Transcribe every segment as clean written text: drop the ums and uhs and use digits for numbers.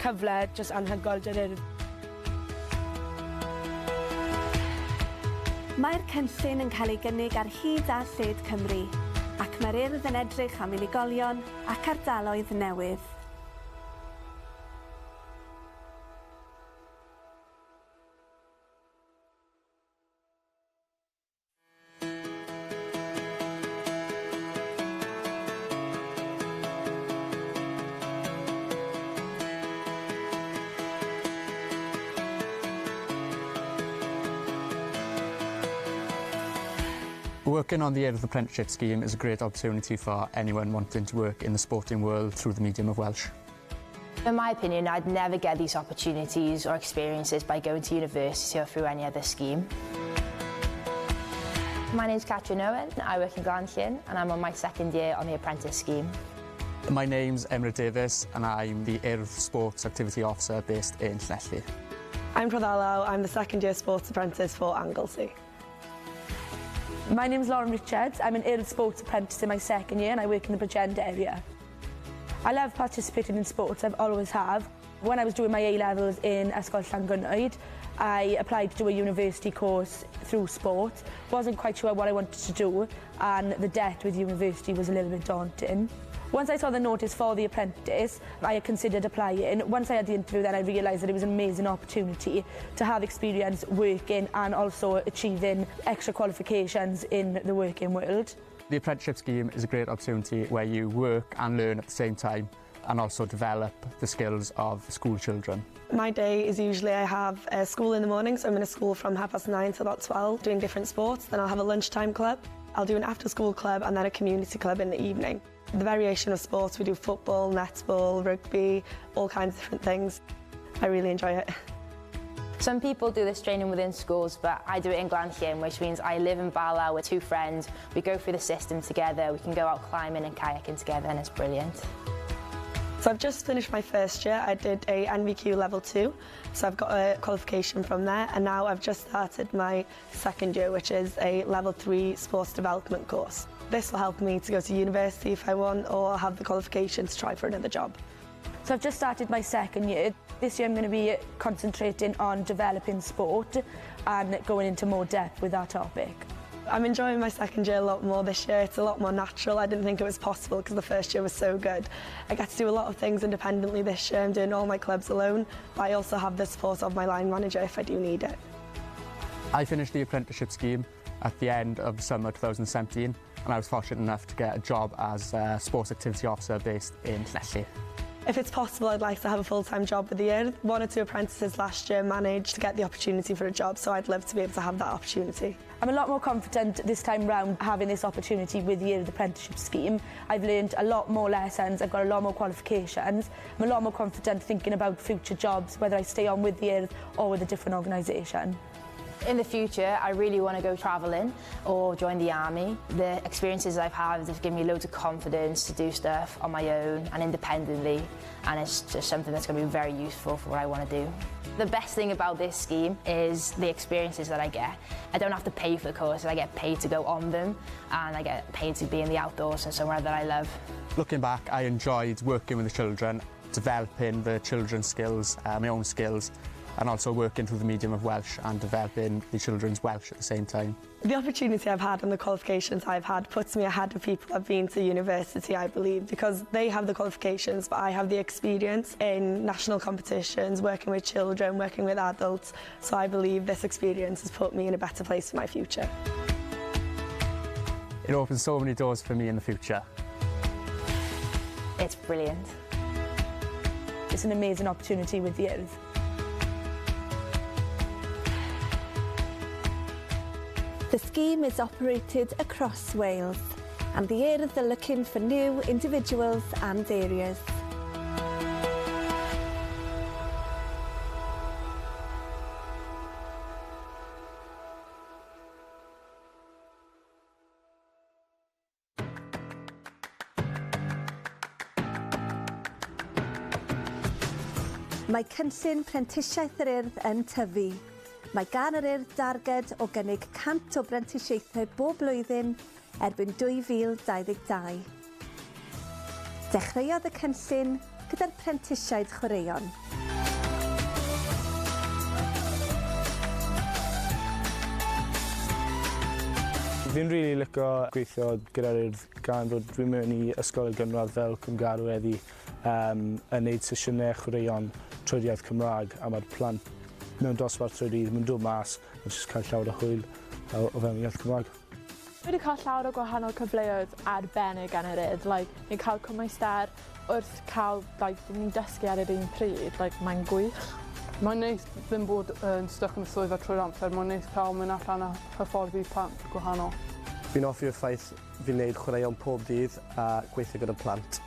cyfle jyst anhygoel 'da'r Urdd. Mae'r cynllun yn cael ei gynnig ar hyd a lled Cymru, ac mae'r Urdd yn edrych am unigolion ac ardaloedd newydd. Working on the Urdd Apprenticeship Scheme is a great opportunity for anyone wanting to work in the sporting world through the medium of Welsh. In my opinion, I'd never get these opportunities or experiences by going to university or through any other scheme. My name's Catrin Owen, I work in Glanllyn and I'm on my second year on the apprentice scheme. My name's Emre Davies and I'm the Urdd Sports Activity Officer based in Llanelli. I'm Prothalaw, I'm the second year sports apprentice for Anglesey. My name's Lauren Richards, I'm an Urdd Sports apprentice in my second year and I work in the Bridgend area. I love participating in sports, I've always have. When I was doing my A-levels in Ysgol Llangynwyd, I applied to do a university course through sport. Wasn't quite sure what I wanted to do, and the debt with university was a little bit daunting. Once I saw the notice for the apprentice, I considered applying. Once I had the interview, then I realised that it was an amazing opportunity to have experience working and also achieving extra qualifications in the working world. The apprenticeship scheme is a great opportunity where you work and learn at the same time and also develop the skills of school children. My day is usually I have a school in the morning, so I'm in a school from 9:30 to about 12 doing different sports. Then I'll have a lunchtime club. I'll do an after school club and then a community club in the evening. The variation of sports, we do football, netball, rugby, all kinds of different things. I really enjoy it. Some people do this training within schools, but I do it in Glanllyn, which means I live in Bala with two friends. We go through the system together, we can go out climbing and kayaking together, and it's brilliant. So I've just finished my first year. I did a NVQ level 2, so I've got a qualification from there, and now I've just started my second year, which is a level 3 sports development course. This will help me to go to university if I want, or have the qualification to try for another job. So I've just started my second year. This year I'm going to be concentrating on developing sport and going into more depth with that topic. I'm enjoying my second year a lot more this year. It's a lot more natural. I didn't think it was possible because the first year was so good. I get to do a lot of things independently this year. I'm doing all my clubs alone, but I also have the support of my line manager if I do need it. I finished the apprenticeship scheme at the end of summer 2017, and I was fortunate enough to get a job as a sports activity officer based in Llanelli. If it's possible, I'd like to have a full-time job with the Urdd. 1 or 2 apprentices last year managed to get the opportunity for a job, so I'd love to be able to have that opportunity. I'm a lot more confident this time round having this opportunity with the Urdd Apprenticeship Scheme. I've learned a lot more lessons, I've got a lot more qualifications. I'm a lot more confident thinking about future jobs, whether I stay on with the Urdd or with a different organisation. In the future, I really want to go travelling or join the army. The experiences I've had have given me loads of confidence to do stuff on my own and independently, and it's just something that's going to be very useful for what I want to do. The best thing about this scheme is the experiences that I get. I don't have to pay for the courses, I get paid to go on them, and I get paid to be in the outdoors and somewhere that I love. Looking back, I enjoyed working with the children, developing the children's skills, my own skills, and also working through the medium of Welsh and developing the children's Welsh at the same time. The opportunity I've had and the qualifications I've had puts me ahead of people who've been to university, I believe, because they have the qualifications, but I have the experience in national competitions, working with children, working with adults, so I believe this experience has put me in a better place for my future. It opens so many doors for me in the future. It's brilliant. It's an amazing opportunity with the Urdd. The scheme is operated across Wales, and the Urdd are looking for new individuals and areas. Mae cynllun prentisiaeth yr Urdd yn tyfu. Mae gan yr Urdd darged o gynnig 100 o brentisiaethau bob blwyddyn erbyn 2022. Dechreuodd y cynllun gyda'r prentisiaid chwaraeon. Fi'n rili lico gweithio gyda'r Urdd gan fod dwi'n mewn i ysgol y gynradd fel Cwmgarw heddi yn neud sesiynau chwaraeon trwy'r iaith Cymraeg a mae'r plant mewn dosbarth trwy'r dydd, maen nhw'n dod mas a jyst cael llawer o hwyl o fewn iaith Cymraeg. Dwi wedi cael llawer o gwahanol cyfleoedd arbennig gan yr Urdd, like, ni'n cael cymwyster wrth cael, like, ni'n dysgu ar yr un pryd, like, mae'n gwych. Mae'n neis ddim bod yn stuck yn y swyddfa trwy'r amser, mae'n neis cael mynd allan a hyfforddi plant gwahanol. Fi'n hoffi'r ffaith fi'n neud chwaraeon pob dydd a gweithio gyda plant.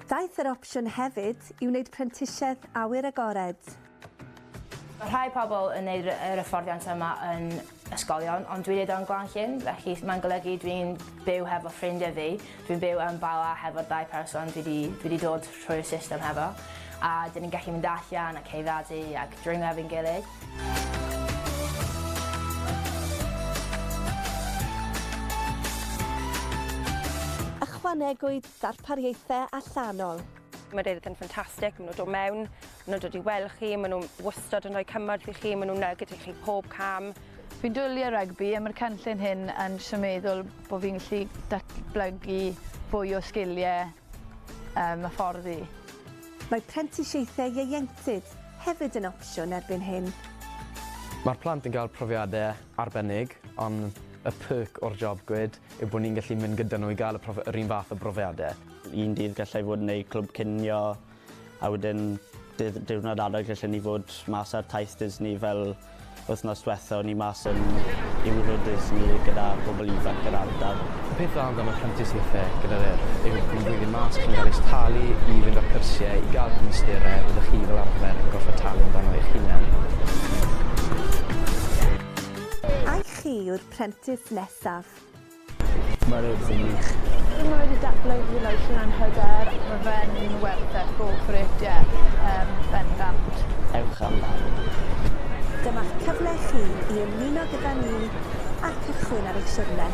Daeth yr opsiwn hefyd i wneud prentisiaeth awyr agored. Mae rhai pobl yn neud yr hyfforddiant yma yn ysgolion, ond dwi'n neud o'n Glan-llyn, felly mae'n golygu dwi'n byw hefo ffrindiau fi. Dwi'n byw yn Bala hefo'r ddau person dwi 'di dod trwy'r system hefo, a dyn ni'n gallu mynd allan a ceufadu ac dringo efo'n gilydd. Ychwanegwyd darpariaethau allanol. Mae'r Urdd yn ffantastig, maen nhw'n dod mewn, maen nhw'n dod i weld chi, maen nhw'n wastad yn rhoi cymorth i chi, maen nhw'n gyda chi pob cam. Fi'n dwlu ar rygbi a mae'r cynllun hyn yn jyst yn meddwl bod fi'n gallu datblygu fwy o sgiliau hyfforddi. Mae prentisiaethau ieuenctid hefyd yn opsiwn erbyn hyn. Mae'r plant yn cael profiadau arbennig, ond y perk o'r job gwed yw bod ni'n gallu mynd gyda nhw i gael yr un fath o brofiadau. Un dydd gallai fod yn neud clwb cinio, a wedyn diwrnod arall gallen ni fod mas ar taith Disney fel wythnos diwetha o'n i mas yn Euro Disney gyda pobl ifanc yr ardal. Y peth dda amdano prentisiaethau gyda'r Urdd yw chi'n blwyddyn mas, chi'n cael eich talu i fynd ar cyrsiau, i gael cymwysterau, byddwch chi fel arfer yn gorfod talu amdano eich hunain. Ai chi yw'r prentis nesaf? Mae'r Urdd yn wych. Mae wedi datblygu like, hunan hyder. Mae fe'n werth it, go for it, yeah. Bendant. Ewch amdano. Dyma'ch cyfle chi i ymuno gyda ni a cychwyn ar eich siwrne.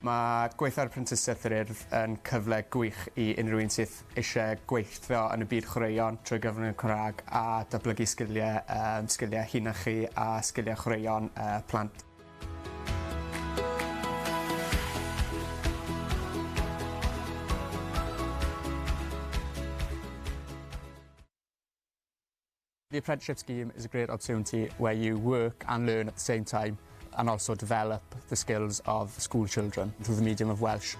Mae gweithio ar Prentisiaeth yr Urdd yn cyfle gwych i unrhyw un sydd eisiau gweithio yn y byd chwaraeon trwy gyfrwng y Cymraeg a datblygu sgiliau, um, sgiliau hunan chi a sgiliau chwaraeon uh, plant. The apprenticeship scheme is a great opportunity where you work and learn at the same time and also develop the skills of school children through the medium of Welsh.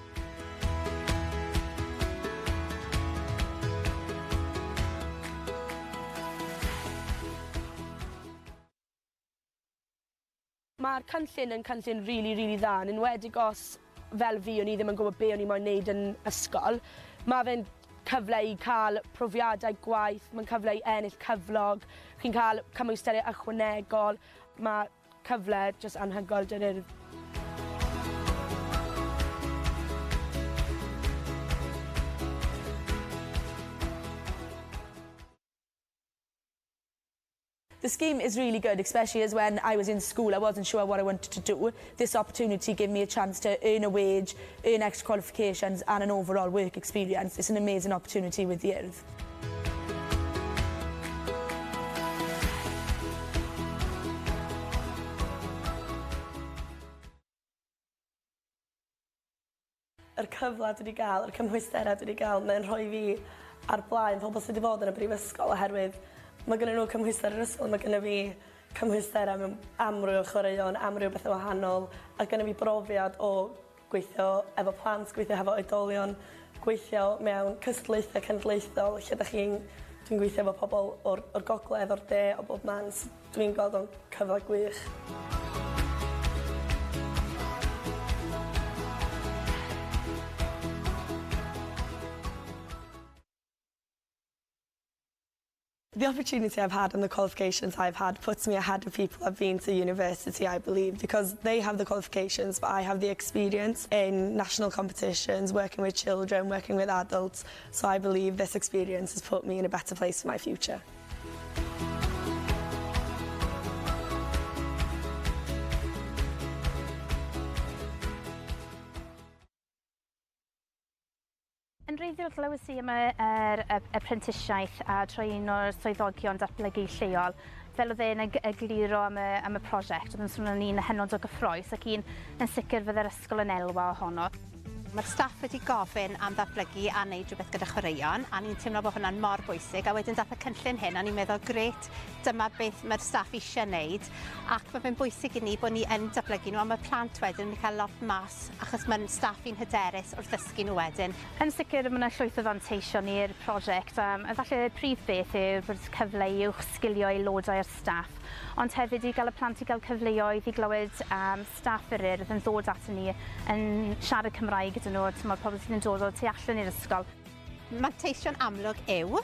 Mae'r cynllun yn cynllun rili, rili dda, yn enwedig os, fel fi, o'n i ddim yn gwybod be o'n i moyn neud yn ysgol. Mae fe'n cyfle i cael profiadau gwaith, mae'n cyfle i ennill cyflog, chi'n cael cymwysterau ychwanegol, mae cyfle jyst anhygoel 'da'r Urdd. The scheme is really good, especially as when I was in school, I wasn't sure what I wanted to do. This opportunity gave me a chance to earn a wage, earn extra qualifications and an overall work experience. It's an amazing opportunity with the Urdd. Yr cyfle dwi 'di ga'l, yr cymhwysterau dwi 'di ga'l, mae'n rhoi fi ar blaen pobl sydd 'di bod yn y brifysgol oherwydd mae gynnyn nhw cymhwyster yr ysgol, mae gynno fi cymhwysterau mewn amryw o chwaraeon, amryw o bethe wahanol, a gynno fi brofiad o gweithio efo plant, gweithio hefo oedolion, gweithio mewn cystadlaethau cenedlaethol lle 'dach chi'n dwi'n gweithio efo pobl o'r o'r gogledd, o'r de, o bob man so dwi'n gweld o'n cyfle gwych. The opportunity I've had and the qualifications I've had puts me ahead of people who've been to university, I believe, because they have the qualifications, but I have the experience in national competitions, working with children, working with adults. So I believe this experience has put me in a better place for my future. Yn wreiddiol glywes i am y, yr, y, y prentisiaeth a trwy un o'r swyddogion datblygu lleol. Fel oedd e'n egluro am y, am y prosiect, oedd yn swnio'n un hynod o gyffrous ac un yn sicr fydde'r ysgol yn elwa ohono. Mae'r staff wedi gofyn am ddatblygu a wneud rhywbeth gyda chwaraeon, a ni'n teimlo bod hwnna'n mor bwysig. A wedyn dath y cynllun hyn, a ni'n meddwl, grêt, dyma beth mae'r staff eisiau wneud. Ac mae fe'n bwysig i ni bod ni yn datblygu nhw, a mae plant wedyn yn cael lot mas, achos mae'n staff i'n hyderus wrth ddysgu nhw wedyn. Yn sicr, mae yna llwyth o fanteision i'r prosiect. Um, efallai y prif beth yw bod cyfle i uwchsgilio aelodau o'r staff, ond hefyd i gael y plant i gael cyfleoedd i glywed um, staff yr Urdd yn ddod aton ni yn siarad Cymraeg gyda nhw, timod, pobl sydd yn dod o tu allan i'r ysgol. Manteision amlwg yw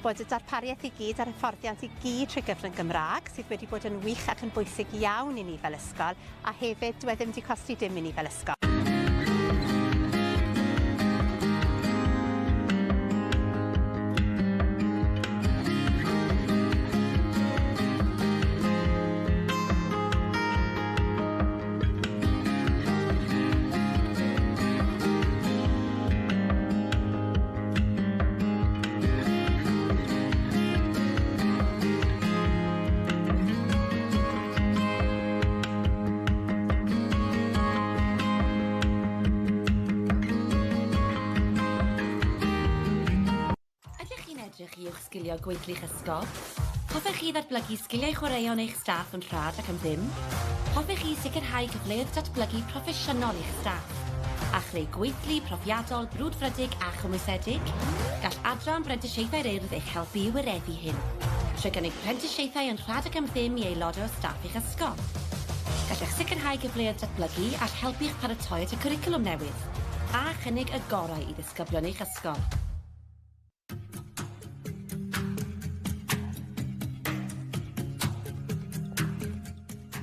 bod y darpariaeth i gyd a'r hyfforddiant i gyd trwy gyfrwng Gymraeg, sydd wedi bod yn wych ac yn bwysig iawn i ni fel ysgol, a hefyd dyw e ddim wedi costi dim i ni fel ysgol. Ydych chi'n edrych i uwchsgilio gweithlu'ch ysgol? Hoffech chi ddatblygu sgiliau chwaraeon eich staff yn rhad ac am ddim? Hoffech chi sicrhau cyfleoedd datblygu proffesiynol i'ch staff? A chreu gweithlu profiadol, brwdfrydig a chymwysedig? Gall Adran Brentisiaethau'r Urdd eich helpu i wireddu hyn, trwy gynnig prentisiaethau yn rhad ac am ddim i aelodau o staff eich ysgol. Gallech sicrhau cyfleoedd datblygu all helpu'ch paratoi at y cwricwlwm newydd, a chynnig y gorau i ddisgyblion eich ysgol.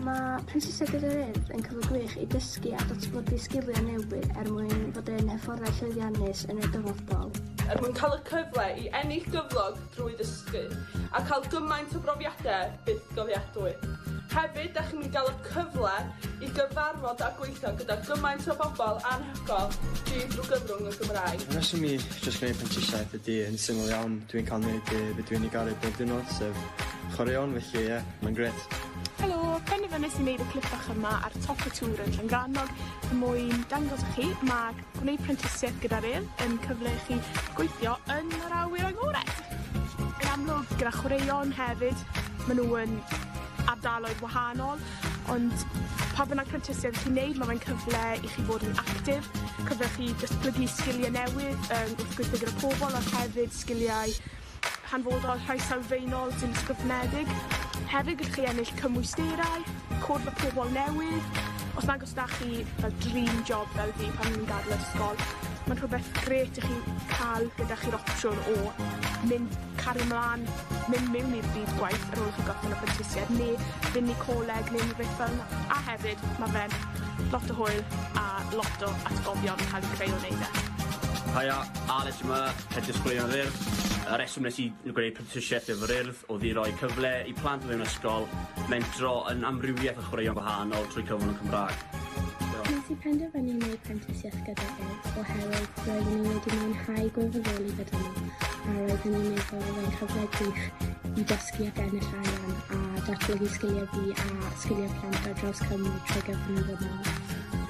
Mae Prentisiaeth gyda'r Urdd yn cyfle gwych i dysgu a datblygu sgiliau newydd er mwyn fod yn hyfforddai llwyddiannus yn y dyfodol. Er mwyn cael y cyfle i ennill gyflog drwy ddysgu, a cael gymaint o brofiadau bythgofiadwy. Hefyd, da chi'n mynd i gael y cyfle i gyfarfod a gweithio gyda gymaint o bobl anhygoel drwy gyfrwng y Gymraeg. Y rheswm i jyst gwneud prentisiaeth ydy yn syml iawn, dwi'n cael gwneud be dwi'n ei garu bob diwrnod, sef chwaraeon, felly ie, mae'n grêt. Helo, penderfynais i wneud y clip bach yma ar top y tŵr yn Llangrannog er mwyn dangos i chi mae gwneud prentisiaeth gyda'r Urdd yn cyfle i chi gweithio yn yr awyr agored. Yn amlwg gyda chwaraeon hefyd, maen nhw yn ardaloedd wahanol, ond pa bynnag prentisiaeth chi'n neud, mae fe'n cyfle i chi fod yn actif, cyfle i chi datblygu sgiliau newydd wrth gweithio gyda pobl, ond hefyd sgiliau hanfodol, rhai sylfaenol sy'n ysgrifenedig. Hefyd gallwch chi ennill cymwysterau, cwrdd â pobl newydd. Os nag oes 'da chi fel dream job fel fi pan o'n i'n gadael ysgol, mae'n rhywbeth grêt i chi cael gyda chi'r opsiwn o mynd cario mlan, mynd mewn i'r byd gwaith ar ôl i chi gorffen y prentisiaeth, neu fynd i coleg neu rhywbeth fel 'na. A hefyd, ma' fe'n lot o hwyl a lot o atgofion yn cael eu creu o wneud e. Haia, Alex yma, Apprentice Chwaraeon yr Urdd. Y reswm nes i gwneud prentisiaeth efo'r Urdd oedd i roi cyfle i plant o fewn ysgol mentro yn amrywiaeth o chwaraeon gwahanol trwy cyfrwng y Cymraeg. Nes i penderfynu wneud prentisiaeth gyda Urdd oherwydd roeddwn i wedi mwynhau gwirfoddoli gyda nhw a roeddwn i'n meddwl oedd e'n cyfle gwych i dysgu ac ennill arian a datblygu sgiliau fi a sgiliau plant ar draws Cymru trwy gyfrwng y Gymraeg.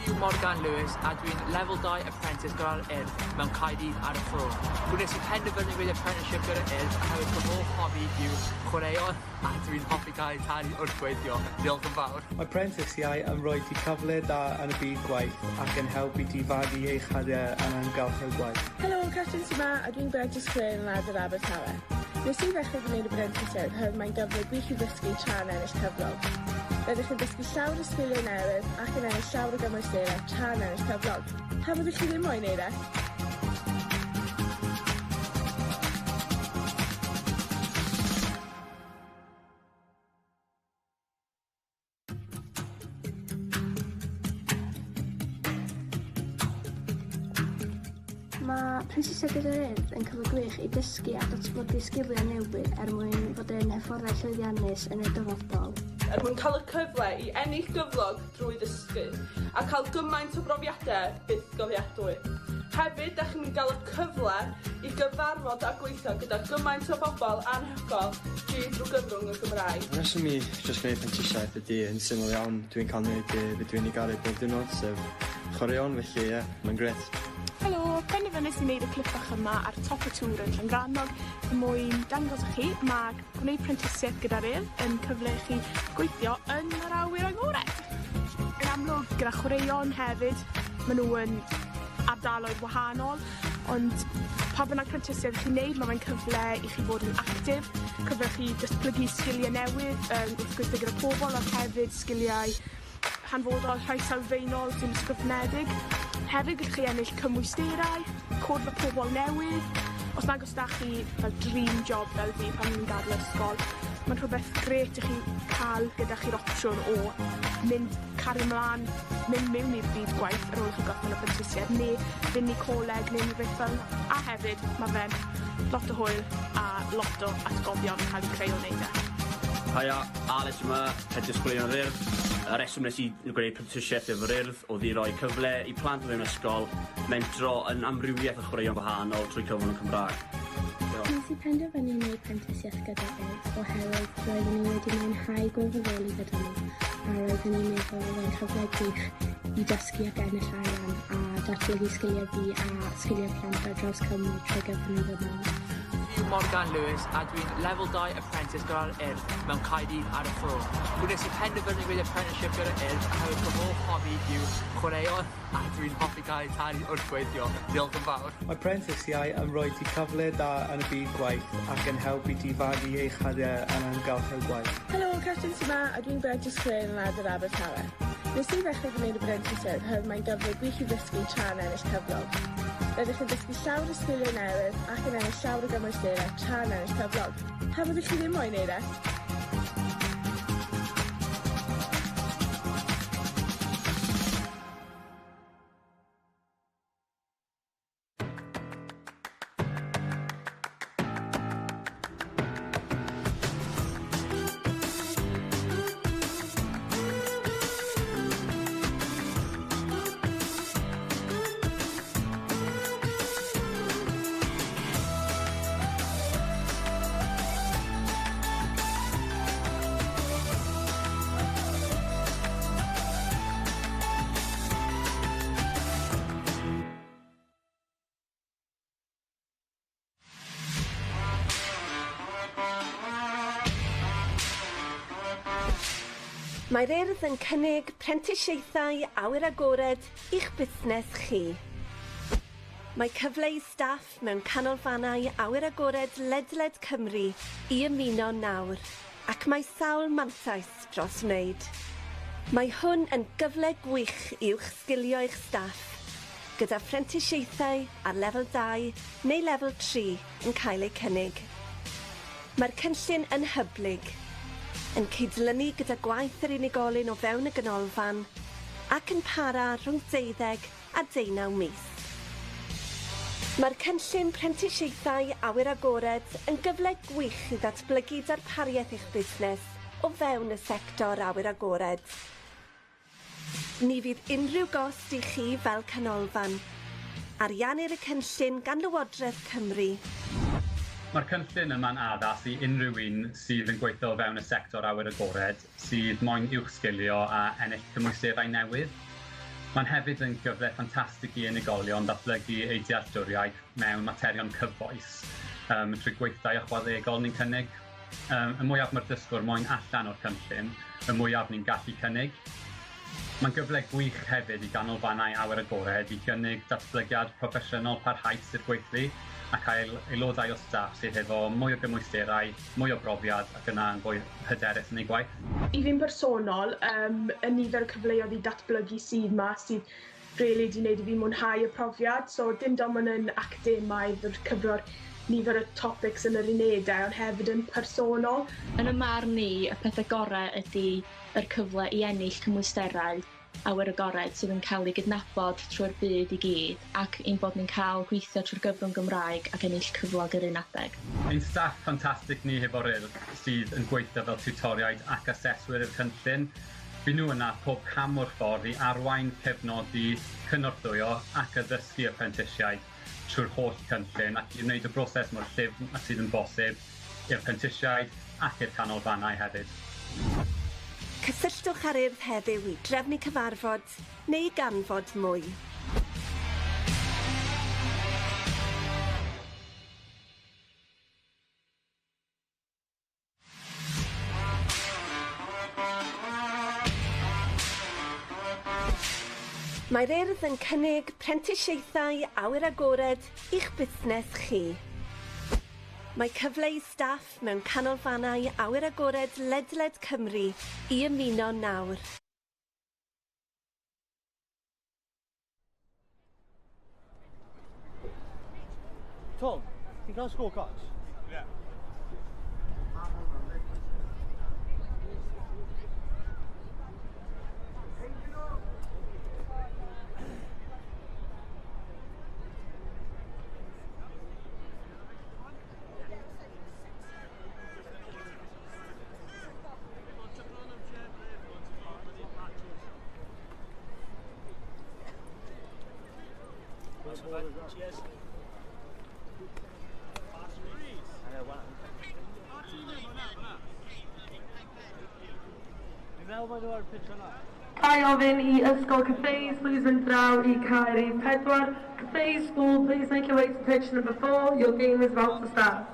Fi yw Morgan Lewis a dwi'n Level 2 Apprentice gyda'r Urdd mewn Caerdydd ar y Fro. Gwnes i penderfynu gwneud apprenticeship gyda'r Urdd oherwydd fy hoff hobi yw chwaraeon a dwi'n hoffi cael ei talu wrth gweithio. Diolch yn fawr. Mae prentisiau yn rhoi ti cyfle da yn y byd gwaith ac yn helpu ti fagu eich hyder yn amgylchedd gwaith. Helo, Catrin sy 'ma a dwi'n Brentisiaeth Chwaraeon yn Ardal Abertawe. Nes i ddechrau gwneud y brentisiaeth oherwydd mae'n gyfle gwych i ddysgu tra'n ennill cyflog. Rydych chi'n dysgu llawer o sgiliau newydd ac yn ennill llawer o gymwysterau tra'n ennill cyflog. Pam ydych chi ddim moyn neud e? Mae prentisiaeth gyda'r Urdd yn cyfle gwych i dysgu a datblygu sgiliau newydd er mwyn fod yn hyfforddai llwyddiannus yn y dyfodol. Er mwyn cael y cyfle i ennill gyflog drwy ddysgu a cael gymaint o brofiadau bythgofiadwy. Hefyd, da chi'n mynd i gael y cyfle i gyfarfod a gweithio gyda gymaint o bobl anhygoel drwy gyfrwng y Gymraeg. Y rheswm i jyst gwneud prentisiaeth ydy yn syml iawn, dwi'n cael gwneud be dwi'n ei garu bob diwrnod, sef chwaraeon, felly ie, mae'n grêt. Helo, penderfynais i wneud y clip bach yma ar top y tŵr yn Llangrannog er mwyn dangos i chi mae gwneud prentisiaeth gyda'r Urdd yn cyfle i chi gweithio yn yr awyr agored. Yn amlwg gyda chwaraeon hefyd, maen nhw yn ardaloedd wahanol, ond pa bynnag prentisiaeth chi'n neud, mae fe'n cyfle i chi fod yn actif, cyfle i chi datblygu sgiliau newydd wrth gweithio gyda pobl, ond hefyd sgiliau hanfodol, rhai sylfaenol sy'n ysgrifenedig. Hefyd gallwch chi ennill cymwysterau, cwrdd â pobl newydd. Os nag oes 'da chi fel dream job fel fi pan o'n i'n gadael ysgol, mae'n rhywbeth grêt i chi cael gyda chi'r opsiwn o mynd cario mlan, mynd mewn i'r byd gwaith ar ôl i chi gorffen y prentisiaeth, neu fynd i coleg neu rhywbeth fel 'na. A hefyd, ma' fe'n lot o hwyl a lot o atgofion yn cael eu creu o wneud e. Haia, Alex yma, Apprentice Chwaraeon yr Urdd. Y reswm nes i gwneud prentisiaeth efo'r Urdd oedd i roi cyfle i plant o fewn ysgol mentro yn amrywiaeth o chwaraeon gwahanol trwy cyfrwng y Cymraeg. Nes i penderfynu wneud prentisiaeth gyda Urdd oherwydd roeddwn i wedi mwynhau gwirfoddoli gyda nhw a roeddwn i'n meddwl oedd e'n cyfle gwych i dysgu ac ennill arian a datblygu sgiliau fi a sgiliau plant ar draws Cymru trwy gyfrwng y Gymraeg. Fi yw Morgan Lewis a dwi'n Level 2 Apprentice gyda'r Urdd mewn Caerdydd ar y Fro. Gwnes i penderfynu gwneud apprenticeship gyda'r Urdd oherwydd fy hoff hobi yw chwaraeon a dwi'n hoffi cael ei talu wrth gweithio. Diolch yn fawr. Mae prentisiau yn rhoi ti cyfle da yn y byd gwaith ac yn helpu ti fagu eich hyder yn amgylchedd gwaith. Helo, Catrin sy 'ma a dwi'n Brentisiaeth Chwaraeon yn Ardal Abertawe. Nes i ddechrau gwneud y brentisiaeth oherwydd mae'n gyfle gwych i ddysgu tra'n ennill cyflog. Rydych chi'n dysgu llawer o sgiliau newydd ac yn ennill llawer o gymwysterau tra'n ennill cyflog. Pam ydych chi ddim moyn neud e? Mae'r Urdd yn cynnig prentisiaethau awyr agored i'ch busnes chi. Mae cyfle i staff mewn canolfannau awyr agored ledled Cymru i ymuno nawr, ac mae sawl mantais dros wneud. Mae hwn yn gyfle gwych i uwchsgilio eich staff, gyda phrentisiaethau ar lefel 2 neu lefel 3 yn cael eu cynnig. Mae'r cynllun yn hyblyg, yn cydlynu gyda gwaith yr unigolyn o fewn y ganolfan ac yn para rhwng 12 a 19 mis. Mae'r cynllun prentisiaethau awyr agored yn gyfle gwych i ddatblygu darpariaeth eich busnes o fewn y sector awyr agored. Ni fydd unrhyw gost i chi fel canolfan. Ariannir y cynllun gan Lywodraeth Cymru. Mae'r cynllun yma'n addas i unrhyw un sydd yn gweithio o fewn y sector awyr agored, sydd moyn uwchsgilio a ennill cymwysterau newydd. Mae'n hefyd yn gyfle ffantastig i unigolion ddatblygu eu dealltwriaeth mewn materion cyfoes trwy gweithdai ychwanegol ni'n cynnig. Y mwyaf mae'r dysgwr moyn allan o'r cynllun, y mwyaf ni'n gallu cynnig. Mae'n gyfle gwych hefyd i ganolfannau awyr agored i gynnig datblygiad proffesiynol parhaus i'r gweithlu a cael aelodau o staff sydd efo mwy o gymwysterau, mwy o brofiad ac yna yn fwy hyderus yn eu gwaith. I fi'n bersonol, y nifer o cyfleoedd i datblygu sydd 'ma sydd really 'di wneud i fi mwynhau y profiad. So dim dim ond yn academaidd yr cyfro'r nifer o topics yn yr unedau, ond hefyd yn personol. Yn y marn i, y pethau gorau ydy yr cyfle i ennill cymwysterau awyr agored sydd yn cael ei gydnabod trwy'r byd i gyd, ac ein bod ni'n cael gweithio trwy'r gyfrwng Gymraeg ac ennill cyflog yr un adeg. Ein staff ffantastig ni hefo'r Urdd sydd yn gweithio fel tiwtoriaid ac aseswyr i'r cynllun. Fy nhw yna pob cam o'r ffordd i arwain, cefnogi, cynorthwyo ac addysgu y prentisiaid trwy'r holl cynllun ac i wneud y broses mor llyfn ag sydd yn bosib i'r prentisiaid ac i'r canolfannau hefyd. Cysylltwch â'r Urdd heddiw i drefnu cyfarfod neu i ganfod mwy. Mae'r Urdd yn cynnig prentisiaethau awyr agored i'ch busnes chi. Mae cyfle i staff mewn canolfannau awyr agored ledled Cymru i ymuno nawr. Tom, ti'n cael scorecards? Yeah. Cheers. Ga i ofyn i Ysgol Cathays, please mynd draw i cae rhif 4. Cathays School, please make your way to pitch number 4. Your game is about to start.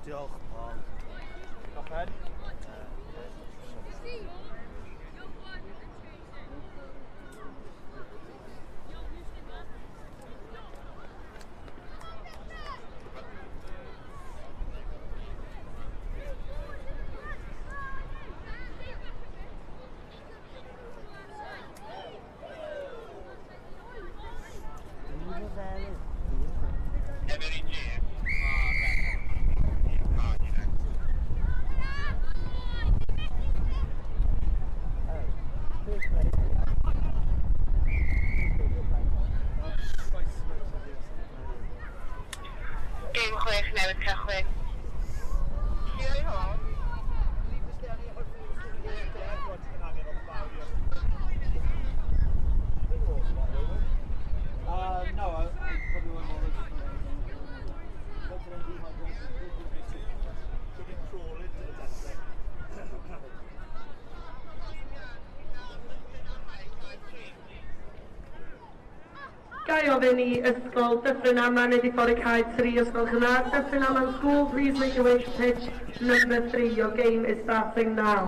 Diolch, Paul. Top head. Ga i ofyn i Ysgol Dyffryn Aman wneud i ffordd i cae 3 os gwelwch yn dda. Dyffryn Aman School, please make your way to pitch number 3. Your game is starting now.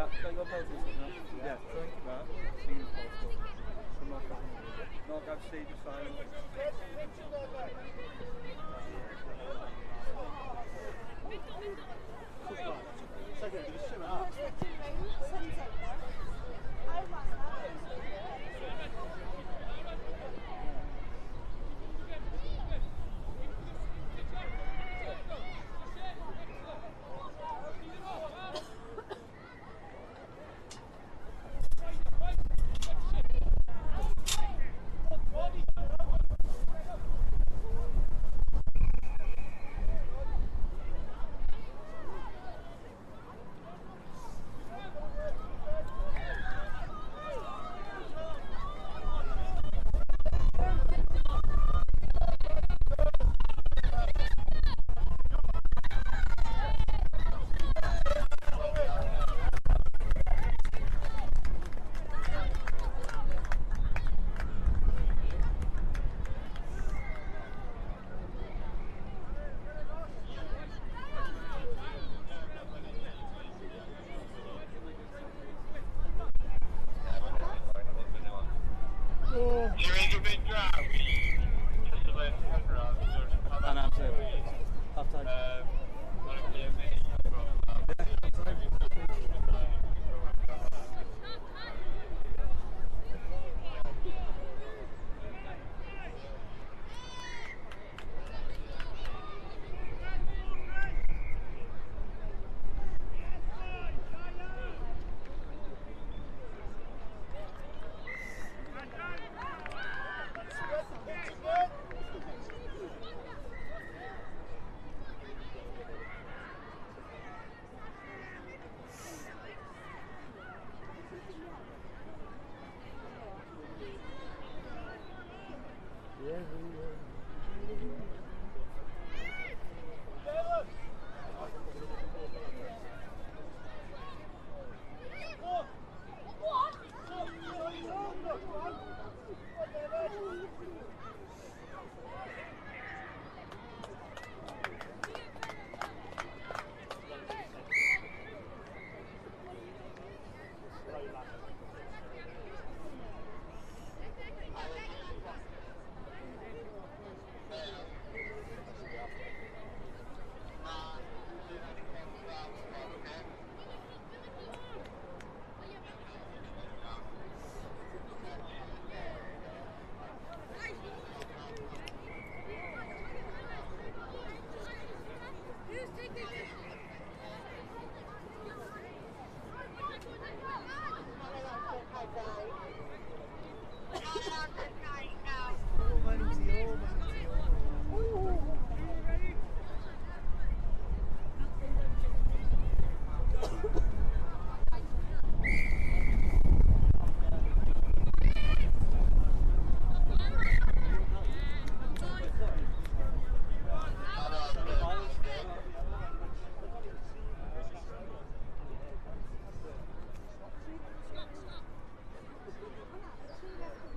Yeah, so got penalties now. Yeah, thank you, man. See you, possible. Knock out. Knock out stage of silence. Second, just simmer up.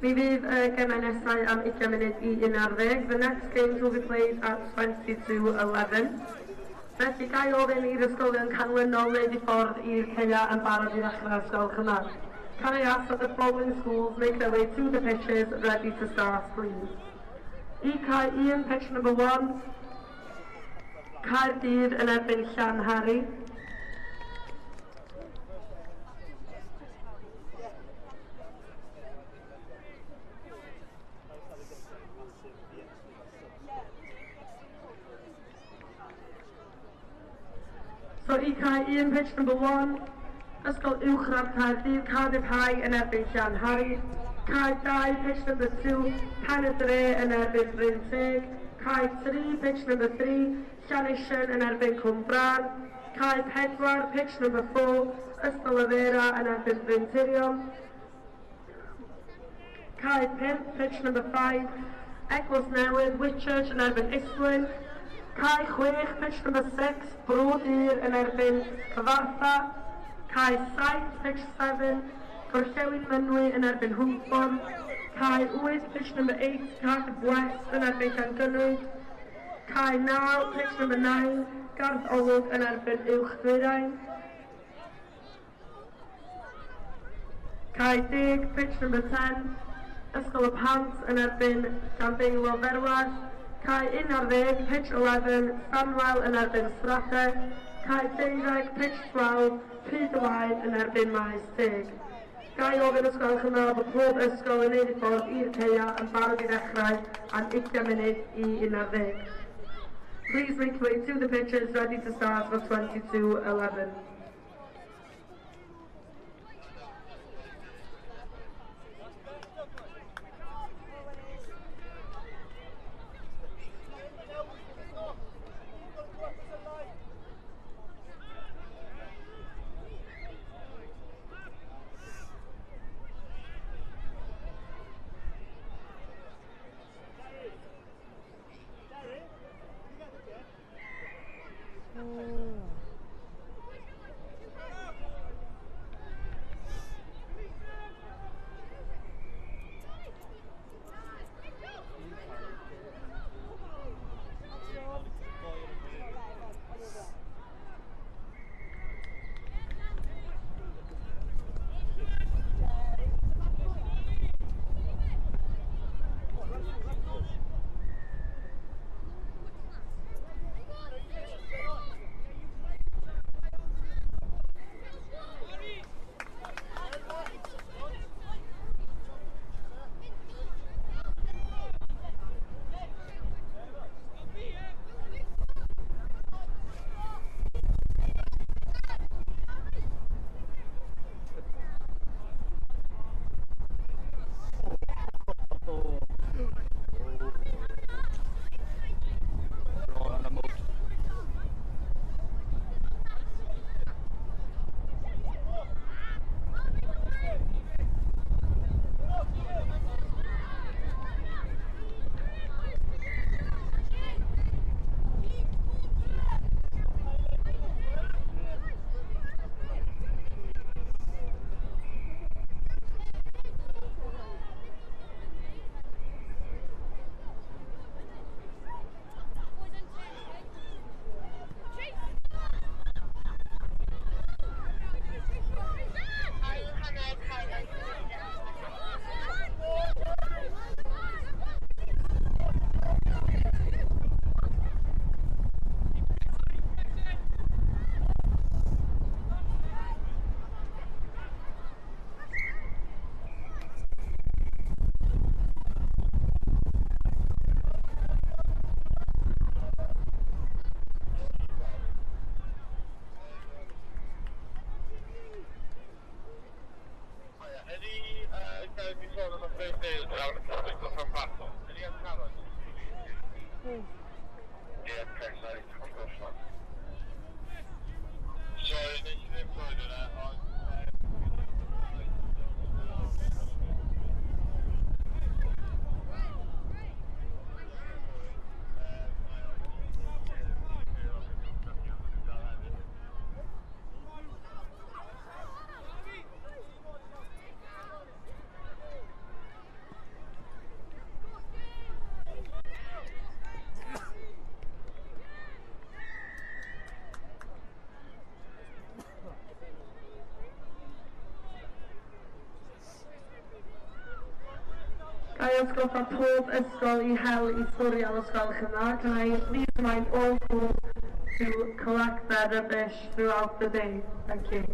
Mi fydd y gemau nesau am 20 munud i 11. The next games will be played at 20 to 11. Felly ga i ofyn i'r ysgolion canlynol wneud i ffordd i'r caeau yn barod i ddechrau ysgol cynnar. Can I ask that the following schools make their way to the pitches ready to start, please? I cae 1, pitch number 1, Caerdydd yn erbyn Llanhari. So i cae 1, pitch number 1, Ysgol Uwchradd Caerdydd, Cardiff High yn erbyn Llanhari. Cae 2, pitch number 2, Pen y Dre yn erbyn Bryn Teg. Cae 3, pitch number 3, Llanisien yn erbyn Cwmbran. Cae 4, pitch number 4, Ystalyfera yn erbyn Bryn Tirion. Cae 5, pitch number 5, Eglwys Newydd, Whitchurch yn erbyn Islwyn. Cae 6, pitch number 6, Bro Dur yn erbyn Cyfartha. Cae 7, pitch 7, Gorllewin Mynwy yn erbyn Hwlffordd. Cae 8, pitch number 8, Cardiff West yn erbyn Llangynwyd. Cae 9, pitch number 9, Garth Olwg yn erbyn Uwch Ddwyrain. Cae 10, pitch number 10, Ysgol y Pant yn erbyn Llandeilo Ferwallt. Cae 11, pitch 11, Stanwell yn erbyn Strade. Cae 12, pitch 12, Rhyd y Waed yn erbyn Maes Teg. Ga i ofyn os gwelwch yn dda bod pob ysgol yn neud ei ffordd i'r caeau yn barod i ddechrau am 10:40. Please make way to the pitches ready to start for 22:11. Ga i atgoffa pob ysgol i hel eu sbwriel os gwelwch yn dda. Can I please remind all schools to collect their rubbish throughout the day? Thank you.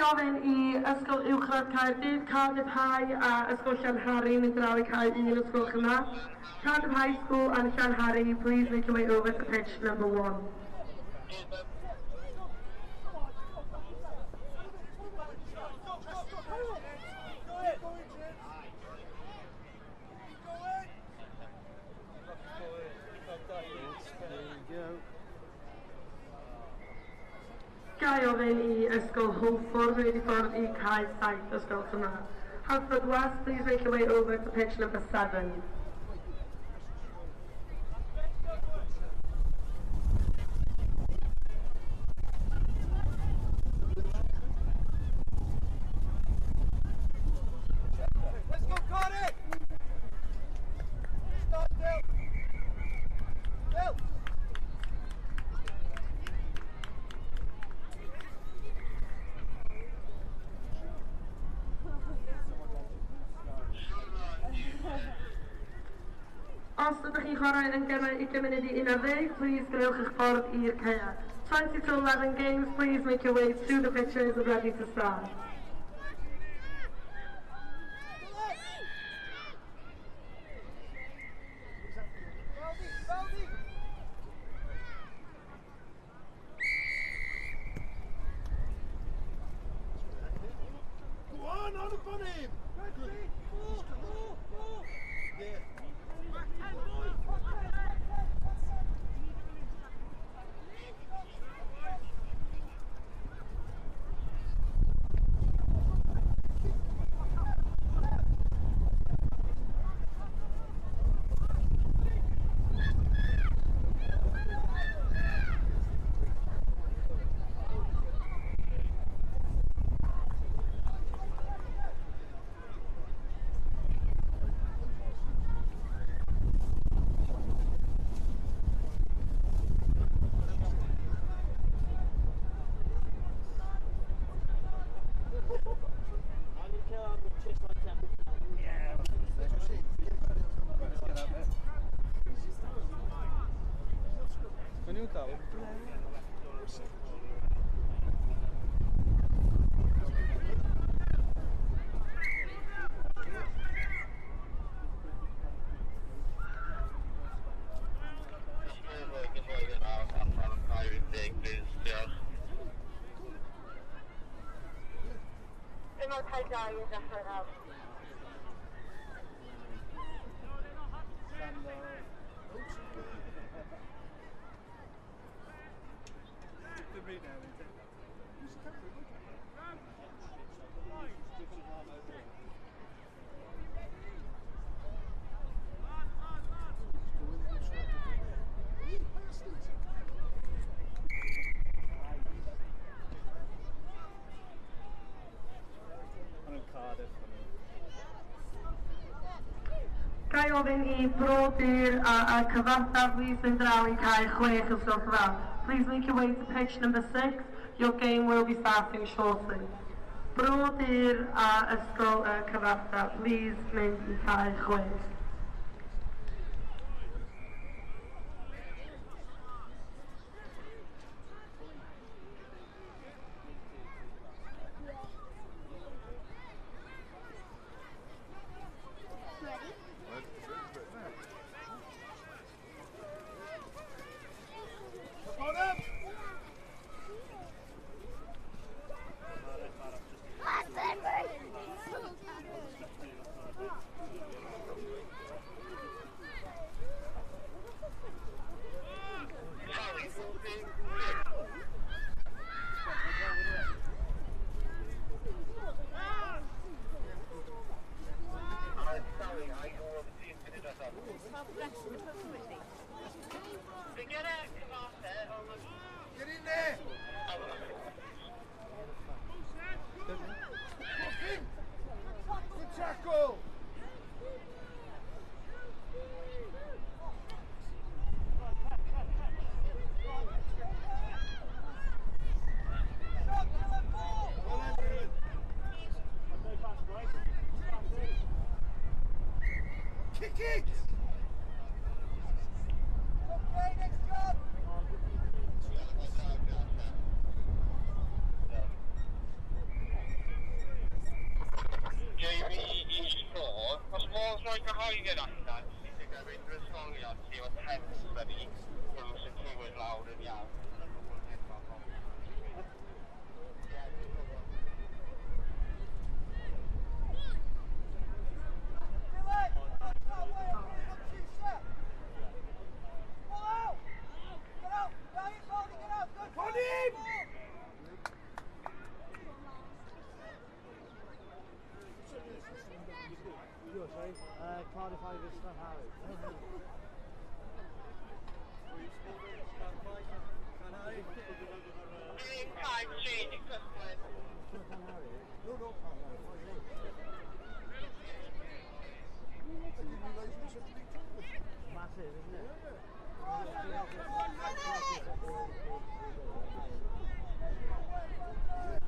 ofyn i Ysgol Uwchradd Caerdydd, Cardiff High a Ysgol Llanhari mynd draw i cae 1 os gwelwch yn dda. Cardiff High School and Llanhari, please make your way over to pitch number 1. Ga i ofyn i Ysgol Hwlffordd wneud i ffordd i cae 7 os gwelwch yn dda. Haverford West, please make your way over to pitch number 7. Let's go, Cardiff! Start, Bill! Bill! Os ydych chi'n chwarae yn gemau 10:40, please gwnewch eich ffordd i'r caeau. 10:40 games, please make your way to the pitches and ready to start. Go on up on him! Good. 4, 4, 4. Yeah. Ga i ofyn i Brodyr a Cyfarthfa, please mynd draw i cae 6 os gwelwch yn dda. Please make your way to pitch number 6. Your game will be starting shortly. Brodyr a Ysgol y Cyfarthfa, please mynd i cae 6. Get in there! Good tackle! Kick it! Okay, next job! cyhoeddiad allan sydd gyda unrhyw ysgolion sydd efo tents fyny, bod nhw'n secured lawr yn iawn. Cardiff Ivers Llanhari. Massive, isn't it?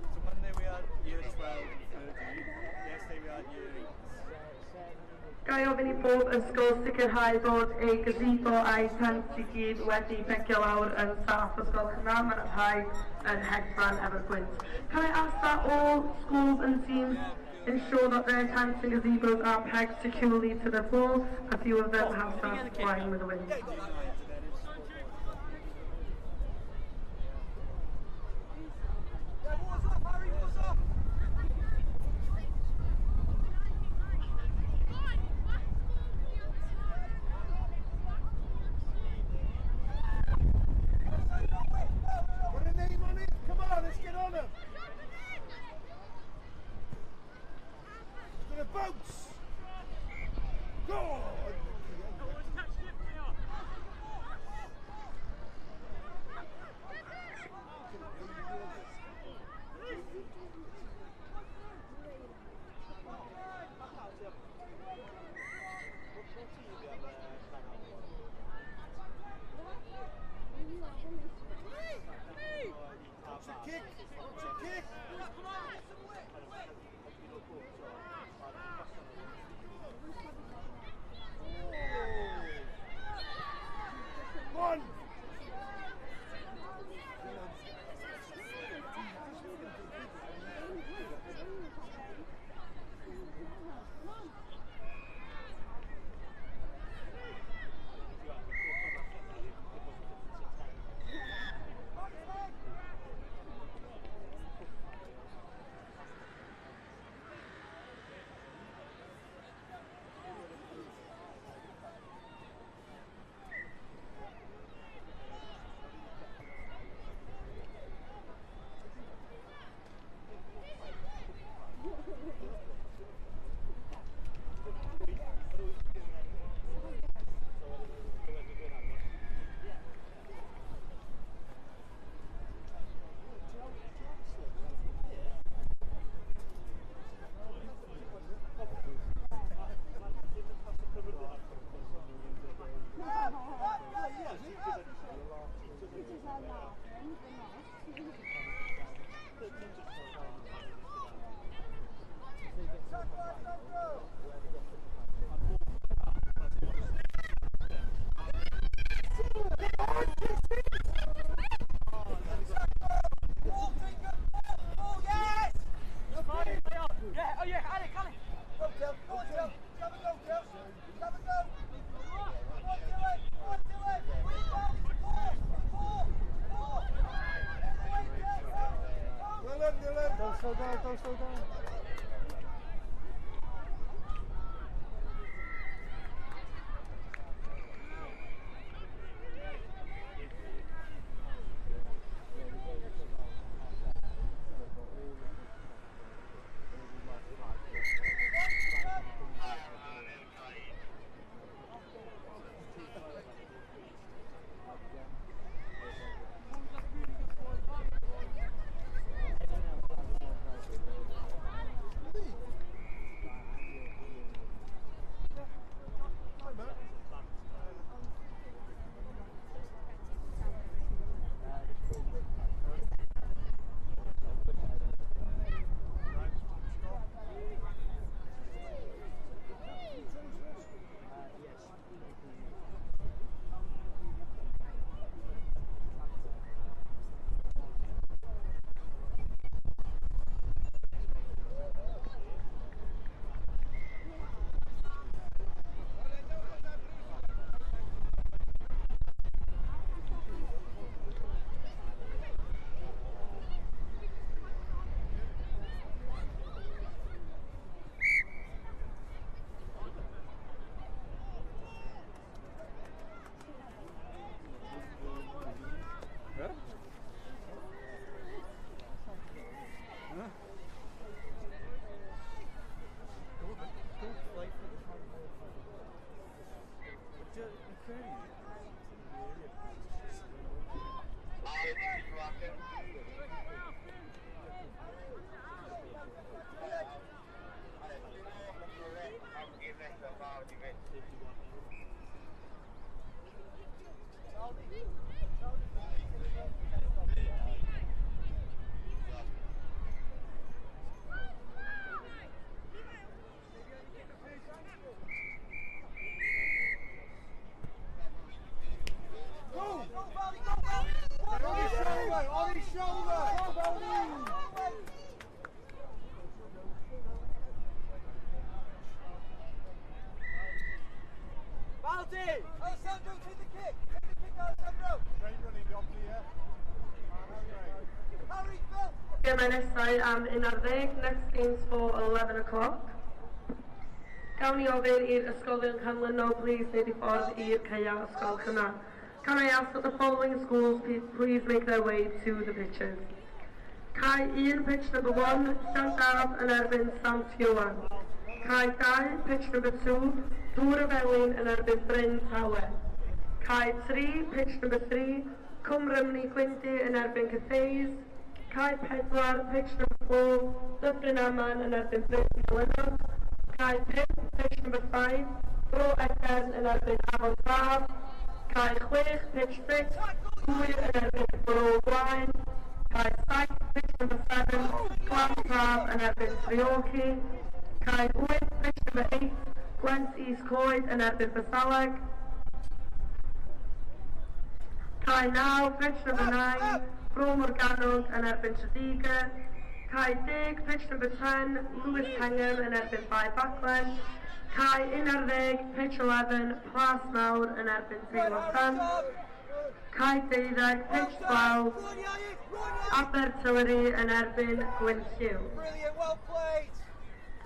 So Monday we had year 12 and 13. Yesterday we had year 8. Ga i ofyn i bob ysgol sicrhau bod ei gazebo a'i tent i gyd wedi pecio lawr yn saff os gwelwch yn dda. Mae yna rhai yn hedfan efo'r gwynt. Can I ask that all schools and teams ensure that their tents and gazebos are pegged securely to the floor? A few of them have started flying with the wind. Put a name on it. Come on, let's get on him. It's gonna bounce. Go on. Watch the kick. Watch the kick. Come on. Don't slow down, don't slow down. Alessandro, take the kick! Take the kick, Alessandro! Great running, Dobsy, yeah. Harry, Phil! Gemau nesau am 11, next games for 11 o'clock. Gawn ni ofyn i'r ysgolion canlynol, please, wneud i ffordd i'r caeau os gwelwch yn dda. Can I ask that the following schools please make their way to the pitches? Cae 1, pitch number 1, Llandaf yn erbyn Sant Ioan. Cae 2, pitch number 2, Dŵr y Felin yn erbyn Bryn Tawe. Cae 3, pitch number 3, Cwm Rhymni Gwyndy yn erbyn Cathays. Cae 4, pitch number 4, Dyffryn Aman yn erbyn Bryn Celynnog. Cae 5, pitch number 5, Bro Edern yn erbyn Afon Taf. Cae 6, pitch 6, Gŵyr yn erbyn Bro Gwaun. Cae 7, pitch number 7, Glan Taf yn erbyn Treorci. Cae 8, pitch number 8, Gwent East Coed yn erbyn Basaleg. Cae 9, pitch number 9, Bro Morgannwg yn erbyn Tredegar. Cae 10, pitch number 10, Lewis Pengam yn erbyn Bae Baglan. Cae 11, pitch 11, Plas Mawr yn erbyn Teilo Sant. Cae 12, pitch 12, Abertillery yn erbyn Gwynllyw. Brilliant, well played!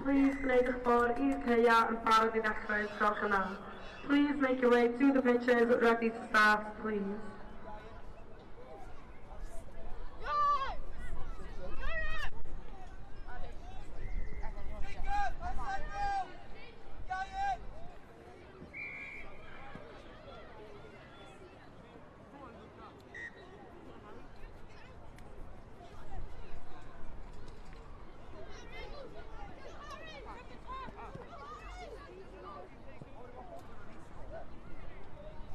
Please gwneud eich ffordd i'r caeau yn barod i ddechrau, os gwelwch yn dda. Please make your way to the pitches, ready to start, please. Jacob! Alessandro!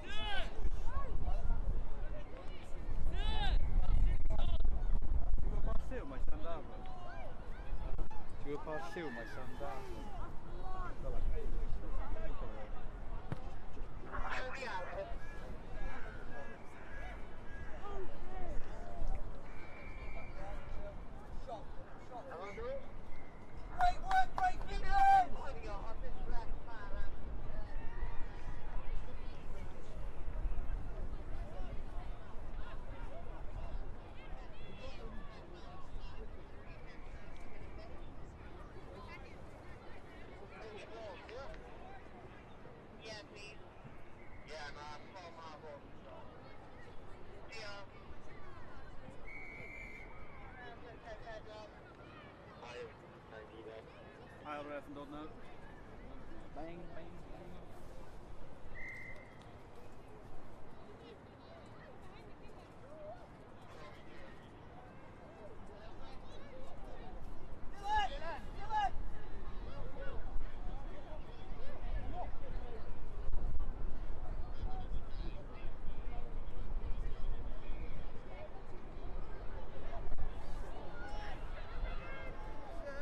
Ian! Ti'n gwybod pa lliw mae Llandaf yn? Ti'n gwybod pa lliw mae Llandaf yn? Fel 'na. Great work, great defense! Ail ref yn dod nawr. Bang, bang, bang. Dylan! Dylan!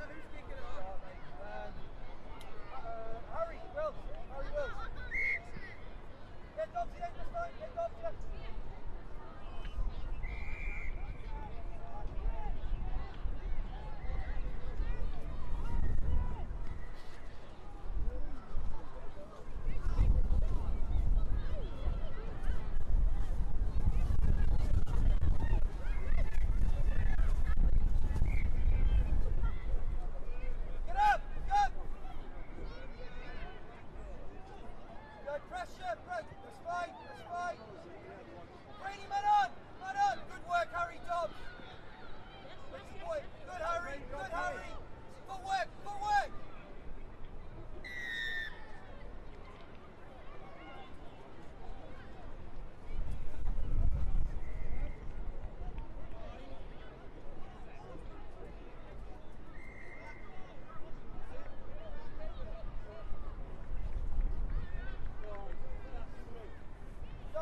Who's kicking it off? Harry Wills. Harry Wills. Get Dobsy then, just fine. Get Dobsy then. Get up! Go! Good pressure, break. That's fine, that's fine.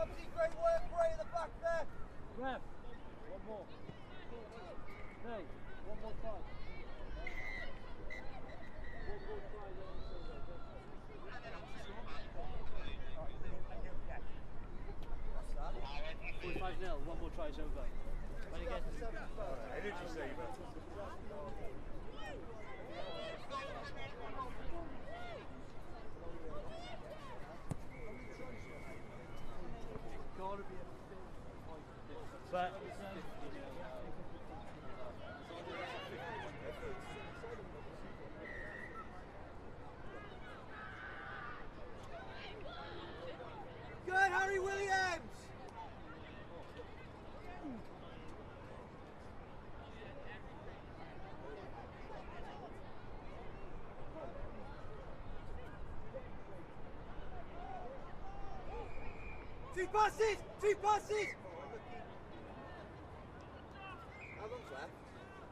Dobbsy, great work, Gray in the back there. Ref, one more. Hey, one more time. One more try, then it's over. 45-0, one more try is over. When it gets energy saver. Gotta be a big point difference. But it's 50 now. Good, Harry Williams! Two passes! Two passes! How long's left?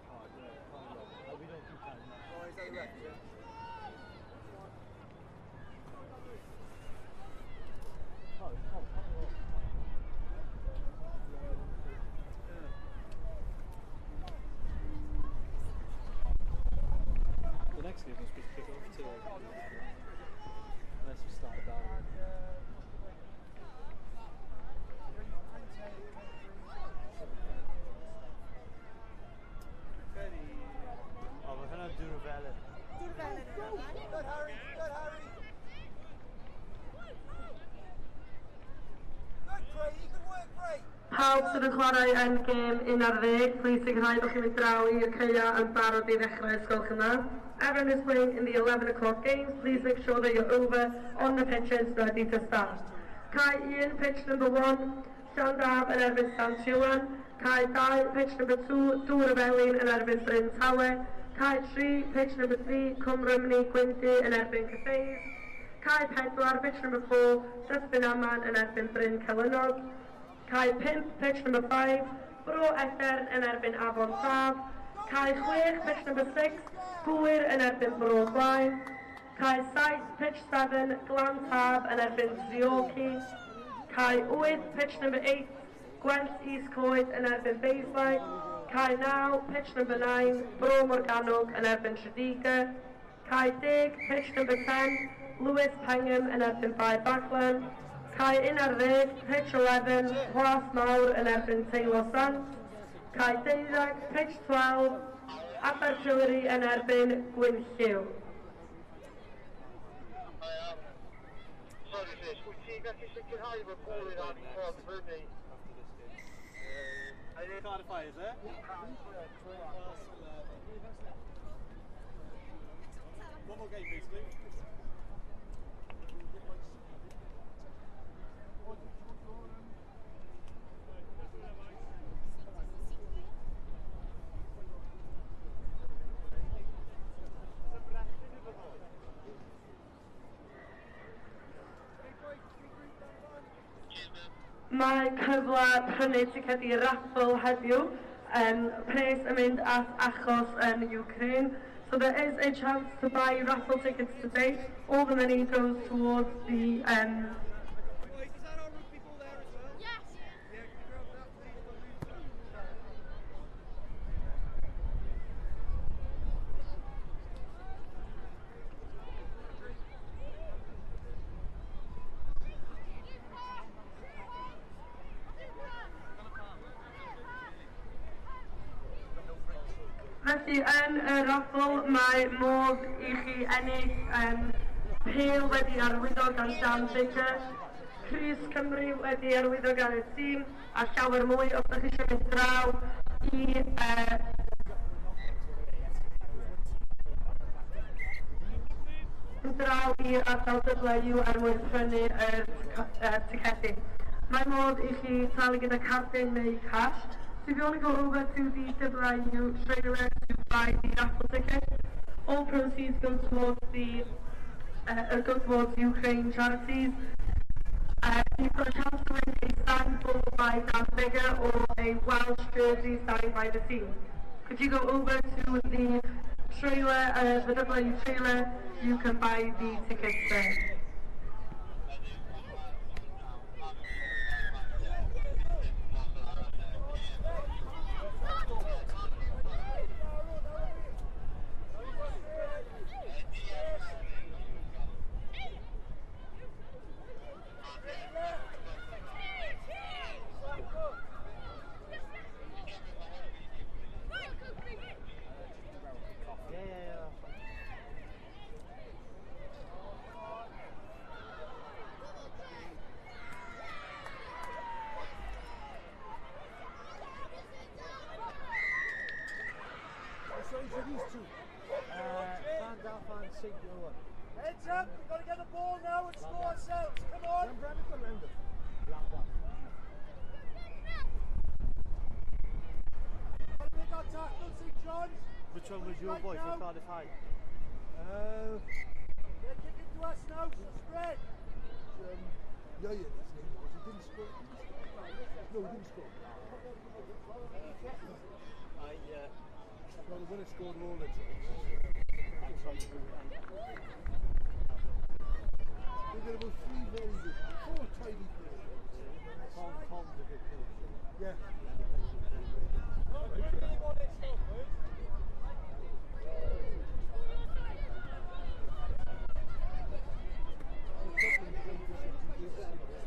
Oh, I don't know. Oh, we don't keep time now. Oh, is that the ref, is it? Oh, oh, oh. The next game was supposed to kick off till unless we start about. Oh, we're gonna do Rebellion. Good Harry, good Harry. Good Gray, you can work Gray. Pawb sydd yn chwarae yn gêm 11, please sicrhau bod chi'n mynd draw i'r caeau yn barod i ddechrau, os gwelwch yn dda. Everyone who's playing in the 11 o'clock games, please make sure that you're over on the pitches ready to start. Cae 1, pitch number 1, Llandaf yn erbyn Sant Ioan. Cae 2, pitch number 2, Dŵr y Felin yn erbyn Bryn Tawe. Cae 3, pitch number 3, Cwm Rhymni Gwyndy yn erbyn Cathays. Cae 4, pitch number 4, Dyffryn Aman yn erbyn Bryn Celynnog. Cae 5, pitch number 5, Bro Edern yn erbyn Afon Taf. Cae 6, pitch number 6, Gŵyr yn erbyn Bro Gwaun. Cae 7, pitch 7, Glan Taf yn erbyn Treorci. Cae 8, pitch number 8, Gwent East Coed yn erbyn Bayside. Cae 9, pitch number 9, Bro Morgannwg yn erbyn Tredegar. Cae 10, pitch number 10, Lewis Pengam yn erbyn Bae Baglan. Cae 11, pitch 11, Plas Mawr yn erbyn Teilo Sant. Cae 12, pitch 12, Abertillery yn erbyn Gwynllyw. Sorry, Rich, wyt ti'n gallu sicrhau fod bwyd ar i ffordd fyny? Cardiff, is it? One more game, basically. Mae cyfle prynu ticedi raffle heddiw. Pres yn mynd at achos yn Ukraine. So there is a chance to buy raffle tickets today. All the money goes towards the Felly yn y raffl mae modd i chi ennill pêl wedi arwyddo gan Dan Baker, Crys Cymru wedi arwyddo gan y tîm, a llawer mwy os ydych chi eisiau mynd draw i mynd draw i'r ardal W er mwyn prynu yr ticedi. Mae modd i chi talu gyda cardyn neu cash. So if you want to go over to the WIU trailer to buy the raffle ticket, all proceeds go towards the Ukraine charities. You've got a chance to win a signed ball by Dan Biggar or a Welsh jersey signed by the team. Could you go over to the trailer, the WIU trailer, you can buy the tickets there. These two. Llandaff and St Ioan. Heads up, we've got to get the ball now and score ourselves. Come on. Llandaff. Got to make our tackle, St John's. Which one was your boy from Cardiff High? They're kicking to us now, so spread. Yeah, his name was. He didn't score. No, he didn't score. Well, the winner scored all the times. We've got about three very good, four tidy players. Tom's a good player. Yeah.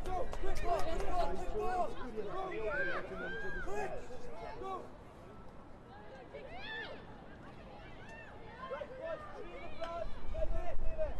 Go, quick ball, quick ball, quick ball. Quick, go. Right, boys, three in the front. Get it, get it.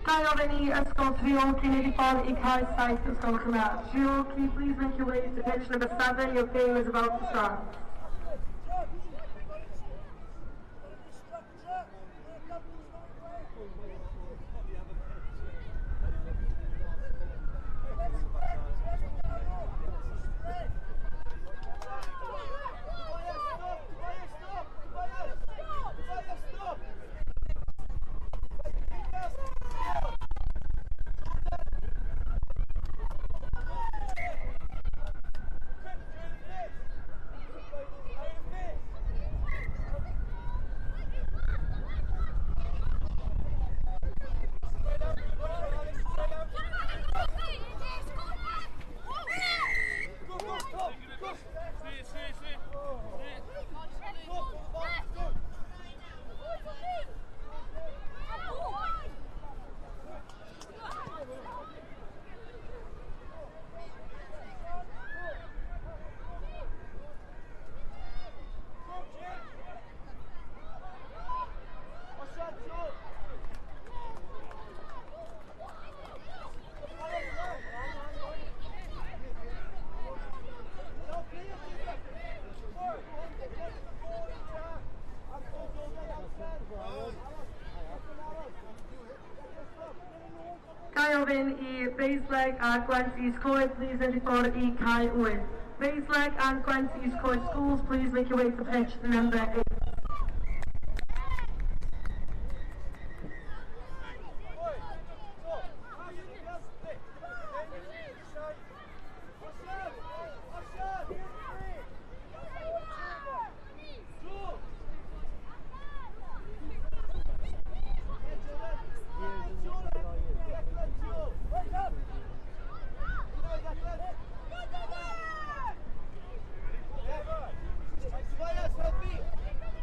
Ga i ofyn i Ysgol Treorci wneud i ffordd i Cae 7 Ysgol Cymraeg. Treorci, please make your way to pitch number 7. Your game is about to start. Ga i ofyn i Basleg a Gwent East Coed, please wneud i ffordd i Cae 8. Basleg and Gwent East Coed Schools, please make your way to pitch number 8. Tobias, help me!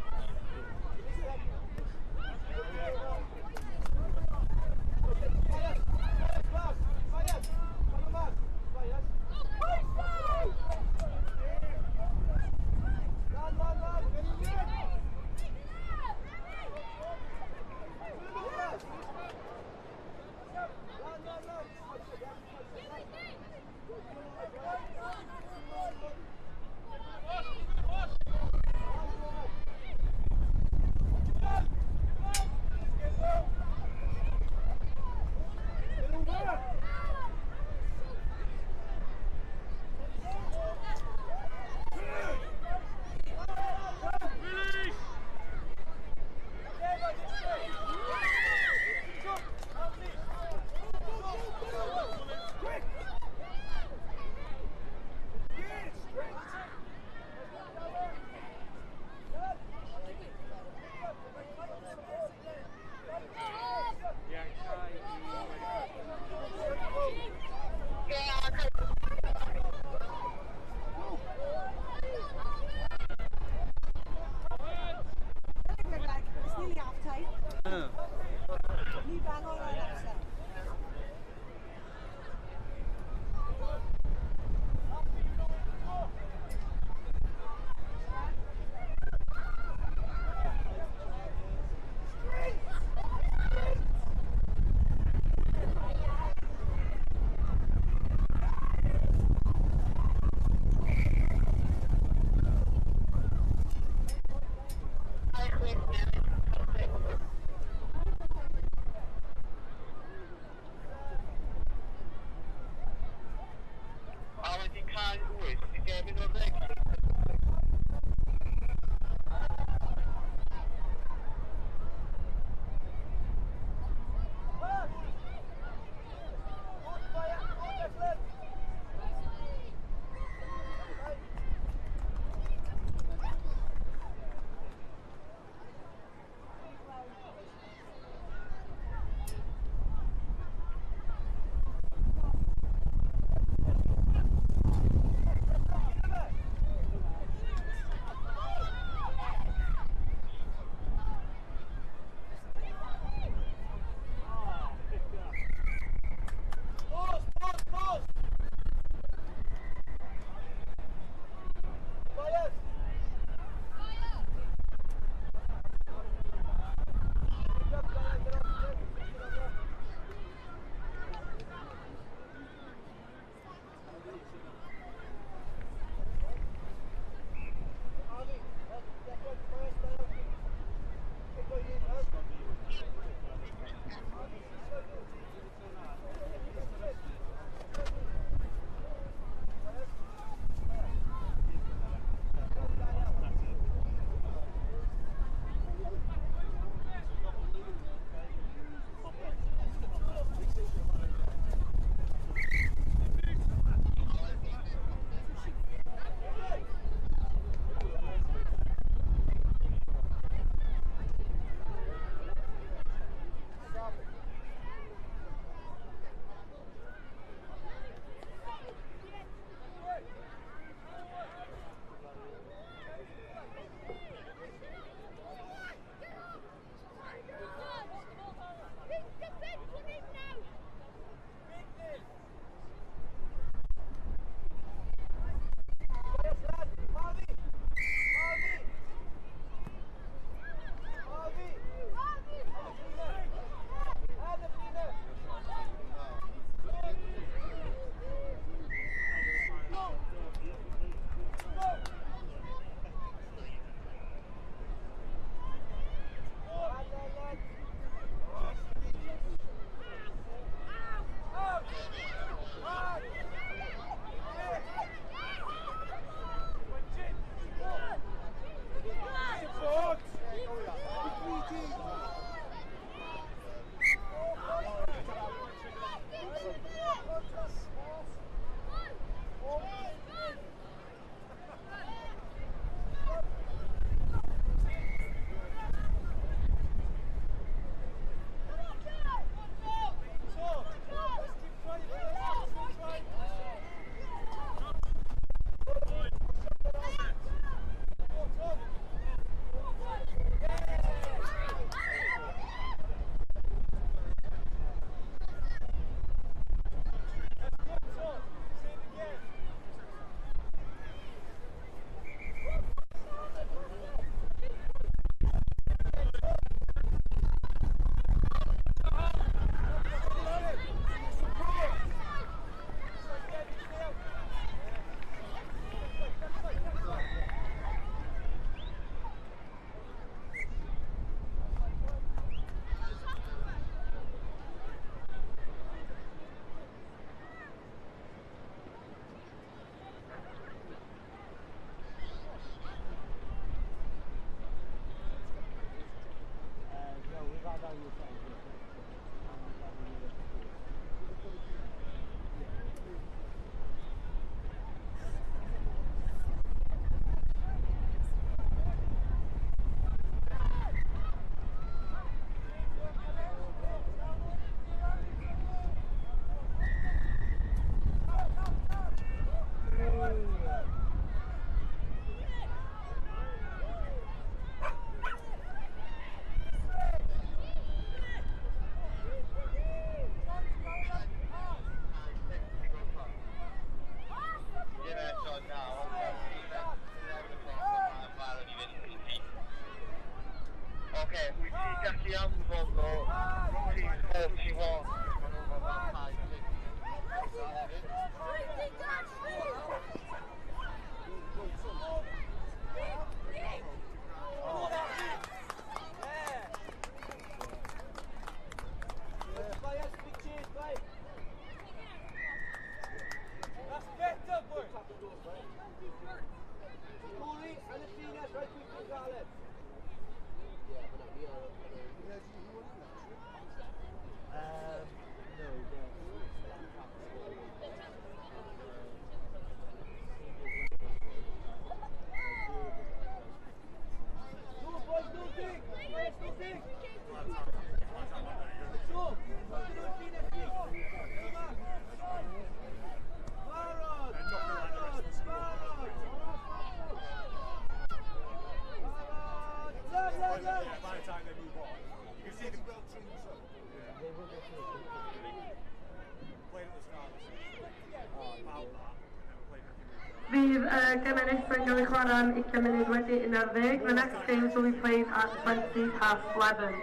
Fydd y gemau nesaf yn cael eu chwarae am 20 munud wedi 11. The next games will be played at 11:20.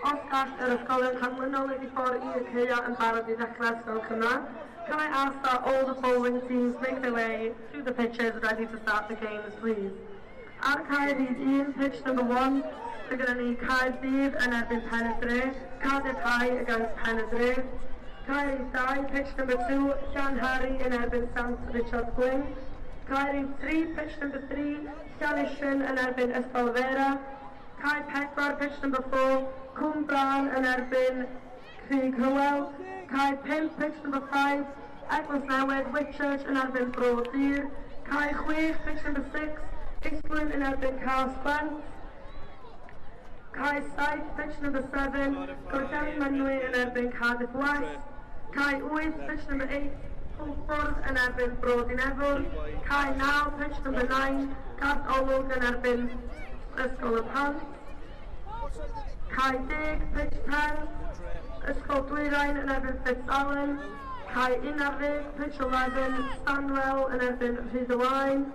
Os gall yr ysgolion canlynol wneud eu ffordd i'r caeau yn barod i ddechrau Ysgol Cynradd, can I ask that all the following teams make their way to the pitches ready to start the games, please? Ar y cae rhif 1, pitch number 1, So gyda ni Caerdydd yn erbyn Pen-y-dre, Cardiff High against Pen-y-dre. Cae 2, pitch number 2, Llanhari yn erbyn Sant Richard Gwyn. Cae 3, pitch number 3, Llanishen yn erbyn Ysgol Vera. Cae 4, pitch number 4, Cwmbran yn erbyn Crug Hywel. Cae 5, pitch number 5, Eglwys Newydd, Whitchurch yn erbyn Bro Dur. Cae 6, pitch number 6, Islwyn yn erbyn Cas-gwent. Cae 7, pitch number 7, Gorllewin Mynwy yn erbyn Cardiff West. Cae 8, pitch number 8, Hwlffordd yn erbyn Bro Dinefwr. Cae 9, pitch number 9, Garth Olwg yn erbyn Ysgol y Pant. Cae 10, pitch 10, Ysgol Dwyrain yn erbyn Fitzalan. Cae 11, pitch 11, Stanwell yn erbyn Rhyd-y-waun.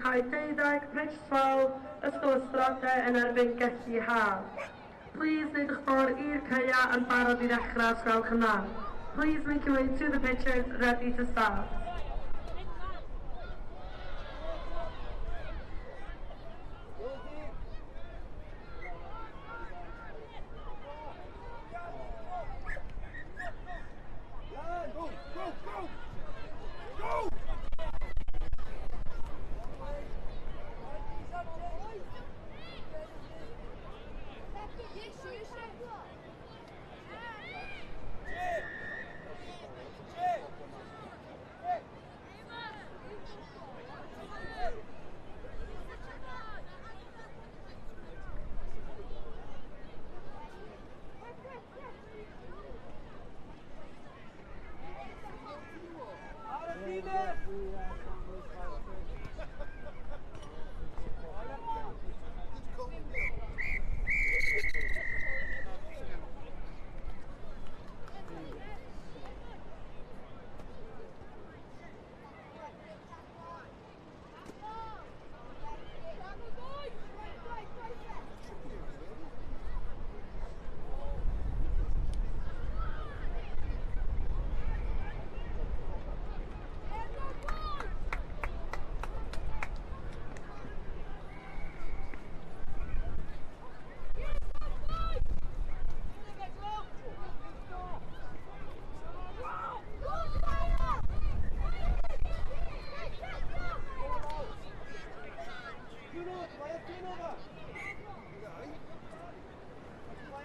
Cae 12, pitch 12, Ysgol Ystrade yn erbyn Gelli Haf. Please wneud eich ffordd i'r caeau yn barod i ddechrau os gwelwch yn dda. Please make your way to the pitches, ready to start. Go, go, go! Go!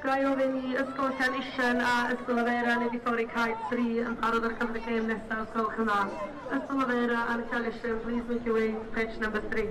Ga i ofyn i Ysgol Llanishen a Ysgol y Faera wneud eu ffordd i cae 3 yn barod ar gyfer y gêm nesaf, os gwelwch yn dda. Ysgol y Faera and Llanishen, please make your way to pitch number 3.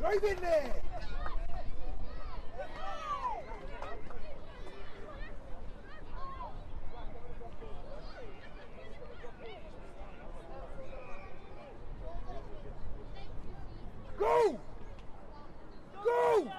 Drive in there! Go! Go!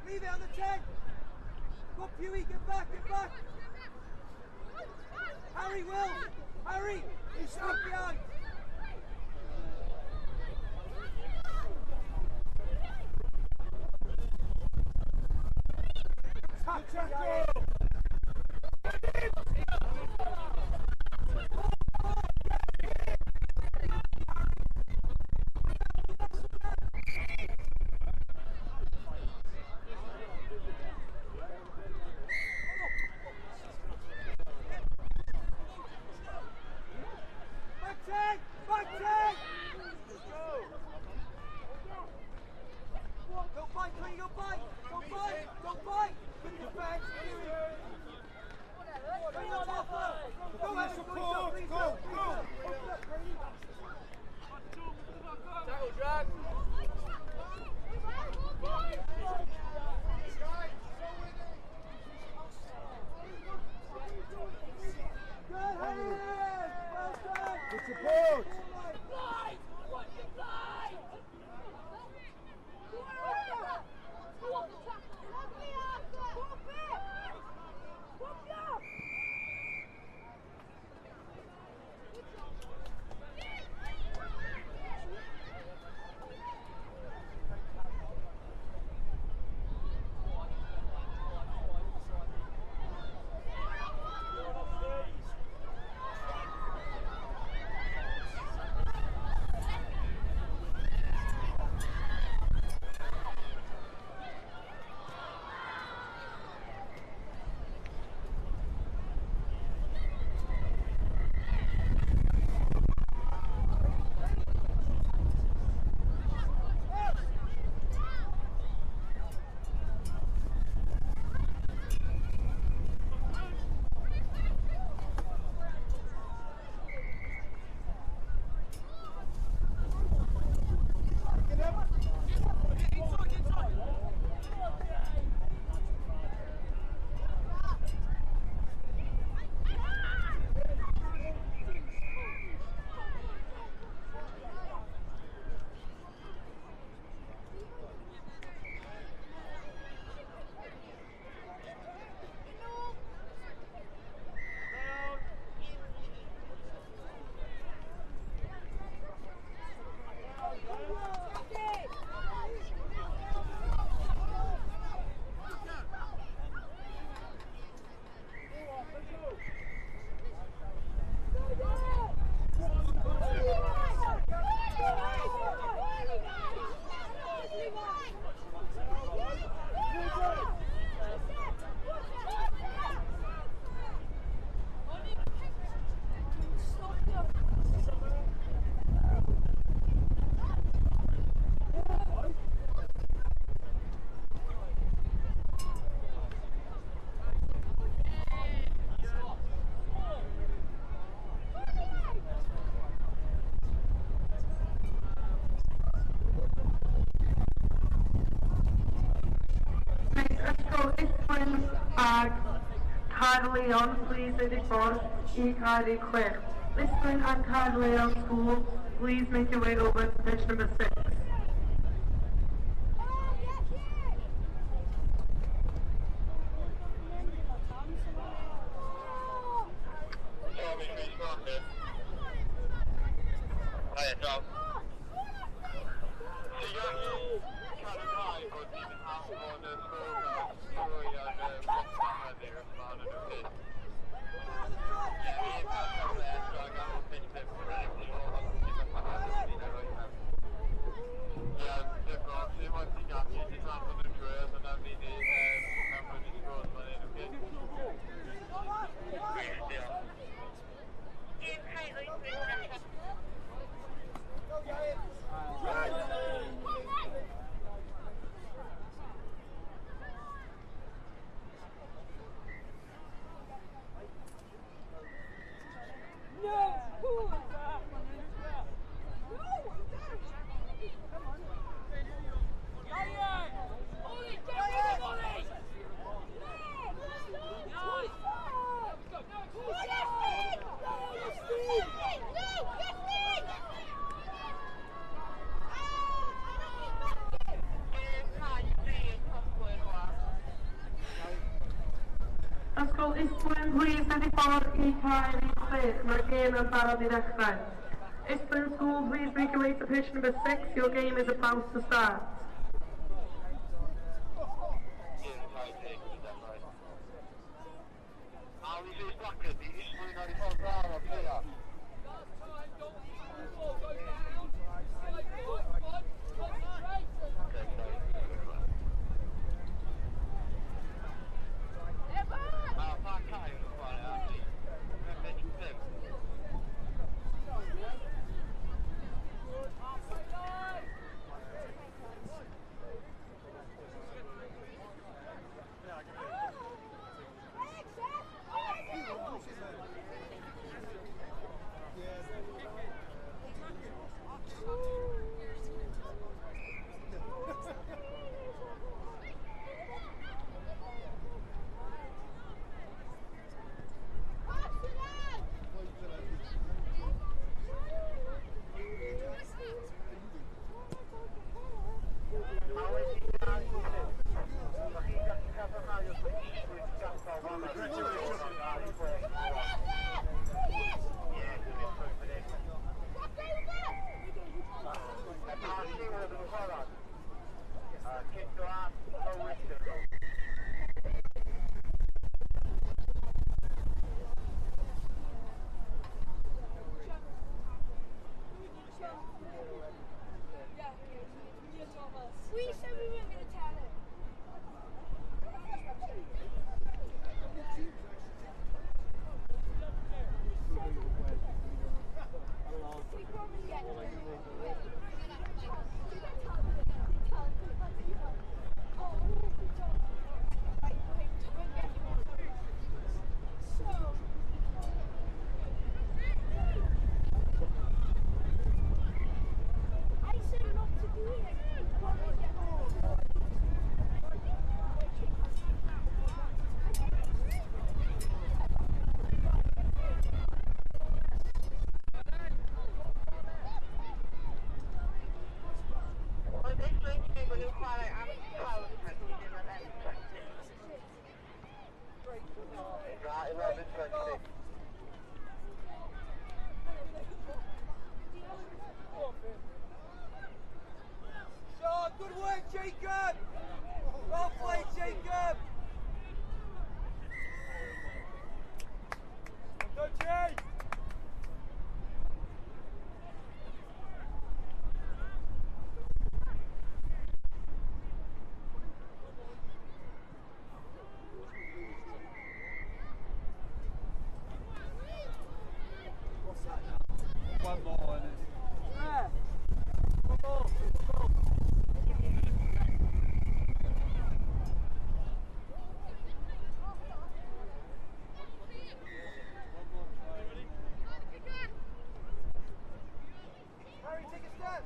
Leave it on the 10. Go, Pewey, get back, get back. Harry, Will, Harry, he's stuck behind. Tackle! Good support! Caerleon, please make i ffordd i Caer 6. Islwyn and Caerleon School, please make your way over to pitch number 6. Hiya, Tom. Ti'n gallu cadarnhau bod ni'n anfon y sgôr trwy ar y WhatsApp heddiw os maen nhw'n hyn? Ie, ni'n cael cyfle eto ag am pitch 5 ond ti'n mynd ar oed nawr. Ie, dim lot, dim ond ti'n gallu, ti'n anfon nhw trwy os yna ni di anfon i sgôr fan hyn, oce? Gwych, diolch. No! Who was that? No, I don't! Come on. Ollie, get rid of Ollie! Ysgol Islwyn, please make i ffordd i Caer 6. Mae'r gêm yn barod i ddechrau. Islwyn School, please make your way to pitch number 6. Your game is about to start. Gêm cael teg wedi dechrau. Ali Rhys Blackett, di Islwyn ar ei ffordd draw a player. Pa cae yn chwarae arni? Mae'n pitch 5. We said we weren't going to tell him. I said not to do it. Oedd Islwyn lle maen nhw'n chwarae am 12:20 ddim 11:20. Right, 11:20. Sean, good work, Jacob! Well played, Jacob! Well done, Jay! What's that now? One more and it's... Yeah. One more, one more. Harry, take a step.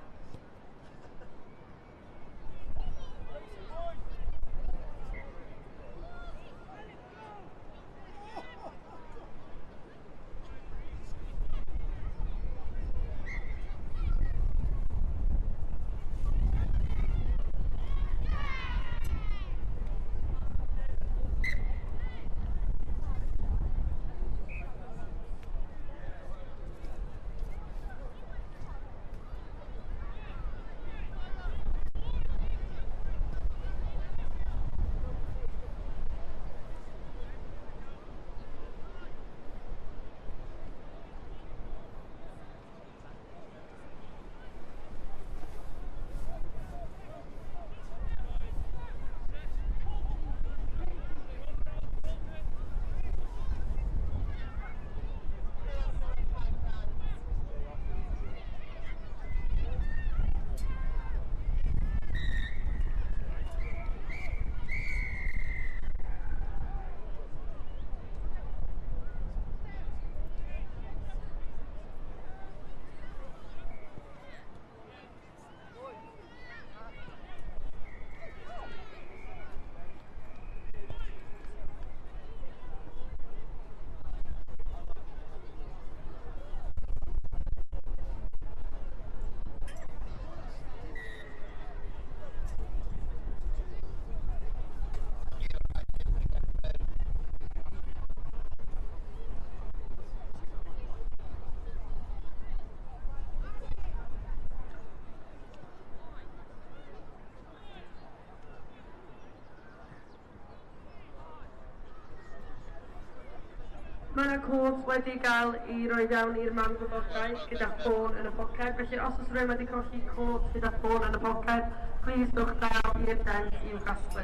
Mae yna cod wedi gael ei roi fewn i'r man gwybodaeth gyda ffôn yn y poced, felly os oes rhywun wedi colli cod gyda ffôn yn y poced, please dewch draw i'r tent i'w gasglu.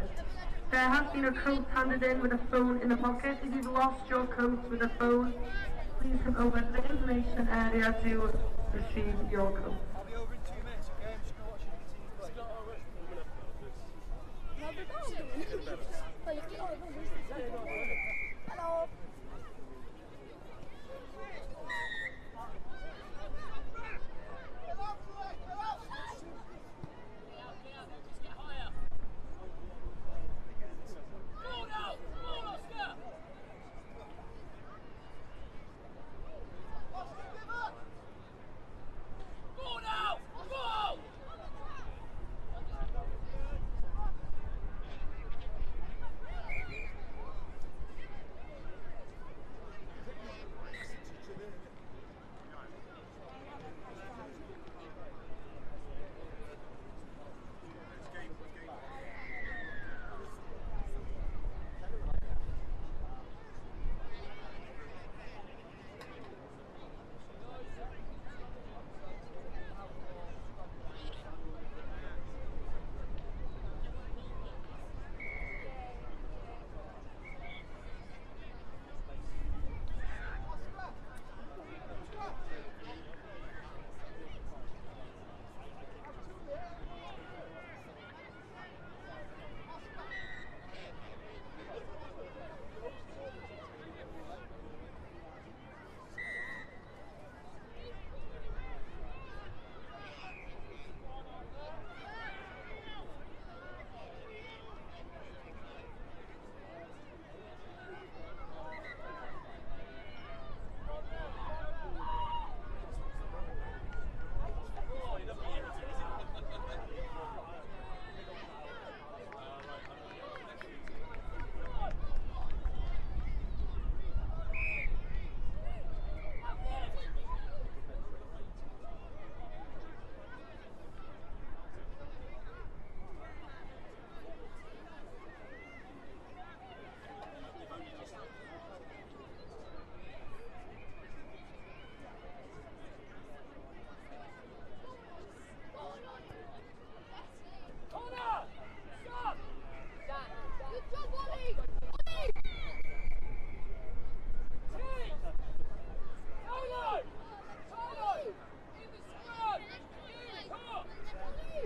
There has been a coat handed in with a phone in the pocket. If you've lost your coat with a phone, please come over to the information area to retrieve your coat. I'll be over in 2 minutes, okay? I'm just going to watch the team play. Hello.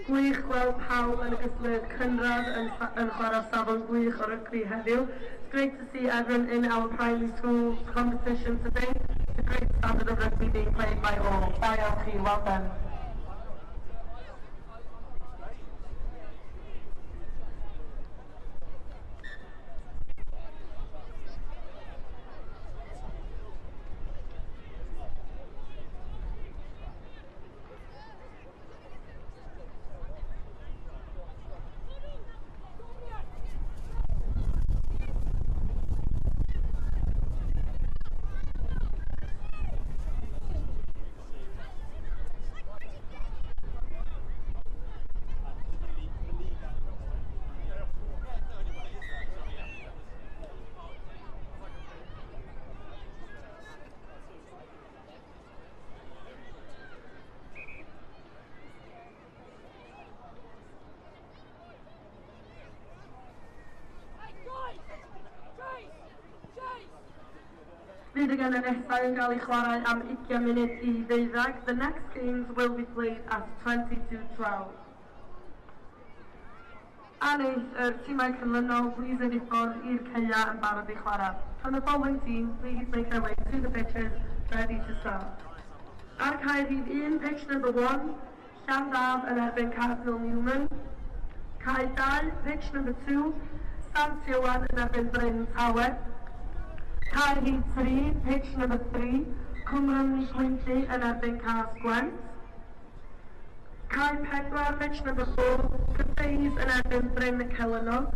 Gwych gweld pawb yn y gystadleuaeth cynradd yn chwarae safon gwych o rygbi heddiw. It's great to see everyone in our primary school competition today. It's a great standard of rugby being played by all. Da iawn chi, well done. Bydd y gemau nesaf yn cael ei chwarae am 11:40. The next games will be played at 20 to 12. A wneith yr tîmau canlynol plîs wneud eu ffordd i'r caeau yn barod i chwarae. Can the following teams please make their way to the pitches, ready to start. Ar cae rhif 1, pitch number 1, Llandaf yn erbyn Cardinal Newman. Cae 2, pitch number 2, Sant Ioan yn erbyn Bryn Tawe. Cae rhif 3, pitch number 3, Cwm Rhymni yn erbyn Cas-gwent. Cae 4, pitch number 4, Cathays yn erbyn Bryn Celynnog.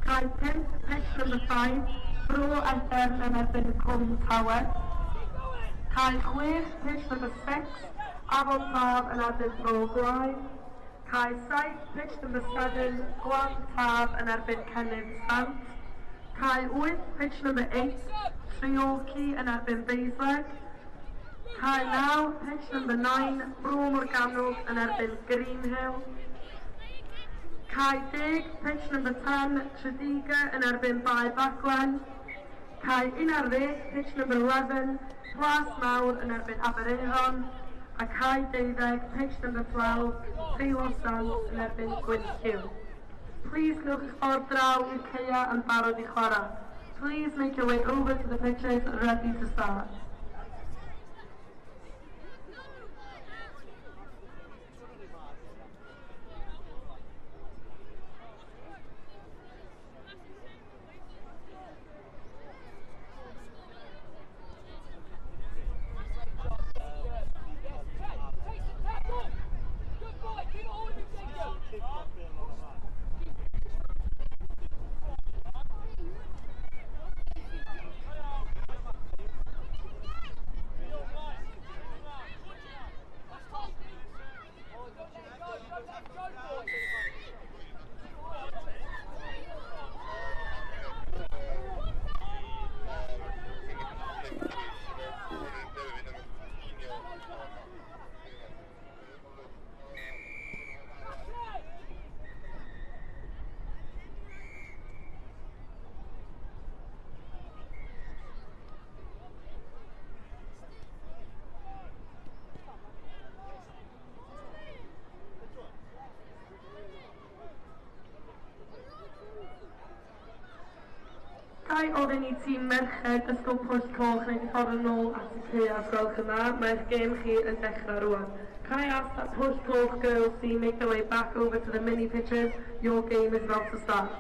Cae 5, pitch number 5, Bro Edern yn erbyn Cwm Tawe. Cae 6, pitch number 6, Afon Taf yn erbyn Bro Gwaun. Cae 7, pitch number 7, Glan Taf yn erbyn Cenydd Sant. Cae 8, pitch number 8, Treorci yn erbyn Basleg. Cae 9, pitch number 9, Bro Morgannwg yn erbyn Greenhill. Cae 10, pitch number 10, Tredegar yn erbyn Bae Baglan. Cae 11, pitch number 11, Plas Mawr yn erbyn Aberaeron. A cae 12, pitch number 12, Teilo Sands yn erbyn Gwynllyw. Please gwnewch eich ffordd draw i'r caeau yn barod i chwarae. Please make your way over to the pitches ready to start. Ga i ofyn i tîm merched Ysgol Pwll Coch wneud eu ffordd yn ôl at y caeau os gwelwch yn dda. Mae'ch gêm chi yn dechrau rwan. Can I ask that Pwll Coch girls team make their way back over to the mini pitches? Your game is about to start.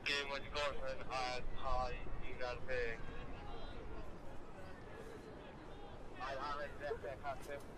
Gêm wedi gorffen ar cae 11. Ail hanner i ddechrau, Catrin.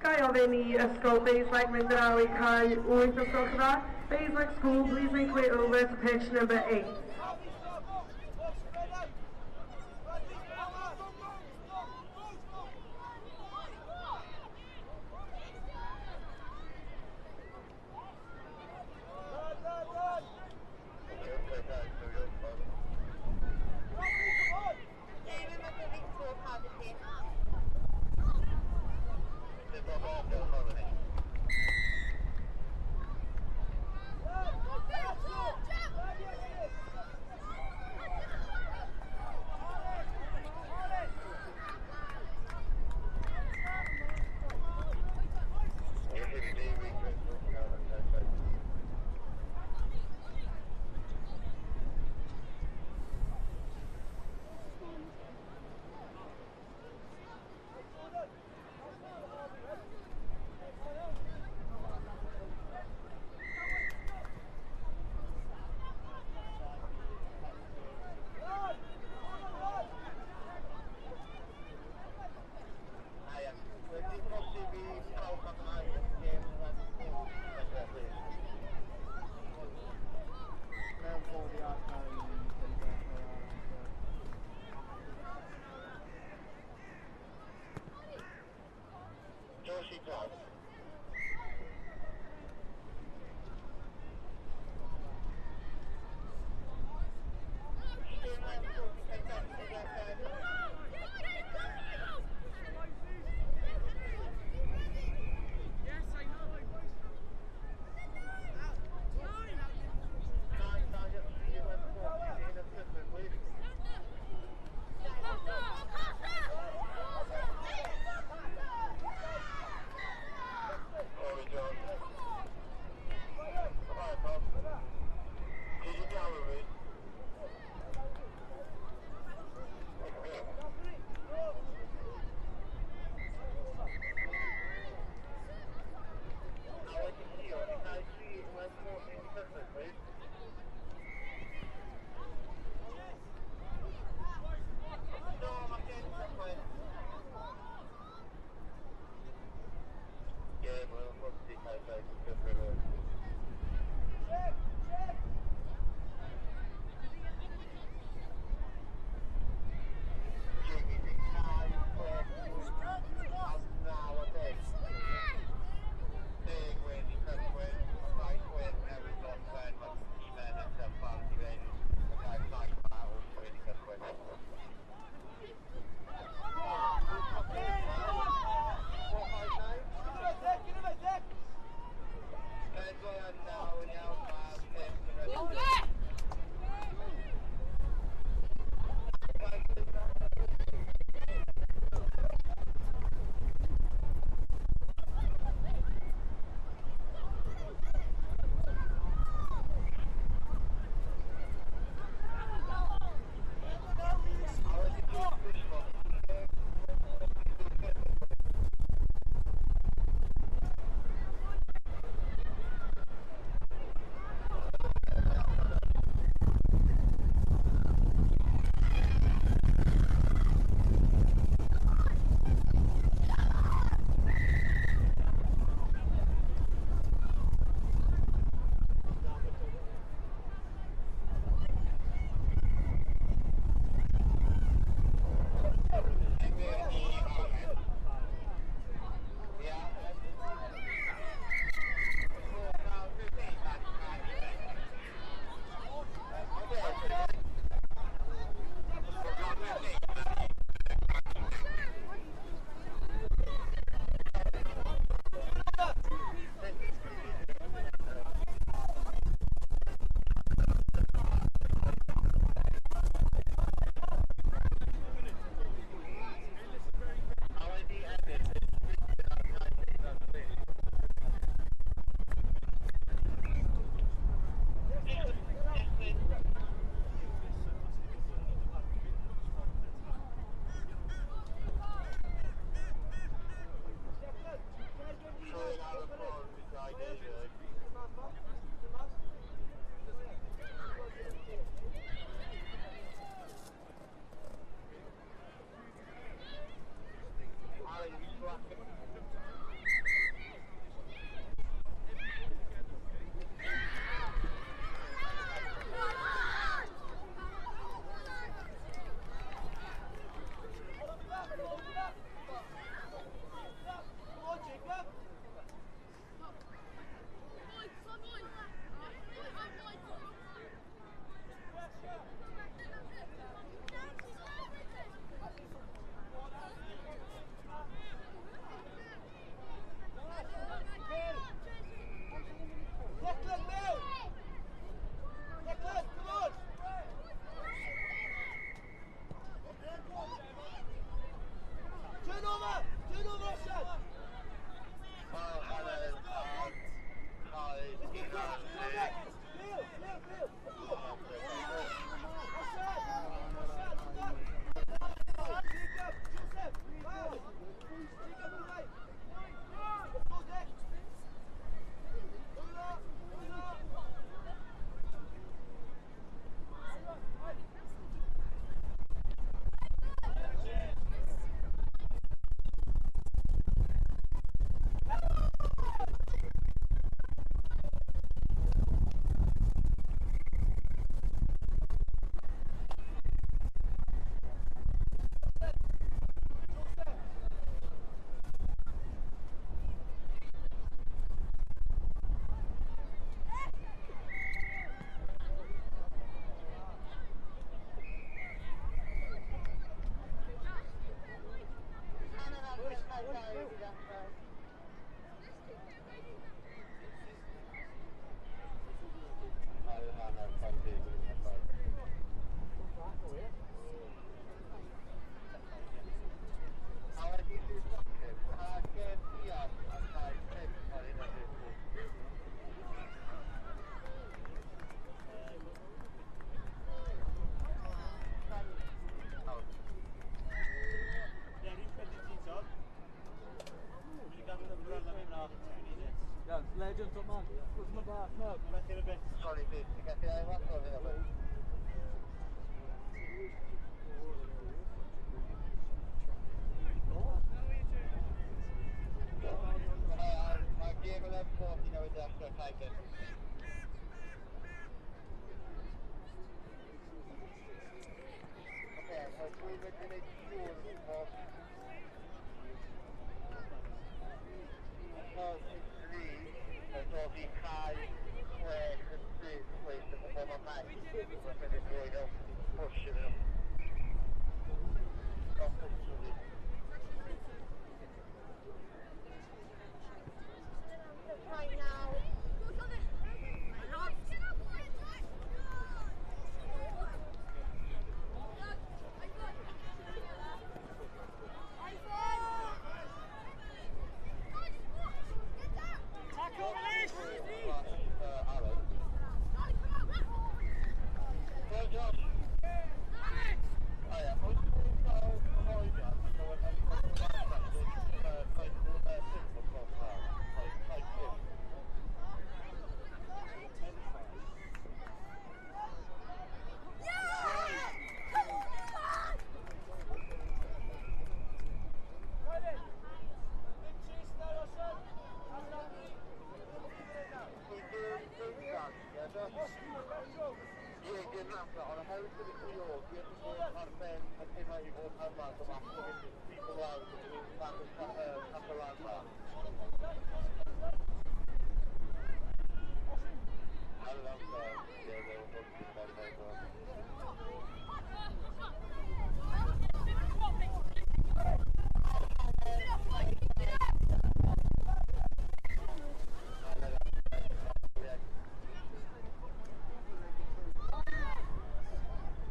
Ga i ofyn i Ysgol Baselac mynd draw i cae 8 os gwelwch yn dda. Baselac School, please make way over to pitch number 8.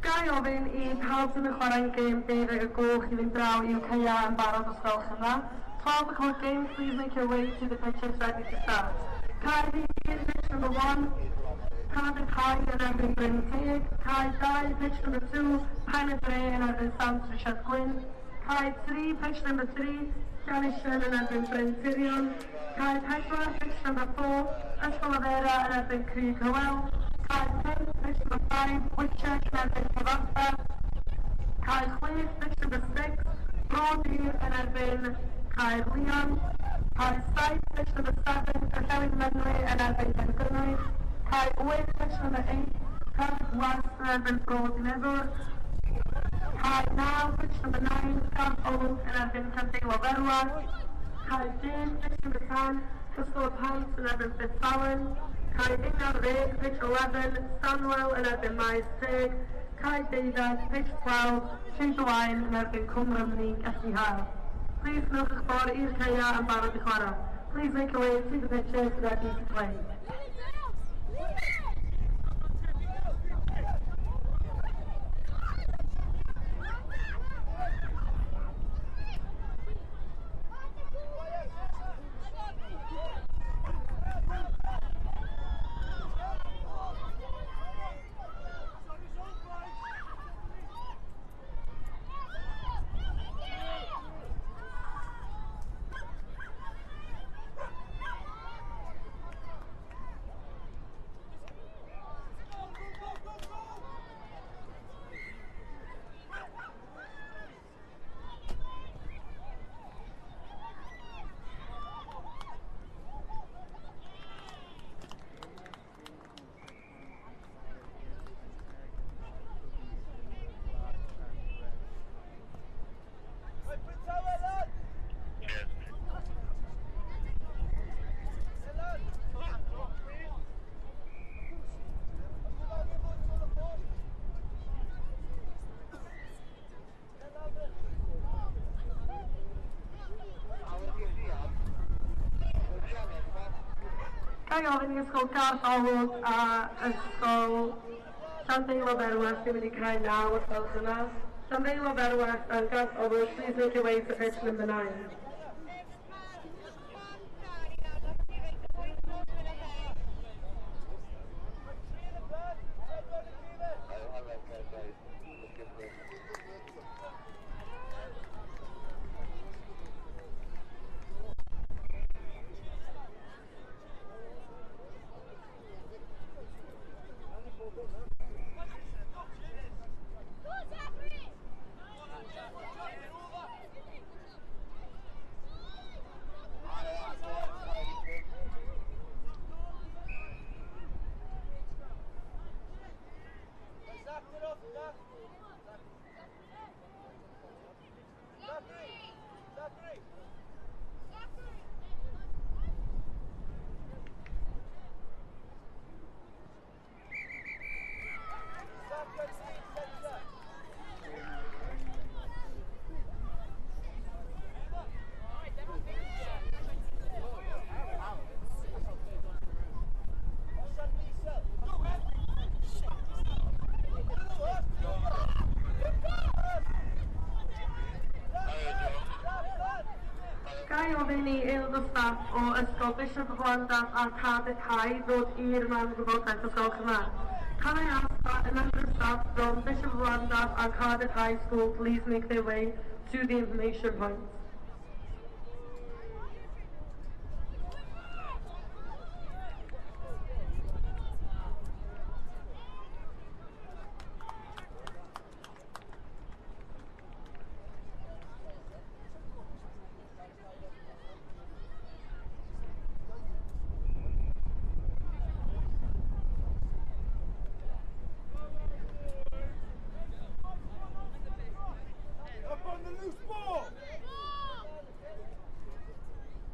Ga i ofyn i pawb sydd yn chwarae'n gêm 12 y gloch i fynd draw i'w caeau yn barod os gwelwch yn dda. 12 o'clock game, please make your way to the pitches ready to start. Cae 1, pitch number 1, Cardiff High yn erbyn Bryn Teg. Cae 2, pitch number 2, Pen y Dre yn erbyn Sant Richard Gwyn. Cae 3, pitch number 3, Llanishen yn erbyn Bryn Tirion. Cae 4, pitch number 4, Ysgol y Vera yn erbyn Crug Hywel. Cae 5, pitch number 5, Whitchurch yn erbyn Cyfarthfa. Cae 6, pitch number 6, Brodir yn erbyn Caerllion. Cae 7, pitch number 7, Gorllewin Mynwy yn erbyn Llangynwy. Cae 8, pitch number 8, Cardiff West yn erbyn Bro Dinefwr. Cae 9, pitch number 9, Garth Olwg yn erbyn Llandeilo Ferwa. Cae 10, pitch number 10, Ysgol y Pont yn erbyn Fitzalan. Cae 11, pitch 11, Stanwell yn erbyn Maes Teg. Cae 12, pitch 12, Rhydywaun yn erbyn Cwm Rhymni, Gelli Haf. Please gwnewch eich ffordd i'r caeau yn barod i chwarae. Please make your way to the pitches ready to play. Ga i ofyn i Ysgol Garth Olwg a Ysgol Llandeilo Ferwas sy'n mynd i cae 9 os gwelwch yn dda. Llandeilo Ferwas and Garth Olwg, please make your way to pitch number 9. aelod o staff o Ysgol Bishop of Llandaff a Cardiff High ddod i'r man gwybodaeth os gwelwch yn dda? Can I ask that a member of staff from Bishop of Llandaff and Cardiff High School please make their way to the information point? Up on the loose ball!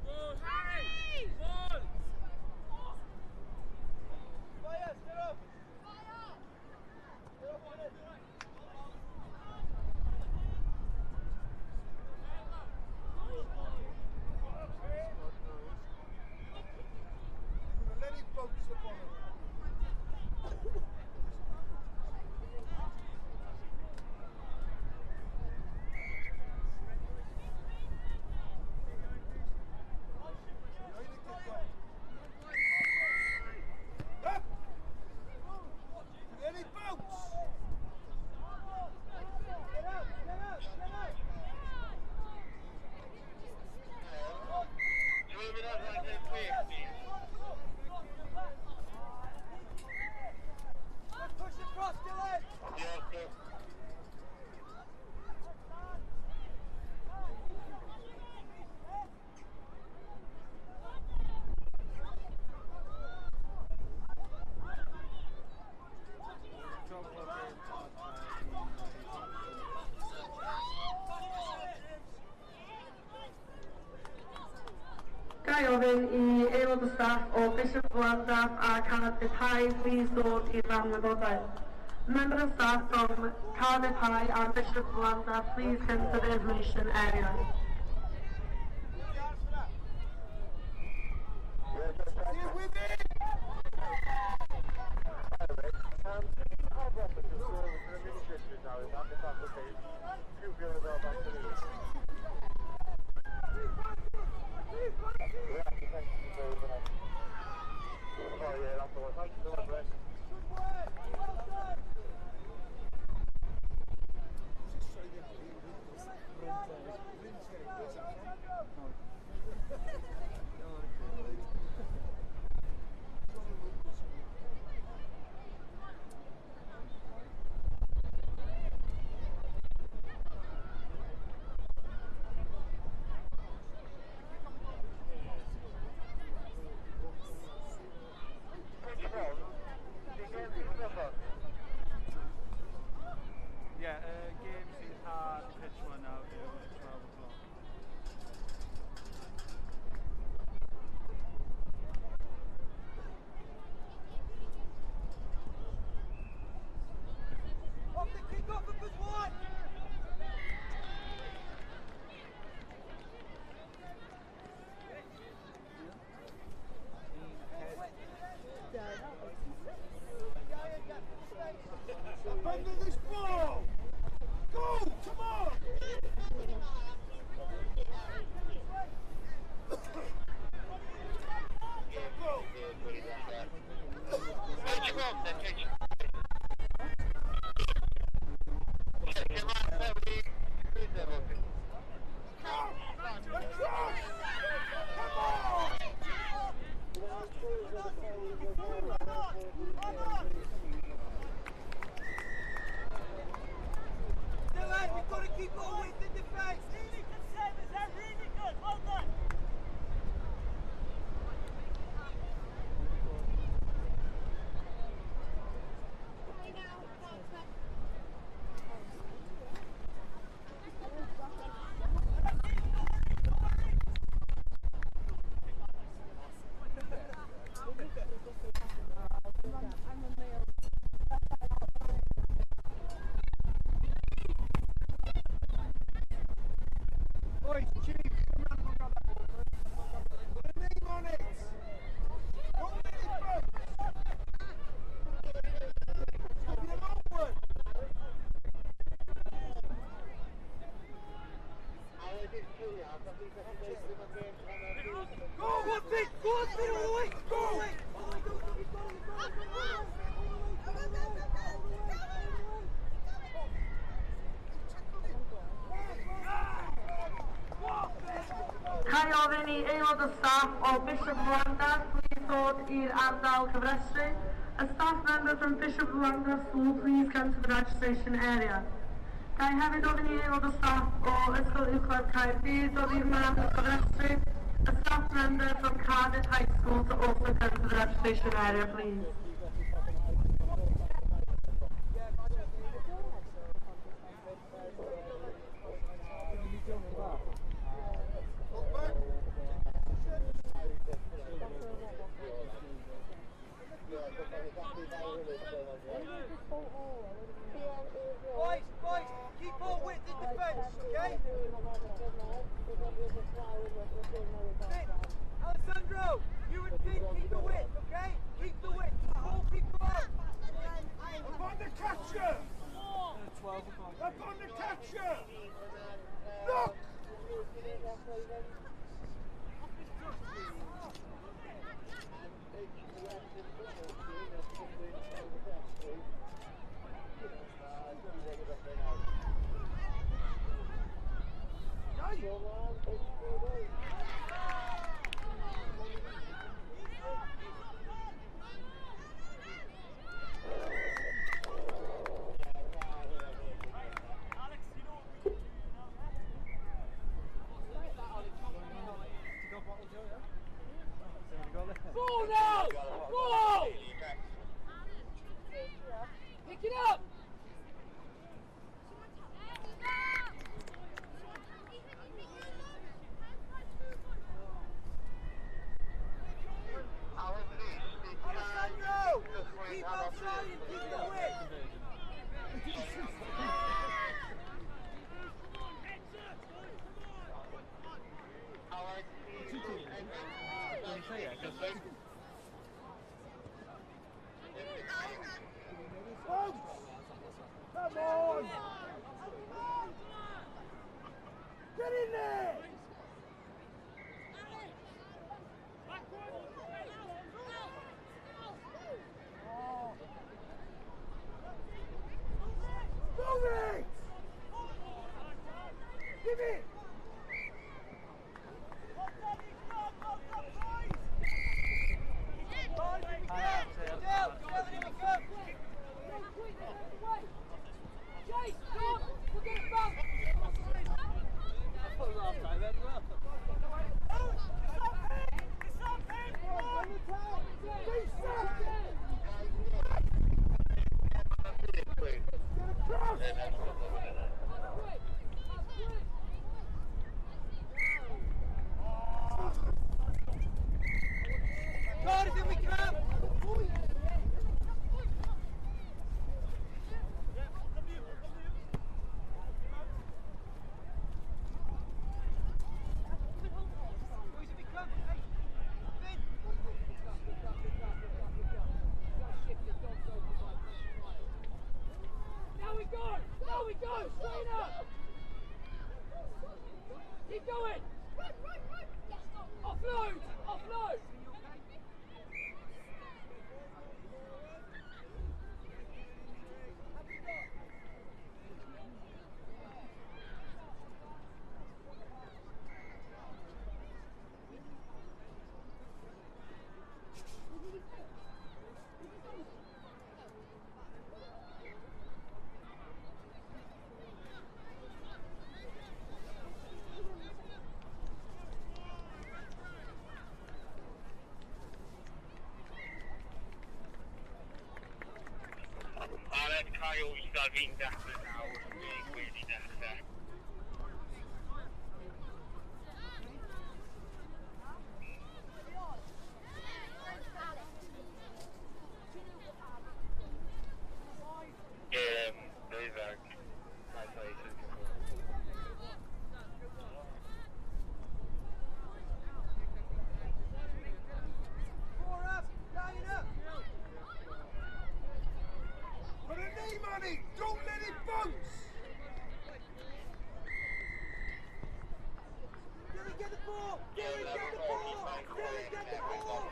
Ball, Harry! Ball! Fire, get up! Get up on it! Let it bounce up on him. Up! Let it bounce! Get up, get up, get up! Dwi'n mynd ar rhaglen chwech, please. Good push across, Dylan! Diolch, Chris. Ga i ofyn i aelod o staff o Bishop of Llandaff a Cardiff High please ddod i'r fan wybodaeth. Member of staff from Cardiff High and Bishop of Llandaff please come to the information area. Stay with it! Yeah, game sydd ar pitch one now yw 12 o'clock. Off the kick off and put one! Up under this ball! Go! Come on! Pitch one, then pitch. Lle mae'r referee yn efo fi? Across! Come on! Dylan, we've got to keep our width in defence! Really good service, they're really good, well done! I'm a male. gofyn i aelod o staff o Bishop Llandaff please dod i'r ardal cyfrestru. A staff member from Bishop Llandaff School please come to the registration area. Ga i hefyd ofyn i aelod o staff o Ysgol Uwchradd Caerdydd dod i'r man cyfrestru. A staff member from Cardiff High School to also come to the registration area, please. Boys, boys, keep our width in defence, okay? Finn, Alessandro, you and Finn keep the width, okay? Keep the width, pull people up. Up on the catcher! Up on the catcher! Look! Ball now! Ball! Pick it up! Alessandro, keep outside and keep the width. Come on! Get in there! Move it! Give it! Chase, come! We'll get it back! Cardiff, in we come! Now we go! Now we go! Straight up! Keep going! Run, run, run! Offload! Offload! Kyle ar fin dechrau nawr, wedi dechrau. Four up, line up. Put a name on it! Don't let it bounce! Dylan, get the ball! Dylan, get the ball! Dylan, get the ball!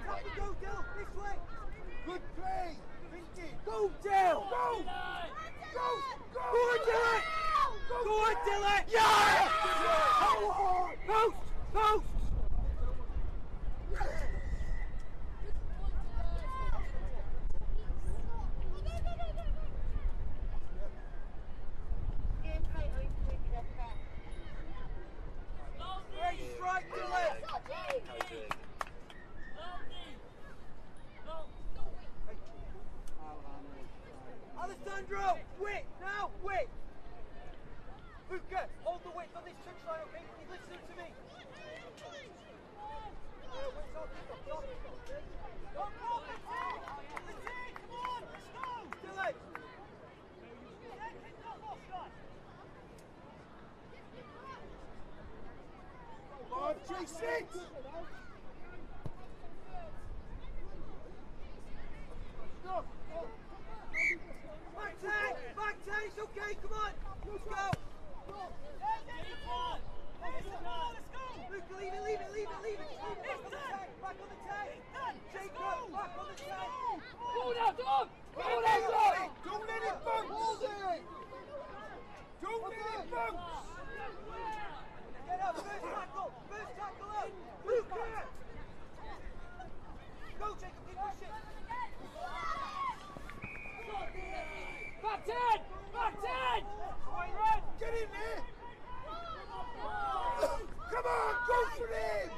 Tap and go, Dylan, this way! Good play! Pinky! Go, Dylan! Go! Go! Go! Go on, Dylan! Go! Go on, Dylan! Yeah! Come on! Pedro, wait, now, wait. Luca, hold the width on this touchline, okay? You listen to me. Go, go, Let's come on, let's go. Dylan. Come on, chase it! Stop! Back 10! Back 10! It's okay, come on! Let's go! Let's go! Luca, leave it, leave it, leave it, leave it! Just leave it. Back on the 10! Back on the 10! Jacob, back on the 10! Go now, Dom! Go now, Dom! Don't let it bounce! Hold it! Don't let it bounce! Get up! First tackle! First tackle up! Luca! Go, Jacob, keep pushing! Back 10! Back 10! Get in there! Come on, go for it!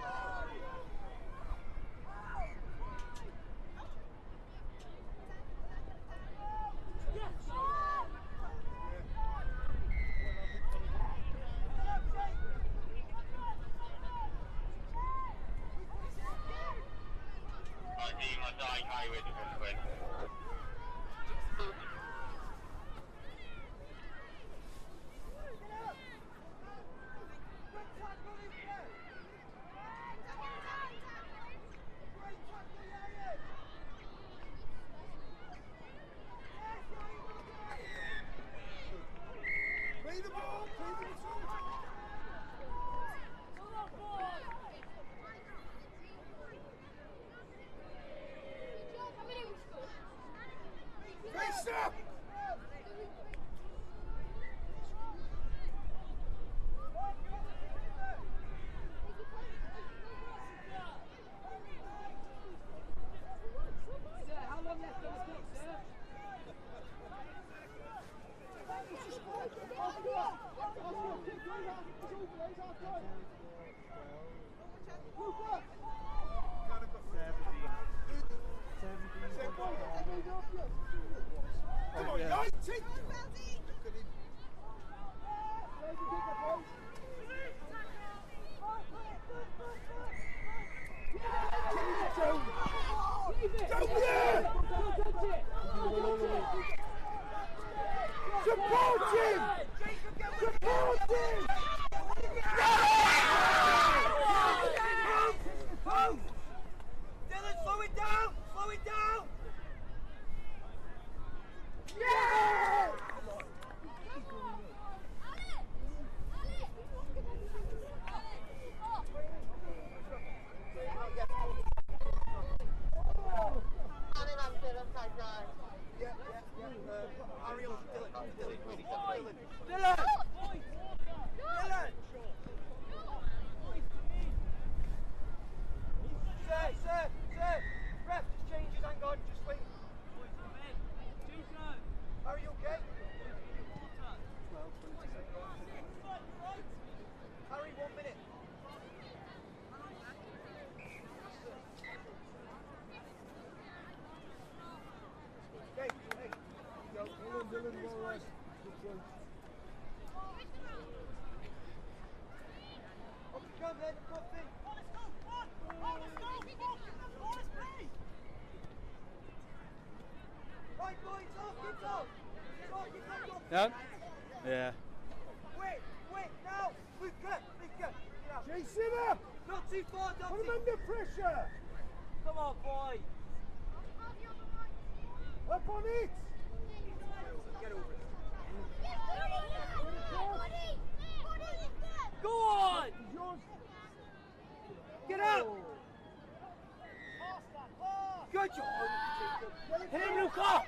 Play the ball, play the ball. Face up! Sir, how long left on the clock, sir? Come on, guys, take Look at him. Down there! Support him! Support him! Move! Dylan, slow it down! Slow it down! Yeah! Yeah. Ariel, Dylan, Dylan, Dylan, Dylan! Dylan! Sir, sir, sir! Ref, just changes, hang on, just wait. Are you okay? Harry, 1 minute. Hey, hey. Go, hold on, Dylan, well right. Good choice. Up you come then, coffee. Let's go! Come on, let's go! Come on, let's play! Right, boys, off, kids off. Off, kids off, off. Yeah? Yeah. Wait, wait, now. Luca, Luca. Get out. Chase him up! Not too far, Dotty. Put him under pressure! Come on, boy. Up on it! Get over it. Go on! Yours. Get out! Good job! Hit him, Luca!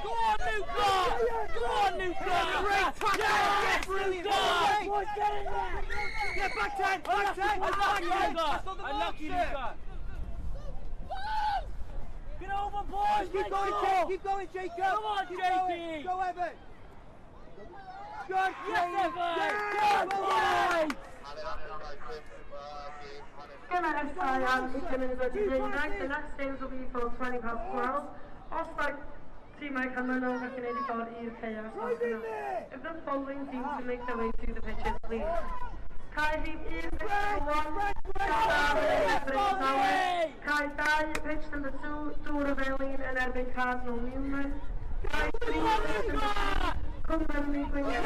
Go on, Luca! Go on, Luca! Great tackle! Yes, Brilliant! Luca! Boys, get in there! Yeah, back 10! Back 10! Back 10! That's on the mark, Unlucky, sir. Luca. Get over, boys! Keep going, Jake! Keep going, Jacob! Come on, Keep JP! going. Go, Evan! Good, Yes, Jamie. Evan! Yeah, Good well done. boy! The next games will be for 12:20. Offside Tîmau canlynol gallu gwneud eu ffordd i'r caeau. If the following teams can make their way to the pitches, please. Cae rhif 1, pitch number 1, Bryn Tawe. Cae 2, pitch number 2, Dŵr y Felin yn erbyn Cardinal Newman. Cae 3, pitch number 3, Cwm Rhymni Gwynedd.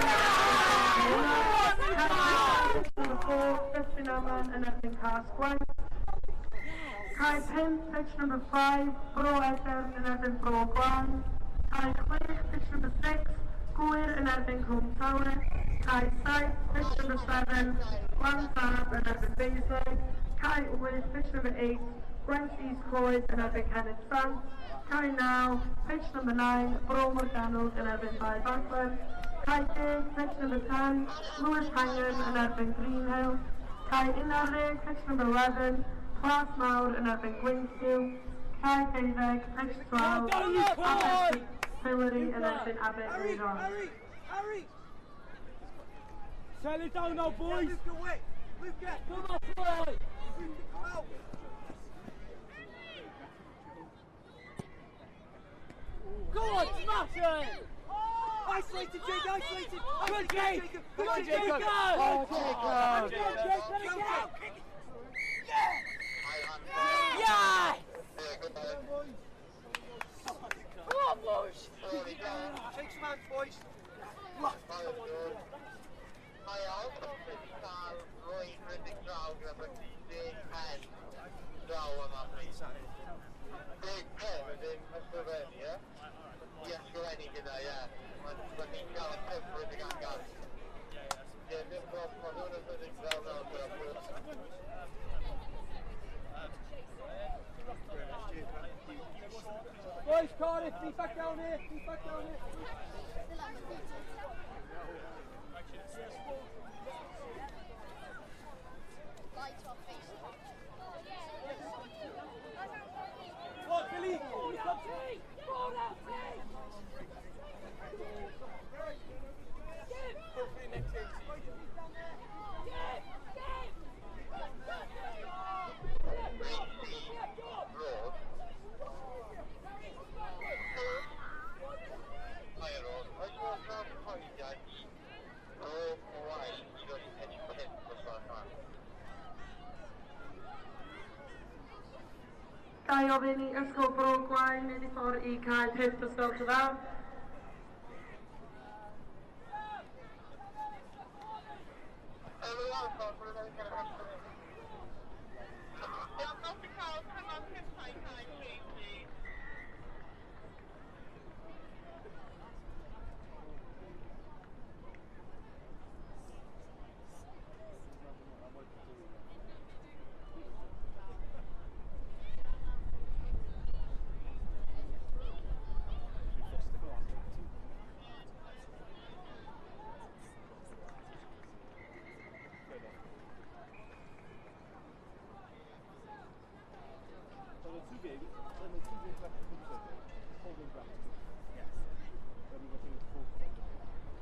Cae 4, pitch number 4, Dyffryn Aman yn erbyn Cas-gwent. Cae 5, pitch number 5, Bro Edern yn erbyn Bro Gwaun. Cae 6, pitch number 6, Gŵyr yn erbyn Cwm Tawe. Cae 7, pitch number 7, Glantaf yn erbyn Basel. Cae 8, pitch number 8, Gwent East Coed yn erbyn Kenneth Sant. Cae 9, pitch number 9, Bro Morgannwg yn erbyn Bae Baglan. Cae 10, pitch number 10, Lewis Hangen yn erbyn Greenhill. Cae 11, pitch number 11, Plas Mawr yn erbyn Gweingil. Cae 12, pitch 12, Abertillery yn erbyn Aberaeron. Harry! Settle it down now, boys! Yeah, Luke, away! Luke, come off, boy! Luke, come out! Go on, smash it! Isolated, Jake, isolated! Good, Jake! Good, Jacob! Oh, Jacob! Jacob! Yeah! Yeah! Come on, boys! Shake some hands, boys! Mae awr wedi cael rhoi rhedeg draw gyda rygbi 10 draw yma pryd. 10 ydyn ysgrifennu, ie? I ysgrifennu gyda, ie. Mae ni'n cael y pump rhedeg angan. Ie, ddim problem, mae hwn yn rhedeg draw nawr gyda pwrs. Boys, Cardiff, be back down here, be back down here. Come on, Billy! Go on now, Ga i ofyn i Ysgol Bro Gwaun wneud ei ffordd i cae 5 os gwelwch yn dda.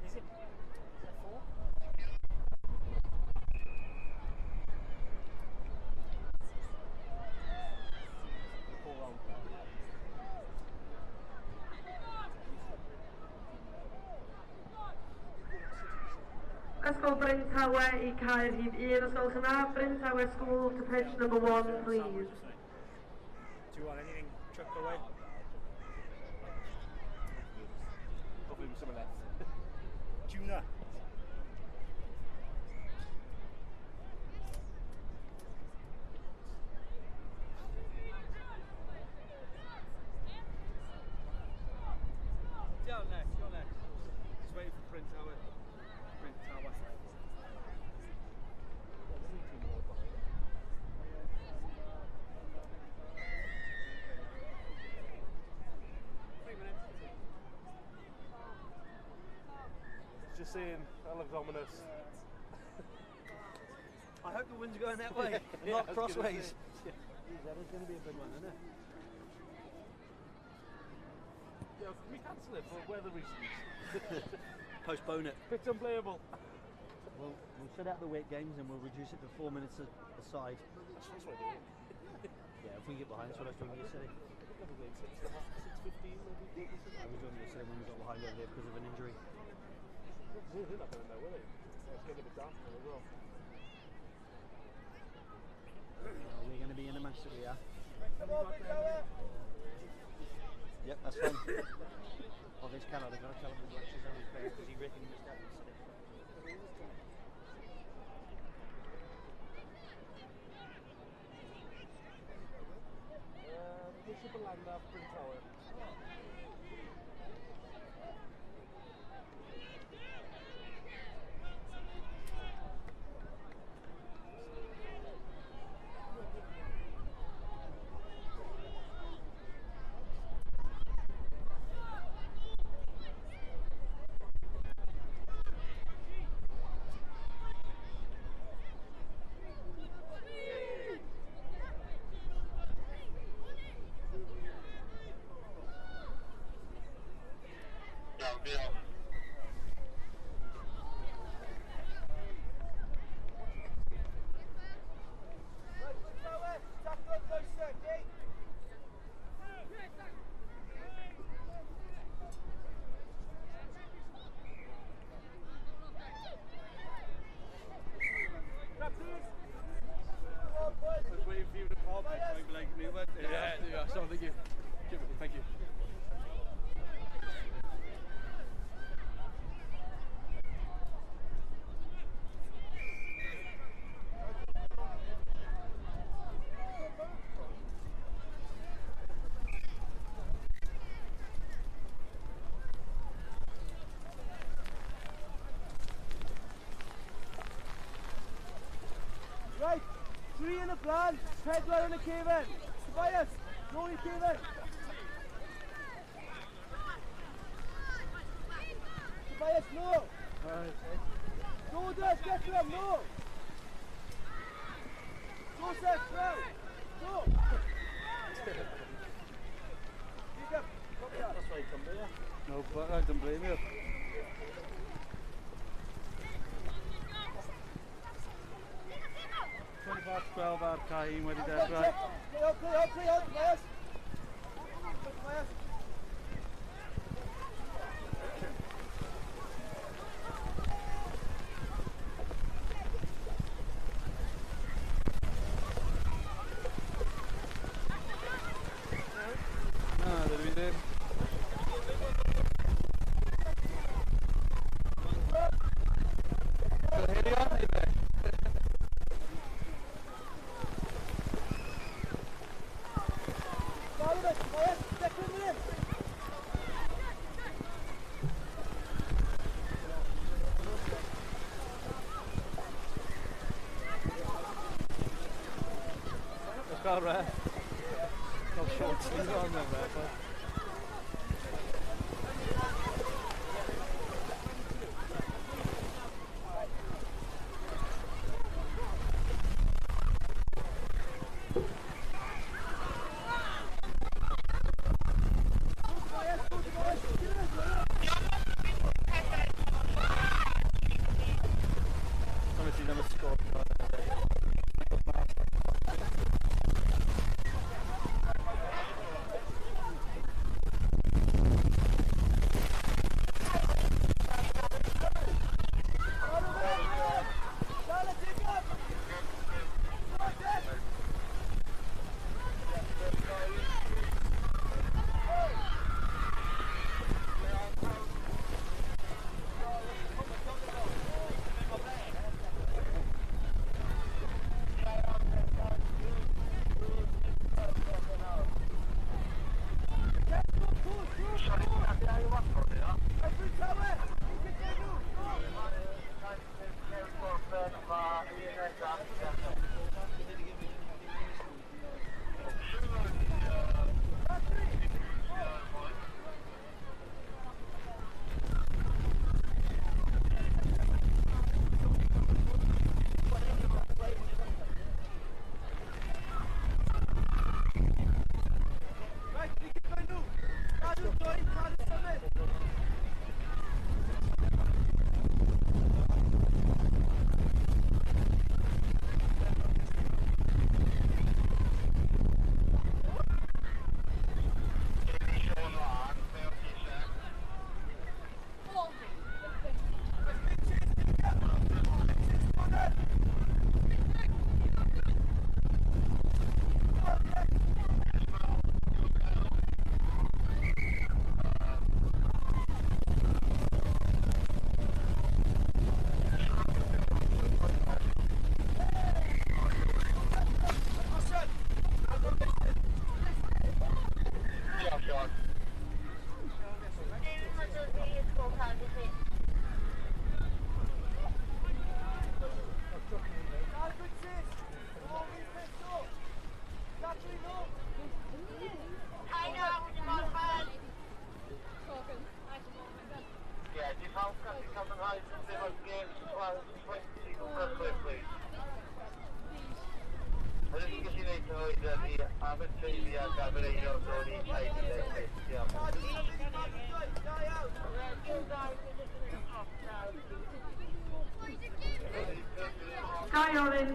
Is it 4? Ysgol Bryn Tawe i cae rhif 1 os gwelwch yn dda. Bryn Tawe School to pitch number 1, please. Do you want anything chucked away? Probably someone left. Tuna. Down next, you're next. Just waiting for Bryn Tawe. Bryn Tawe. Just saying, that looks ominous. I hope the wind's going that way, Yeah, not I was gonna crossways. say. Jeez, that is going to be a big one, isn't it? Yeah, can we cancel it for weather reasons? Postpone it. Pitch unplayable. We'll sit out the wet games and we'll reduce it to 4 minutes a side. That's what I do. Yeah, if we get behind, that's what I was doing yesterday. 6:15 maybe. I was doing because of an injury. They're not going to know, will they? It's getting a bit dark now as well. Well, we're going to be in a mess we are. Come on, big fella. Yep, that's fine. Oh, this Callum, they've got to tell him the glasses on his face because he reckoned he must have them stiff. Bishop of Llandaff, Bryn Tower. Thank you. Thank you. Right, 3 in the plan, 4 yn y cefen. Tobias, nôl i'r cefen. Tobias, nôl. Joseph, get to him, nôl. Joseph, throw. Go. Jacob, come here. That's why you come here. No, but I don't blame you. 12:20 ar cae un wedi dechrau. Play on, play on, play on, Tobias. Tobias. Na, dydw i ddim. Herio neu be? Got short sleeve on there, but obviously never scored.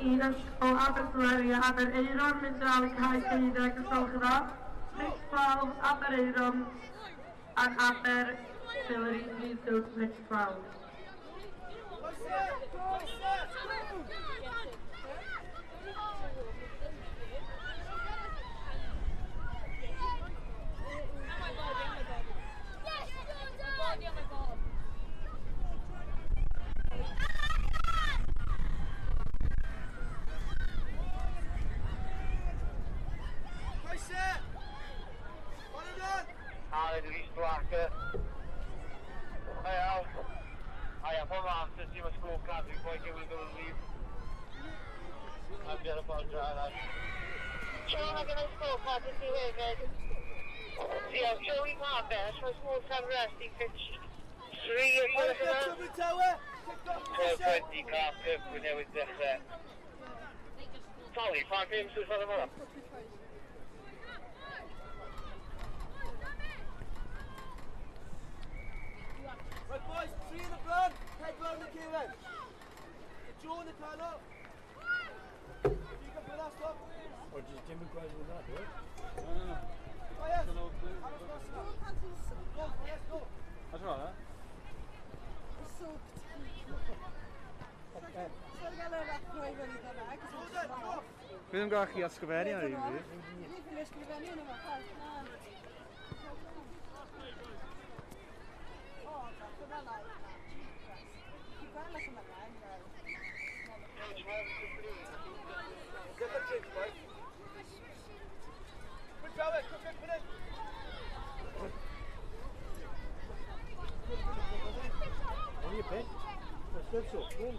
1 o Abertillery a Aberaeron mynd draw i cae 12, os gwelwch yn dda. Pitch 12, Aberaeron and Abertillery, please go to pitch 12. Sorry, 5 games to the. Right boys, 3 in the front, head round the Kieran. Joe in the canal. You can put that stop. Or just Jimmy Grimes with that, right? No. Oh, yes. Go, yes, go. That's all right, We're soaked. Fi ddim gallu ysgrifennu ar un fi. Fi ddim ysgrifennu yn yma. Get the drink, mate. Quick, Alex, quick, quick, finish. Only a bit. That's so cool.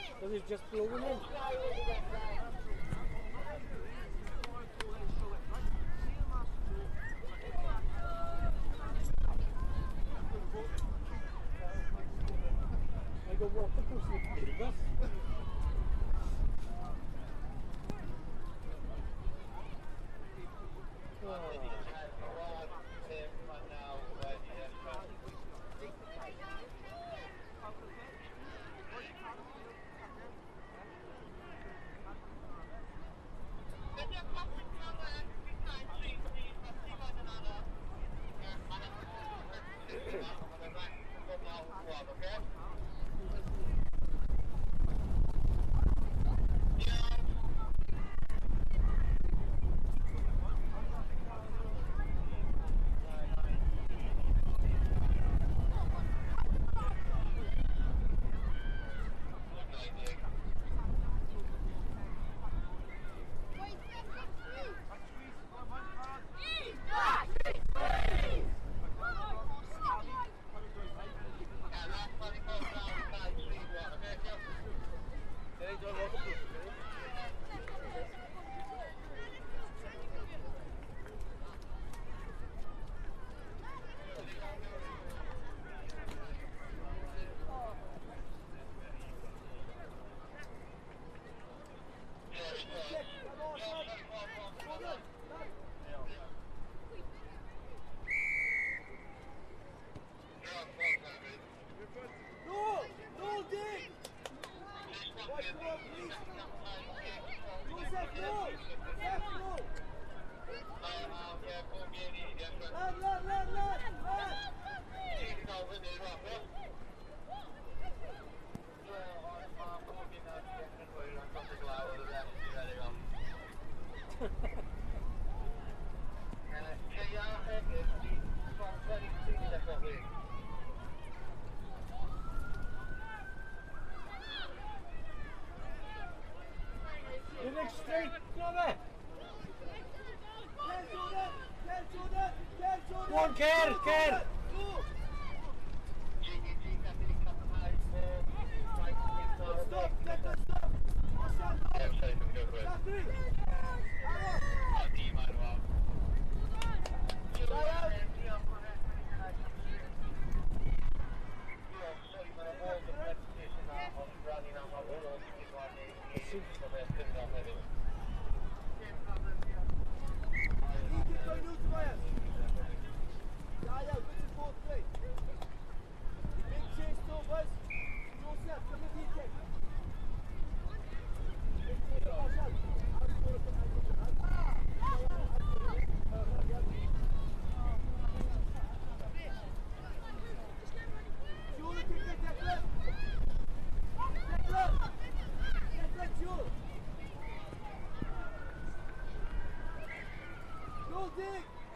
Because it's just blowing in. Like a waterproof bus. One, Ker, Ker! Stop, let us stop!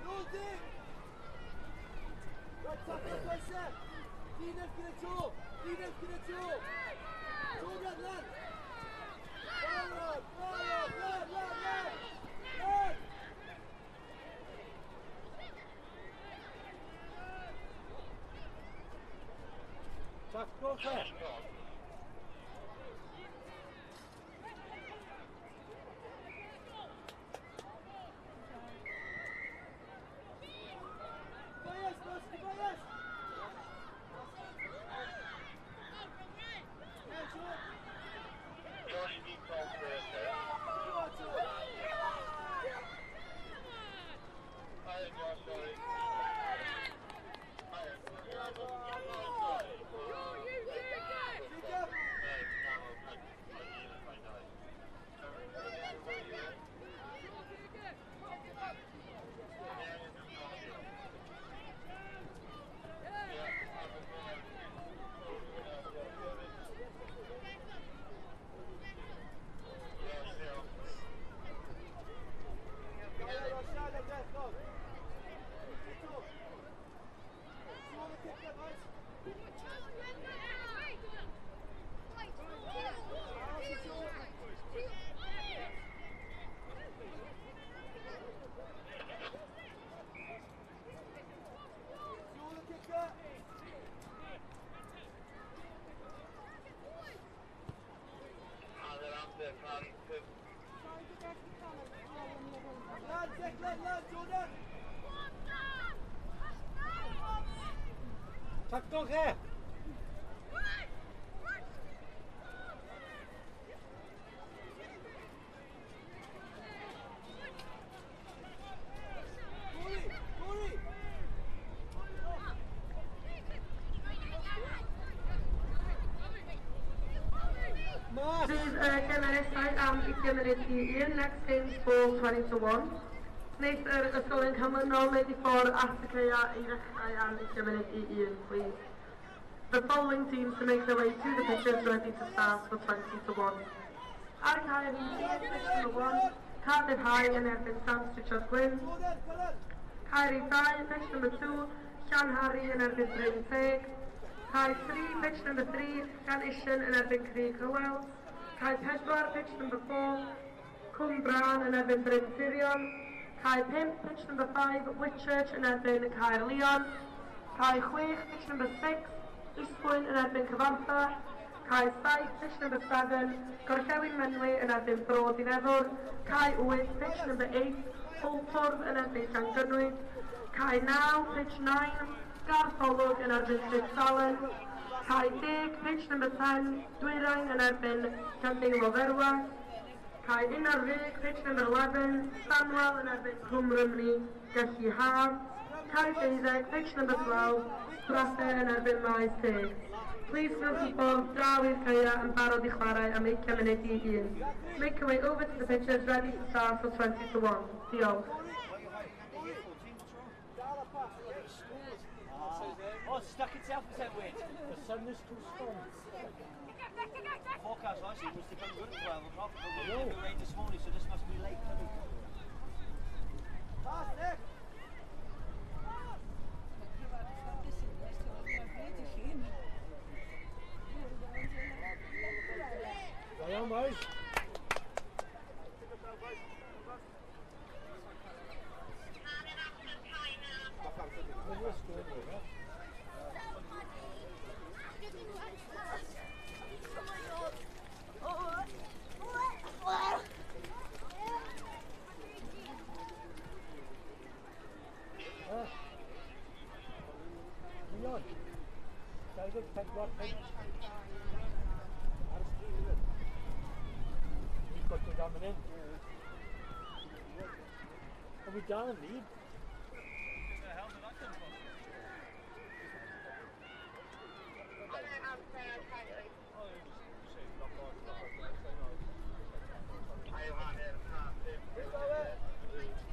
Nôl deg! Right, tackle nesaf! Dinedd gyda to! Dinedd gyda to! Jordan, lan! Barod! Barod! Lan! Lan! Lan! Lan! Tackle there. Tobias, boys, Tobias! Yeah, Jordan. Josh Nicole Thursday. Hi, Josh, sorry. Hi. Lan, Declan, lan, Jordan! Tackle there. Corey, Corey! Bydd y gemau nesaf am 12:40, next game for 12:40. Wneith yr ysgolion canlynol wneud i ffordd at y caeau i ddechrau am 12:40, please. The following teams to make their way to the pitches ready to start for 12:40. Ar y cae rhif 1, pitch number 1, Cardiff High yn erbyn Sant Richard Gwyn. Cae rhif 2, pitch number 2, Llanhari yn erbyn Bryn Teg. Cae 3, pitch number 3, Llanisien yn erbyn Crug Hywel. Cae 4, pitch number 4, Cwm Brân yn erbyn Bryn Tirion. Cae 5, pitch number 5, Whitchurch yn erbyn Caerleon. Cae 6, pitch number 6, Islwyn yn erbyn Cyfartha. Cae 7, pitch number 7, Gorllewin Mynwy yn erbyn Bro Dinefwr. Cae 8, pitch number 8, Hwlffordd yn erbyn Llangynwyd. Cae 9, pitch 9, Garth Olwg yn erbyn Fitzalan. Cae 10, pitch number 10, Dwyrain yn erbyn Llandeilo Ferwa. Cae 11, pitch number 11, Stanwell yn erbyn Cwm Rhymni, Gelli Haf. Cae 12, pitch number 12, Brathe yn erbyn Maes Teg. Please gwnewch i ffordd draw i'r caeau yn barod i chwarae am 12:40. Make your way over to the pitches ready to start for 12:40. Diolch. Oh, it's stuck itself, is that weird? The sun is too strong. Forecast last year was to come good at 12 o'clock, but we had the rain this morning, so this must be late coming. Pass, Nick! Da iawn, boys. Leon, 24 pwynt. Ar y sgrin hefyd. Ni gwrdd dan fan hyn. Ond fi dal yn lid.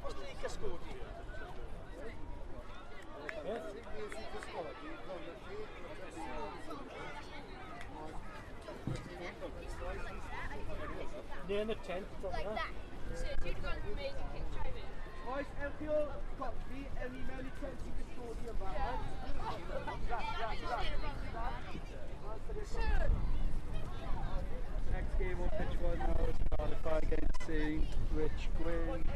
Os ti'n cysgodi? Beth? Neu yn y tent. Like that. So, dwi wedi gweld amazing kick driving. Boys, ewch chi o goffi, ewn ni mewn i tent i custodian bach. Next game on pitch 1 now is Cardiff against St. Rich Gwyn.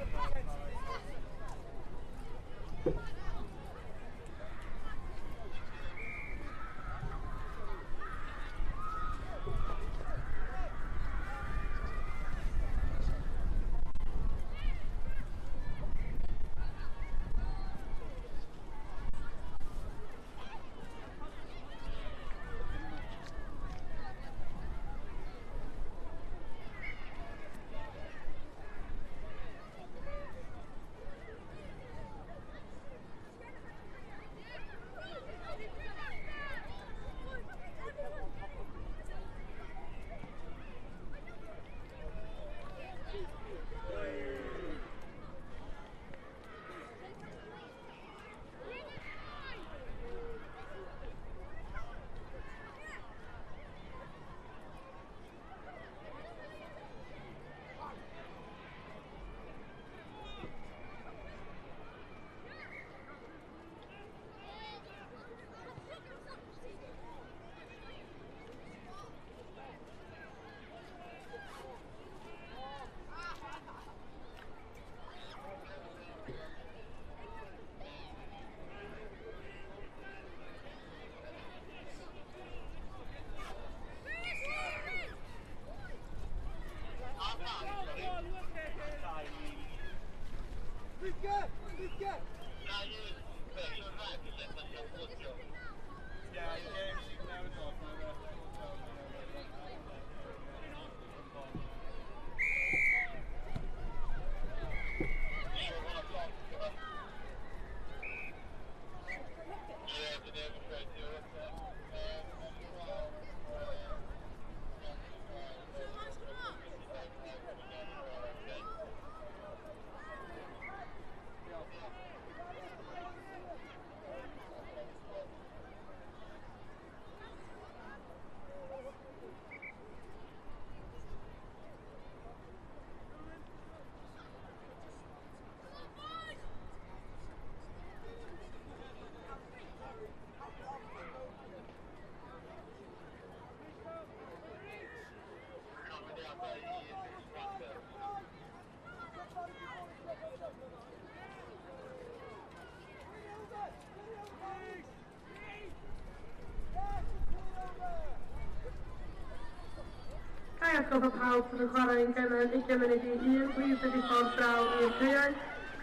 Ga i atgoffa pawb sydd yn chwarae yn gemau 20 munud i 1, please make your ffordd draw i'r caeau.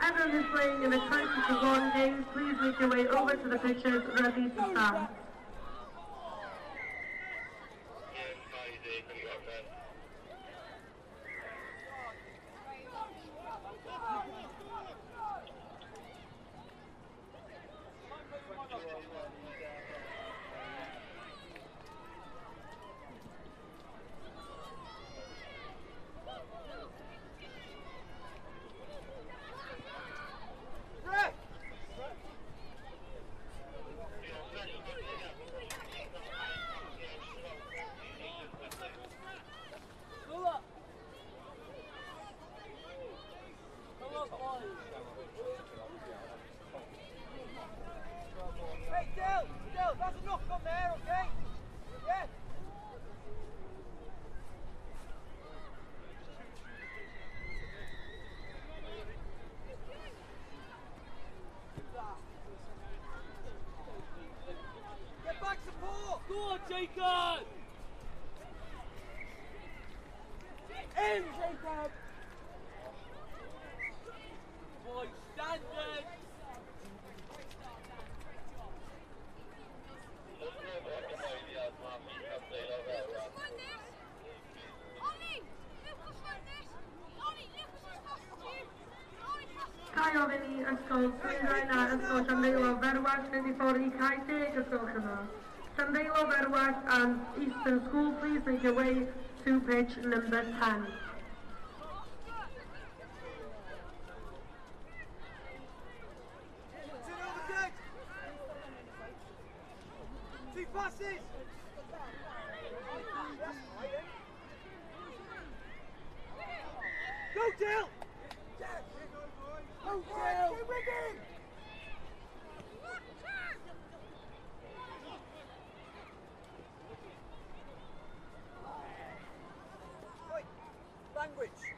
Everyone who's playing in the 20 to 1 games, please make your way over to the pitches, ready to start. Hey, Dill! Dill, that's a knock on there, okay? Yeah? Get back support! Go on, Jacob! In, Jacob! Boy, standing! Ga i ofyn i ysgol Dwyrain a Ysgol Llandeilo Ferwallt fynd i ffordd i cae 10 os gwelwch yn dda. Llandeilo Ferwallt and Eastern School, please make your way to pitch number 10. Turn over good! Two passes! That's right, eh? Go, Dill! Go, Get with him! Oi, language.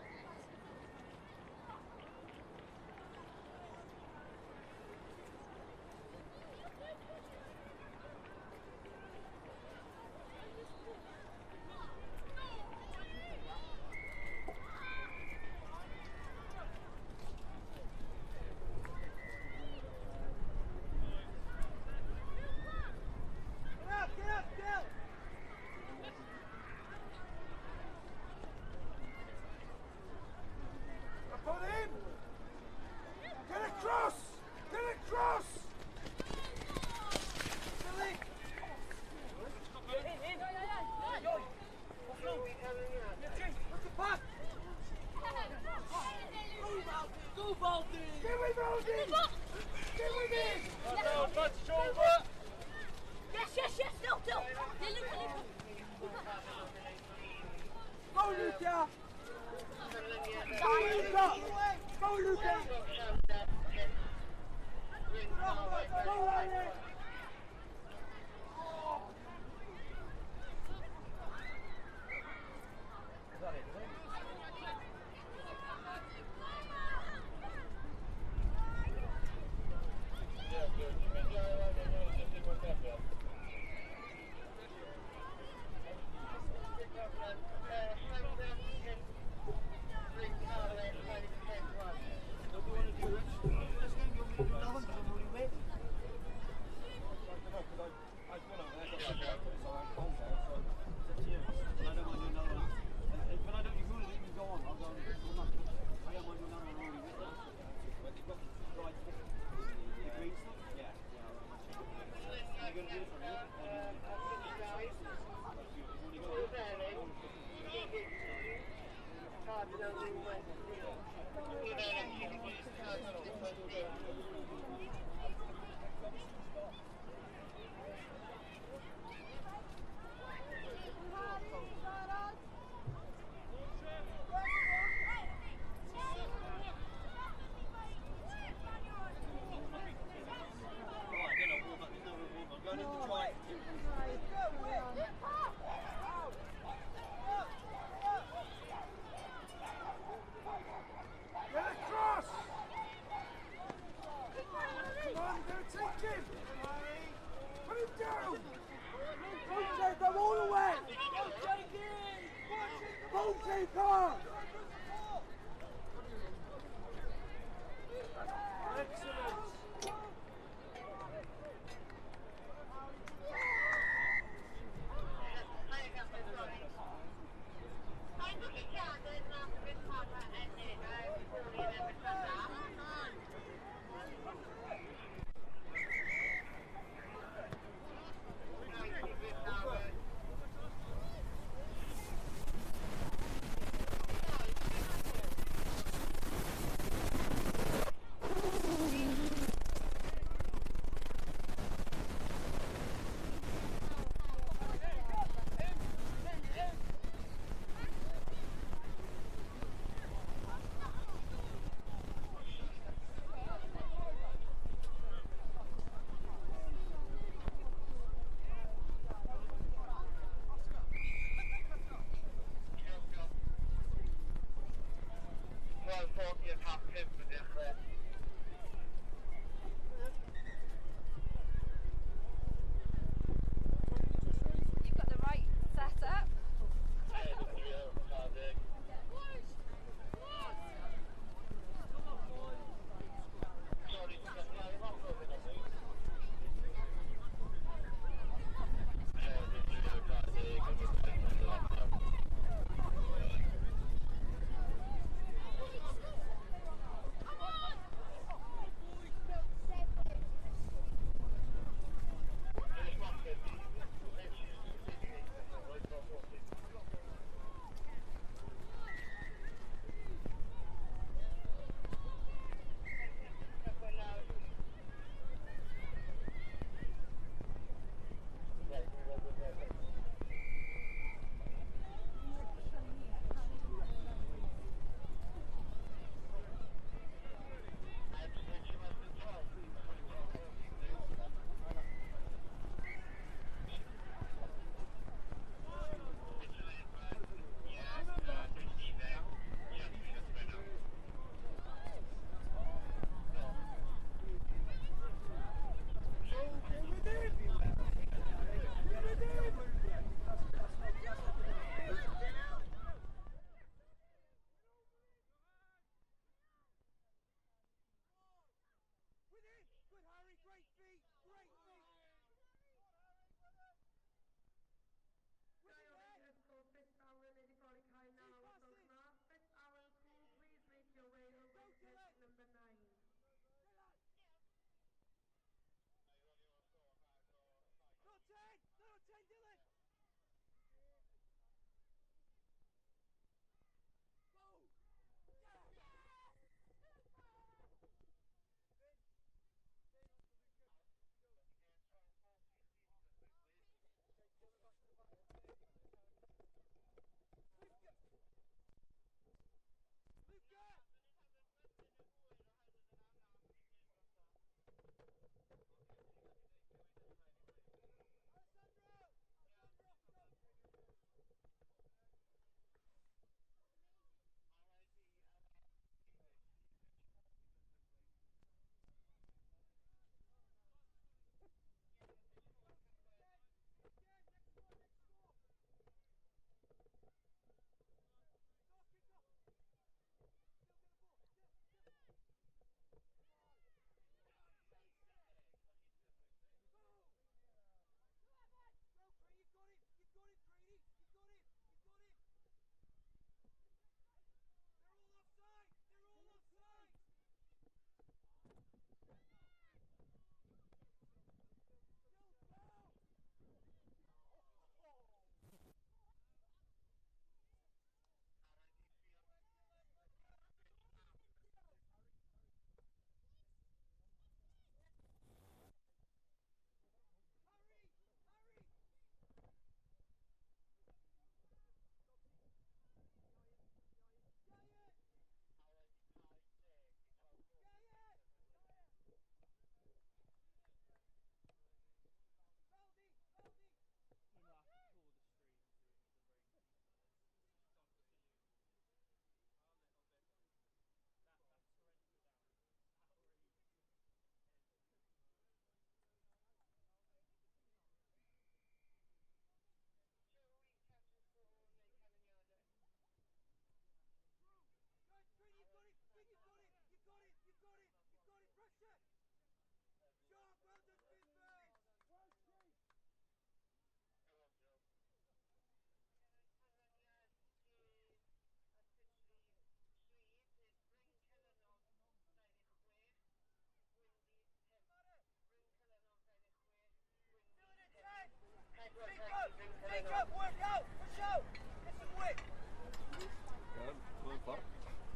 Mae'n ffordd.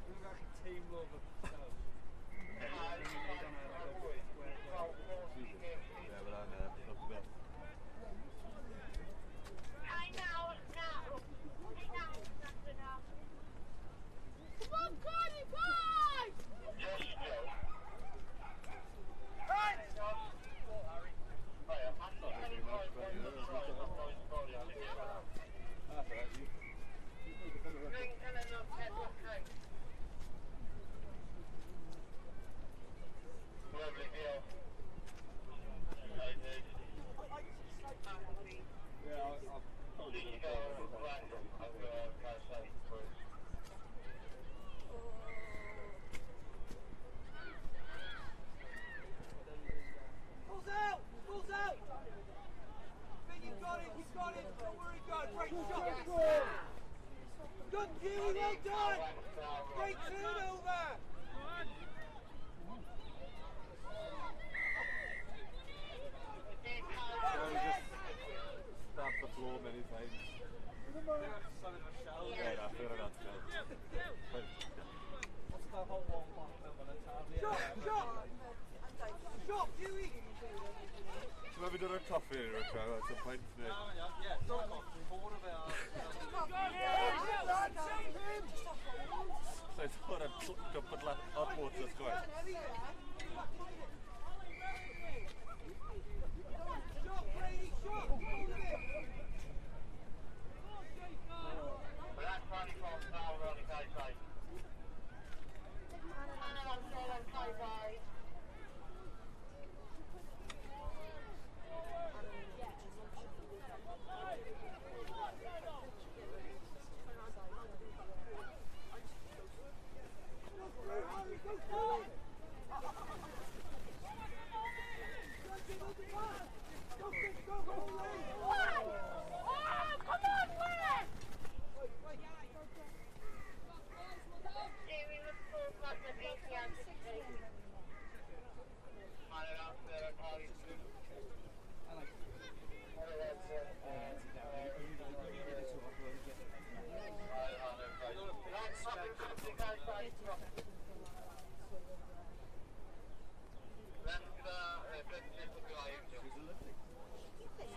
Dwi'n gallu teimlo fy self. Ie, fel yna, beth. Come on, Connie, boy! Yeah, I'll probably do it. Balls out! Balls out! Big, you got it, you got it. Don't worry, go. Great shot. Good, Huey, well done. Great turnover. Just stab the floor many times. Yeah, no, fair enough. Shot, shot! Shot, Huey! Ti'n meddwl dod o'r coffi yn o'r crowd at some point today? So I thought I'd put hot water square. Shot, Brady, shot! Hold it! Go through, Harry, go through! Go, go, go, go, go, go! Oh, come on, Wes!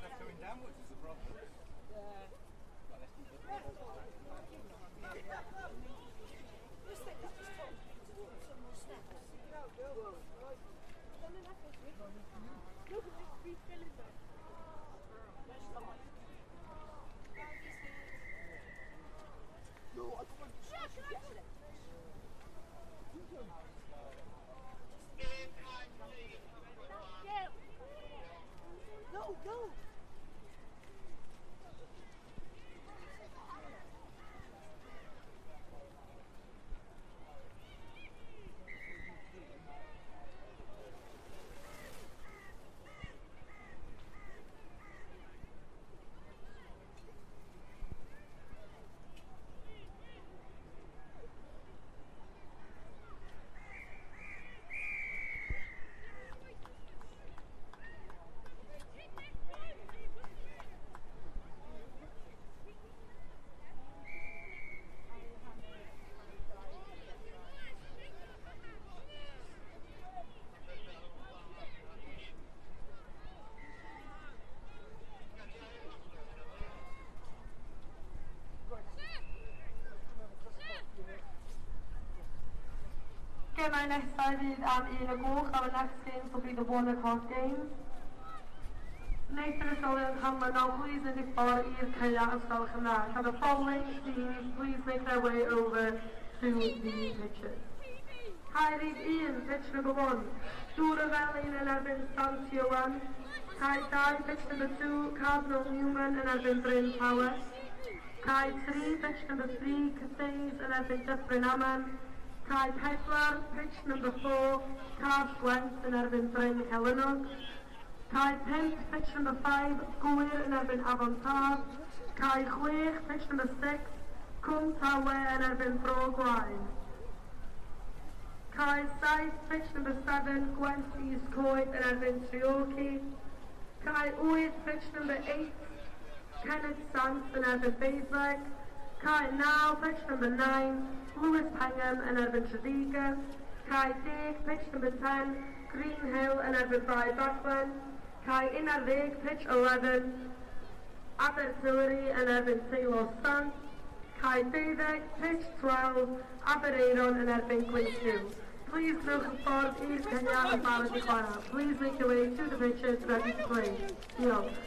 Stuff coming downwards is the problem. No, I got my... No, no! Gemau nesaf fydd am 1 o'r gloch. Our next games will be the 1 o'clock games. Wneud yr ysgolion canlynol, please wneud eu ffordd i'r caeau os gwelwch yn dda. Can the following teams please make their way over to the pitches. Cae rhif 1, pitch number 1. Dŵr y Felin yn erbyn Sant Iowan. Cae 2, pitch number 2, Cardinal Newman yn erbyn Bryn Powys. Cae 3, pitch number 3, Cathays yn erbyn Dyffryn Aman. Cae 4, pitch number 4, Cas Gwent yn erbyn Bryn Celynnog. Cae 5, pitch number 5, Gwyr yn erbyn Afon Taf. Cae 6, pitch number 6, Cwm Tawe yn erbyn Bro Gwaun. Cae 7, pitch number 7, Gwent East Coed yn erbyn Treorci. Cae 8, pitch number 8, Kenneth Sant yn erbyn Basebeg. Cae 9, pitch number 9, Lewis Pengham yn erbyn Tredegar. Cae 10, pitch number 10, Green Hill yn erbyn Bae Baglan. Cae 11, pitch 11, Abertillery yn erbyn Teilo Sant. Cae 12, pitch 12, Aberaeron yn erbyn Gwynthiw. Please gwnewch y ffordd i'r caeau yn barod i chwarae. Please make your way to the pitches ready to play. Diolch.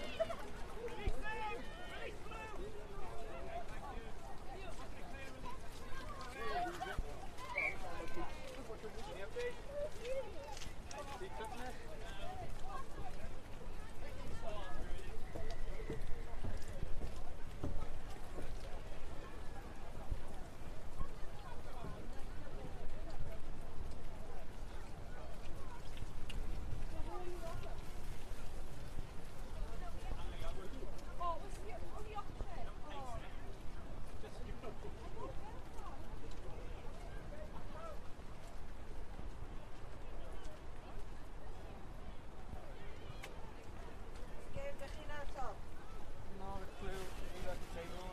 Not a clue. You got the table.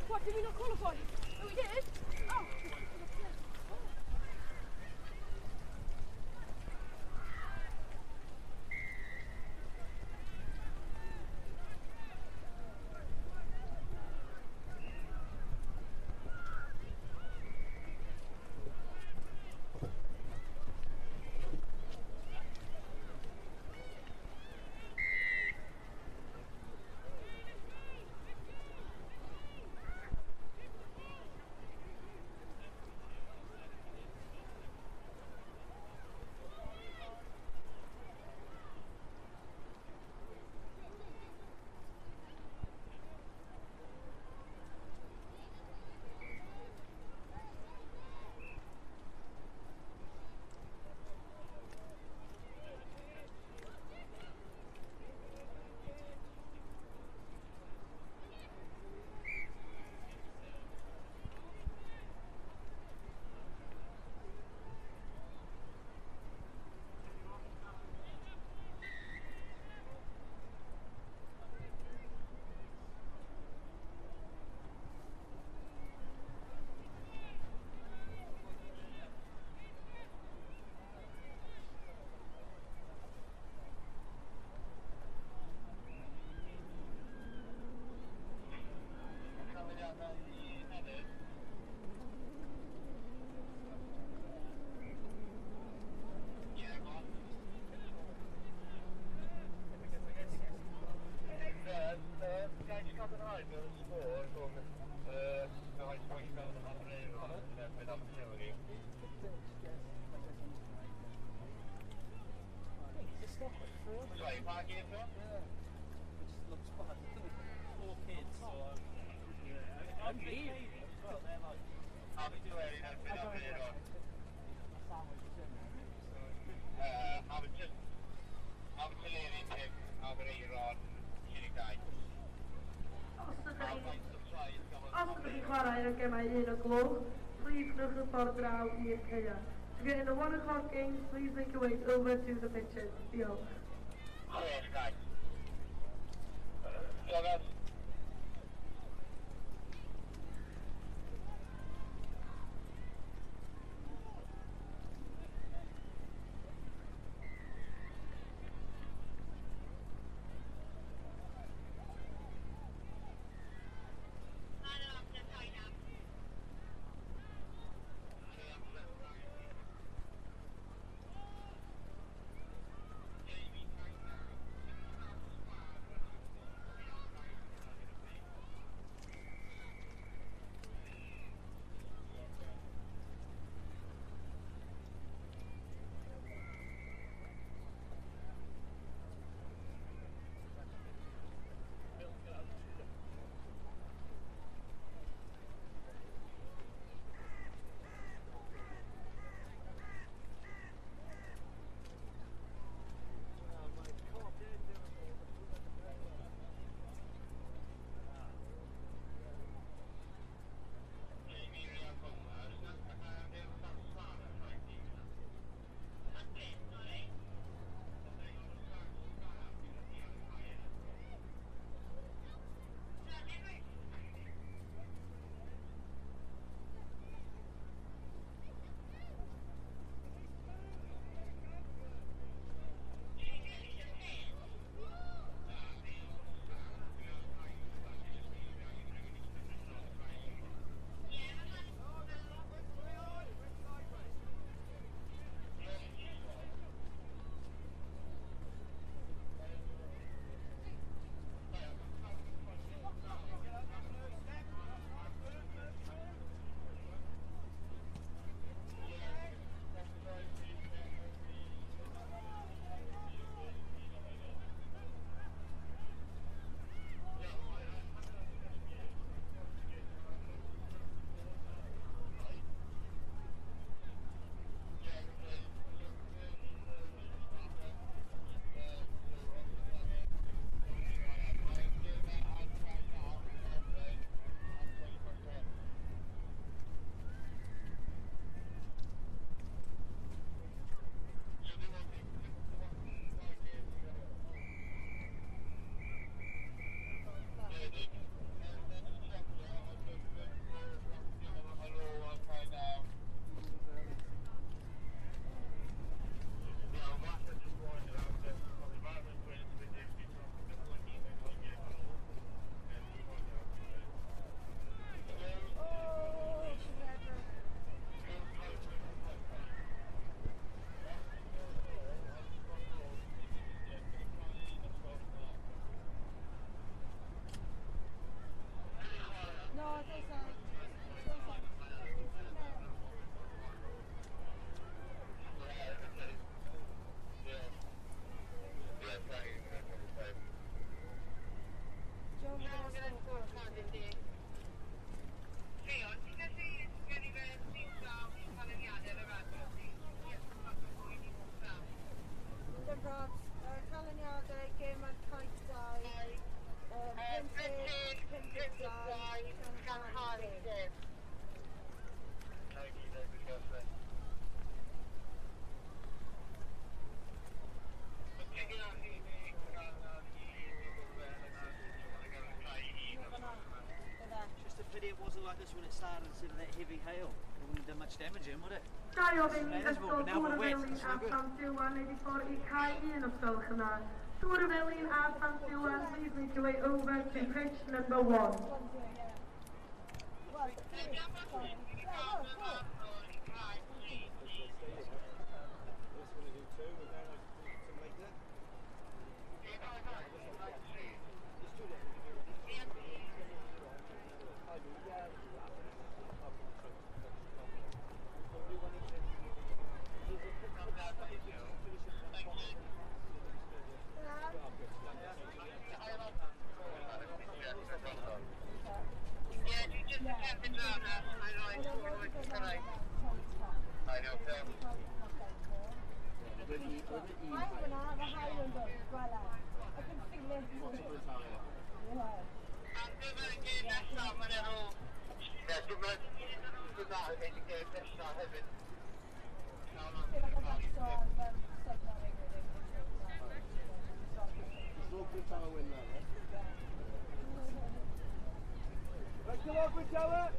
What, did we not qualify? Oh, we did? Oh. Sorry, pa gêm nhw? Yeah. Which looks bad, doesn't it? Four kids, so I'm leaving. Well, they're like... Abertillery yn erbyn Aberaeron. Abertillery 5, Aberaeron 32. Os ydych chi'n chwarae yn y gemau 1 o gloch, please gwnewch y ffordd draw i'r caeau. To get in the 1 o'clock games, please make your way over to the pitches. Diolch. 6 gais. Diolch. like this when it started instead of that heavy hail. It wouldn't have done much damage in, would it? Ga i ofyn i May as well, Ysgol but now Dŵr we're y wet, Felin it's a no good. Sant Iwan wneud i ffordd i cae 1 os gwelwch yn dda. Dŵr y Felin a Sant Iwan, please make your way over to pitch number 1. Right, come on, Bridgetower!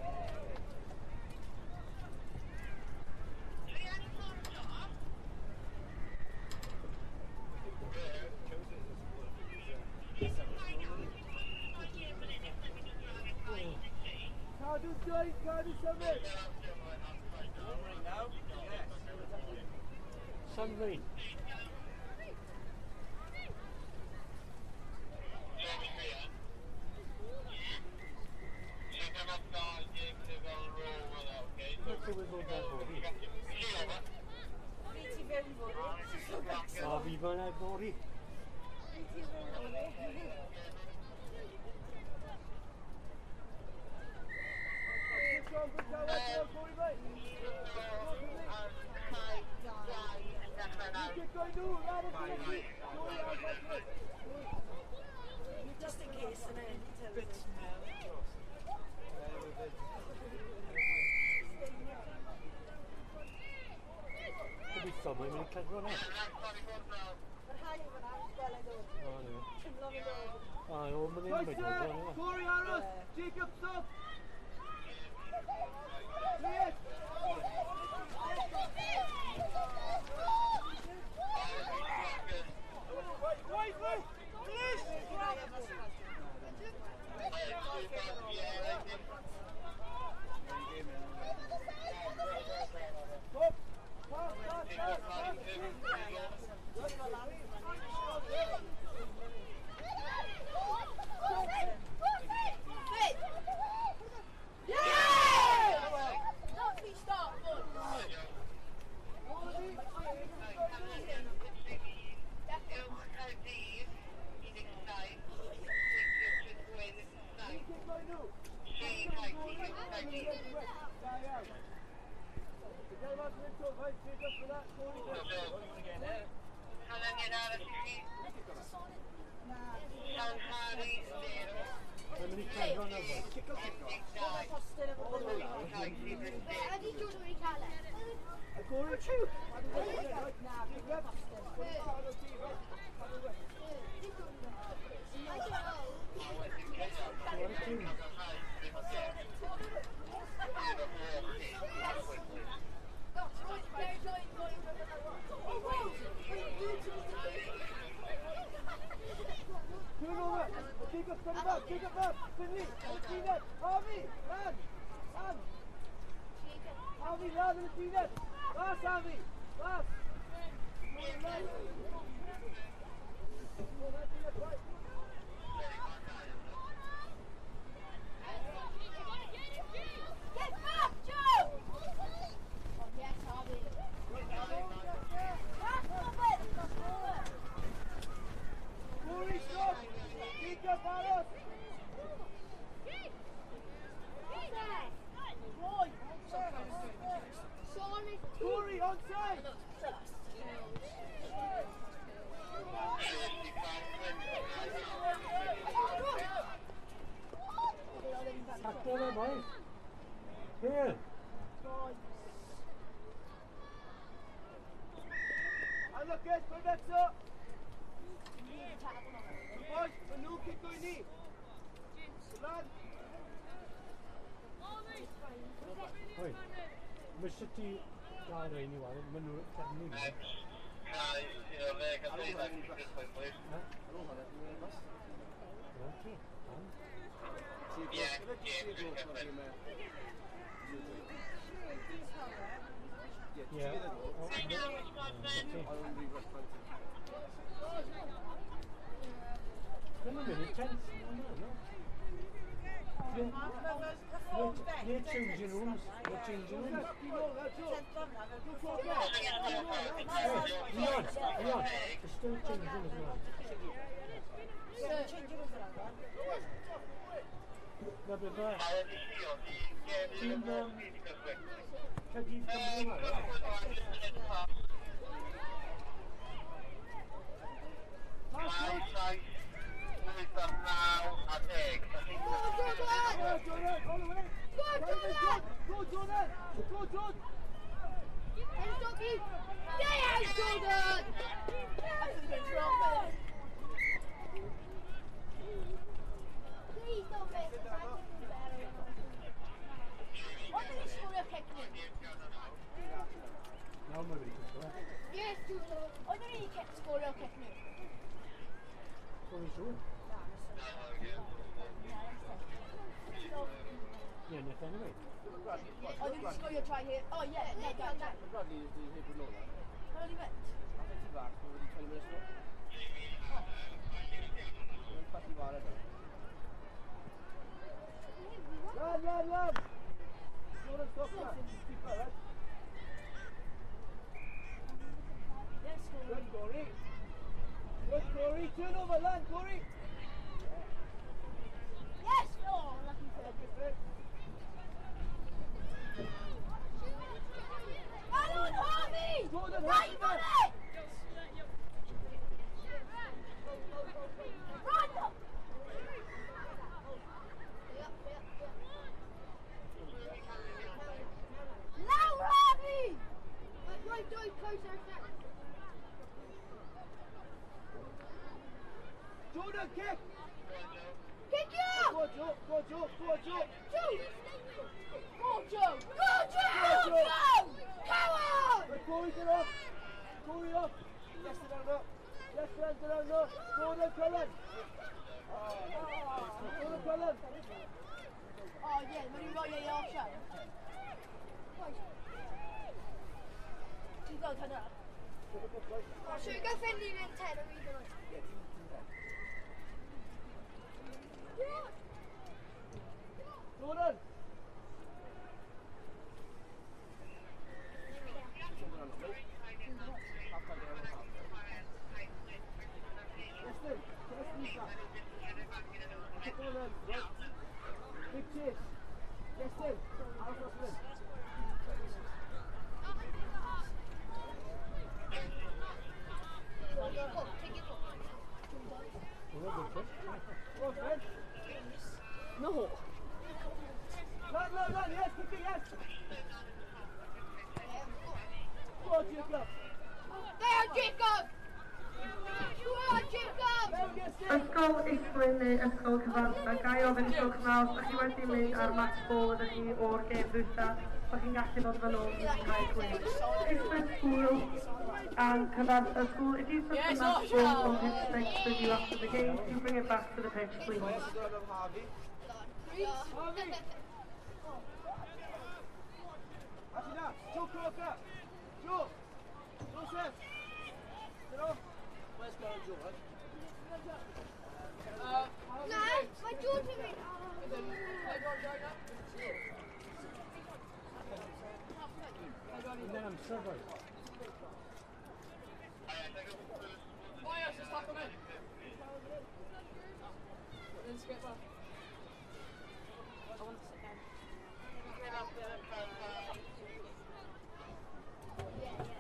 Cadw dau, cadw symud! Sunrain. O, fi fel e fory. Just in case, innit? Gobeithio mae'n mynd i cledro na. Mae'r haul fyna, gweld e'n dod. O, ne. Teimlo fe'n dod. O, o, mae'n mynd i Croeso, cledro. Corey Aros, Jacob Stop! Yes! Wait, wait! Please! Stop! Pass, pass, pass, pass! Mae'n mynd i cledro na fo. Turn over! Jacob, turn it back! Jacob back! Finley! Peanut! Harvey! Lan! Lan! Harvey, lan yn y peanut! Pass, Harvey! Pass! Get back, Joe! Oh, yes, Harvey. Back, Robert! Corey, stop! Jacob, aros! Corey, onside! Taclo fe, boys. Here. And look at put it up! Boys, maen nhw'n cico i ni! Lan! Oi, mae sut i gael rhain i wario, maen nhw'n cefnu ni. Cae 11 a 12, please. Ie, Yeah. They're changing rooms. They're changing rooms. Leon, Leon, they're still changing rooms. Na beth yna. Ti'n Caerdydd Cymru yma? Go, Jordan! Go, Jordan! Go, Jordan! Yeah, Jordan! Please don't miss it. What did he score a kick in? Yes, Jordan. What did he score a kick in? What was he doing? Yeah, nothing anyway. Oh, did he score your try here? Oh, yeah, yeah, yeah, yeah. Bradley is the Hebrew Nolan. How long he went? I think he's back, already 20 minutes now. Run, run, run! Jordan, stop that. Keep that, right? Yes, Good, Corey. Good, Corey. Turn over, land, Corey. Yes! Oh, lucky for him. Alan Harvey! Jordan, right on it! Run! Lawr, Harvey! Right, right, closer. Jordan, kick! Kick you! Go, Joe! Go, Joe! Go, Joe! Joe! Go, Joe! Go, Joe! Go, Joe! Come on! Corey, get up! Corey, up! Yes, down, up! Yes, down, up! Jordan, Cullen! Jordan, Cullen! Oh, yeah, when you got your option. Ti'n gweld hwnna? Should we go Finley in 10 or we go? Jordan! Big chase. Justin, out of this. No. Run, run, run, yes, quickly, yes. Go on, Jacob. There, Jacob. Go on, Jacob. Ysgol Islwyn neu Ysgol Cyfarthfa, ga i ofyn gwelwch yn dda os ydych chi wedi mynd ar match ball ydych chi o'r gêm ddwytha, bod chi'n gallu dod fel ôl i cael gwych. Islwyn School and Cyfarthfa School, if you took the match ball on pitch 6 with you after the game, you bring it back to the pitch, please. Joe Crocker! Joe! Joseph! Get off! Where's going, Joe? No, my daughter went. And then I'm server. Oh yes, just tackle me. Then skip off. I want to sit down. Yeah.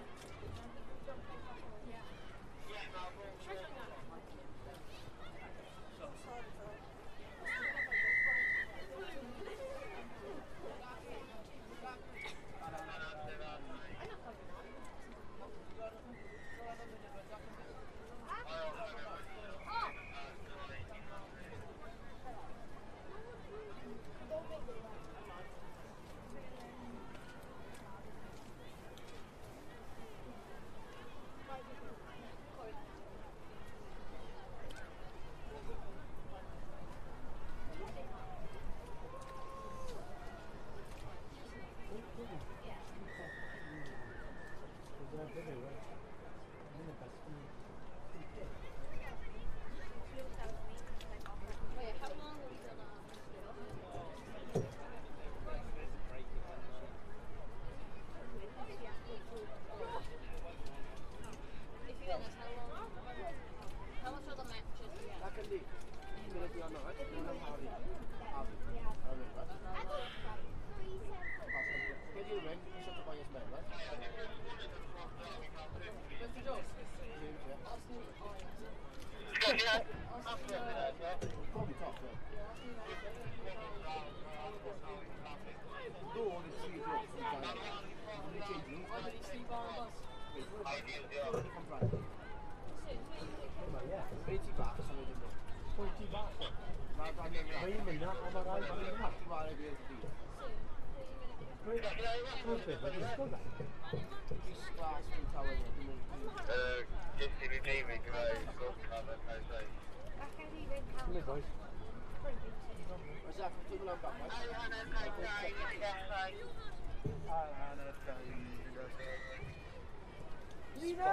right? You want Harvey. Harvey. Harvey, right? Get you a ring, shut up by his men, right? Probably tough, yeah. No, only 3 blokes from China. Only changing.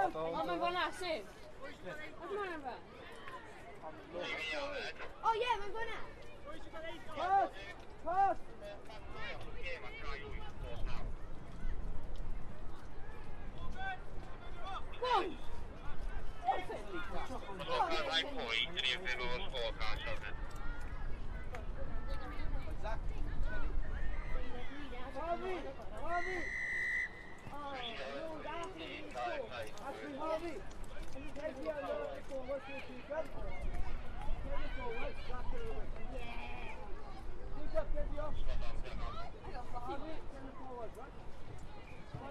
O, mae'n fan'na, Sif. Mae'n fan'na fe. O ie, mae'n fan'na. Pass! Pass! One! Harvey! Harvey! Ashley Harvey! Can you take the other forward to the keeper? Take it forward, back to the wing. Yeah! Pick up, get the off. Harvey, send it forward, right? Oh,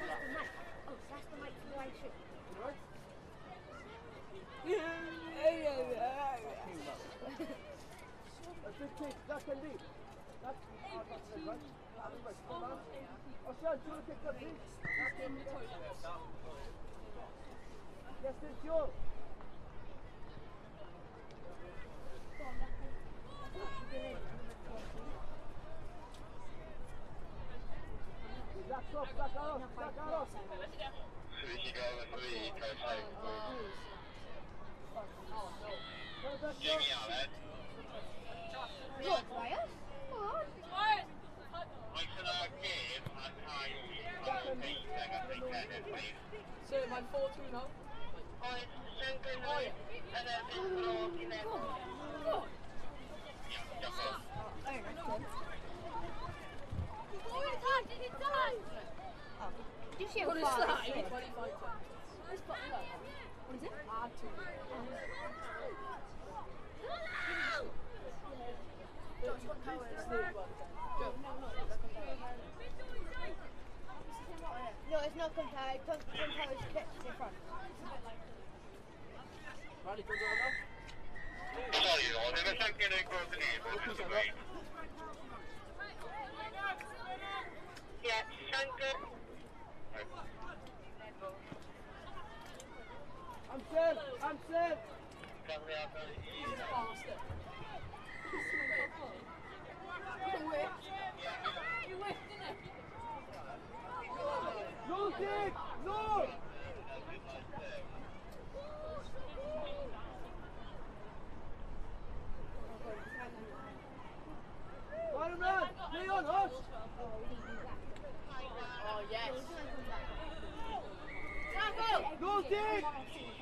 that's the mic. Oh, that's the mic for the live stream. Right? A big kick, that can be. That's right. Oshan, do you want to kick that, please? Yes, it's yours. That's off, that's off, that's off. So mae'n 4-2 now. Did you see how far this is? What is it? No, it's not compared. Compared is different. I'm set. I'm set. No kick! No! Bottom man! Play on us! Oh, yes. No kick!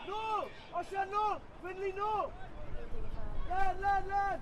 No! Oshan, no! Finley, no! Lad, lad, lad!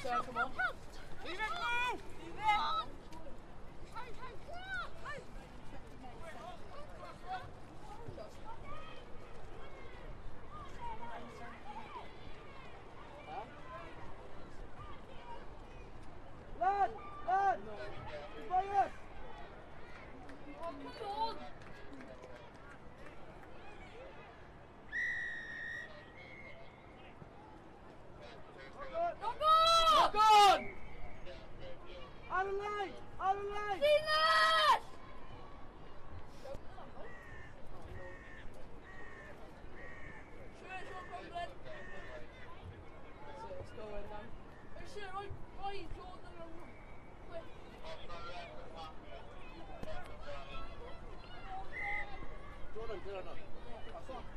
Sir, come on. Leave it, move! Leave it! Lad! Lad! Tobias! Oh, come on! Knock on! Out of line! Out of line! Silas! Let's go in now. Right, Jordan. Jordan, get on up.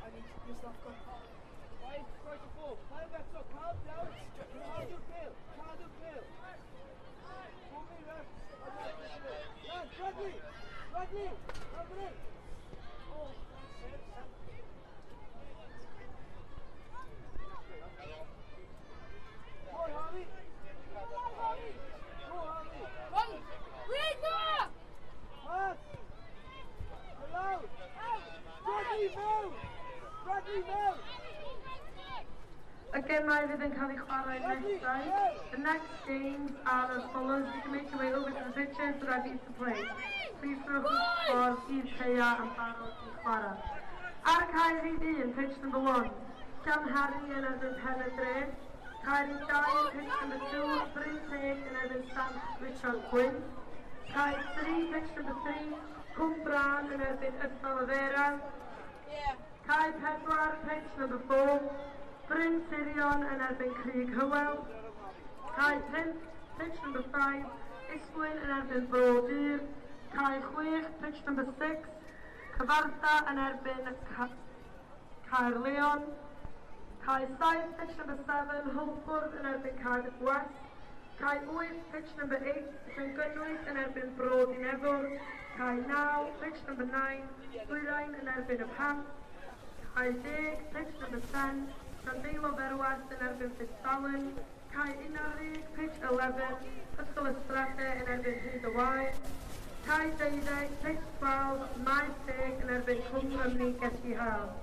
I need your stuff. Go. Right, strike the ball. Calm down. Cardiff Bill. Cardiff Bill. Move me, ref. Lad, Bradley. Bradley. Bradley. Oh, Go on, Harvey. Go on, Harvey. Run. Rita! Pass. Hello. Bradley, move. Bradley, move. Y gemau fydd yn cael eu chwarae nesaf. The next games are as follows. You can make your way over to the pitches ready to play. Please rhowch eich ffordd i'r caeau yn barod i chwarae. Ar y cae rhif 1, pitch number 1, Llanhari yn erbyn Pen y Dre. Cae rhif 2, pitch number 2, Bryn Teg yn erbyn Sant Richard Gwyn. Cae 3, pitch number 3, Cwm Brân yn erbyn Ysgol y Vera. Cae 4, pitch number 4, Bryn Sirion yn erbyn Crug Hywel. Cae 5, pitch number 5, Islwyn yn erbyn Bro Dur. Cae 6, pitch number 6, Cyfartha yn erbyn Caerleon. Cae 7, pitch number 7, Hwlffordd yn erbyn Cardiff West. Cae 8, pitch number 8, Llangynwyd yn erbyn Bro Dinefwr. Cae 9, pitch number 9, Dwyrain yn erbyn y Pant. Cae 10, pitch number 10, Llandeilo Ferwas yn erbyn Fitzalan. Cae 11, pitch 11, Ysgol Ystrade yn erbyn Rhyd y Wair. Cae 12, pitch 12, Maes Teg yn erbyn Cwm Rhymni Gelli Haf.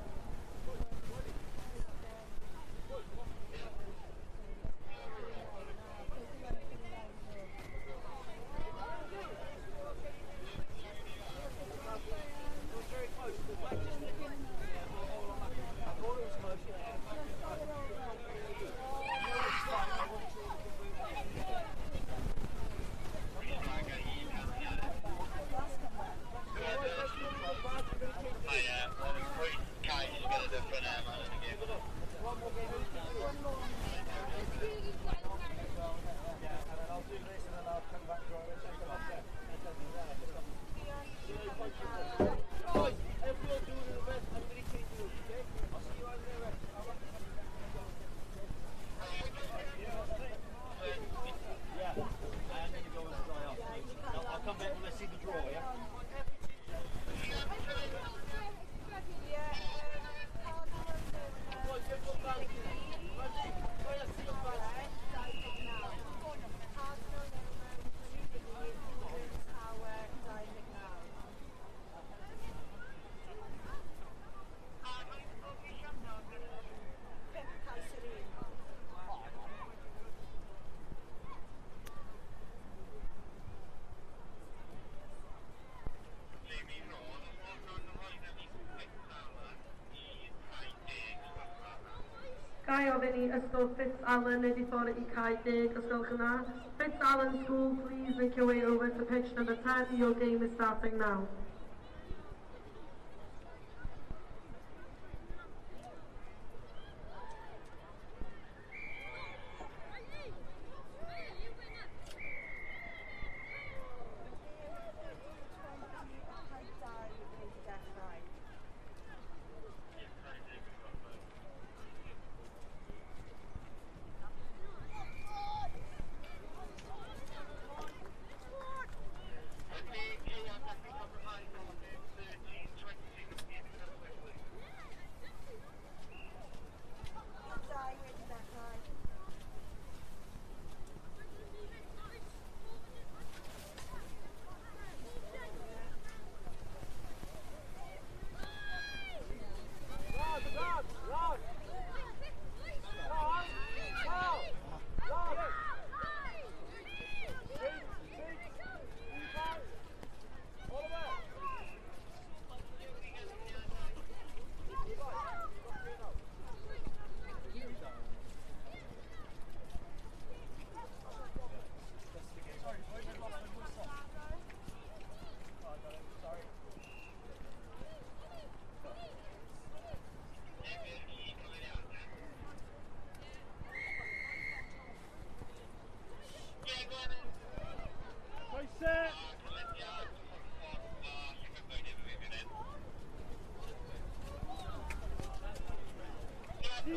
Ga i ofyn i Ysgol Fitzalan wneud i ffordd i cae 10, os gwelwch yn dda. Fitzalan School, please make your way over to pitch number 10. Your game is starting now.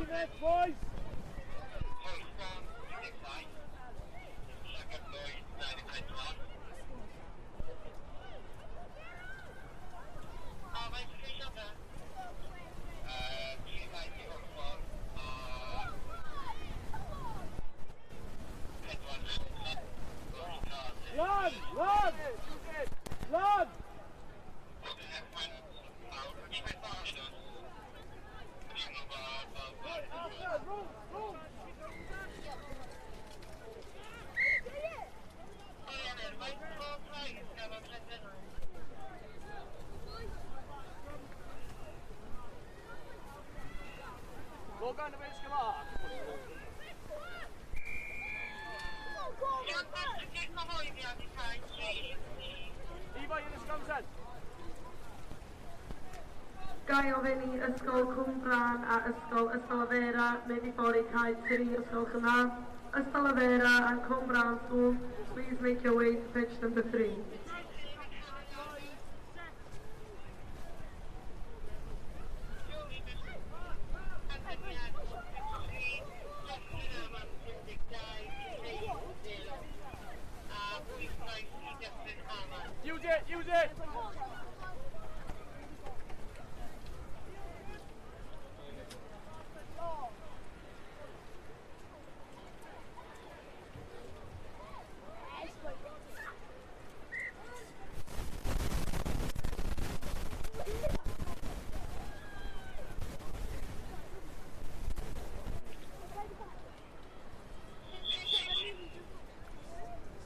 Defense, boys! Run! Run! Run! Gai ofyn i Ysgol Cwmbran a Ysgol Ystalyfera mynd i ffordd i cae 3 Ysgol Cynradd. Ystalyfera and Cwmbran School, please make your way to pitch number 3. Use it, use it!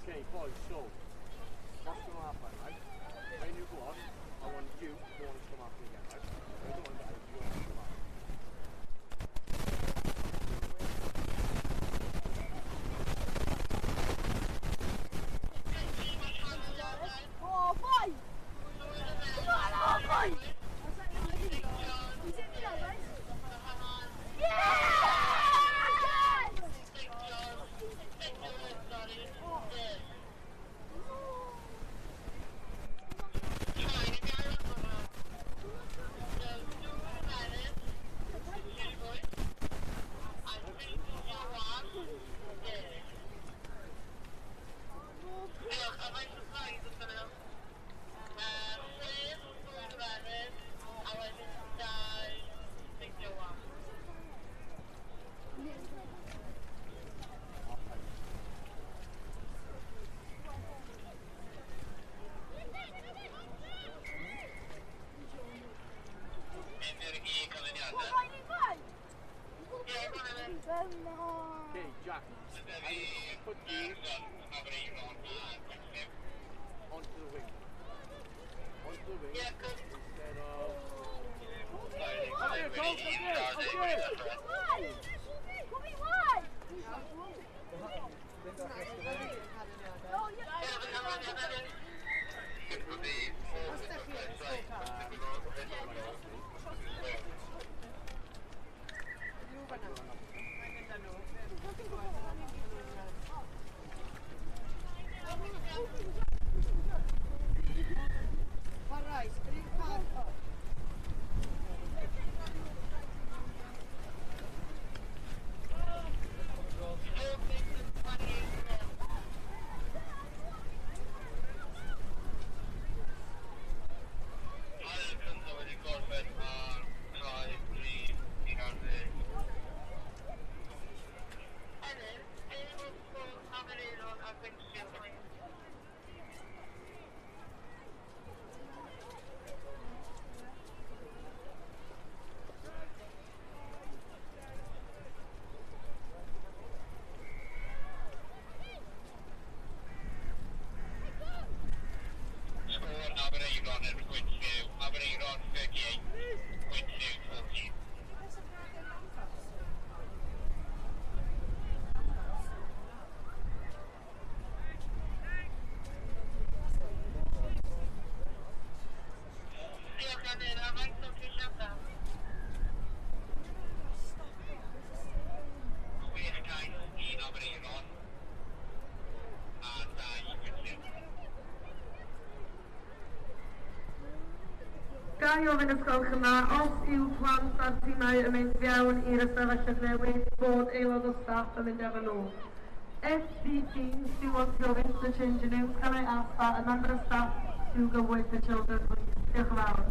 Okay, boys, so what's going to happen, right? When you go on, I want you to want to come after me again, right? I don't want to, you want to come after me. Oh, boy! Come on, oh, boy! Yeah! Okay, Jack, I put you onto the wing. Onto the wing instead of... Come here, Cole, come here, come here! Right, Ga i ofyn os gwelwch yn dda, os yw plant a'r tîmau yn mynd fewn i'r ystafelloedd newid, bod aelod o staff yn mynd efo nhw. If the teams do want to go into the changing rooms, can I ask that a member of staff to go with the children, please? Diolch yn fawr.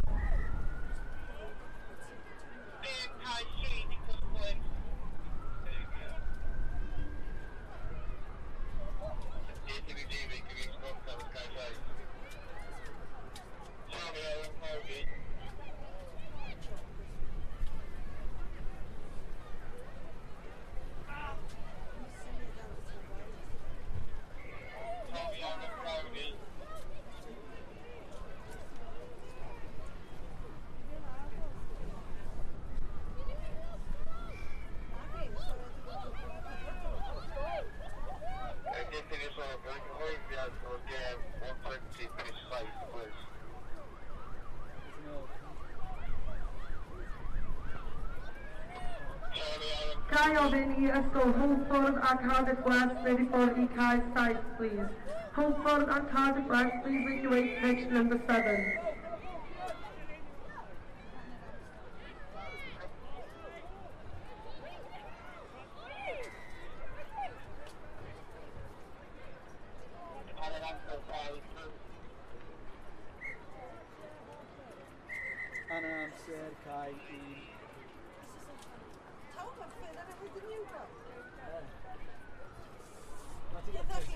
Ga i ofyn i Ysgol Hwlffordd a Cardiff West wneud i ffordd i cae 7, please. Hwlffordd and Cardiff West, please make your way to pitch number 7. Hanner amser, cae 1.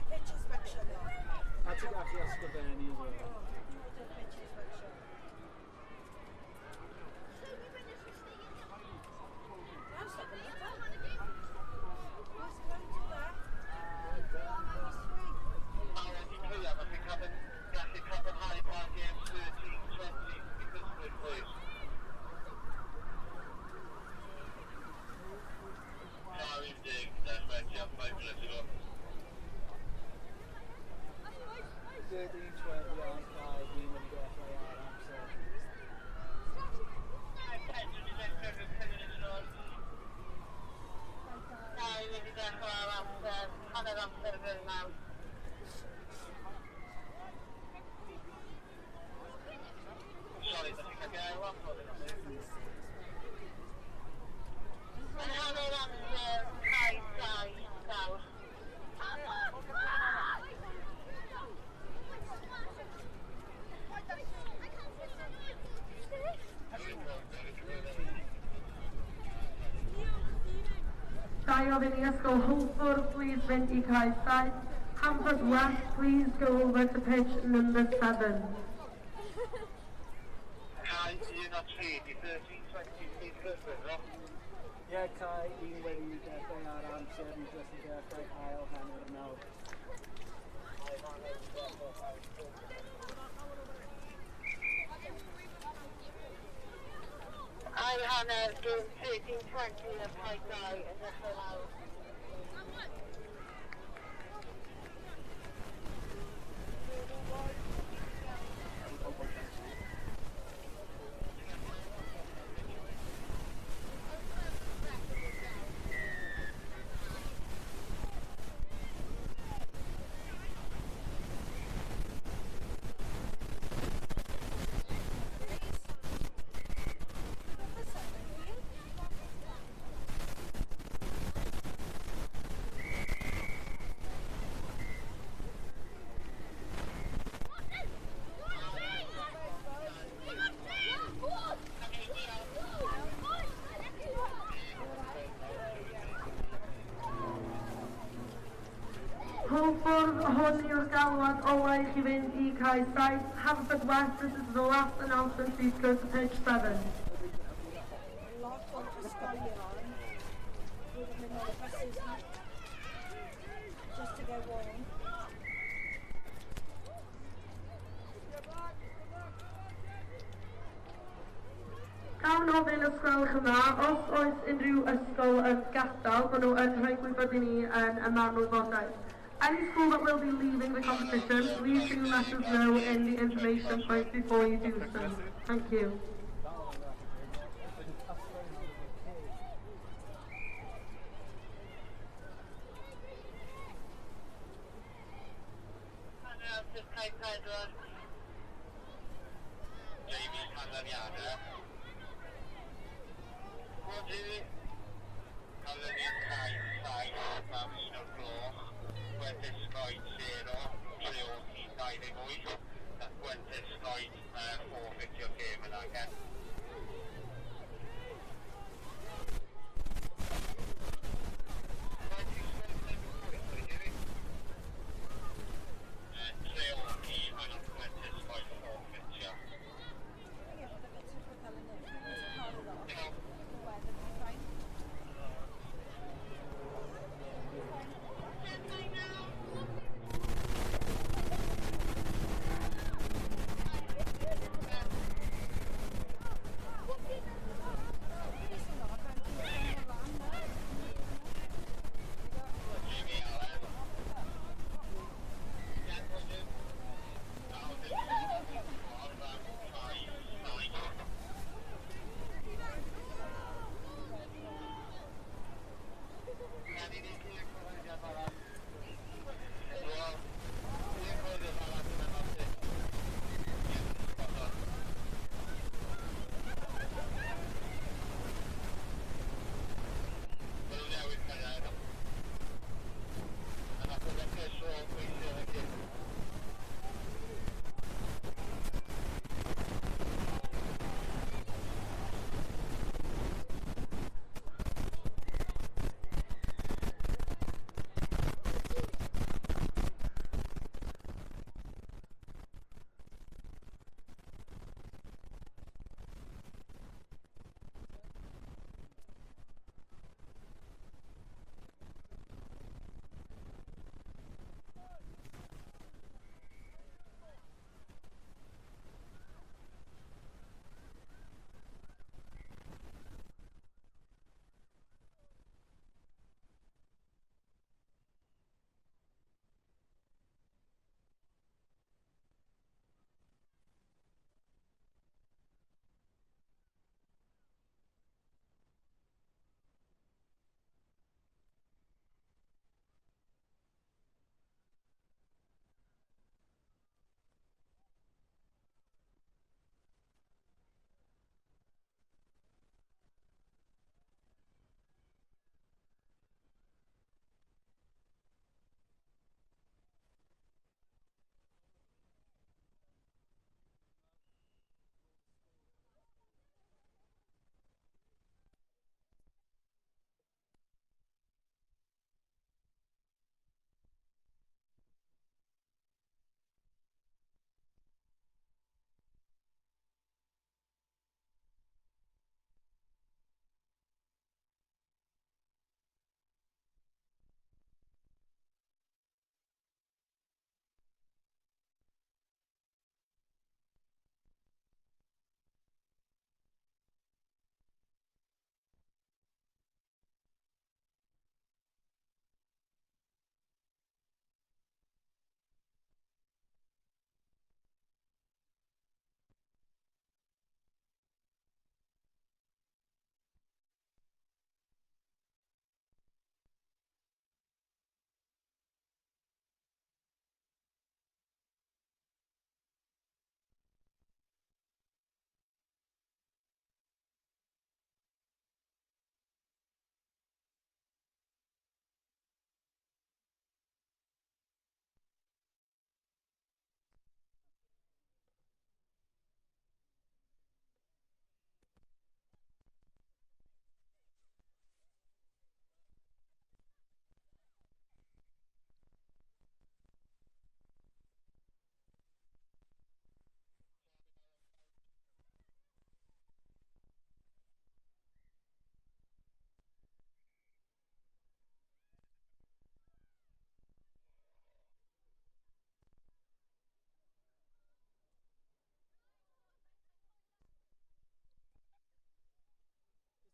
Pitch inspection though. A ti'n gallu ysgrifennu as well. Pitch inspection. Ga i ofyn i Ysgol Hwlffordd, please fynd i cae 7. Hampus West, please go over to pitch number 7. Cae 1 a 3, di 13-20, please cyffwrdd, no? Ie, cae 1 wedi dechrau ar amser, ni jyst yn dechrau ail hanner nawr. Ail hanner, game 13-20 a cae 2 yn dechrau lawr. Hwlffordd, hwn yw'r galwad ola i chi fynd i cae 7. Haverfordwest, this is the last announcement, please go to pitch 7. Lot o'r ysgolion wedi mynd ar y buses na, just to get warm. Gawn ofyn os gwelwch yn dda, os oes unrhyw ysgol yn gadael, maen nhw yn rhoi gwybod i ni yn y man wybodaeth. Any school that will be leaving the competition, please do let us know in the information point before you do so. Thank you. Hanner amser cae 4. Jamie, canlyniadau. Go on, Jamie. Canlyniad cae 7 am 1 o'r gloch. Gwentiscoed 0, Treorci 28. Nath Gwentiscoed forfeitio'r gêm yna, Ken. Treorci a nath Gwentiscoed forfeitio.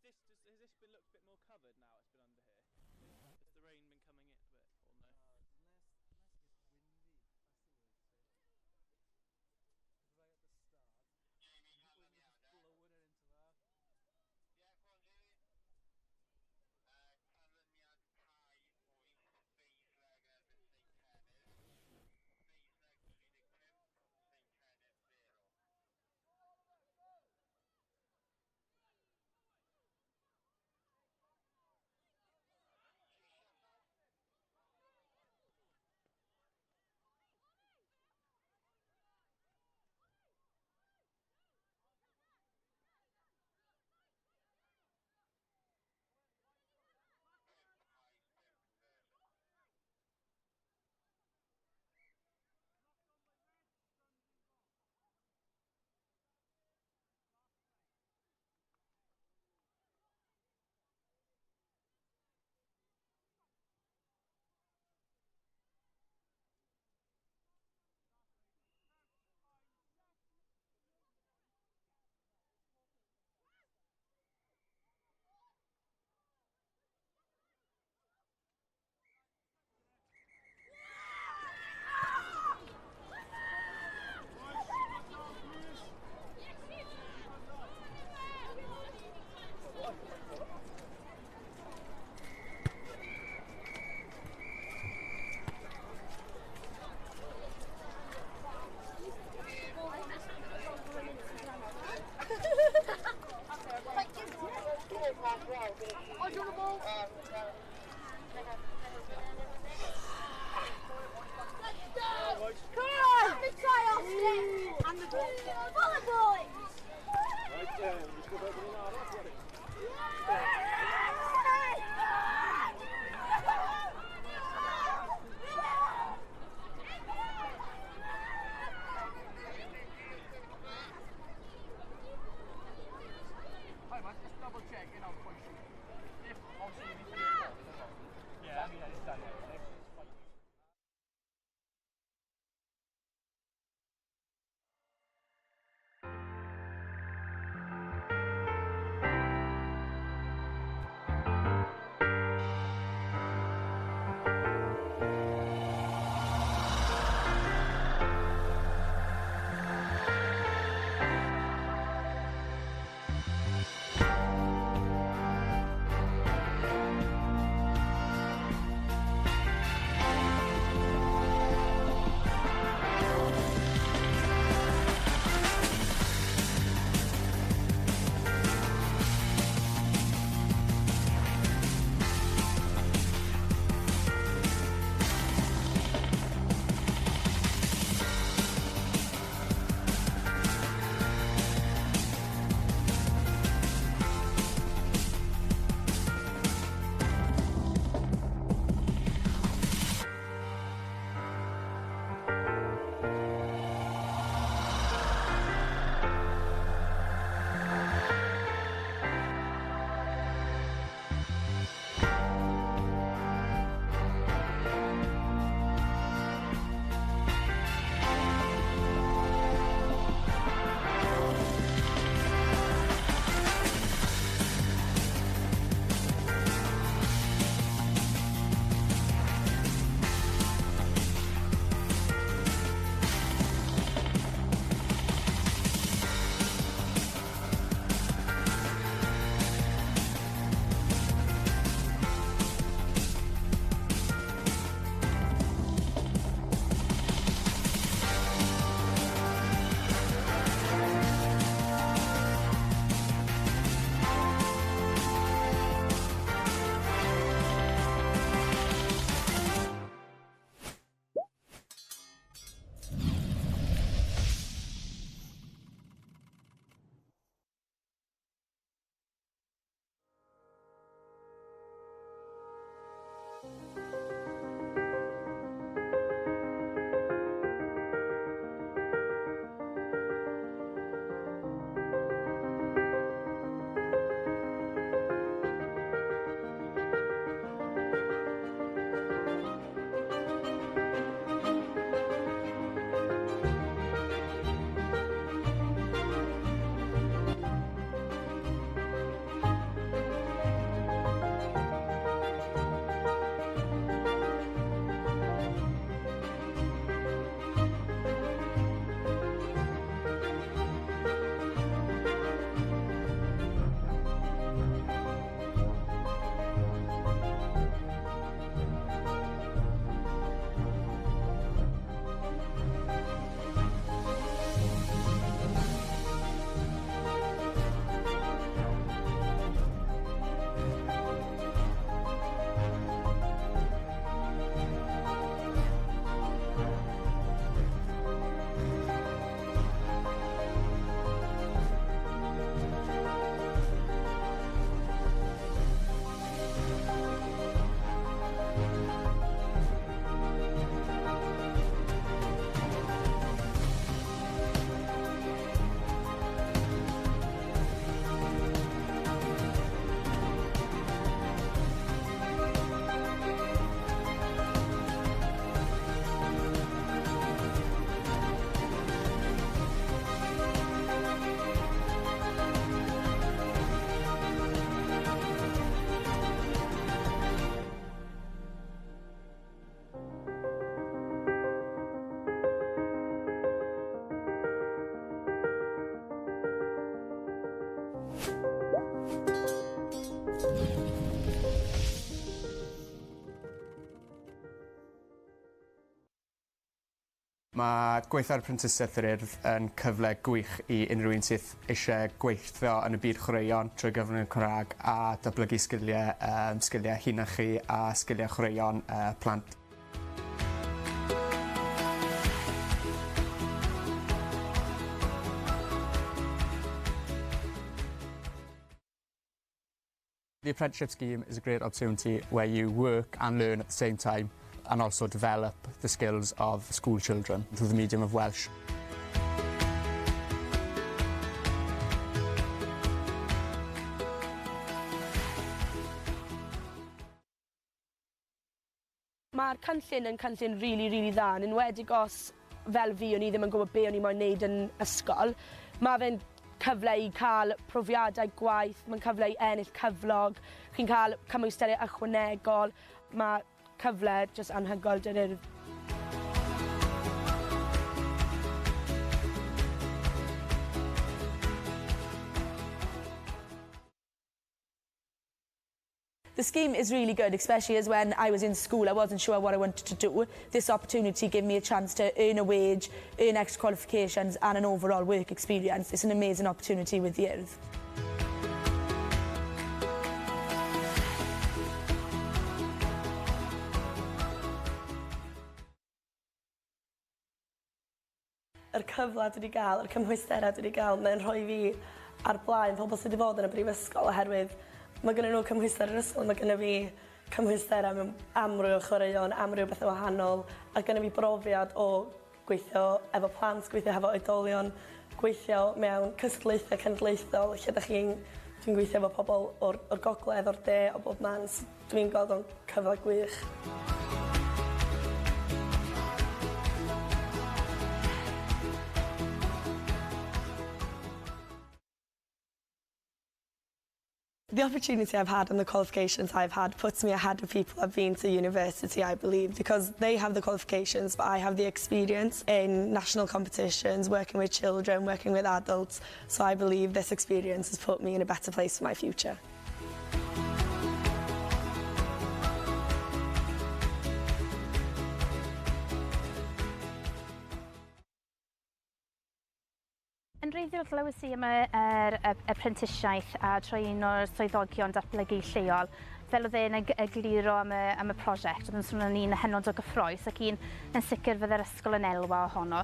Has this been looked a bit more covered now it's been under here? Has the rain been coming in a bit or no? Unless it's windy, that's the worst thing. Because right at the start, the wind was just blowing it into that. Yeah, go on, Jamie. Canlyniad cae 8, Beislleg erbyn St Cenydd. Beislleg 35, St Cenydd 0. Eyes on the ball. Come on! The trial and the ball. Boys! Right, let's go back in arall. Hi man, just double check and I'll push you. If obviously you need to Yeah, I mean, it's done now. Mae gweithio ar prentisiaeth yr Urdd yn cyfle gwych i unrhyw un sydd eisiau gweithio yn y byd chwaraeon trwy gyfrwng y Cymraeg a datblygu sgiliau, sgiliau hunan chi a sgiliau chwaraeon plant. The apprenticeship scheme is a great opportunity where you work and learn at the same time and also develop the skills of school children through the medium of Welsh. Mae'r cynllun yn cynllun rili, rili dda, yn enwedig os, fel fi, o'n i ddim yn gwybod be o'n i moyn neud yn ysgol. Mae fe'n cyfle i cael profiadau gwaith, mae'n cyfle i ennill cyflog, chi'n cael cymwysterau ychwanegol, mae cyfle jyst anhygoel 'da'r Urdd. The scheme is really good, especially as when I was in school, I wasn't sure what I wanted to do. This opportunity gave me a chance to earn a wage, earn extra qualifications and an overall work experience. It's an amazing opportunity with the Urdd. Yr cyfle dwi 'di ga'l, yr cymhwysterau dwi 'di ga'l, mae'n rhoi fi ar blaen pobl sydd wedi bod yn y brifysgol oherwydd mae gynnon nhw cymhwyster yr ysgol, mae gynno fi cymhwysterau mewn amryw o chwaraeon, amryw o bethau wahanol, a gynno fi brofiad o gweithio efo plant, gweithio hefo oedolion, gweithio mewn cystadlaethau cenedlaethol lle 'dach chi'n dwi'n gweithio efo pobl o'r o'r gogledd, o'r de, o bob man, so dwi'n gweld o'n cyfle gwych. The opportunity I've had and the qualifications I've had puts me ahead of people who've been to university, I believe, because they have the qualifications, but I have the experience in national competitions, working with children, working with adults. So I believe this experience has put me in a better place for my future. Yn wreiddiol glywes i am y, yr, y, y prentisiaeth a trwy un o'r swyddogion datblygu lleol. Fel oedd e'n egluro am y, am y prosiect, oedd yn swnio'n un hynod o gyffrous ac un yn sicr fydde'r ysgol yn elwa ohono.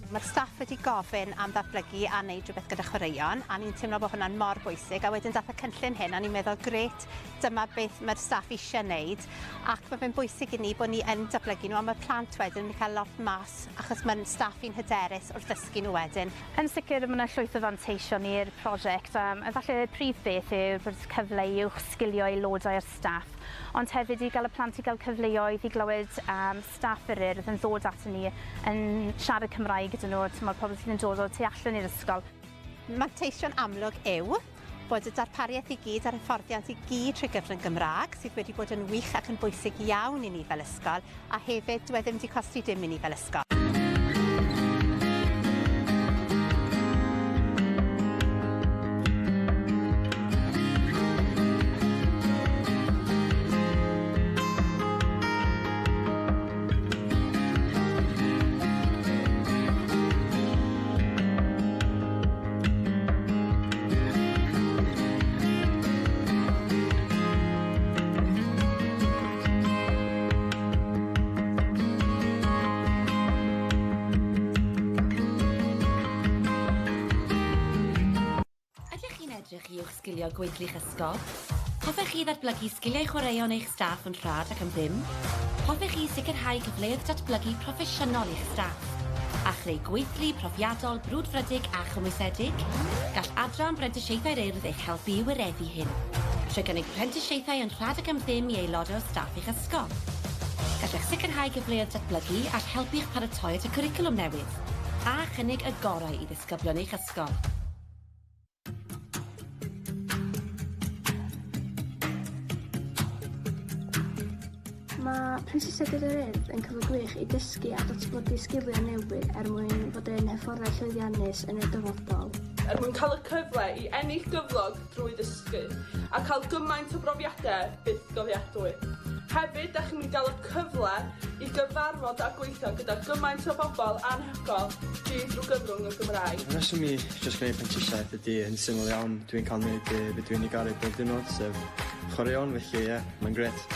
Mae'r staff wedi gofyn am ddatblygu a wneud rhywbeth gyda chwaraeon, a ni'n teimlo bod hwnna'n mor bwysig. A wedyn dath y cynllun hyn, a ni'n meddwl, grêt, dyma beth mae'r staff eisiau wneud. Ac mae fe'n bwysig i ni bod ni yn datblygu nhw, a mae'r plant wedyn yn cael lot mas, achos mae'n staff i'n hyderus wrth ddysgu nhw wedyn. Yn sicr, mae yna llwyth o fanteision i'r prosiect. Efallai y prif beth yw bod cyfle i uwchsgilio aelodau a'r staff, ond hefyd i gael y plant i gael cyfleoedd i glywed am staff yr Urdd yn ddod aton ni yn siarad Cymraeg gyda nhw, timod, pobl sydd yn dod o tu allan i'r ysgol. Manteision amlwg yw bod y darpariaeth i gyd a'r hyfforddiant i gyd trwy gyfrwng Gymraeg, sydd wedi bod yn wych ac yn bwysig iawn i ni fel ysgol, a hefyd dyw e ddim wedi costi dim i ni fel ysgol. Ydych chi'n edrych i uwchsgilio gweithlu'ch ysgol? Hoffech chi ddatblygu sgiliau chwaraeon eich staff yn rhad ac am ddim? Hoffech chi sicrhau cyfleoedd datblygu proffesiynol i'ch staff? A chreu gweithlu profiadol, brwdfrydig a chymwysedig? Gall Adran Brentisiaethau'r Urdd eich helpu i wireddu hyn, trwy gynnig prentisiaethau yn rhad ac am ddim i aelodau o staff eich ysgol. Gallech sicrhau cyfleoedd datblygu all helpu'ch paratoi at y cwricwlwm newydd, a chynnig y gorau i ddisgyblion eich ysgol. Mae Prentisiaeth gyda'r Urdd yn cyfle gwych i dysgu a datblygu sgiliau newydd er mwyn fod yn hyfforddai llwyddiannus yn y dyfodol. er mwyn cael y cyfle i ennill gyflog drwy ddysgu a cael gymaint o brofiadau bythgofiadwy. Hefyd, da chi'n mynd i gael y cyfle i gyfarfod a gweithio gyda gymaint o bobl anhygoel gyd drwy gyfrwng y Gymraeg. Y rheswm i jyst gwneud prentisiaeth ydy yn syml iawn, dwi'n cael gwneud be dwi'n ei garu bob diwrnod, sef chwaraeon, felly ie, mae'n grêt.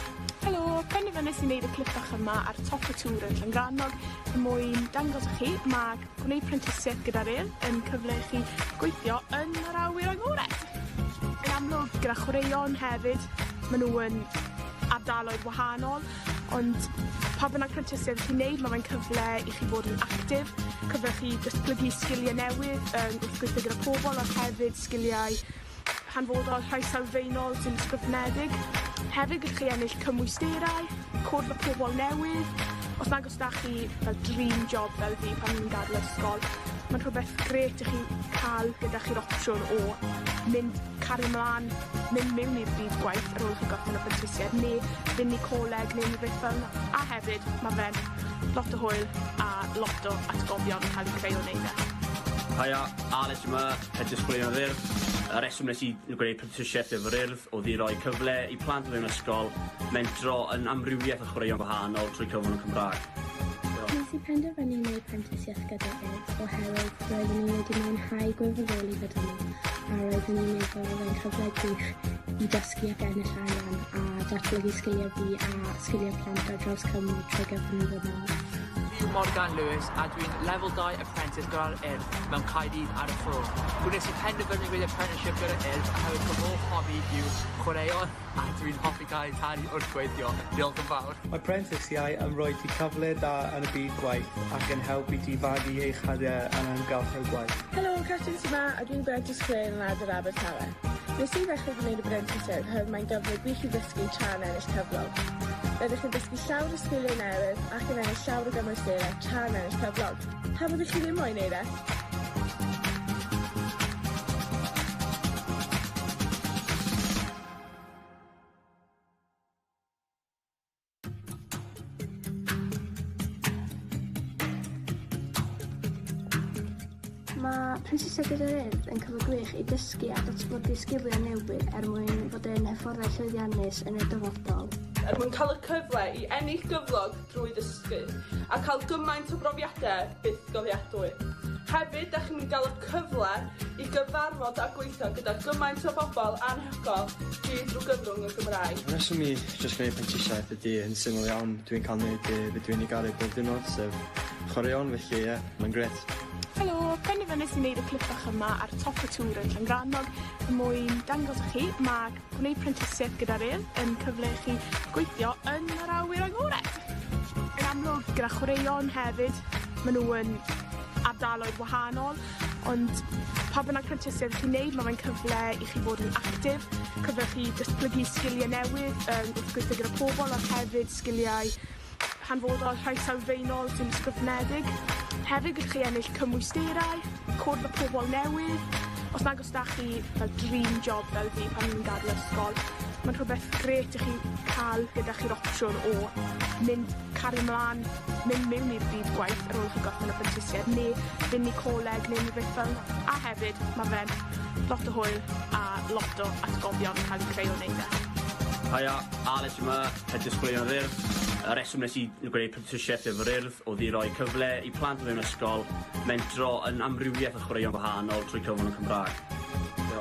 Helo, penderfynais i wneud y clip bach yma ar top y tŵr yn Llangrannog er mwyn dangos i chi ma' gwneud prentisiaeth gyda'r Urdd yn cyfle i chi gweithio yn yr awyr agored. Yn amlwg gyda chwaraeon hefyd, ma' nw yn ardaloedd wahanol, ond pa bynnag prentisiaeth chi'n neud, ma' fe'n cyfle i chi fod yn actif, cyfle i chi datblygu sgilie newydd yym wrth gweithio gyda pobol a hefyd sgiliau hanfodol, rhai sylfaenol sy'n ysgrifenedig. Hefyd gallwch chi ennill cymwysterau, cwrdd â pobol newydd. Os nag o's 'da chi fel dream job fel fi pan o'n i'n gadel ysgol, ma'n rhwbeth grêt i chi ca'l gyda chi'r opsiwn o mynd cario mlan, mynd mewn i'r byd gwaith ar ôl i chi gorffen y prentisiaeth ne' fynd i coleg ne' rwbeth fel 'na. A hefyd ma' fe'n lot o hwyl a lot o atgofion yn ca'l 'u creu o neud e. Haia, Alex yma, Apprentice Chwaraeon yr Urdd. Y reswm nes i gwneud prentisiaeth efo'r Urdd oedd i roi cyfle i plant o fewn ysgol mentro yn amrywiaeth o chwaraeon gwahanol trwy cyfrwng y Cymraeg. Nes i penderfynu wneud prentisiaeth gyda Urdd oherwydd roeddwn i wedi mwynhau gwirfoddoli gyda nhw a roeddwn i'n meddwl oedd e'n cyfle gwych i dysgu ac ennill arian a datblygu sgiliau fi a sgiliau plant ar draws Cymru trwy gyfrwng y Gymraeg. Fi yw Morgan Lewis a dwi'n Level 2 Apprentice gyda'r Urdd mewn Caerdydd ar y Fro. Wnes i penderfynu gwneud apprenticeship gyda'r Urdd oherwydd fy hoff hobi yw chwaraeon a dwi'n hoffi cael ei talu wrth gweithio. Diolch yn fawr. Mae prentisiau yn rhoi ti cyfle da yn y byd gwaith ac yn helpu ti fagu eich hyder yn amgylchedd gwaith. Helo, Catrin sy 'ma a dwi'n Brentisiaeth Chwaraeon yn Ardal Abertawe. Nes i ddechrau gwneud y brentisiaeth oherwydd mae'n gyfle gwych i ddysgu tra'n ennill cyflog. Rydych chi'n dysgu llawer o sgiliau newydd ac yn ennill llawer o gymwysterau tra'n ennill cyflog. Pam ydych chi ddim moyn neud e? Mae Prentisiaeth gyda'r Urdd yn cyfle gwych i dysgu a datblygu sgiliau newydd er mwyn fod yn hyfforddai llwyddiannus yn y dyfodol. Er mwyn cael y cyfle i ennill gyflog drwy ddysgu a cael gymaint o brofiadau bythgofiadwy. Hefyd, da chi'n mynd i gael y cyfle i gyfarfod a gweithio gyda gymaint o bobl anhygoel gyd drwy gyfrwng y Gymraeg. Y rheswm i jyst gwneud prentisiaeth ydy yn syml iawn, dwi'n cael gwneud be dwi'n ei garu bob diwrnod, sef chwaraeon, felly ie, mae'n grêt. Helo, penderfynais i wneud y clip bach yma ar top y tŵr yn Llangrannog er mwyn dangos i chi ma' gwneud prentisiaeth gyda'r Urdd yn cyfle i chi gweithio yn yr awyr agored. Yn amlwg gyda chwaraeon hefyd, ma' nw yn ardaloedd wahanol, ond pa bynnag prentisiaeth chi'n neud, ma' fe'n cyfle i chi fod yn actif, cyfle i chi datblygu sgilie newydd yym wrth gweithio gyda pobol a hefyd sgiliau hanfodol, rhai sylfaenol sy'n ysgrifenedig. Hefyd gallwch chi ennill cymwysterau, cwrdd â pobol newydd. Os nag o's 'da chi fel dream job fel fi pan o'n i'n gadel ysgol, ma'n rhwbeth grêt i chi ca'l gyda chi'r opsiwn o mynd cario mlan, mynd mewn i'r byd gwaith ar ôl i chi gorffen y prentisiaeth ne' fynd i coleg ne' rwbeth fel 'na. A hefyd ma' fe'n lot o hwyl a lot o atgofion yn ca'l 'u creu o neud e. Haia, Alex yma, Apprentice Chwaraeon yr Urdd. Y reswm nes i gwneud prentisiaeth efo'r Urdd oedd i roi cyfle i plant o fewn ysgol mentro yn amrywiaeth o chwaraeon gwahanol trwy cyfrwng y Cymraeg.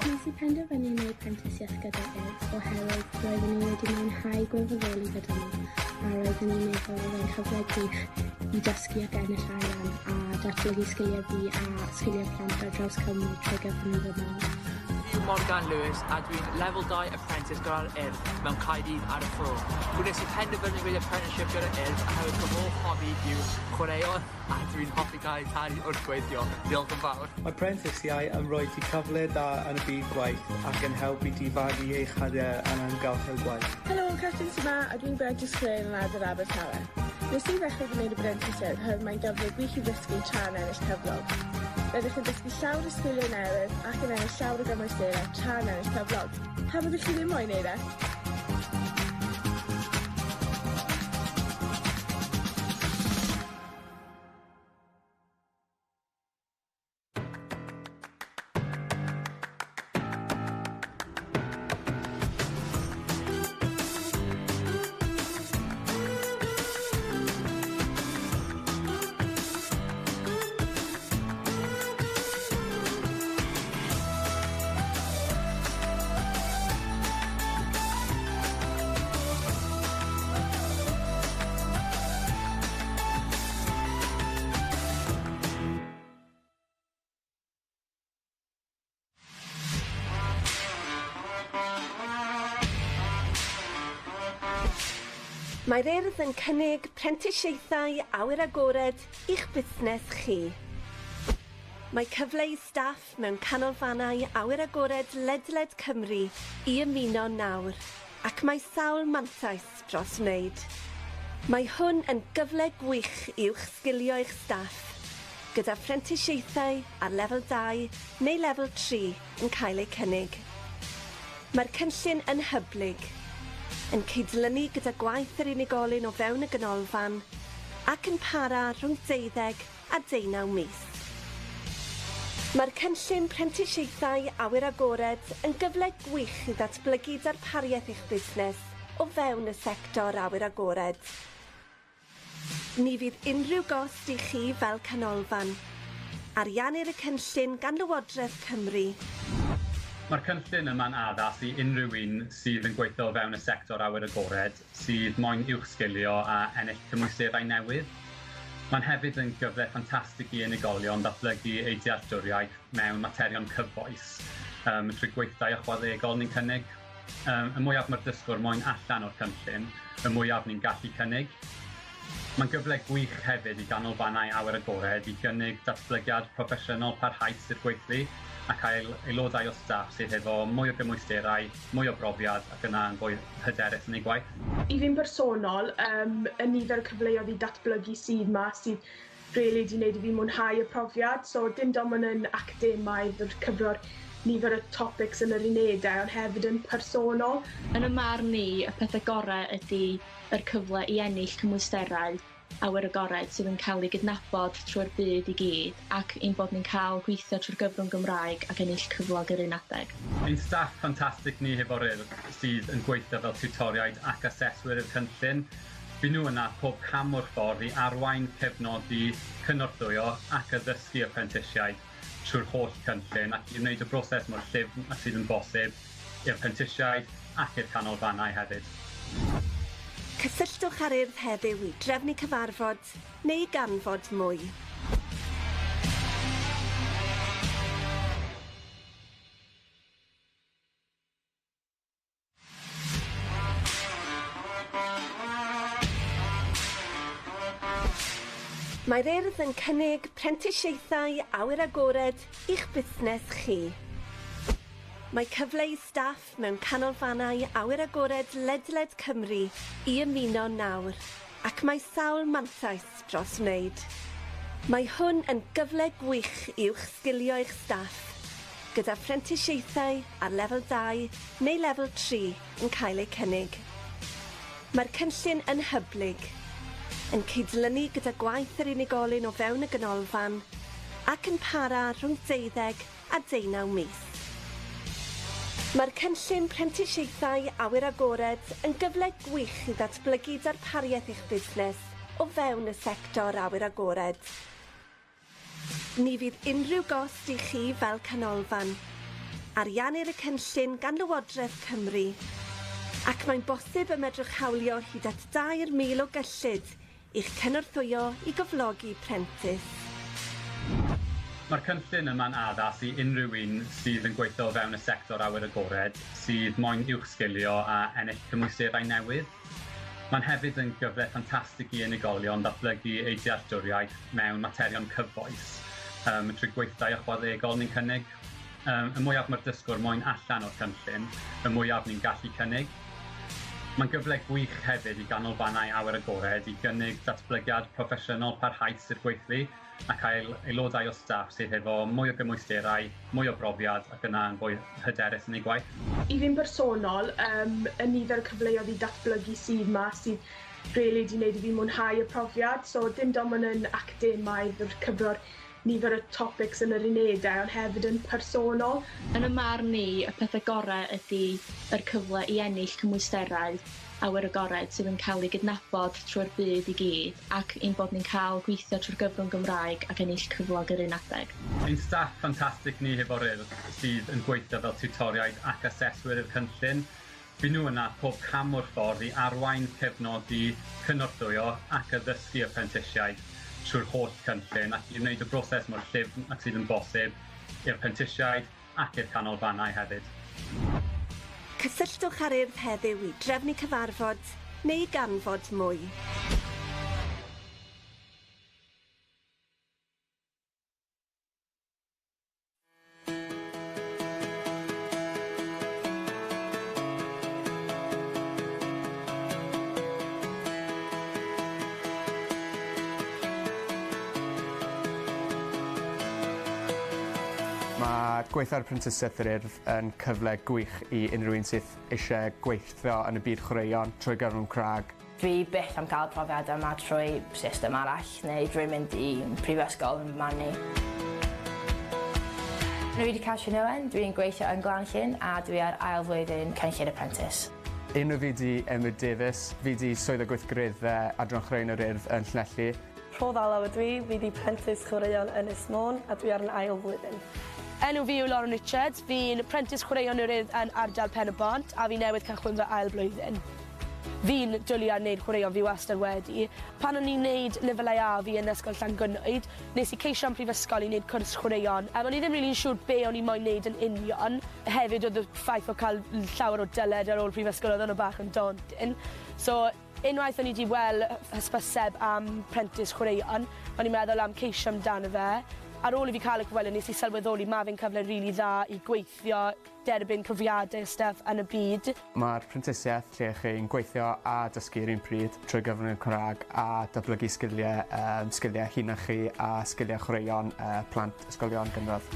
Nes i penderfynu wneud prentisiaeth gyda Urdd oherwydd roeddwn i wedi mwynhau gwirfoddoli gyda nhw a roeddwn i'n meddwl oedd e'n cyfle gwych i dysgu ac ennill arian a datblygu sgiliau fi a sgiliau plant ar draws Cymru trwy gyfrwng y Gymraeg. Fi yw Morgan Lewis a dwi'n Level 2 Apprentice gyda'r Urdd mewn Caerdydd ar y Fro. Wnes i penderfynu gwneud apprenticeship gyda'r Urdd oherwydd fy hoff hobi yw chwaraeon a dwi'n hoffi cael ei talu wrth gweithio. Diolch yn fawr. Mae prentisiau yn rhoi ti cyfle da yn y byd gwaith ac yn helpu ti fagu eich hyder yn amgylchedd gwaith. Helo, Catrin sy 'ma a dwi'n Brentisiaeth Chwaraeon yn Ardal Abertawe. Nes i ddechrau gwneud y brentisiaeth oherwydd mae'n gyfle gwych i ddysgu tra'n ennill cyflog. Rydych chi'n dysgu llawer o sgiliau newydd ac yn ennill llawer o gymwysterau tra'n ennill cyflog. Pam ydych chi ddim moyn neud e? Mae'r Urdd yn cynnig prentisiaethau awyr agored i'ch busnes chi. Mae cyfle i staff mewn canolfannau awyr agored ledled Cymru i ymuno nawr, ac mae sawl mantais dros wneud. Mae hwn yn gyfle gwych i uwchsgilio eich staff, gyda phrentisiaethau ar lefel 2 neu lefel 3 yn cael eu cynnig. Mae'r cynllun yn hyblyg, yn cydlynu gyda gwaith yr unigolyn o fewn y ganolfan ac yn para rhwng 12 a 19 mis. Mae'r cynllun prentisiaethau awyr agored yn gyfle gwych i ddatblygu darpariaeth eich busnes o fewn y sector awyr agored. Ni fydd unrhyw gost i chi fel canolfan. Ariannir y cynllun gan Lywodraeth Cymru. Mae'r cynllun yma'n addas i unrhyw un sydd yn gweithio o fewn y sector awyr agored, sydd moyn uwchsgilio a ennill cymwysterau newydd. Mae'n hefyd yn gyfle ffantastig i unigolion ddatblygu eu dealltwriaeth mewn materion cyfoes trwy gweithdai ychwanegol ni'n cynnig. Y mwyaf mae'r dysgwr moyn allan o'r cynllun, y mwyaf ni'n gallu cynnig. Mae'n gyfle gwych hefyd i ganolfannau awyr agored i gynnig datblygiad proffesiynol parhaus i'r gweithlu a cael aelodau o staff sydd hefo mwy o gymwysterau, mwy o brofiad ac yna yn fwy hyderus yn eu gwaith. I fi'n bersonol, y nifer o cyfleoedd i datblygu sydd 'ma sydd rili 'di neud i fi mwynhau y profiad, so dim dim ond yn academaidd yr cyfro'r nifer o topics yn yr unedau ond hefyd yn personol. Yn y marn i, y pethe gore ydi yr cyfle i ennill cymwysterau awyr agored sydd yn cael ei gydnabod trwy'r byd i gyd ac ein bod ni'n cael gweithio trwy'r gyfrwng Gymraeg ac ennill cyflog yr un adeg. Ein staff ffantastig ni hefo'r Urdd sydd yn gweithio fel tiwtoriaid ac aseswyr i'r cynllun. Fy nhw yna pob cam o'r ffordd i arwain, cefnogi, cynorthwyo ac addysgu y prentisiaid trwy'r holl cynllun ac i wneud y broses mor llyfn a sydd yn bosib i'r prentisiaid ac i'r canolfannau hefyd. Cysylltwch â'r Urdd heddiw i drefnu cyfarfod neu ganfod mwy. Mae'r Urdd yn cynnig prentisiaethau awyr agored i'ch busnes chi. Mae cyfle i staff mewn canolfannau awyr agored ledled Cymru i ymuno nawr, ac mae sawl mantais dros wneud. Mae hwn yn gyfle gwych i uwchsgilio eich staff, gyda phrentisiaethau ar lefel 2 neu lefel 3 yn cael eu cynnig. Mae'r cynllun yn hyblyg, yn cydlynu gyda gwaith yr unigolyn o fewn y ganolfan ac yn para rhwng 12 a 19 mis. Mae'r cynllun prentisiaethau awyr agored yn gyfle gwych i ddatblygu darpariaeth eich busnes o fewn y sector awyr agored. Ni fydd unrhyw gost i chi fel canolfan. Ariannir y cynllun gan Lywodraeth Cymru. Ac mae'n bosib y medrwch hawlio hyd at 3,000 o gyllid i'ch cynorthwyo i gyflogi prentis. Mae'r cynllun yma'n addas i unrhyw un sydd yn gweithio o fewn y sector awyr agored, sydd moyn uwchsgilio a ennill cymwysterau newydd. Mae'n hefyd yn gyfle ffantastig i unigolion ddatblygu eu dealltwriaeth mewn materion cyfoes trwy gweithdai ychwanegol ni'n cynnig. Y mwyaf mae'r dysgwr moyn allan o'r cynllun, y mwyaf ni'n gallu cynnig. Mae'n gyfle gwych hefyd i ganolfannau awyr agored i gynnig datblygiad proffesiynol parhaus i'r gweithlu a cael aelodau o staff sydd hefo mwy o gymwysterau, mwy o brofiad ac yna yn fwy hyderus yn eu gwaith. I fi'n bersonol, y nifer o cyfleoedd i datblygu sydd 'ma sydd rili 'di neud i fi mwynhau y profiad, so dim dim ond yn academaidd yr cyfro'r nifer o topics yn yr unedau ond hefyd yn personol. Yn y marn i, y pethe gore ydi yr cyfle i ennill cymwysterau awyr agored sydd yn cael ei gydnabod trwy'r byd i gyd ac ein bod ni'n cael gweithio trwy'r gyfrwng Gymraeg ac ennill cyflog yr un adeg. Ein staff ffantastig ni hefo'r Urdd sydd yn gweithio fel tiwtoriaid ac aseswyr i'r cynllun. Fy nhw yna pob cam o'r ffordd i arwain, cefnogi, cynorthwyo ac addysgu y prentisiaid trwy'r holl cynllun ac i wneud y broses mor llyfn ac sydd yn bosib i'r prentisiaid ac i'r canolfannau hefyd. Cysylltwch â'r Urdd heddiw i drefnu cyfarfod neu ganfod mwy. Mae gweithio ar Prentisiaeth yr Urdd yn cyfle gwych i unrhyw un sydd eisiau gweithio yn y byd chwaraeon trwy gyfrwng Cymraeg. Dwi byth am cael profiad yma trwy system arall neu drwy mynd i prifysgol yn marn i. Enw fi 'di Catrin Owen, dwi'n gweithio yn Glan-llyn a dwi ar ail flwyddyn cynllun apprentice. Enw fi 'di Emyr Davies, fi 'di Swyddog Gweithgareddau Adran Chwaraeon yr Urdd yn Llanelli. Rhodd Alaw ydw i, fi 'di Prentis Chwaraeon Ynys Môn a dwi ar 'yn ail flwyddyn. Enw fi yw Lauren Richards, fi'n Prentis Chwaraeon yr Urdd yn ardal Pen-y-bont a fi newydd cychwyn fy ail blwyddyn. Fi'n dwli ar neud chwaraeon, fi wastad wedi. Pan o'n i'n neud Lefelau A fi yn Ysgol Llangynwyd, nes i ceisio am prifysgol i neud cwrs chwaraeon. Yym o'n i ddim rili'n siŵr be' o'n i moyn neud yn union. Hefyd o'dd y ffaith o ca'l llawer o dyled ar ôl prifysgol o'dd wnna bach yn daunting. So Unwaith o'n i 'di wel' hysbyseb am prentis chwaraeon, o'n i'n meddwl am ceisio amdano fe. Ar ôl i fi cael y cyfweliad nes i sylweddoli ma' fe'n cyfle rili dda i gweithio, derbyn profiade a stuff yn y byd. Mae'r prentisiaeth lle chi'n gweithio a dysgu yr un pryd trwy gyfrwng y Cymraeg a datblygu sgiliau yym sgiliau hunan chi a sgiliau chwaraeon yy plant ysgolion gynradd.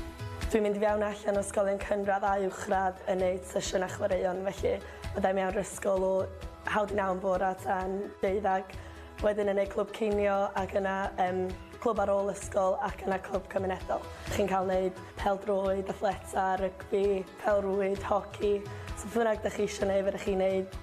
Dwi'n mynd i fewn a allan o ysgolion cynradd a uwchradd yn neud sesiynau chwaraeon felly byddai mewn 'r ysgol o haw 'di naw yn bora tan deuddag, wedyn yn neud clwb cinio ac yna yym clwb ar ôl ysgol ac yna clwb cymunedol. Chi'n cael neud pêl-droed, athleta, rygbi, pêl-rwyd, hoci, so beth bynnag 'dach chi isio neud fedrwch chi neud.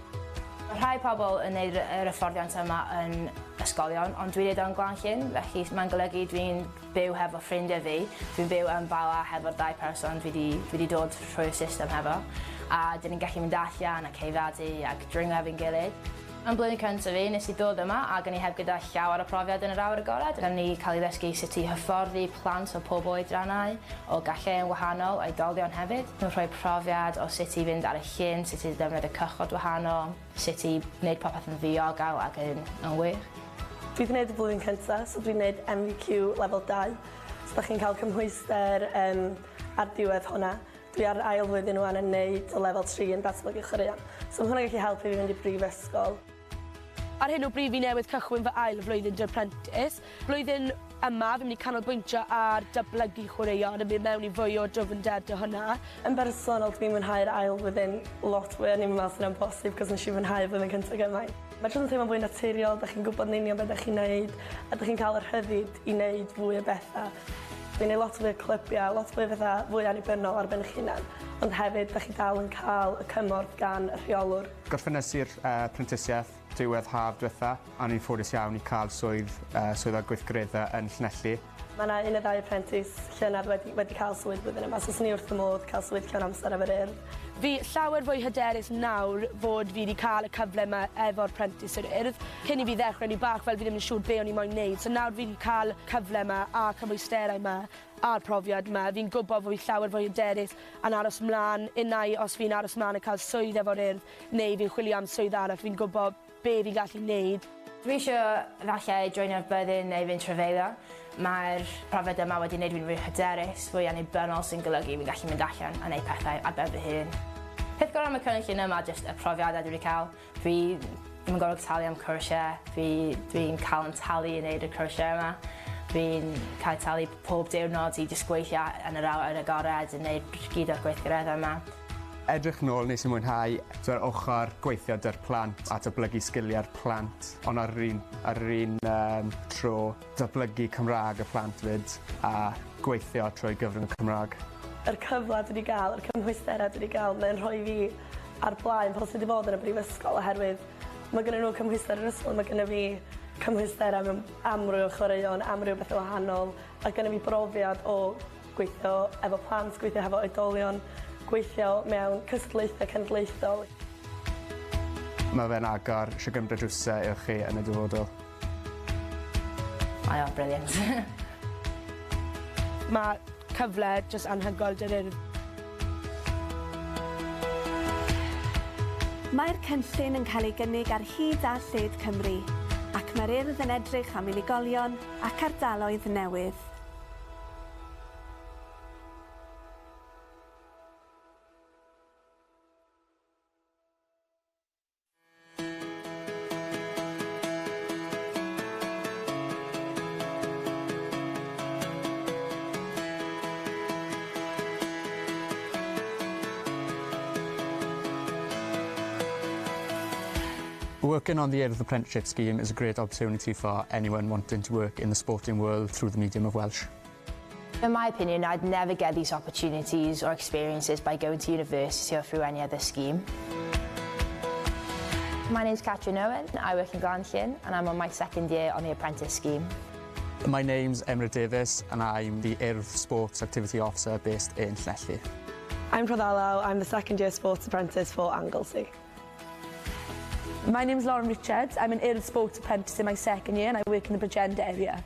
Mae rhai pobl yn neud yr hyfforddiant yma yn ysgolion ond dwi'n neud o yn Glan-llyn felly mae'n golygu dwi'n byw hefo ffrindiau fi. Dwi'n byw yn Bala hefo'r ddau person dwi 'di dwi 'di dod trwy'r system hefo a 'dyn ni'n gallu mynd allan a ceufadu ag dringo efo'n gilydd. Yn blwyddyn cyntaf fi nes i ddod yma ag o'n i heb gyda llawer o profiad yn yr awyr agored. O'n i cael ei ddysgu sut i hyfforddi plant o pob oedrannau, o galleon wahanol, oedolion hefyd. Nhw'n rhoi profiad o sut i fynd ar y llyn, sut i ddefnyddio cychod wahanol. Sut i wneud popeth yn ddiogel ac yn yn wych. Dwi 'di neud y blwyddyn cynta so dwi'n neud NVQ lefel dau so 'dach chi'n ca'l cymhwyster yym ar diwedd hwnna. Dwi ar ail flwyddyn ŵan yn neud y lefel tri yn datblygu chwaraeon. So ma' hwnna gallu helpu fi fynd i brifysgol. Ar hyn o bryd fi newydd cychwyn fy ail flwyddyn 'da Prentis. Blwyddyn yma fi'n mynd i canolbwyntio ar datblygu chwaraeon a mynd mewn i fwy o dwfnder 'da hwnna. Yn bersonol dwi'n mwynhau'r ail flwyddyn lot fwy o'n i'm yn meddwl 'sa hynna'n bosib 'cos nesh i fwynhau y flwyddyn cynta gymaint. Mae jyst yn teimlo'n fwy naturiol, 'dach chi'n gwbod yn union be' 'dach chi'n neud a 'dach chi'n ca'l yr rhyddid i neud fwy o betha. Dwi'n neud lot fwy o clybia, lot fwy o betha fwy annibynnol ar ben 'ych hunan ond hefyd 'dach chi dal yn ca'l y cymorth gan y rheolwr. Gorffennes i'r yy prentisiaeth diwedd haf dwetha a o'n i'n ffodus iawn i ca'l swydd yy swyddog gweithgaredde yn Llanelli. Ma' 'na un neu ddau apprentice llynedd wedi wedi ca'l swydd blwyddyn yma so swn i wrth fy modd ca'l swydd llawn amser efo'r Urdd. Fi llawer fwy hyderus nawr fod fi 'di ca'l y cyfle 'ma efo'r Prentis yr Urdd. Cyn i fi ddechre o'n i bach fel fi ddim yn siŵr be' o'n i moyn neud so nawr fi 'di ca'l cyfle 'ma a cymwysterau 'ma a'r profiad 'ma fi'n gwbo fo' fi llawer fwy hyderus yn aros mlan unai os fi'n aros mlan a ca'l swydd efo'r Urdd neu fi'n chwilio am swydd arall fi'n gwbo be' fi'n gallu neud. Dwi isio falle joinio'r byddin neu fynd trafeilio. Mae'r profiad yma wedi neud fi'n fwy hyderus, fwy annibynnol sy'n golygu fi'n gallu mynd allan a neud pethau ar ben fy hun. Peth gorau am y cynllun yma jyst y profiadau dwi wedi cael. Dwi ddim yn gorfod talu am cwrsiau, dwi dwi'n cael yn talu i neud y cwrsiau yma. Dwi'n cael talu pob diwrnod i jyst gweithio yn yr awyr agored yn neud gyd o'r gweithgareddau yma. Edrych nôl nes i mwynhau t'wod ochor gweithio 'da'r plant a datblygu sgiliau'r plant on' ar yr un ar yr un yym tro datblygu Cymra'g y plant 'fyd a gweithio trwy gyfrwng y Cymra'g. Yr cyfle dwi 'di ga'l yr cymhwysterau dwi 'di ga'l mae o'n rhoi fi ar blaen pobol sy 'di bod yn y brifysgol oherwydd ma' gynnyn nhw cymhwyster yr ysgol ma' gynno fi cymhwysterau mewn amryw o chwaraeon amryw bethe wahanol a gynno fi brofiad o gweithio efo plant, gweithio hefo oedolion, gweithio mewn cystadlaethau cenedlaethol. Ma' fe'n agor shwd gymaint o drwse i chi yn y dyfodol. Mae o'n brilliant. Ma' cyfle jyst anhygoel 'da'r Urdd. Mae'r cynllun yn cael ei gynnig ar hyd a lled Cymru, ac mae'r Urdd yn edrych am unigolion ac ardaloedd newydd. Working on the Urdd Apprenticeship Scheme is a great opportunity for anyone wanting to work in the sporting world through the medium of Welsh. In my opinion, I'd never get these opportunities or experiences by going to university or through any other scheme. My name's Catrin Owen, I work in Glanllyn and I'm on my second year on the apprentice scheme. My name's Emre Davies and I'm the Urdd Sports Activity Officer based in Llanelli. I'm Prothalaw, I'm the second year sports apprentice for Anglesey. My name's Lauren Richards, I'm an Urdd Sports apprentice in my second year and I work in the Bridgend area.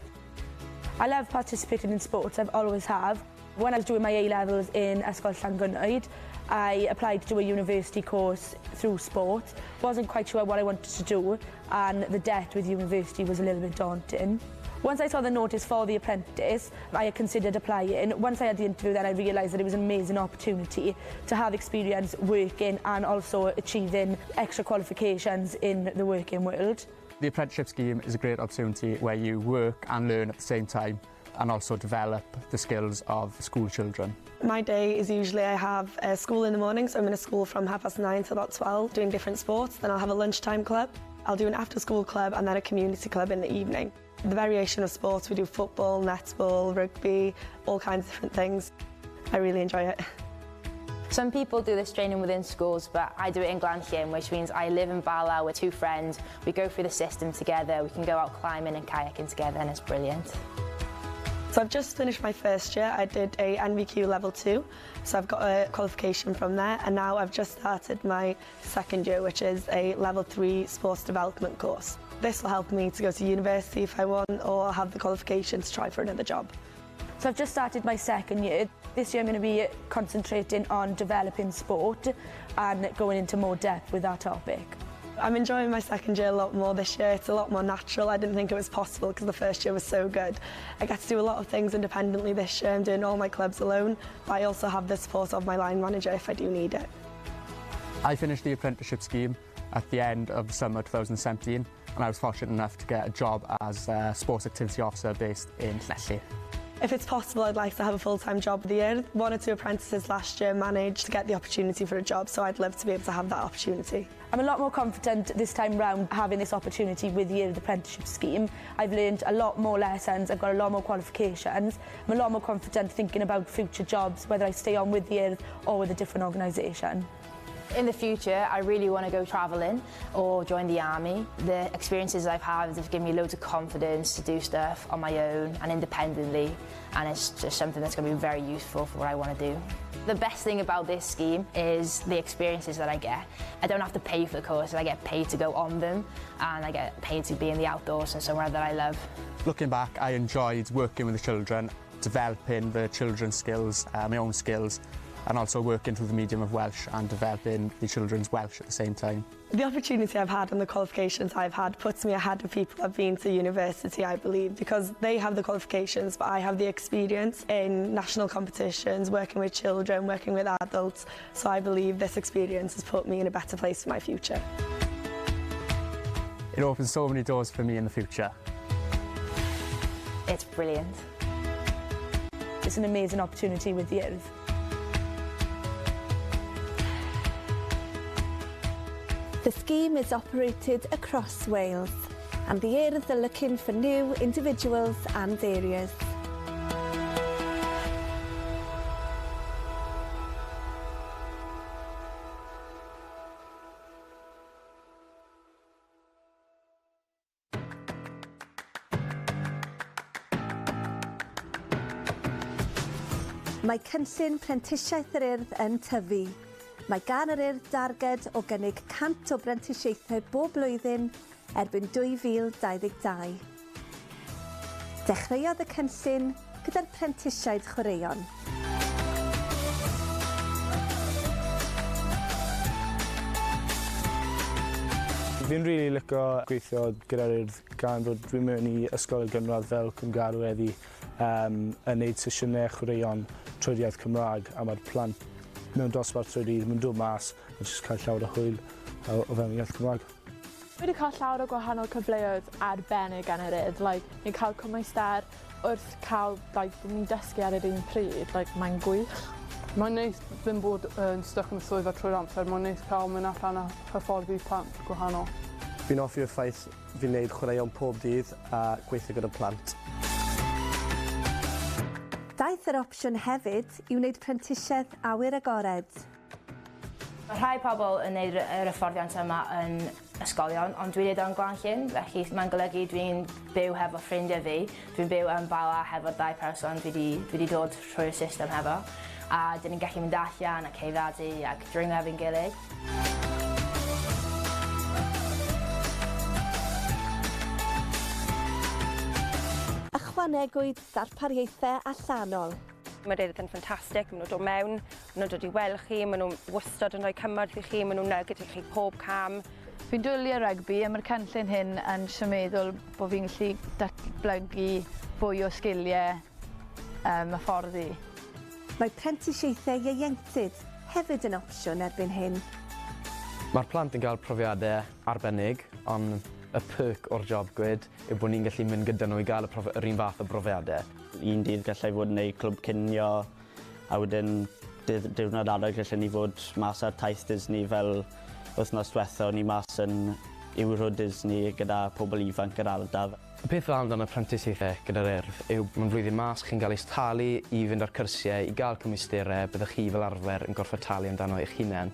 I love participating in sports, I've always have. When I was doing my A-levels in Ysgol Llangynwyd, I applied to do a university course through sport. Wasn't quite sure what I wanted to do, and the debt with university was a little bit daunting. Once I saw the notice for the apprentice, I had considered applying. Once I had the interview, then I realised that it was an amazing opportunity to have experience working and also achieving extra qualifications in the working world. The apprenticeship scheme is a great opportunity where you work and learn at the same time and also develop the skills of school children. My day is usually I have a school in the morning, so I'm in a school from 9:30 to about 12 doing different sports. Then I'll have a lunchtime club. I'll do an after-school club and then a community club in the evening. The variation of sports, we do football, netball, rugby, all kinds of different things. I really enjoy it. Some people do this training within schools, but I do it in Glanllyn, which means I live in Bala with two friends. We go through the system together, we can go out climbing and kayaking together, and it's brilliant. So I've just finished my first year. I did a NVQ level 2, so I've got a qualification from there, and now I've just started my second year, which is a level 3 sports development course. This will help me to go to university if I want, or have the qualification to try for another job. So I've just started my second year. This year I'm going to be concentrating on developing sport and going into more depth with that topic. I'm enjoying my second year a lot more this year. It's a lot more natural. I didn't think it was possible because the first year was so good. I get to do a lot of things independently this year. I'm doing all my clubs alone, but I also have the support of my line manager if I do need it. I finished the apprenticeship scheme at the end of summer 2017, and I was fortunate enough to get a job as a sports activity officer based in Llanelli. If it's possible, I'd like to have a full-time job the year. 1 or 2 apprentices last year managed to get the opportunity for a job, so I'd love to be able to have that opportunity. I'm a lot more confident this time round having this opportunity with the Urdd Apprenticeship Scheme. I've learned a lot more lessons, I've got a lot more qualifications. I'm a lot more confident thinking about future jobs, whether I stay on with the Urdd or with a different organisation. In the future, I really want to go travelling or join the army. The experiences I've had have given me loads of confidence to do stuff on my own and independently, and it's just something that's going to be very useful for what I want to do. The best thing about this scheme is the experiences that I get. I don't have to pay for the courses, I get paid to go on them, and I get paid to be in the outdoors and somewhere that I love. Looking back, I enjoyed working with the children, developing the children's skills, my own skills, and also working through the medium of Welsh and developing the children's Welsh at the same time. The opportunity I've had and the qualifications I've had puts me ahead of people who've been to university, I believe, because they have the qualifications, but I have the experience in national competitions, working with children, working with adults, so I believe this experience has put me in a better place for my future. It opens so many doors for me in the future. It's brilliant. It's an amazing opportunity with the Urdd. The scheme is operated across Wales, and the Urdd are looking for new individuals and areas. Mae cynllun prentisiaeth yr Urdd yn tyfu. Mae gan yr Urdd darged o gynnig 100 o brentisiaethau bob blwyddyn erbyn 2022. Dechreuodd y cynllun gyda'r prentisiaid chwaraeon. Fi'n rili lico gweithio gyda'r Urdd gan fod dwi'n mewn i ysgol y gynradd fel Cwmgarw heddi yn neud sesiynau chwaraeon trwy'r iaith Cymraeg a mae'r plant mewn dosbarth trwy'r dydd, ma'n dod mas a jyst cael llawer o hwyl o fewn iaith Cymraeg. Fi wedi cael llawer o gwahanol cyfleoedd arbennig gan yr Urdd, like, ni'n cael cymwyster wrth cael, like, ni'n dysgu ar yr un pryd, like, mae'n gwych. Mae'n neis ddim bod yn stuck yn y swyddfa trwy'r amser, mae'n neis cael mynd allan a hyfforddi plant gwahanol. Fi'n hoffi'r ffaith fi'n neud chwaraeon pob dydd a gweithio gyda plant. Daeth yr opsiwn hefyd i wneud prentisiaeth awyr agored. Mae rhai pobl yn neud yr hyfforddiant yma yn ysgolion, ond dwi'n neud o'n Glan Llyn, felly mae'n golygu dwi'n byw hefo ffrindiau fi. Dwi'n byw yn Bala hefo'r ddau person dwi wedi dod trwy'r system hefo. A dyn ni'n gallu mynd allan a ceufadu ac dringo efo'n gilydd. Ychwanegwyd darpariaethau allanol. Mae'r Urdd yn ffantastig, maen nhw'n dod mewn, maen nhw'n dod i weld chi, maen nhw'n wastad yn rhoi cymorth i chi, maen nhw'n neu gyda chi pob cam. Fi'n dwlu ar rygbi a mae'r cynllun hyn yn meddwl bod fi'n gallu datblygu fwy o sgiliau hyfforddi. Mae prentisiaethau ieuenctid hefyd yn opsiwn erbyn hyn. Mae'r plant yn cael profiadau arbennig, ond y perk o'r job gwed yw bod ni'n gallu mynd gyda nhw i gael yr un fath o brofiadau. Un dydd gallai fod yn neud clwb cinio, a wedyn diwrnod arall gallen ni fod mas ar taith Disney fel wythnos diwetha o'n i mas yn Euro Disney gyda pobl ifanc yr ardal. Y peth dda amdano prentisiaethau gyda'r Urdd yw mae'n flwyddyn mas, chi'n cael eich talu i fynd ar cyrsiau, i gael cymwysterau, byddwch chi fel arfer yn gorfod talu amdano eich hunain.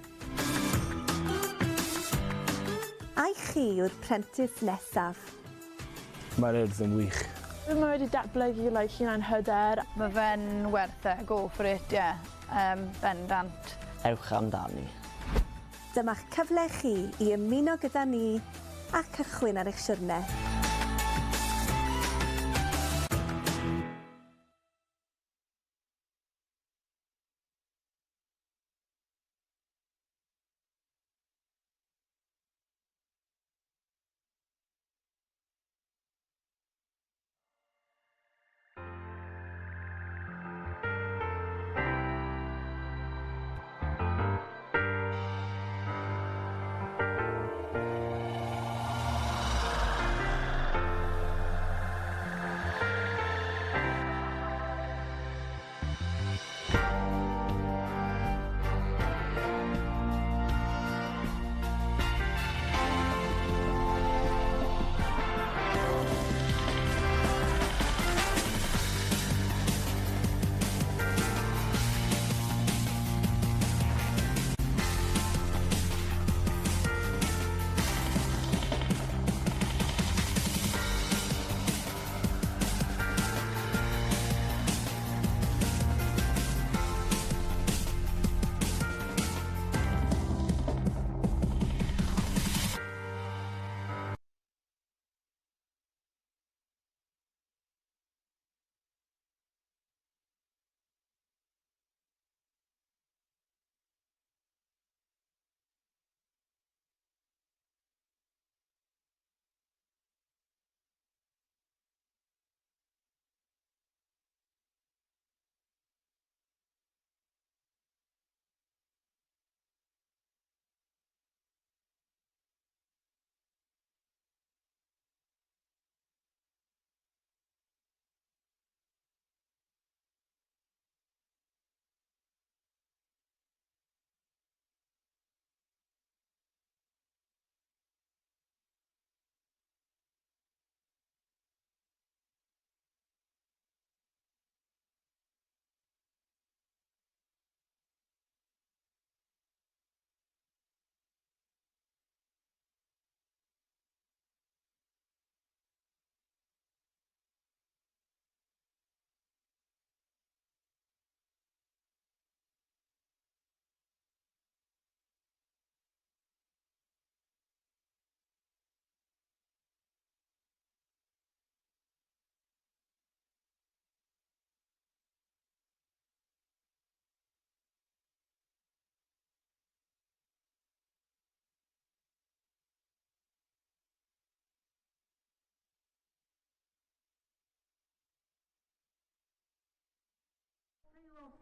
Ai chi yw'r prentis nesaf? Mae'r Urdd yn wych. Mae wedi datblygu, like, hunan hyder. Mae fe'n werth e, go for it, yeah. Bendant. Ewch amdani. Dyma'ch cyfle chi i ymuno gyda ni a cychwyn ar eich siwrne.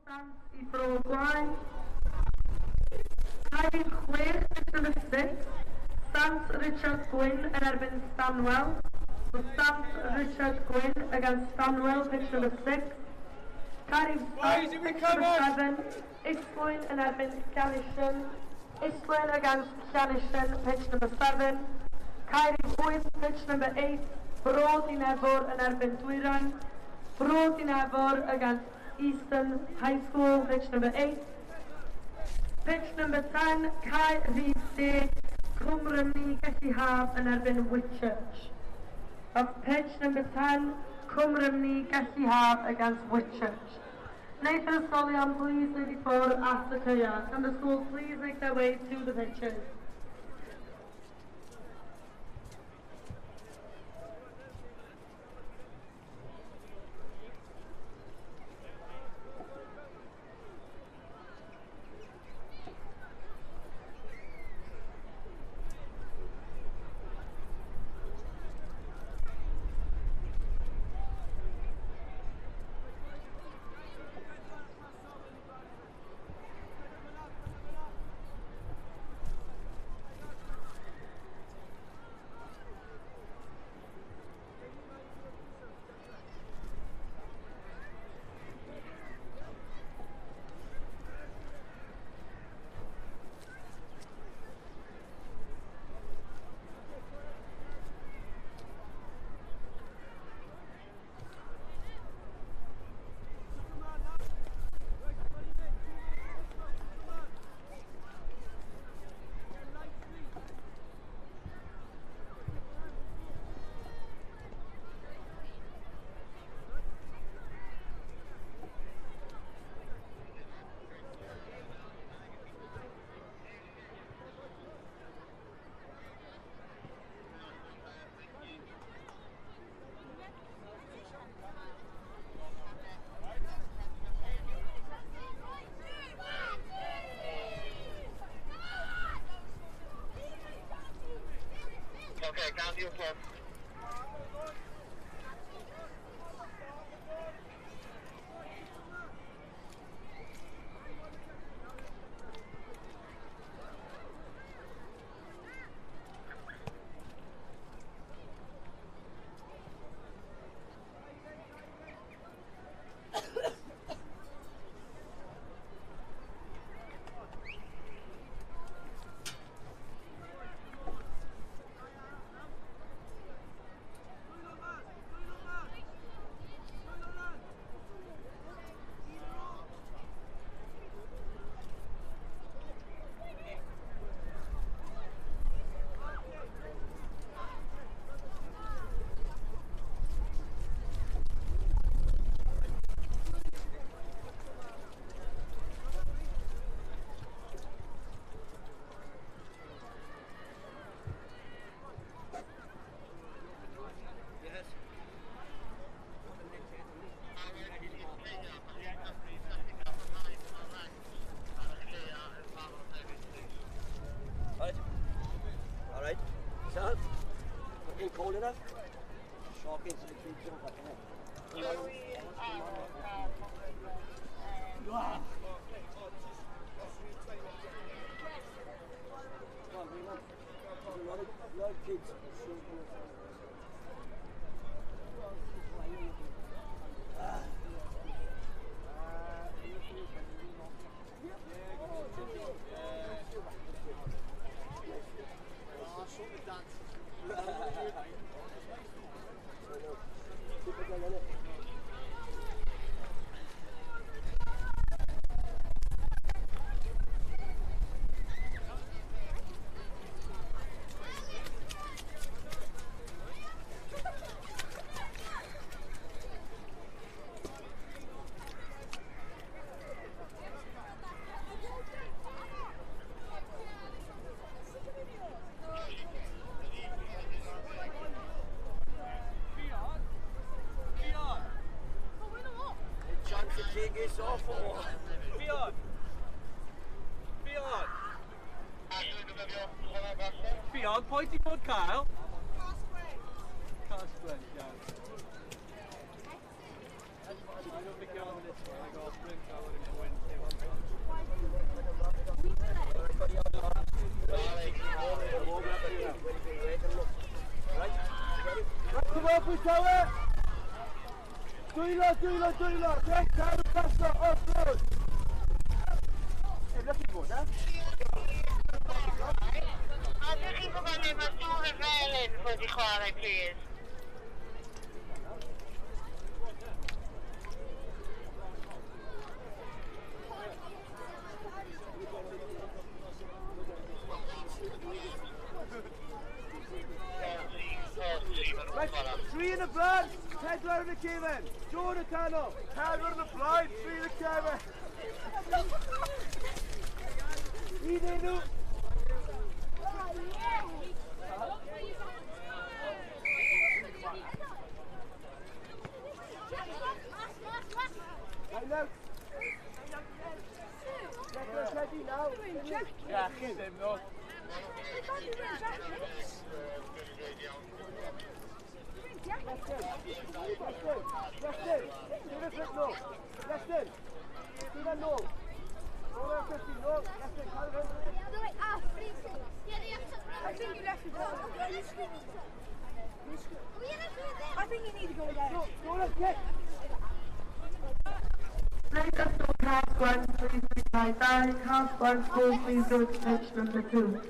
Sant i Bro Gwaun. Cae rhif 6, pitch number 6, Sant Richard Gwyn yn erbyn Stanwell. So Sant Richard Gwyn against Stanwell, pitch number 6. Cae rhif 7, pitch number 7, Islwyn yn erbyn Llanishen. Islwyn against Llanishen, pitch number 7. Cae rhif 8, pitch number 8, Bro Dinefwr yn erbyn Dwyrain. Bro Dinefwr against Eastern High School, pitch number 8. Pitch number 10, Cae rhif 10, Cwm Rhymni Gelli Haf yn erbyn Whitchurch. That's pitch number 10, Cwm Rhymni Gelli Haf against Whitchurch. Nathan Ysgolion, please wneud i ffwrdd at y caeau. Can the schools please make their way to the pitches? Okay, down to your club. Cold enough? Shocking to the creature of fucking it. A lot of kids. It's awful. Fion! Fion! Fion, pwy ti fod cael? Casgwyn. Casgwyn, iawn. Dwylo, dwylo, dwylo. Reit, cael y paso, off-road. A ydych chi'n gwybod le mae dŵr y felin fod i chwarae, please? Right, 3 yn y blaen, 4 yn y cefen. John y canol, 4 yn y blaen, 3 yn y cefen. Un enw. Line out. Declan ready now. Justin, give it flip nôl. Justin, give it nôl. Nôl ar 50, nôl. Justin, cael it. I think you left it. I think you need to go there. Go left, kick. Play up to half 1, 3, 3, 5, 9, half 1, 4, 3, 0 to pitch number 2.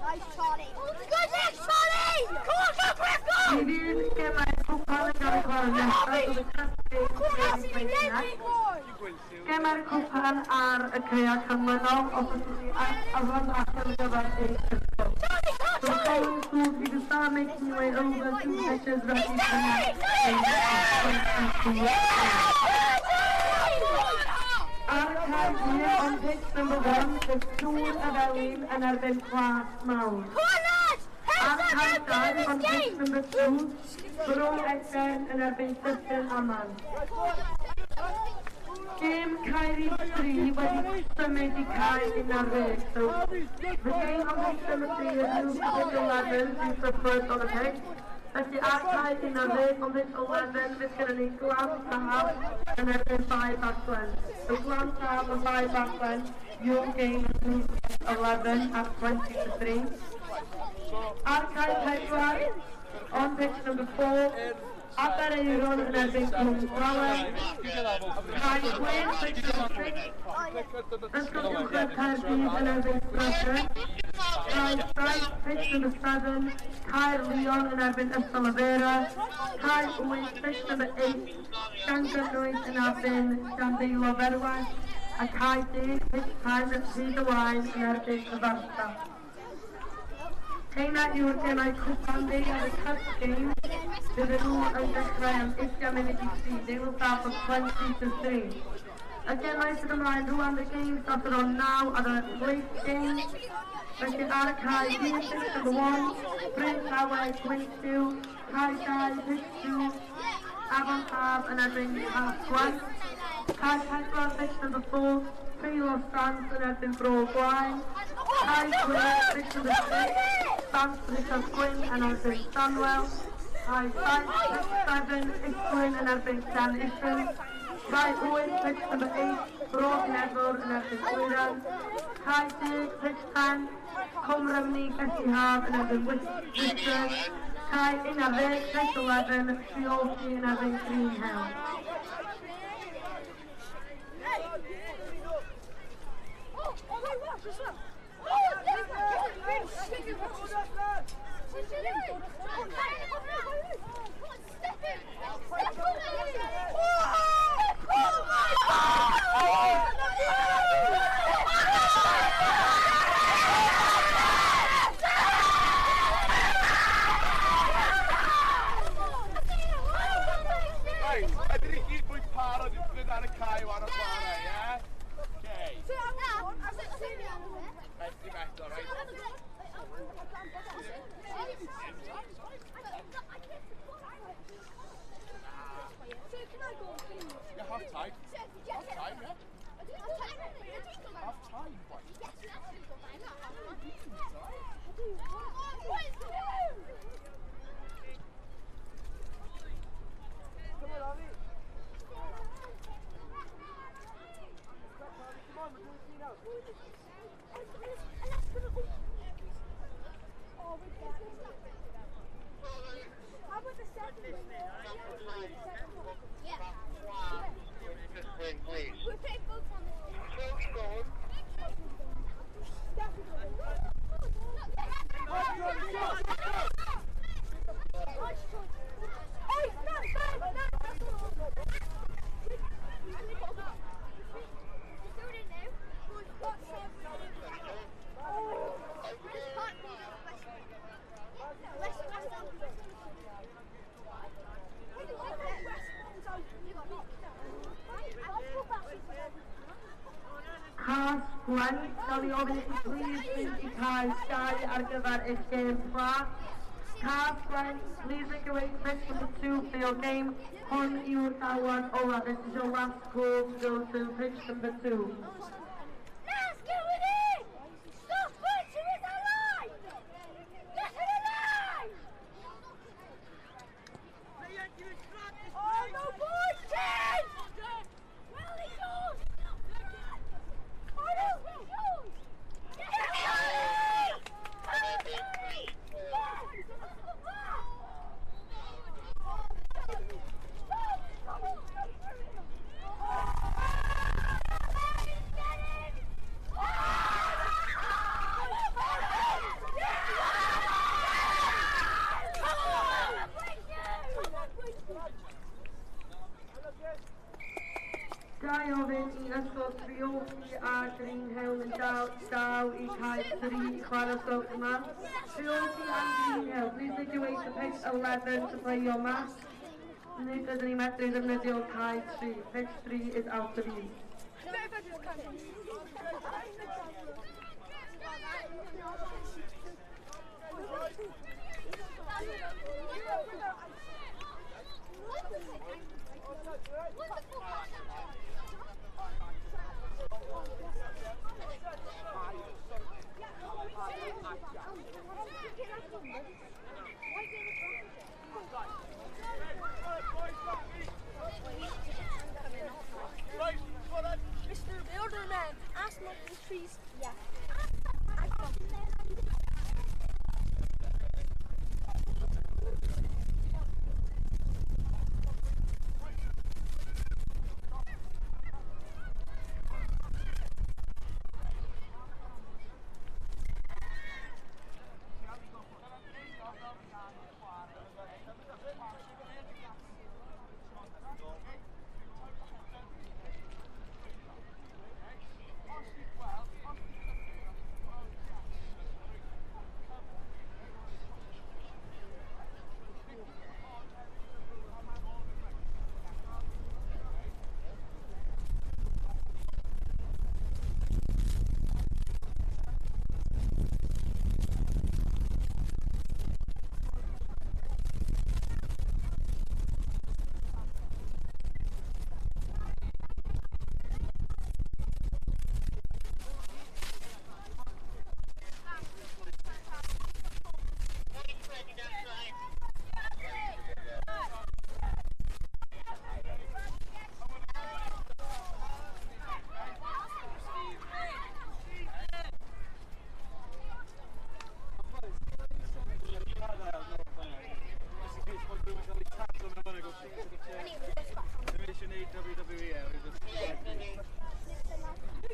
Nice, Charlie. Good leg, Charlie! Come on, go, Chris, go! Mi fydd gemau cwpan yn cael eu chwarae nesaf oedd y casglu. Gemau'r cwpan ar y caeau canlynol os ydych chi afon allan ar gyfer eich ysgol. So the following schools, you can start making your way over to pitches ready for next game. Ar y cae un on pitch number 1, bydd Tŵr y Felin yn erbyn Plas Mawr. Ar y cae 2 on pitch number 2, Bro Edern yn erbyn Dyffryn Aman. Gêm Caerdydd 3 wedi symud i cae 11. So the game on pitch number 3 is moved to pitch 11 due to flood on the pitch. Felly ar cae 11 on pitch 11 fydd gyda ni Glan Taf yn erbyn Bae Baglan. So Glan Taf and Bae Baglan, your game is moved to pitch 11 at 2:40. Ar cae 4 on pitch number 4, Aberaeron yn erbyn Cwm Gwawen. Cae 6, pitch number 6, Ysgol Uwchradd Caerdydd yn erbyn Stratford. Cae 7, pitch number 7, Caerleon yn erbyn Ystalyfera. Cae 8, pitch number 8, Llangynwyd yn erbyn Llandeilo Ferwen. A cae 10, pitch 10, Rhyd y Waun yn erbyn Cyfarthfa. Heina yw'r gemau cwpan they are the cup games. Bydden nhw yn dechrau am 2:40. They will start at 2:40. Y gemau sydd ymlaen rwan, the games that are on now are the late games. Felly ar y cae 1, pitch number 1, Bryn Tawe, Gwynthiw, Cae 2, pitch 2, Afon Taf yn erbyn Cas-gwent. Cae 4, pitch number 4, Teilo Sant yn erbyn Bro Gwaun. Cae 6, pitch number 6, Sant Richard Gwyn yn erbyn Stanwell. Cae 5, pitch 7, Isgwyn yn erbyn Llan Issyn. Cae 8, pitch number 8, Bro Gnefwr yn erbyn Dwyran. Cae 10, pitch 10, Cwm Rhymni, Gelli Haf yn erbyn Whitchurch. Cae 11, pitch 11, Treorci yn erbyn Greenhill. Right, ofyn i chi please fynd i cae 2 ar gyfer eich gêm Plas. Cae, please make your way to pitch number 2 for your game. Hwn yw'r galwad ola. This is your last call to go to pitch number 2. Let's get with it! Stop pushing with the line! Get to the line! Oh no, boys! Well, it's yours! Oh no, it's yours! Get it! Ga i ofyn i Ysgol Treorci a Greenhill yn dal i cae 3 i chwarae os yma. Treorci and Greenhill, please make your way to pitch 11 to play your match. Nid ydyn ni medru ddefnyddio cae 3. Pitch 3 is out of use. Mr. Builderman, ask me the trees. Yeah.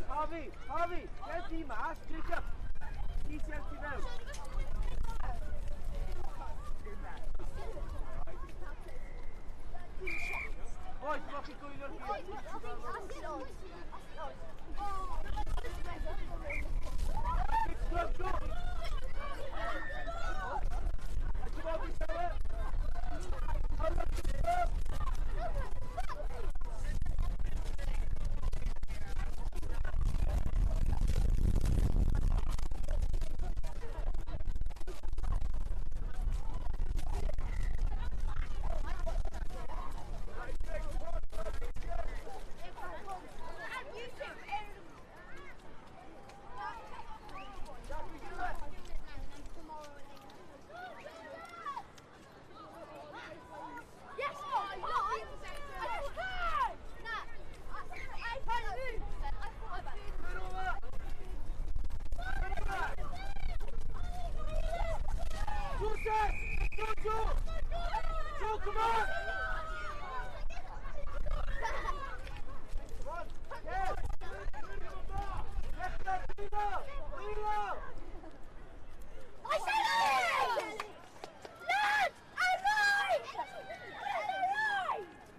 Harvey, Harvey, get the mask, Jacob. Easy out to now. Boys, block it going on here. Go, go.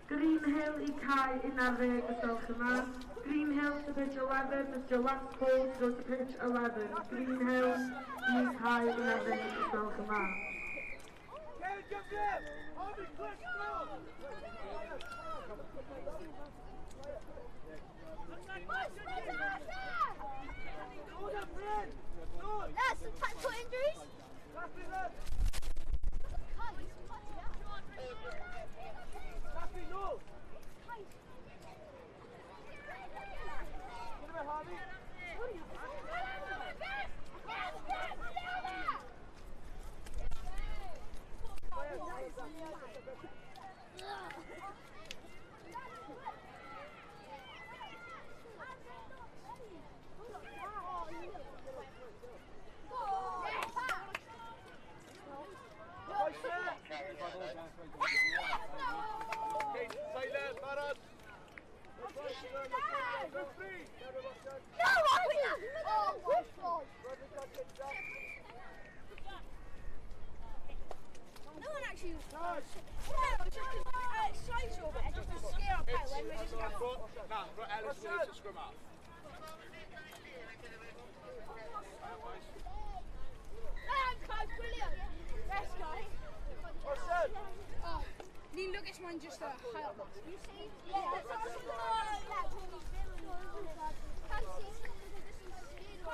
Greenhill i cae 11 os gwelwch yn dda. Greenhill to pitch 11, this is your last call to go to pitch 11. Greenhill i cae 11 os gwelwch yn dda. That's some tactical injuries. Just a high up. Come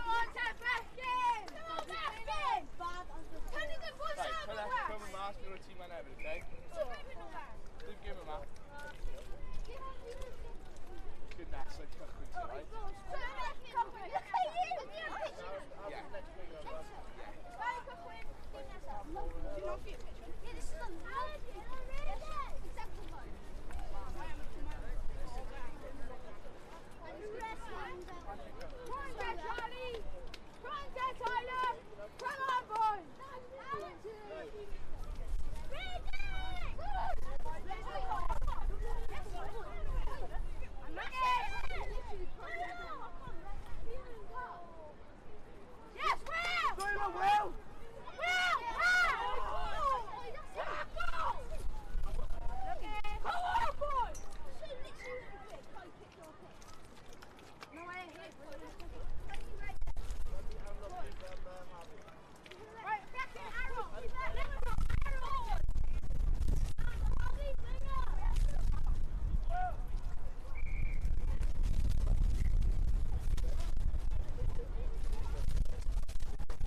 on, Bechgyn! Come on, Bechgyn! Turning the boys out of the way! Come and mask your team and everything. Dim gym yma. Good nasa cychwyn ti, right? Look at you! Yeah. Yeah, this is a Yes, Will! Will! Will!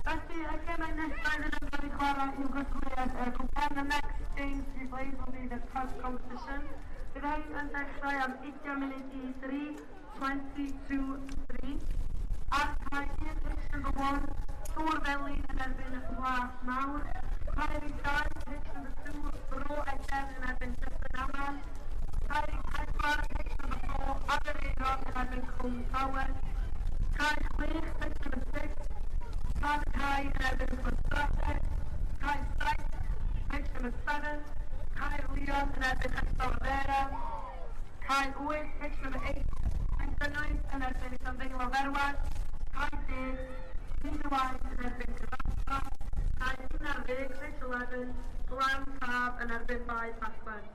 Felly, y gemau nesaf fydd yn cael eu chwarae i'w gystadleuaeth y cwpan. The next games to be played will be the cup competition. Bydd hyn yn dechrau am 20 munud i 3, 22-3. Ar cae 1, pitch number 1, Tŵr Felin yn erbyn Plas Mawr. Cae 2, pitch number 2, Bro Edern yn erbyn Dyffryn Aman. Cae 4, pitch number 4, Aberaeron yn erbyn Cwm Tawe. Cae 6, pitch number 6, Cae Cae yn erbyn Ffwrdd. Cae 7, pitch number 7, Cae Leon yn erbyn Ystalyfera. Cae 8, pitch number 8, Pengynoeth yn erbyn Llandeilo Ferwag. Cae 10, Ceidwaid yn erbyn Cyfarthfa. Cae 11, pitch 11, Glan Taf yn erbyn Bae Tachwen.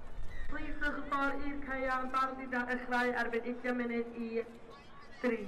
Plîs rhowch y ffordd i'r caeau yn barod i ddechrau erbyn 20 munud i 3.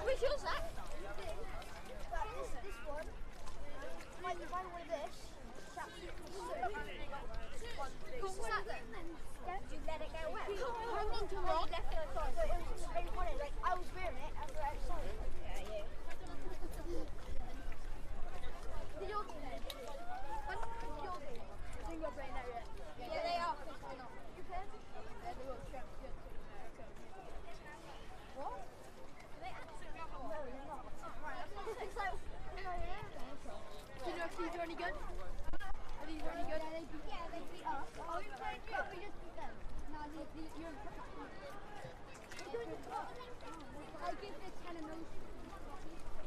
Which yours that? This one. Mine one of this. You let it go wet. I was wearing it and we're outside. Yeah, yeah. Did your game then? Your game? I think you're playing that yet. Yeah, they are. You playing? Yeah, they will. What? Are they actually? No, they're not. It's like, do you know if these are any good? Are these any good? Yeah, they beat us. Oh, we playing you? We just beat them. No, you're in the cup. I give this 10 and those.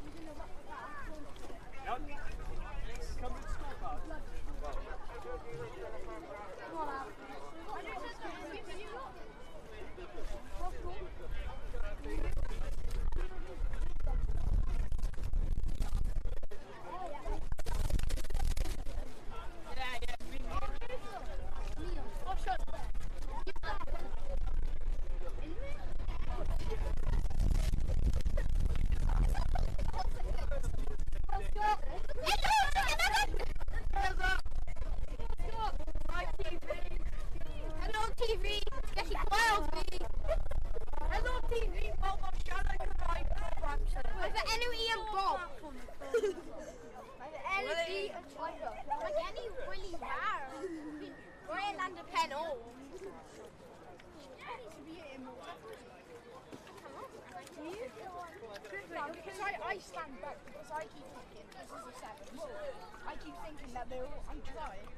You're gonna rock that. Come with scorecard. Come on out. Hello TV, gallu gweld fi. Hello TV, bobl siarad Cymraeg. Mae fy enw i yn Bob. Mae fy enw i yn Tiger. Mae gen i Willy Fawr. Rwy'n land y pen ôl. Because I stand back because I keep thinking this is a 7. I keep thinking that they're all, I'm trying.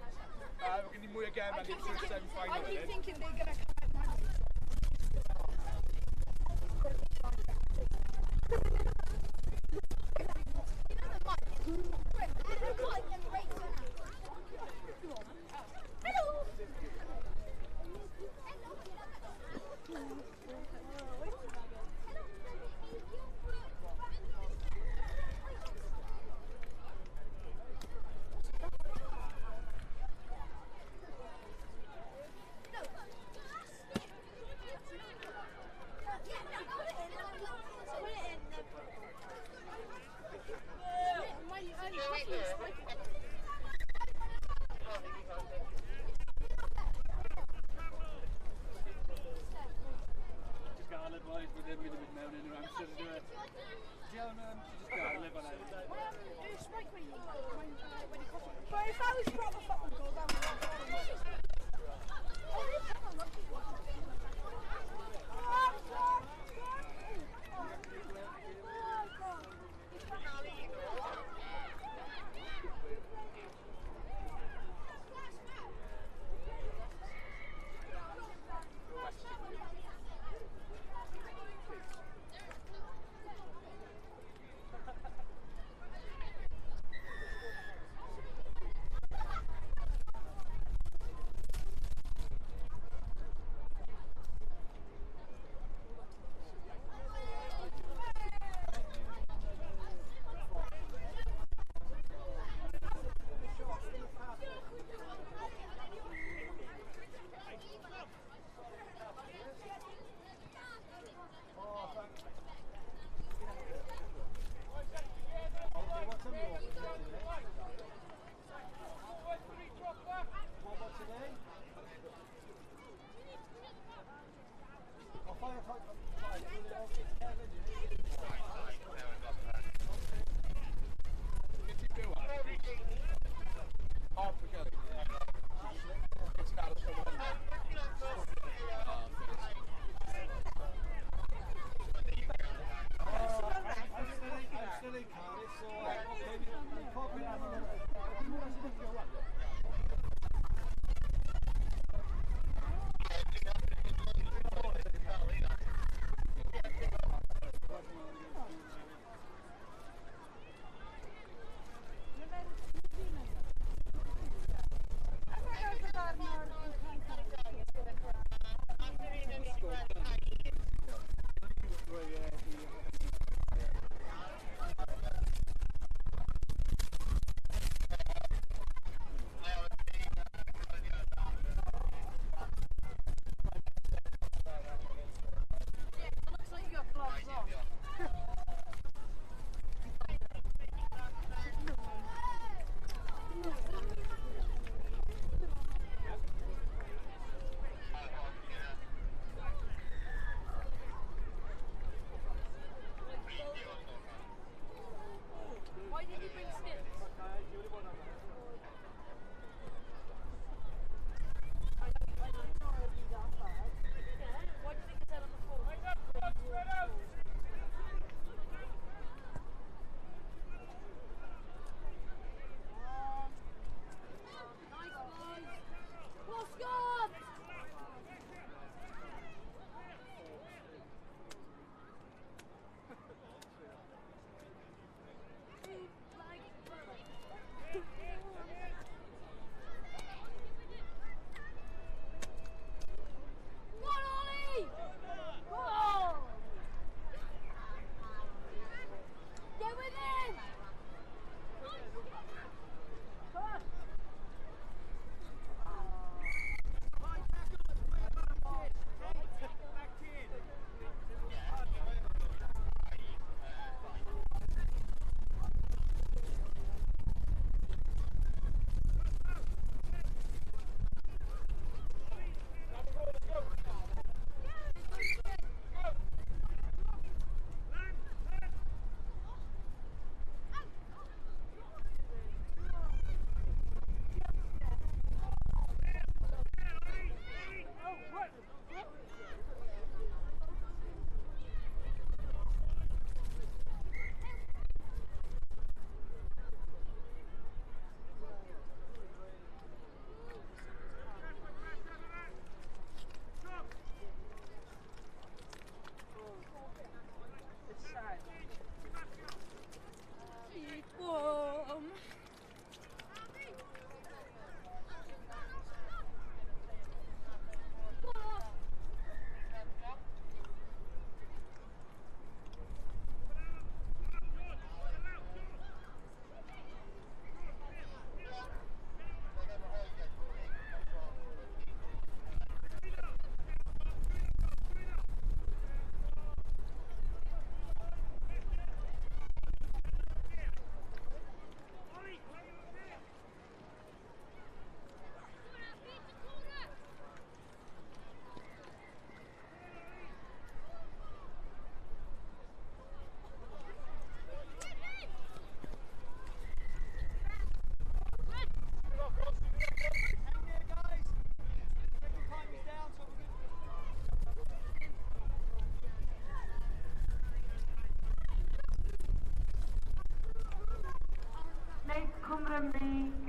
We're going to need mwy o gem I and keep it's thinking, semi-final. I keep thinking they're going to come out my Hello. Just gael y boys, bod ddim mynd i mynd mewn unrhyw amser yn dweud. Diolch, just gael y fan hyn. But if I was proper football goal, that would be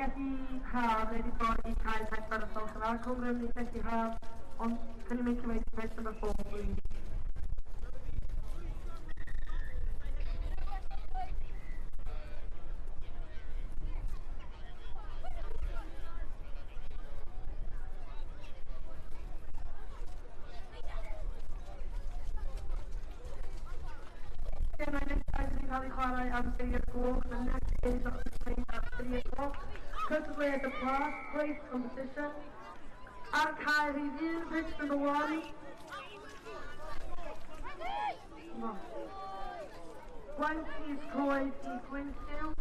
Gelli Haf wedi bod i cae 4 os gwelwch yn dda. Cwm Rhymni Gelli Haf, ond can you make your way to pitch number 4, please? Gemau nesaf sy'n cael ei chwarae am 3 gloch. The next games are played at 3 o'clock. Cystadlu at the Park, Place Competition. Ar cae rhif 1, pitch number 1. Gwent Is Coed i Gwynllyw.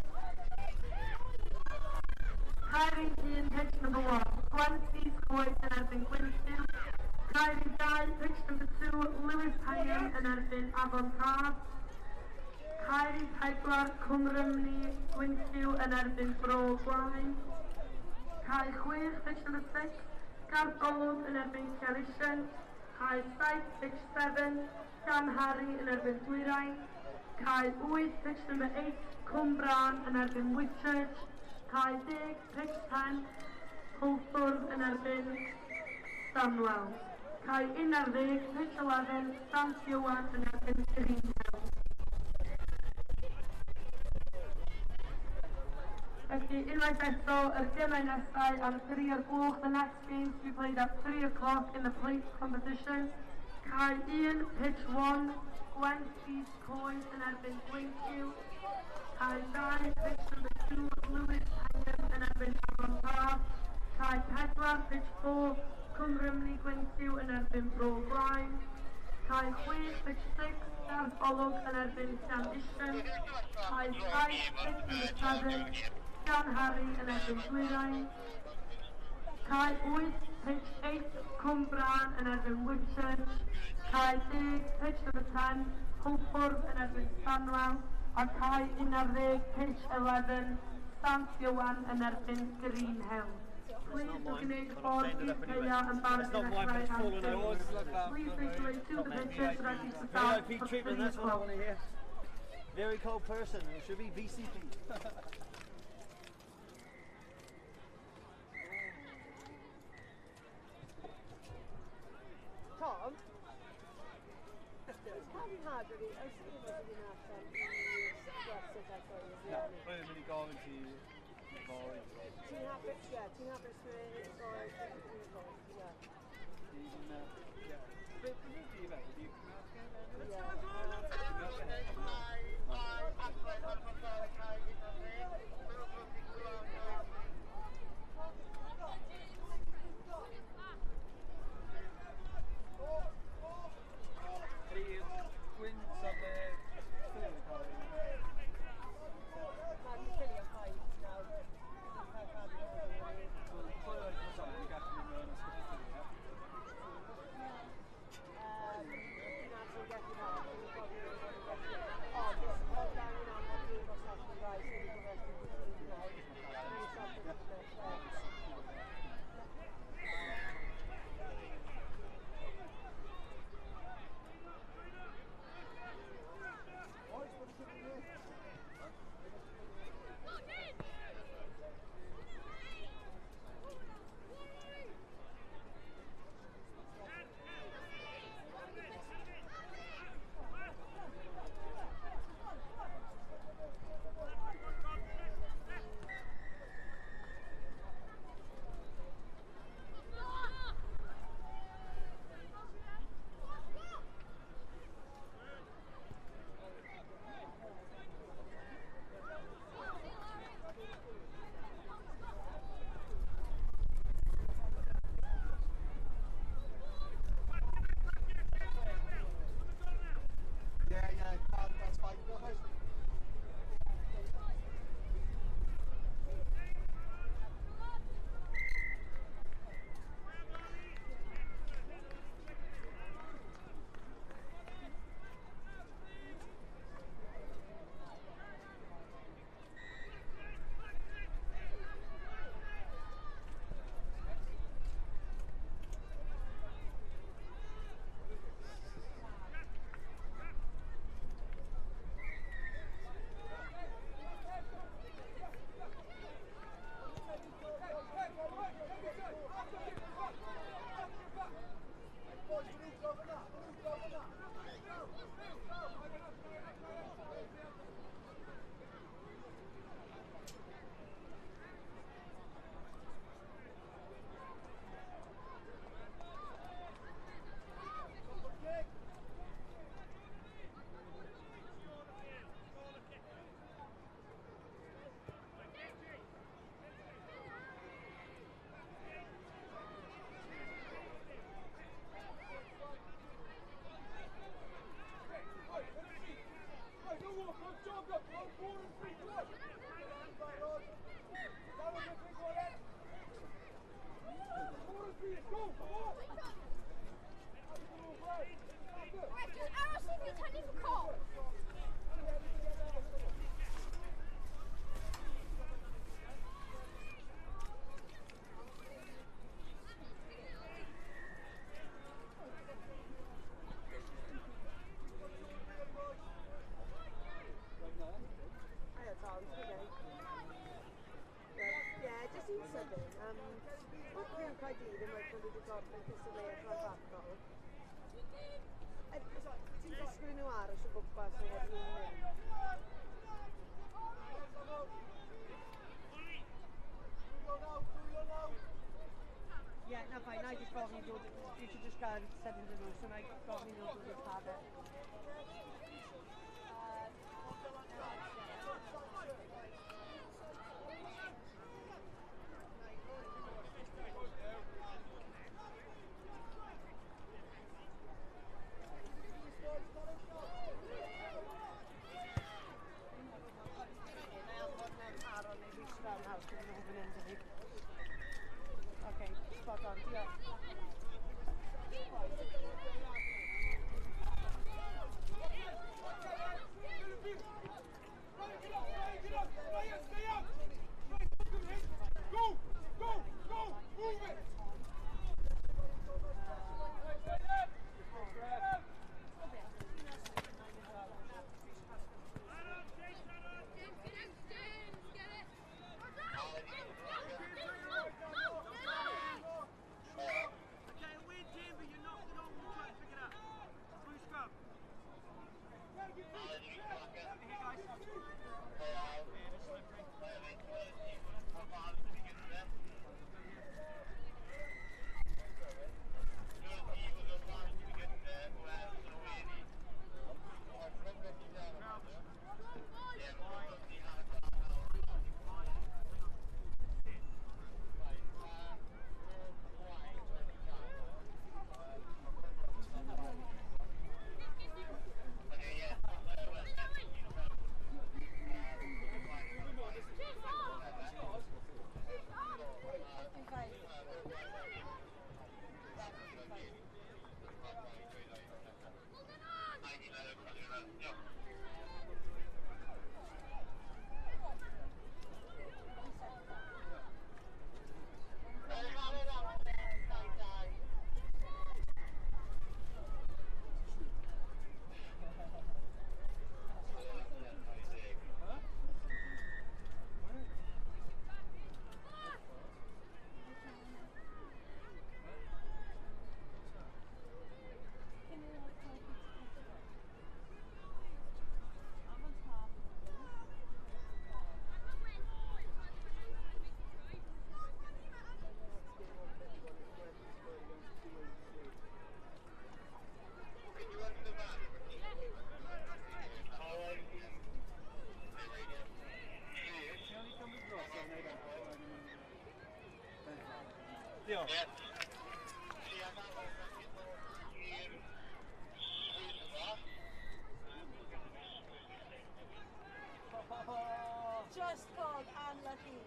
Cae rhif 1, pitch number 1. Gwent Is Coed yn erbyn Gwynllyw. Cae rhif 2, pitch number 2, Lewis Hengham yn erbyn Afon Taf. Cae rhif 4, Cwm Rhymni, Gwynllyw yn erbyn Bro Gwaun. Cae 6, pitch number 6, Garth Olwg yn erbyn Llanisien. Cae 7, pitch 7, Llanhari yn erbyn Dwyrain. Cae 8, pitch number 8, Cwmbran yn erbyn Whitchurch. Cae 10, pitch 10, Hwlffordd yn erbyn Stanwell. Cae 11, pitch 11, Sant Ioan yn erbyn Greenhill. Felly, unwaith eto, yr gemau nesaf am 3 o'r gloch. The next games to be played at 3 o'clock in the plate competition. Cae 1, pitch 1, Gwent Is Coed yn erbyn Gwynllyw. Cae 2, pitch number 2, Lewis Hengham yn erbyn Afon Taf. Cae 4, pitch 4, Cwm Rhymni Gwynllyw yn erbyn Bro Gwaun. Cae 6, pitch 6, Garth Olwg yn erbyn Llanisien. Cae 7, pitch number 7, Llanhari yn erbyn Dwyrain. Cae 8, pitch 8, Cwmbran yn erbyn Whitchurch. Cae 10, pitch number 10, Hwlffordd yn erbyn Stanwell. A cae 11, pitch 11, Sant Ioan yn erbyn Greenhill. Please gwneud y ffordd i'r caeau yn barod i ddechrau am. Please make your way to the pitches ready to start VIP for treatment, 3 that's what I o'clock. want to hear. Very cold person, it should be VCP. Tom? Oes Cam Nhad wedi... Oes un wedi mynd allan i gwersyll eto i Na, rieni? rwy'n mynd i gofyn ti fory. Ti'n hapus, ie, ti'n hapus with fory, ie. Ti'n, ie. Beth yw ti fe? Ydy Cymraeg? Ydy Gwyn safle Phil yn cael ei... Mae'n ffilio ffaith nawr. Wel, pwy oedd y safle yn gallu mynd mewn ysgol Phil, ie? Caerdydd unwaith bod wedi gorffen cystadleuaeth rhanbarthol. Ti'n disgwyl i nhw aros o gwmpas o fod nhw'n mynd? Ie, na fine, na i jyst gofyn i ddod, dwi eisiau jyst gael sefyll yn nhw, so na i gofyn i ddod i'r pabell. Okay, spot on, diolch. Go! Go! Go! Move it! Just called unlucky.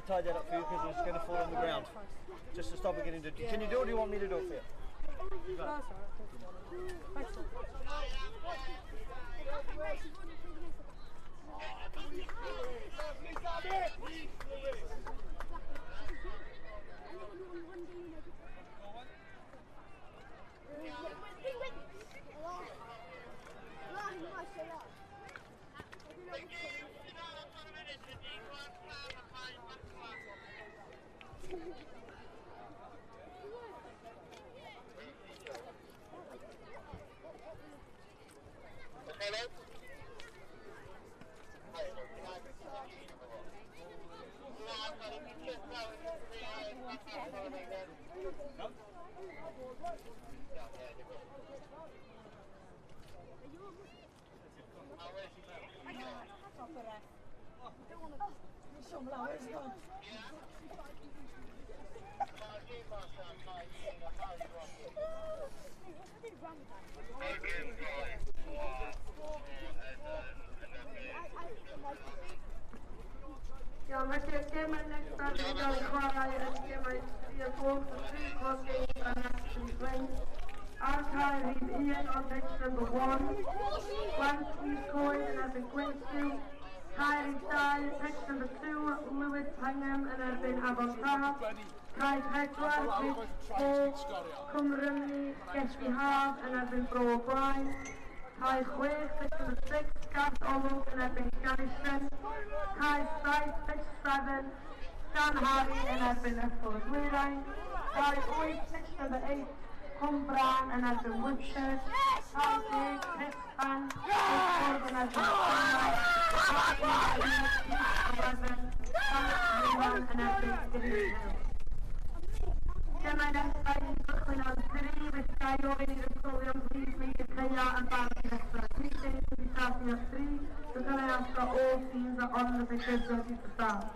tie that up for you because it's going to fall on the ground. Just to stop it getting dirty. Can you do it or do you want me to do it for you? You got it. Iawn, felly y gemau nesaf sy'n cael eu chwarae yn gemau 3 o'r gloch, the 3 o'clock games are next to be played. Ar cae rhif 1 on pitch number 1, Gwent Iscoed yn erbyn Gwynthiw, cae rhif 2, pitch number 2, Lewis Pangham yn erbyn Afon Taf, cae 4, pitch 4, Cwmrymni Gelli Haf yn erbyn Bro Gwaun, cae 6, pitch number 6, Garth Olwg yn erbyn Llanishen, cae 7, pitch 7, Dan Harry yn erbyn Ysgol y Dwyrain, cae 8, pitch number 8, Cwmbran yn erbyn Whitchurch, cae 10, Chris Fan, Cwrdd yn erbyn Cymraeg, cae 11, Sam yn erbyn Green Hill. Gemau nesaf i gychwyn am 3, felly ga i ofyn i'r ysgolion plîs wneud y caeau yn barod i ddechrau. Three games will be starting at 3, so can I ask that all teams are on the pitches ready to start.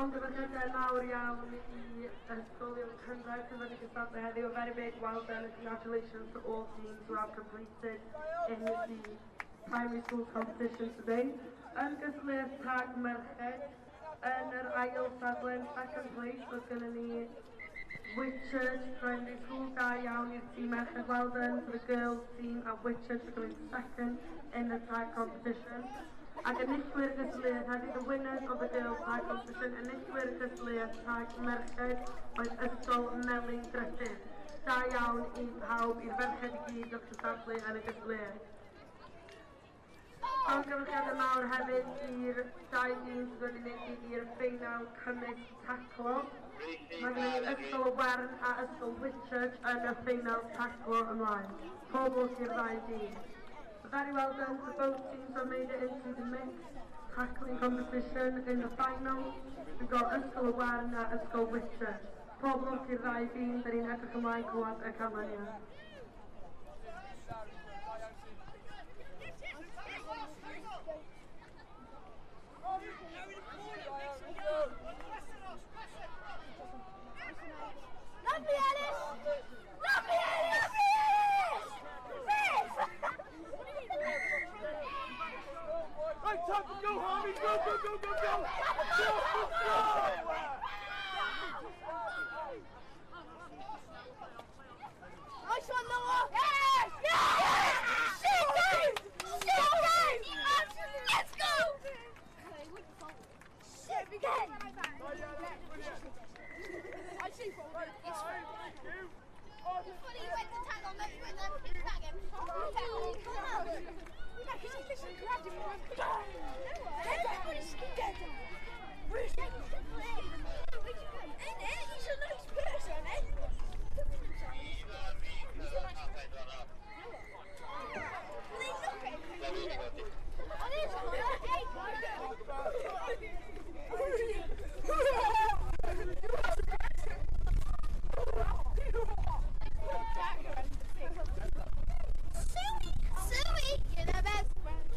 Llongyfarchiadau mawr iawn i ysgolion cynradd sydd wedi cystadlu heddiw. A very big well done and congratulations to all teams who have completed in the primary school competition today. Yn gystadleuaeth tag merched, yn yr ail safle yn second place, oedd gennym ni Whitchurch Primary School. Da iawn i'r tîm merched. Well done to the girls team at Whitchurch for coming second in the tag competition. Ac enillwyr y gystadleuaeth heddiw, the winners of the girls tag competition, enillwyr y gystadleuaeth tag merched oedd Ysgol Melin Drydydd. Da iawn i pawb, i'r ferched i gyd oedd cystadlu yn y gystadleuaeth. Llongyfarchiadau mawr hefyd i'r dau dîm sydd wedi mynd i'r ffeinal cymysg taclo. Mae gennym ni Ysgol y Wern a Ysgol Whitchurch yn y ffeinal taclo ymlaen. Pob lwc i'r ddau dîm. Very well done to both teams that made it into the mixed tackling competition in the final. We've got Ysgol y Wern a Ysgol Whitchurch. Pob lwc i'r ddau dîm, da ni'n edrych ymlaen clywed y canlyniad. Lovely, Alice! Lovely, Alice! Lovely, Alice! Right, top, go, Harvey! Go, go, go, go, go! Go, go! Nice one, Noah! Yes! Yes! Shoot down! Shoot down! Let's go! Shit, again! I see. It's funny, he went to tackle, then he went to back him. Come on! No, because he literally grabbed him and went, bang! Get down! He's a nice person, eh? Suey, you're the best friend.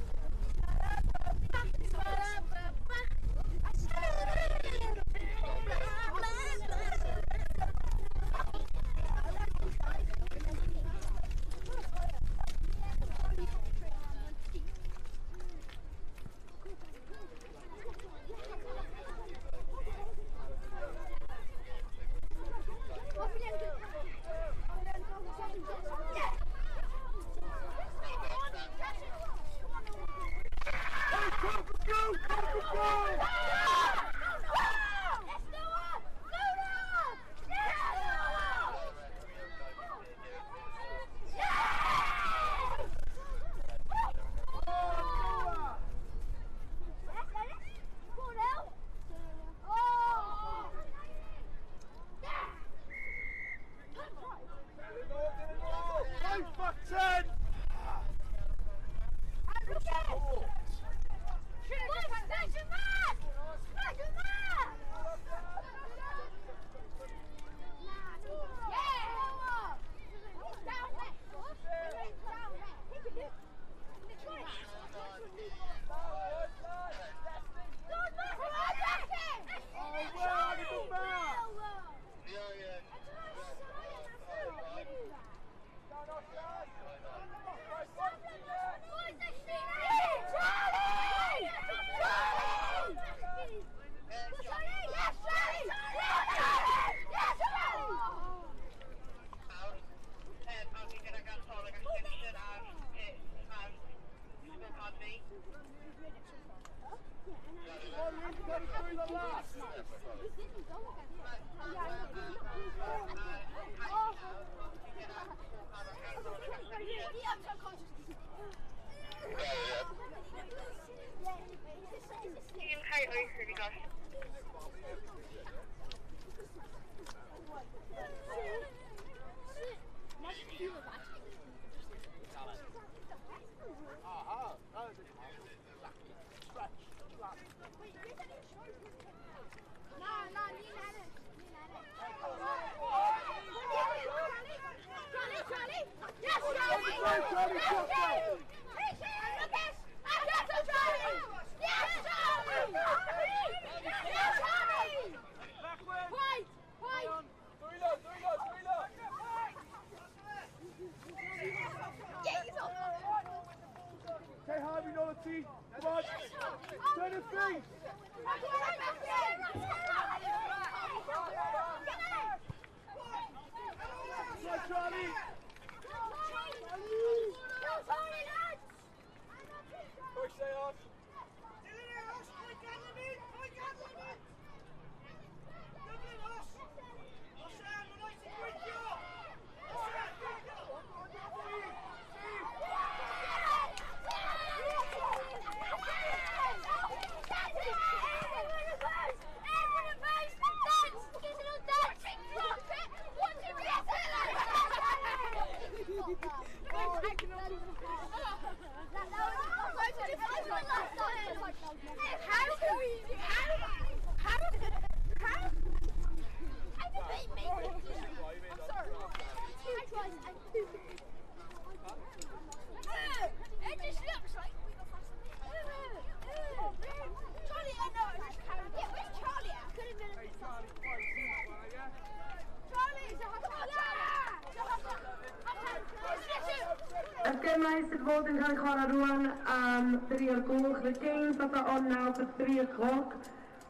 Gemau sydd fod yn cael eu chwarae rwan am 3 o'r gloch. The games that are on now for 3 o'clock.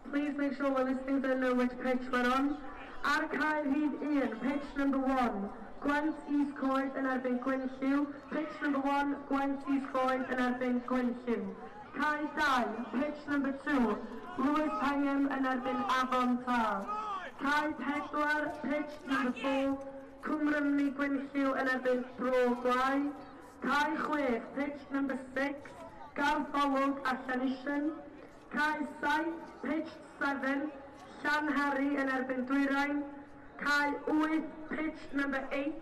Please make sure we're listening to know which pitch we're on. Ar cae rhif 1, pitch number 1, Gwent East Coed yn erbyn Gwynllyw. Pitch number 1, Gwent East Coed yn erbyn Gwynllyw. Cae 2, pitch number 2, Lewis Pengam yn erbyn Afon Taf. Cae 4, pitch number 4, Cwmrymni Gwynllyw yn erbyn Bro Gwai. Cae 6, pitch number 6, Garth Olwg a Llanisien. Cae 7, pitch 7, Llanhari yn erbyn Dwyrain. Cae 8, pitch number 8,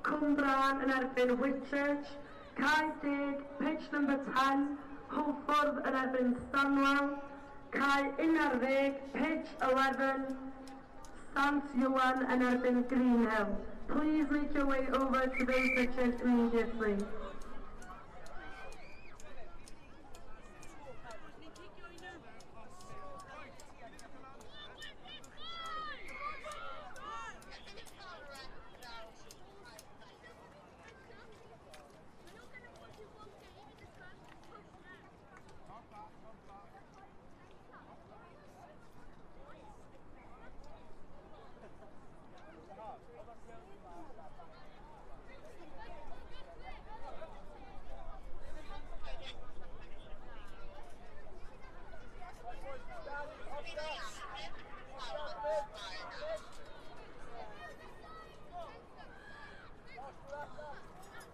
Cwmbran yn erbyn Whitchurch. Cae 10, pitch number 10, Hwlffordd yn erbyn Stanwell. Cae 11, pitch 11, Sant Ioan yn erbyn Greenhill. Please make your way over to those pitches immediately.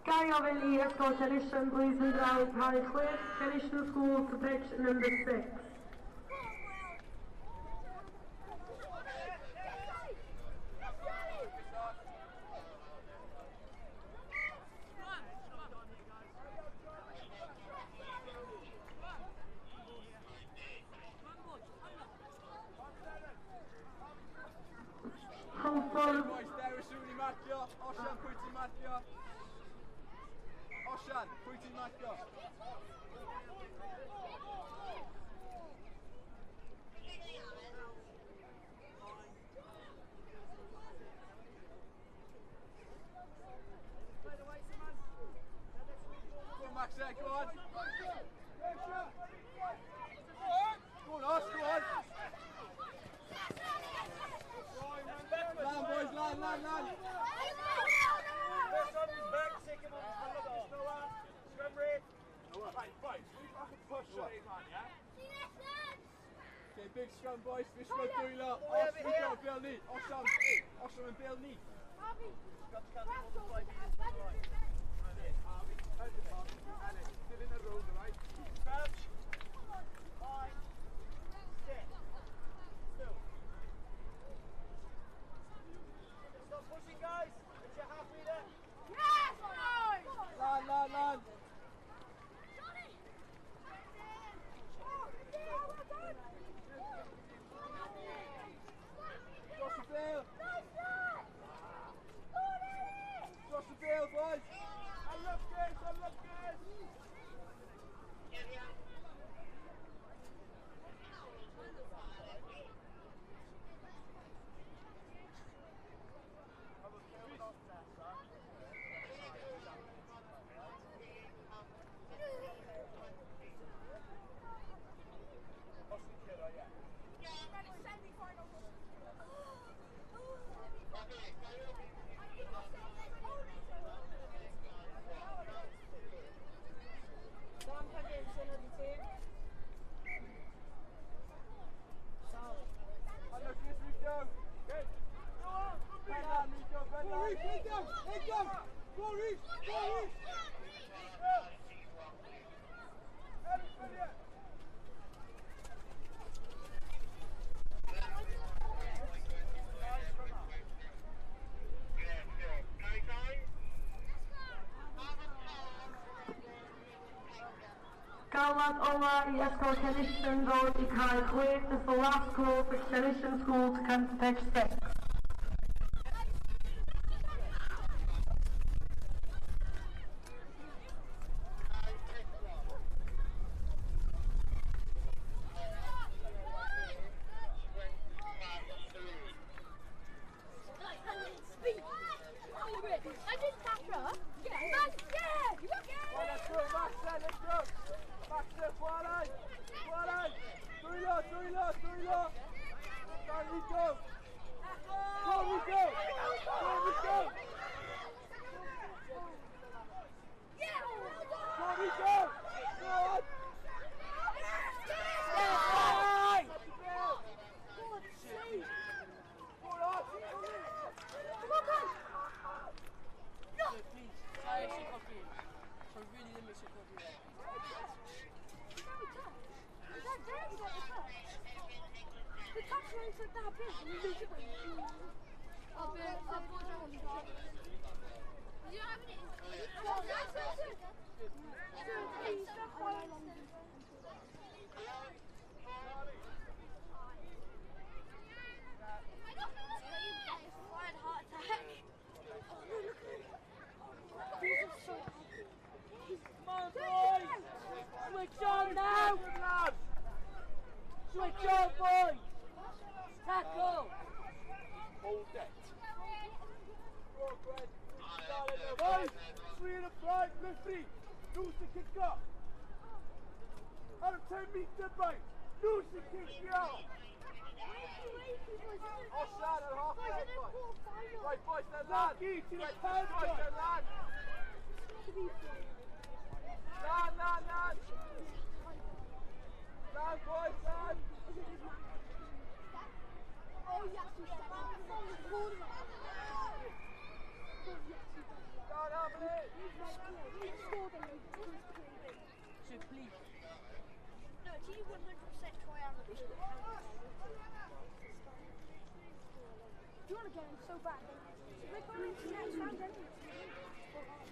Ga i ofyn i Ysgol Llanisien please mynd draw i cae 6, Llanisien School to pitch number 6. Hwlffordd. Boys, dewis rhywun i marcio. Osian, pwy ti'n marcio? Osian, pwy ti'n marcio? Go on, Max, there, go on. Go on, Os, go on. Lan, boys, lan, lan, lan. Right, boys, we back and push on it, man, yeah? Okay, big scrum, boys. This one, dwylo. Os, we got Bill ni. Osian, Osian and Bill ni. Still in the road, right? Crouch. Line. Sit. Still. Stop pushing, guys. It's your half meter. Yes, boys! Lan, lan, lan. Dros y bêl. Dros y bêl, boys. I love this, I love this. Sam Hutchinson of the team. Sam. I love this, Rico. Good. Head down, Rico, head down. Head down, head down. Go, Reece, go, Reece. Galwad ola i Ysgol Llanisien ddod i cae 6. This is the last call for Llanisien School to come to pitch 6. I didn't tackle. Yeah. Yeah. Rico! Go on, Rico! Go on, Rico! Go on, Rico! Go on! The touch line's like that big and you lose it when you Come on, boys! Switch on now! Switch on, boys! Tackle! Hold it. Boys, 3 in the flag, lift 3. Lose the kick up. Out of 10 metre bite. Lose the kick out. Offside at half. Right, boys, then land. Right, boys, then land. Land, land, land. Land, boys, land. Oh, yes, you said that. So please. No, do you 100% try out the Do you want to get him so bad? We're going into the next round anyway.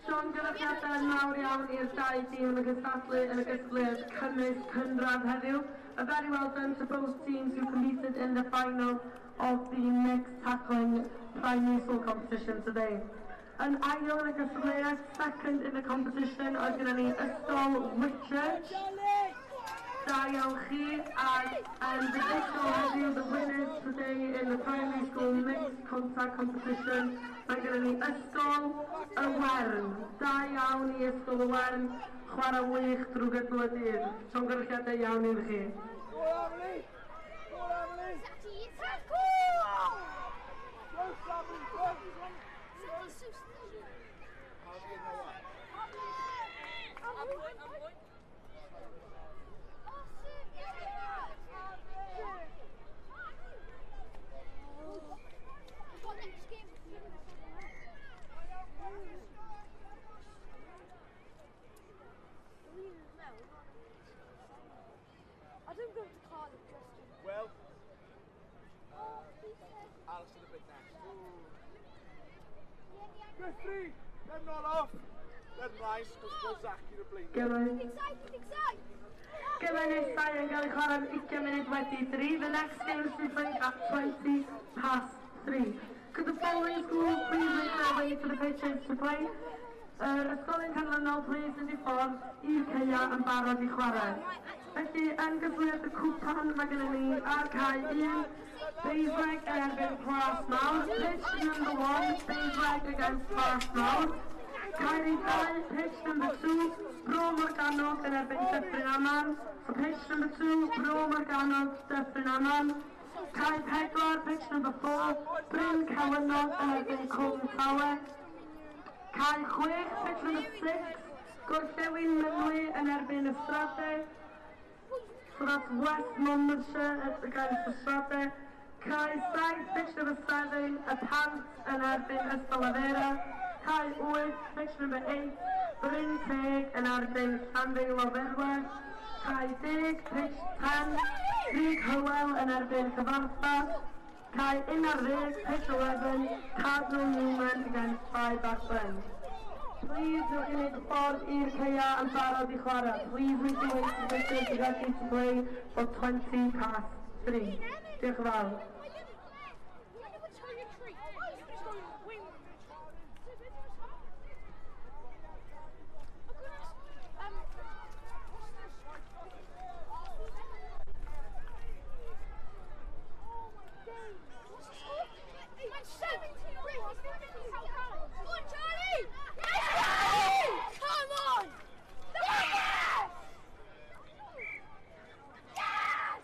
Llongyfarchiadau mawr iawn i'r dau dîm yn y gystadlu yn y gystadleuaeth cymysg cynradd heddiw. A very well done to both teams who competed in the final of the mixed tackling primary school competition today. Yn ail yn y gystadleuaeth, second in the competition, oedd gyda ni Ysgol Whitchurch. Da iawn chi, ac yn fuddugol heddiw, the winners today in the primary school mixed contact competition, mae gyda ni Ysgol y Wern. Da iawn i Ysgol y Wern, chwarae wych drwy gydol y dydd. Llongyfarchiadau iawn i chi. Go on, Emily! Go on, Emily! Tackle! Go, Emily, go! I don't go to Cardiff just to... Well, Alison a bit next. Referee, let not off. Let line, because Zaki to blame. Gemau nesau yn cael ei chwarae am 20 munud wedi 3. The next game is to be played at 3:20. Could the following schools please make their way to the pitches to play? Yr ysgolion canlynol, please mynd i ffordd i'r caeau yn barod i chwarae. Felly, yn gyflwyniad y cwpan, mae gennym ni ar cae 1, Basreg yn erbyn Plasmawr. Pitch number 1, Basreg against Plasmawr. Cae 2, pitch number 2, Bro Morgannwg yn erbyn Dyffryn Aman. So pitch number 2, Bro Morgannwg, Dyffryn Aman. Cae 4, pitch number 4, Bryn Celynnog yn erbyn Cwm Tawe. Cae 6, pitch number 6, Gorllewin Mynwy yn erbyn Ystrade. So that's West Monmouthshire against Ystrade. Cae 7, pitch number 7, y Pant yn erbyn Ystalyfera. Cae 8, pitch number 8, Bryn Teg yn erbyn Llandeilo Ferwe. Cae 10, pitch 10, Rhug Hywel yn erbyn Cyfarthfa. Cae 11, pitch 11, Cardinal Newman against Bae. Please newch i wneud y ffordd i'r caeau yn barod i chwarae. Please make your way to the pitches to ready to play for 3:20. Diolch yn fawr. Come on! Yes! Yes!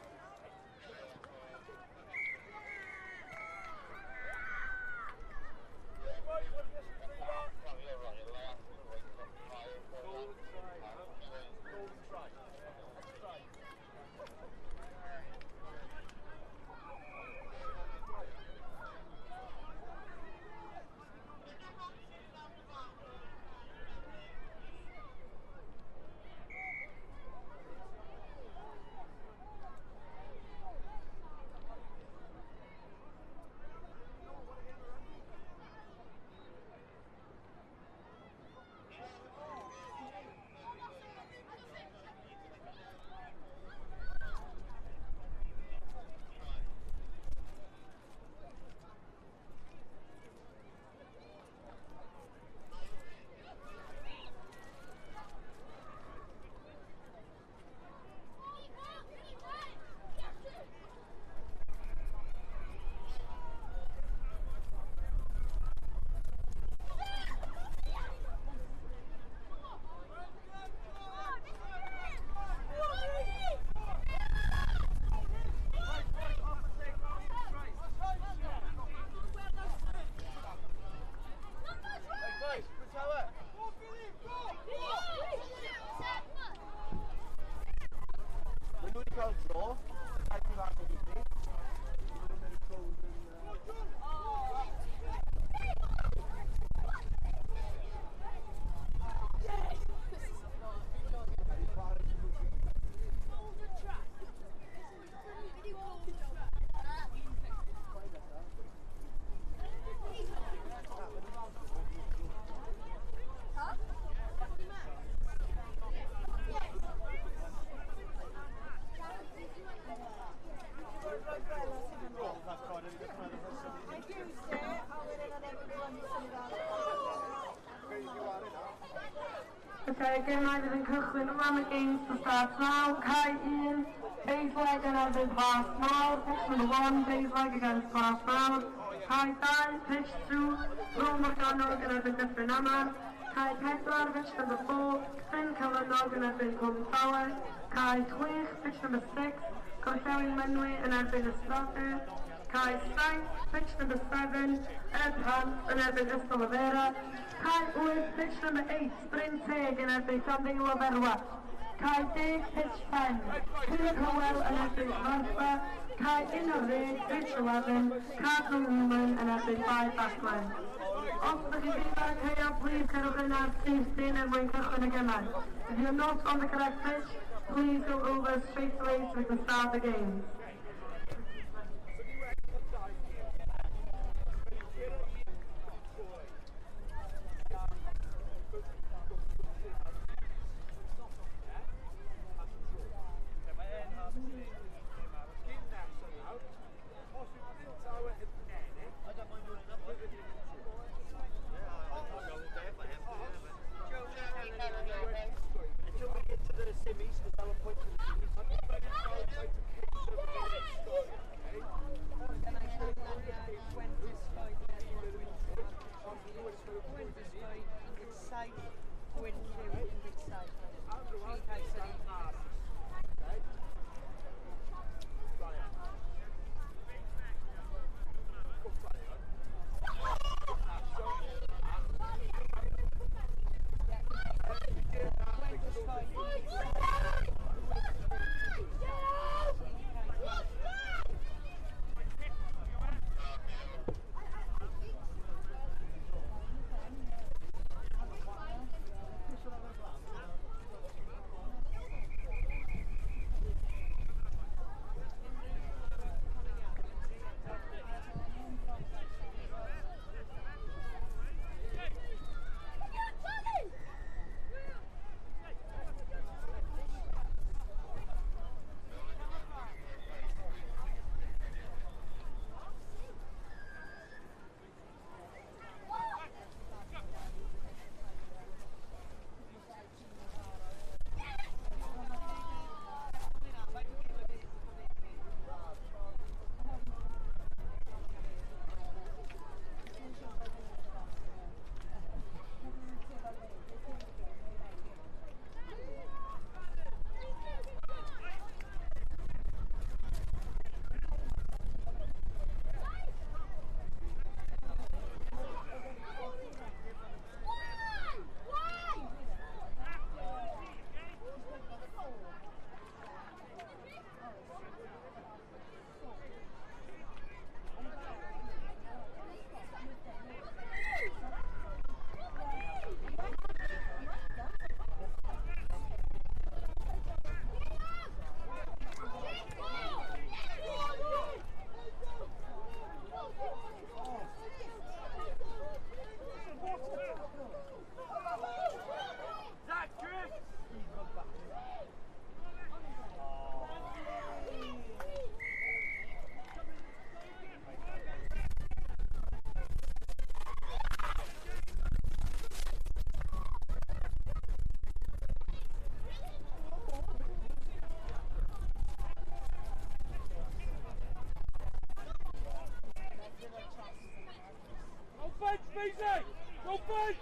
Okay, gemau fydd yn cychwyn rwan, y games to start now. Cae 1, Basleg yn erbyn Plas Mawr. Pitch number 1, Basleg against Plas Mawr. Cae 2, pitch 2, Bro Morgannwg yn erbyn Dyffryn Aman. Cae 4, pitch number 4, Bryn Celynnog yn erbyn Cwm Tawe. Cae 6, pitch number 6, Gorllewin Mynwy yn erbyn Ystrode. Cae 7, pitch number 7, Y Pant yn erbyn Ysgol y Vera. Cae 8, pitch number 8, Bryn Teg yn erbyn Llandeilo Ferwa. Cae 10, pitch 10, Cymru Hywel yn erbyn Cyfarthfa. Cae 11, pitch 11, Cardinal Newman yn erbyn Bae Baglan. Os ydych chi ddim ar y caeau, please cerwch yn ar syth er mwyn cychwyn y gemau. If you're not on the correct pitch, please go over straight away so we can start the game. Until we get to the semis, because they'll appoint to the semis. Easy! Go big!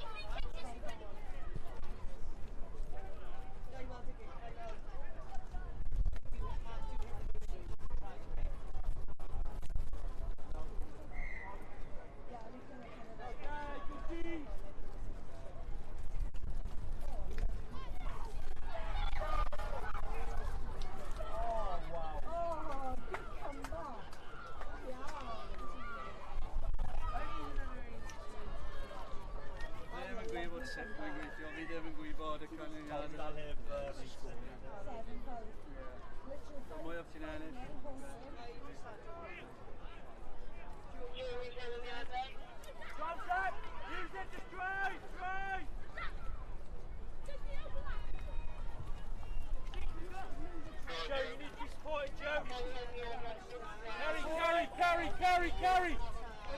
Carry!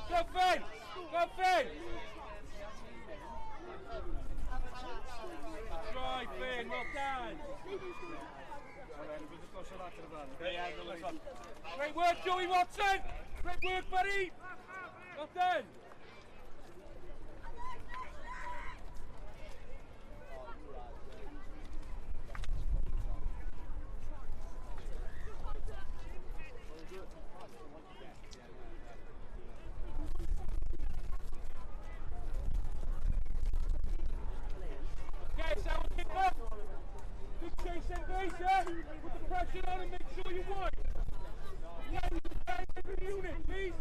Go Finn! Go Finn! Try, Finn, well done. Great work, Joey Watson. Great work, buddy. Well done. Okay, so we'll kick off. Good chase and base, yeah? Put the pressure on and make sure you won. Yeah, every unit, please.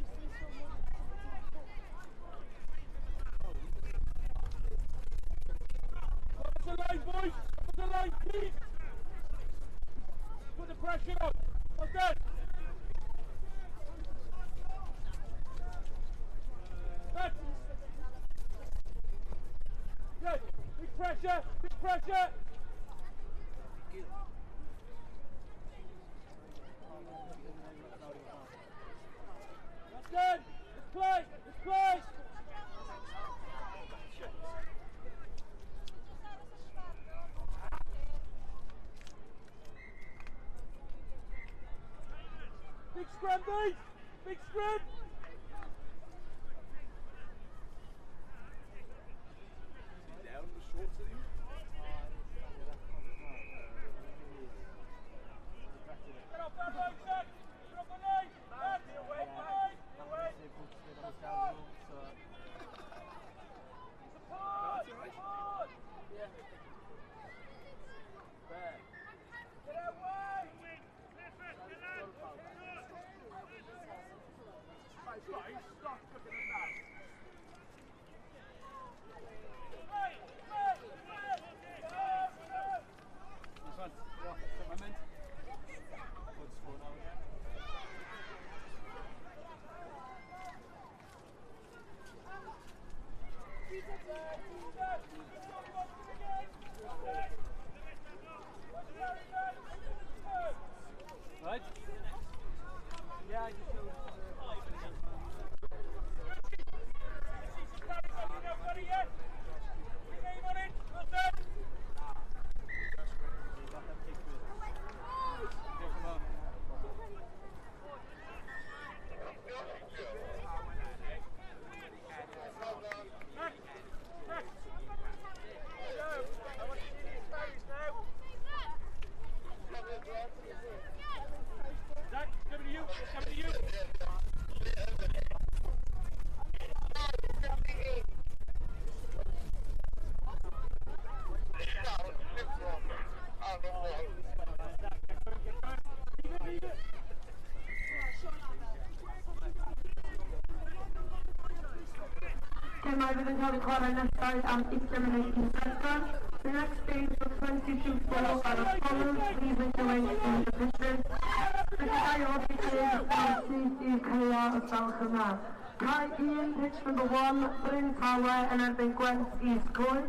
Up the line, boys. Up the line, please. Put the pressure on. Well done. Good. Good. Big pressure. Big pressure. That's good. Let's play. Let's play. Big scrum, boys. Big scrum. Down the shorts at him. Get off that line, Jack. Get off the line. Back. Away, away, away. Support. Support. Yeah. There. Get away. Right, stop looking at that. This one, rock, I meant. Good score now again. Right? Yeah, I just know. Zach, coming to you. Coming to you. Gemau fydd yn cael eu chwarae nesaf am 20 munud i ddechrau. The next stage for 22-4 are as follows. Please make your way to the pitches. Felly ga i ofyn i chi syth i'r caeau os gwelwch yn dda. Cae 1, pitch number 1, Bryn Tawe yn erbyn Gwent East Clwyd.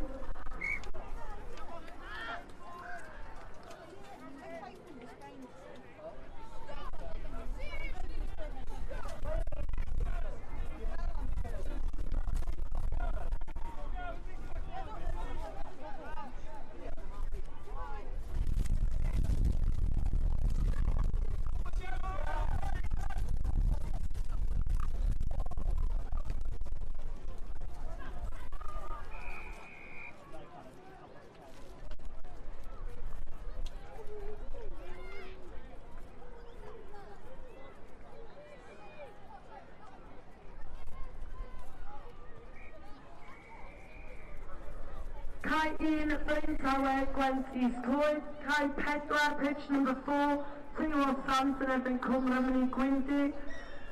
Cae 1, Bryn Tawe, Gwent East Clwyd. Cae 4, pitch number 4, Tynwald Sant yn erbyn Cwm Rhymni Gwyndy.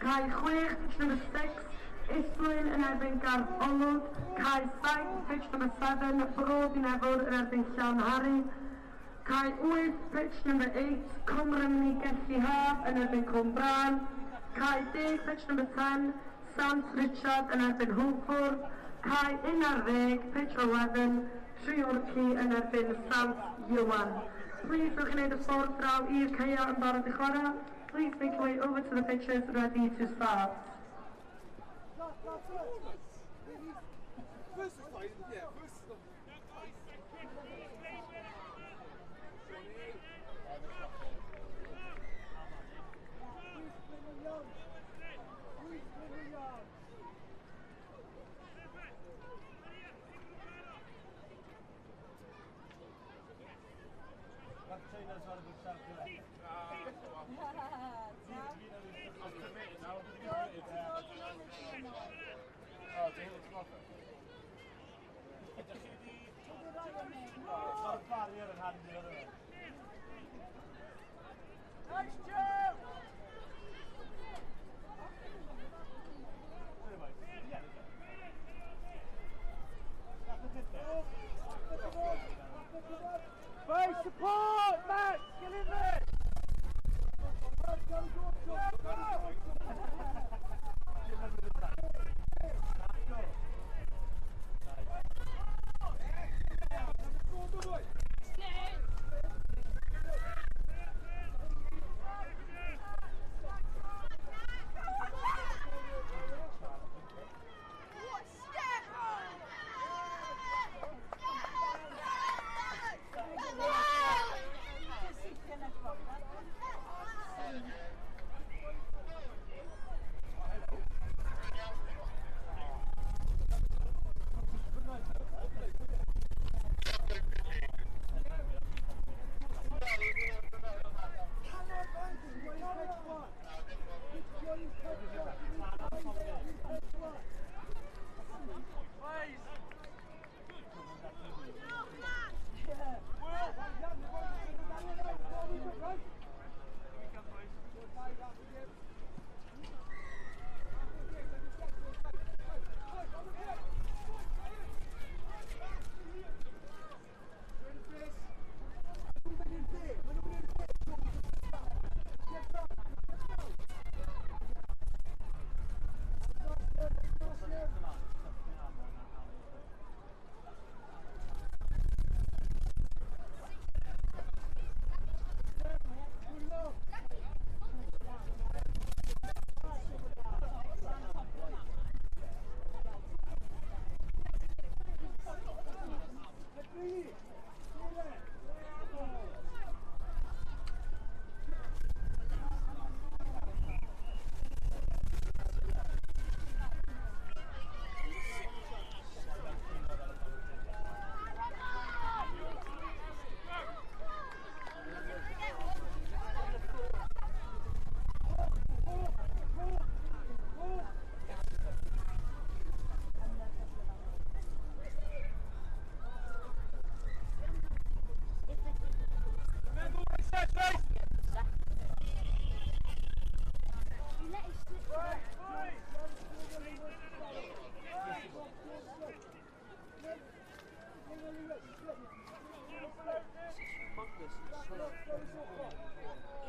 Cae 6, pitch number 6, Islwyn yn erbyn Garth Olwg. Cae 7, pitch number 7, Bro Dinefwr yn erbyn Llanhari. Cae 8, pitch number 8, Cwm Rhymni Gelli Haf yn erbyn Cwm Brân. Cae 10, pitch number 10, Sant Richard yn erbyn Hwlffordd. Cae 11, pitch 11, Treorci yn erbyn Sant Ioan. Please ddewch i wneud y ffordd draw i'r caeau yn barod i chwarae. Please make your way over to the pitches ready to start. First is fine, yeah, first is Nice, Joe! Base support, Max! Get in there!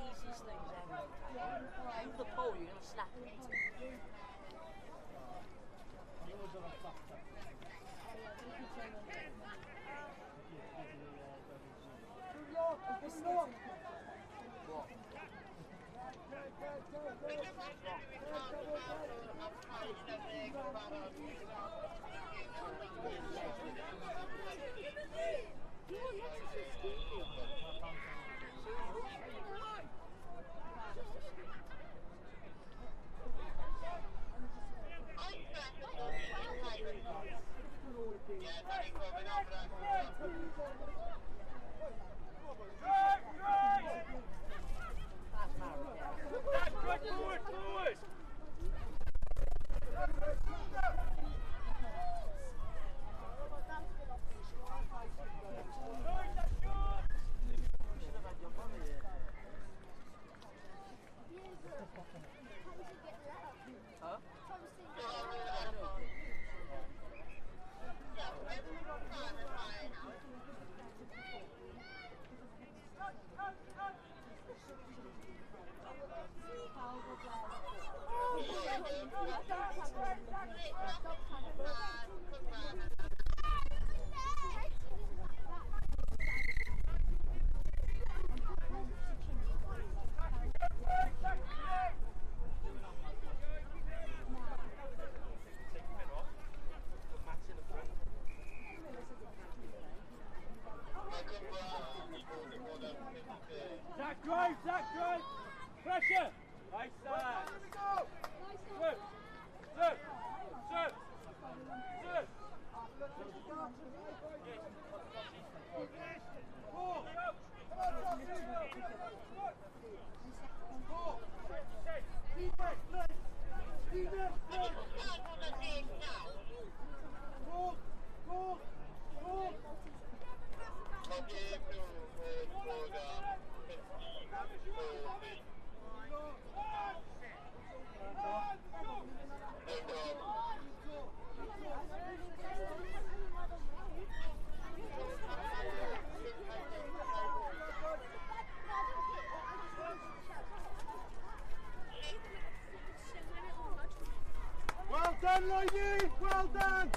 Easiest things ever. Move the pole, you're gonna snap it. Zach, drive! Pressure! Nice side! Serve! Serve! Serve! Serve! done, Lloydie! Well done!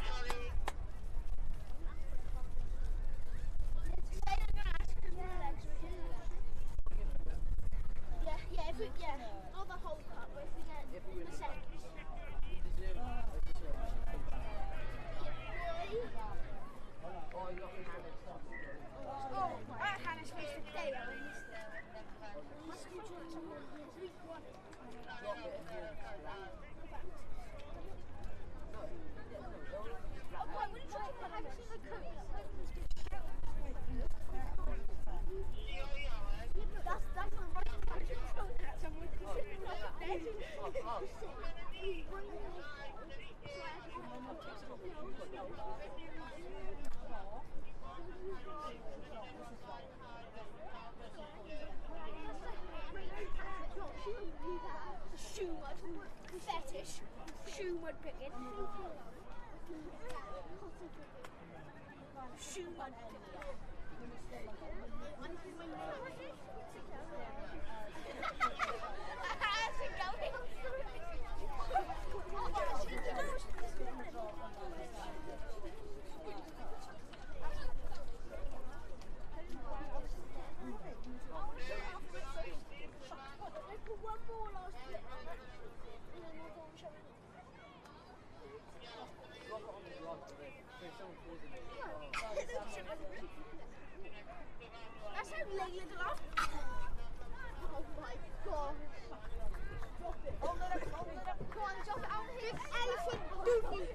Yeah, not the whole cup, but if we get the second. Oh, Hannah's face today. Fetish, shoe mud picking. Shoe mud picking. One more last bit. And then we'll go and show it. That's how Layla laughed. Oh my god. Drop it. Hold it up, hold it up. Come on, drop it out here. Big elephant doobie.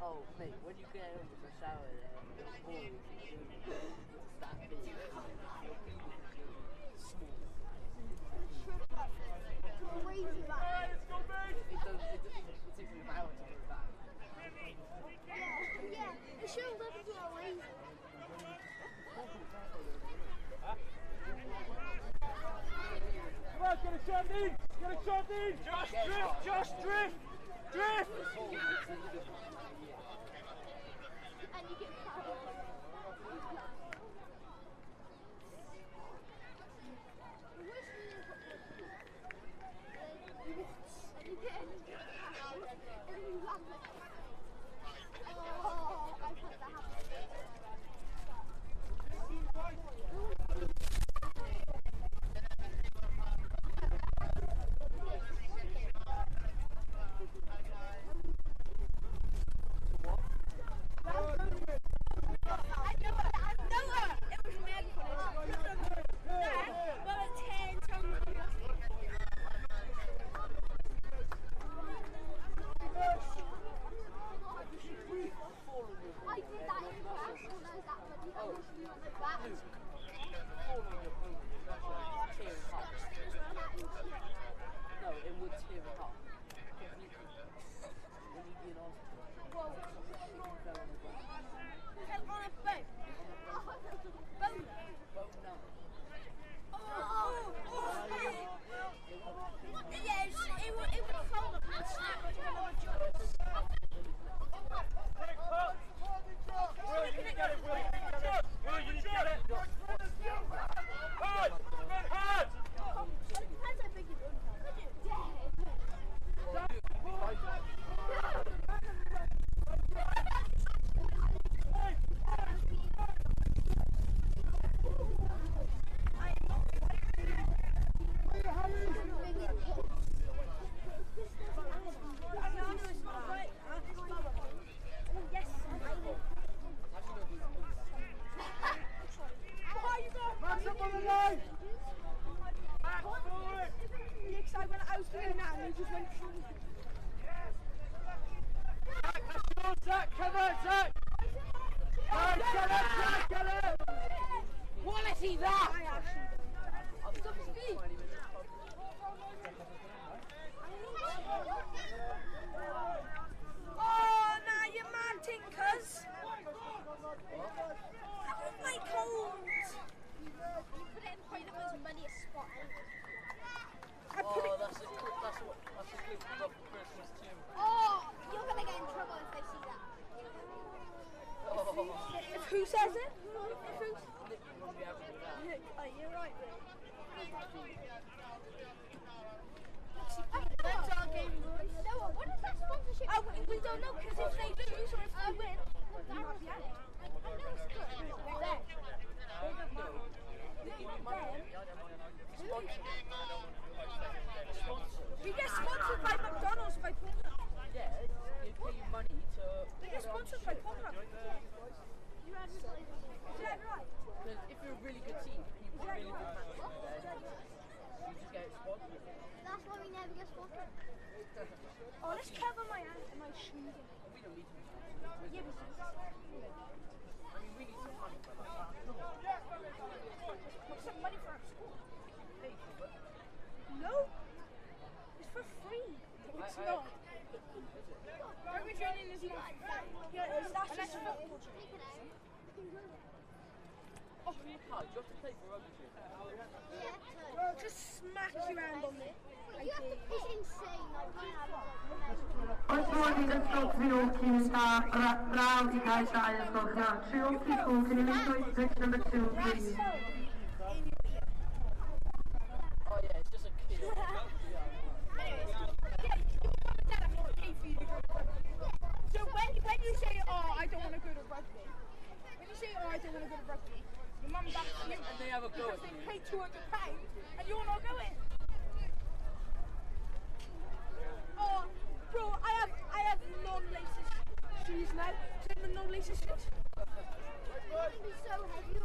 Oh, mate, when you get home from the shower, your balls is that big. Small. It does, it takes me an hour to get back. Yeah, it should never do away. Come on, get a shot in! Get a shot in! Just drift! Just drift! Drift! And you get fouled. You get fouled and you land like, oh, I've had that happen. I did that in class when I was that bloody, I was like that. says it? You're right, Will. That's our game, boys. No, what is that sponsorship? Oh, we don't know, because if they lose or if they win, I know it's good. We get sponsored by McDonald's, by Pornhub. Yeah, they pay you money to... They get sponsored by Pornhub. Is that right? Because if you're a really good team, you put really good matches there, you just get sponsored. That's why we never get sponsored. Oh, let's cover my hand and my shoes. We don't need to be sponsored. Yeah, but I mean, we need some money. But some money for our school. Pay for it. No, it's for free. No, it's not. Rugby training is not. Yeah, it's, that's just football training. Oh, you can't. You have to play for rugby training. Yeah. Just smack your hand on it. You have to, it's insane. Oes modd i ysgol Treorci mynd â draw i gael dau ysgol yna. Treorci School, can you move to pitch number 2, please? Oh yeah, it's just a kid. So when you say, oh, I don't want to go to rugby, when you say, oh, I don't want to go to rugby, your mum backs you and they have a go because they paid £200 and you're not going. Oh, bro, I have non-laces shoes now. Do you like the non-laces shoes? Do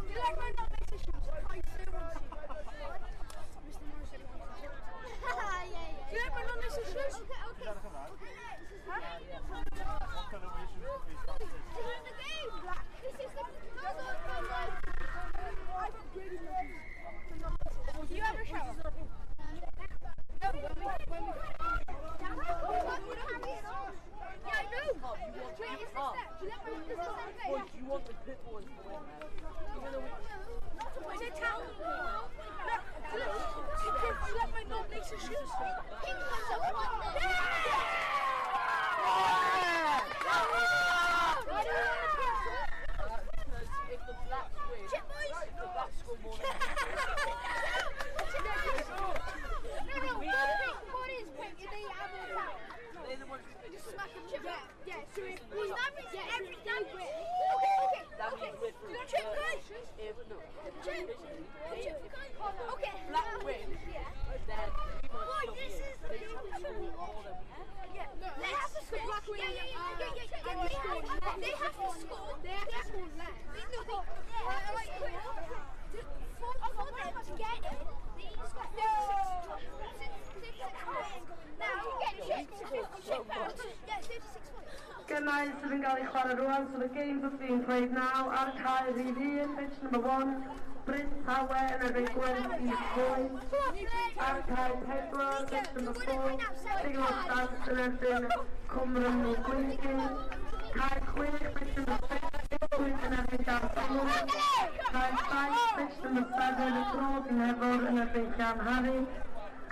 you like my non-laces shoes? I so want to. Mr. Morris said he wants to. Do you like my non-laces shoes? Okay, okay. Huh? This is the game! This is the... I've upgraded my shoes. Do you have a shower? No, when we yeah, I know. Wait, is this that? Do you let my this is that? Well, do you want the pit boys to win? Even though we... Is it towel? Look, do you let my non-laces shoes? Pink ones are one. Because if the blacks win, Chip boys. The blacks score more than No, what is pink? If they have a towel. They're the ones who pick. Just smack them. Chip. Yeah, so if we every day win. Okay. That means we're through. Chip guys. If no, Chip. Chip. Okay. Black win. Yeah. Then we must Boy, stop this here. is They just have to score more than we do. Yeah. They have to score. Black win. Yeah. They have to score. They have to score less. No, they have to score. For them to get in, they need to score 36 points. Now you get chipped. Chip out. Yeah, 36 points. Gemau sydd yn cael eu chwarae rwan, so the games are being played now. Ar cae rhif 1, pitch number 1, Bryn Tawe yn erbyn Gwent Coed. Ar cae 4, pitch number 4, Signal Sant yn erbyn Cwmryn Gwyngyn. Cae 6, pitch number 6, Gwyn yn erbyn Garth Olwg. Cae 7, pitch number 7, Bro Dinefwr yn erbyn Llanhari.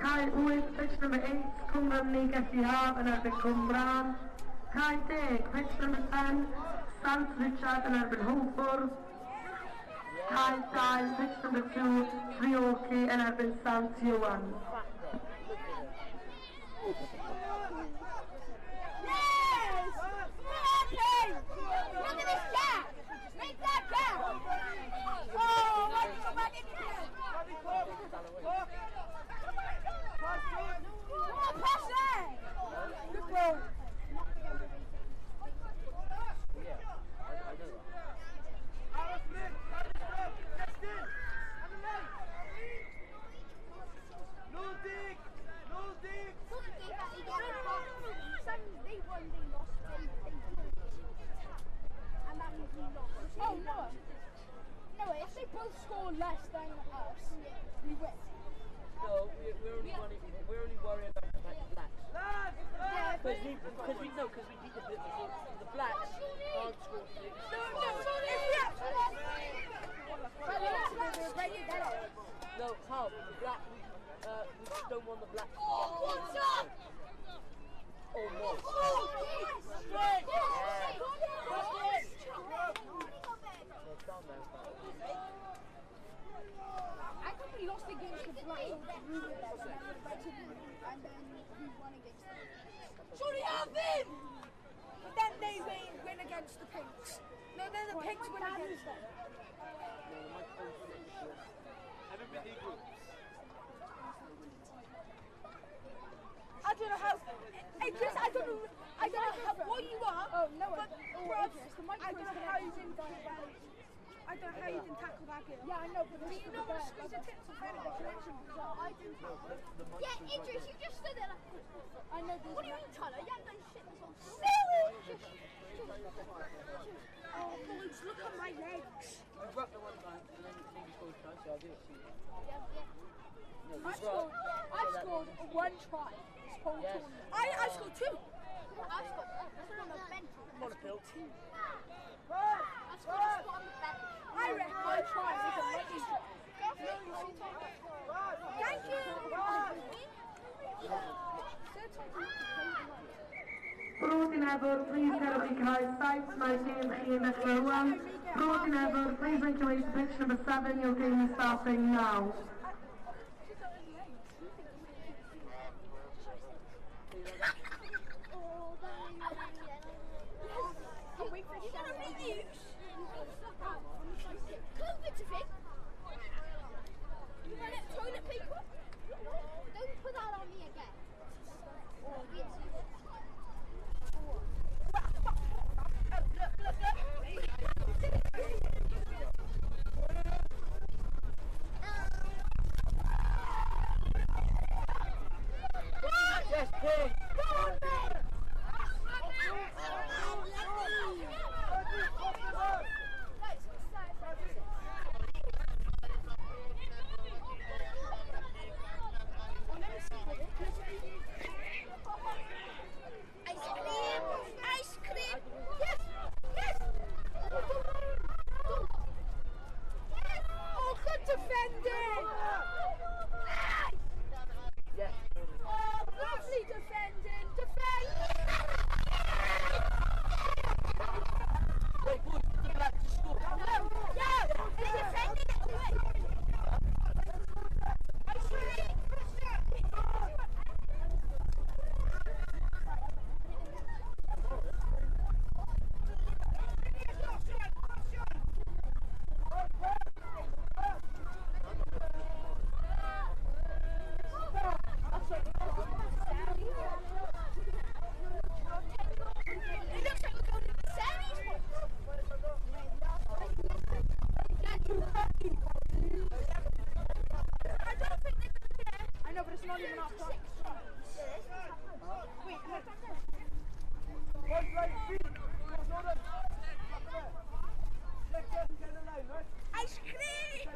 Cae 8, pitch number 8, Cwmryn Gelli Haf yn erbyn Cwmbran. Cae 10, pitch number 10, Sant Richard yn erbyn Hwlffordd. Cae 2, pitch number 2, Treorci yn erbyn Sant Ioan. Yes! Okay! Look at this gap! Make that gap! Oh, why did you go back in here? Come on, pass there! Good ball. Yeah, I know that. No dig! No dig! They won, they lost, they and that means we lost. Oh no. No, if they both score less than us, we win. No, we're only worrying about the blacks. Yeah, Because we know, because we beat the the blacks can't score 6. No, if we have No, how? The black, we don't want the blacks. Oh, what's up? Or more. Oh, yes! Straight! Yes! Yeah. against the Pinks. No, they're the Pinks win against them. Everybody groups. I don't know how. Idris, I don't know how, what you are. Oh, no, but oh, Idris, the I don't know how you didn't tackle. I don't know how you didn't tackle that girl. Yeah, I know, but do you know what to squeeze your tits off the connection? I didn't tackle. Yeah, Idris, you just stood there like. I know. What do you mean, Tyler? You haven't done shit this whole time. Oh, boys, look at my legs. You rucked the one time, and then you scored a try, so I did it to you. Yeah, yeah. No, I've scored one try this whole tournament. I scored two. I've scored one on the bench. I'm on a pill. I've scored a spot on the bench. I reckon my try is a lucky try. Thank you. Bro Dinefwr, please cerwch i cae 7, mae'r gêm chi yn dechrau rwan. Bro Dinefwr, please make your way to pitch number 7, your game is starting now. COVID's a thing. You want it toilet paper? Don't put that on me again. Look, look, look. Yes, please. Go on, mate. Ice cream! Ice cream! Yes! Yes! Yes! Oh, good defending! Yes. Oh, lovely defending! Defend! Wait, boys, the black to score. No! No! It's defending it away! Ice cream! It looks like we're going to the semis. I don't think they're going to get. I know, but it's not even our time. Wait, Boys, right feet. Ice cream!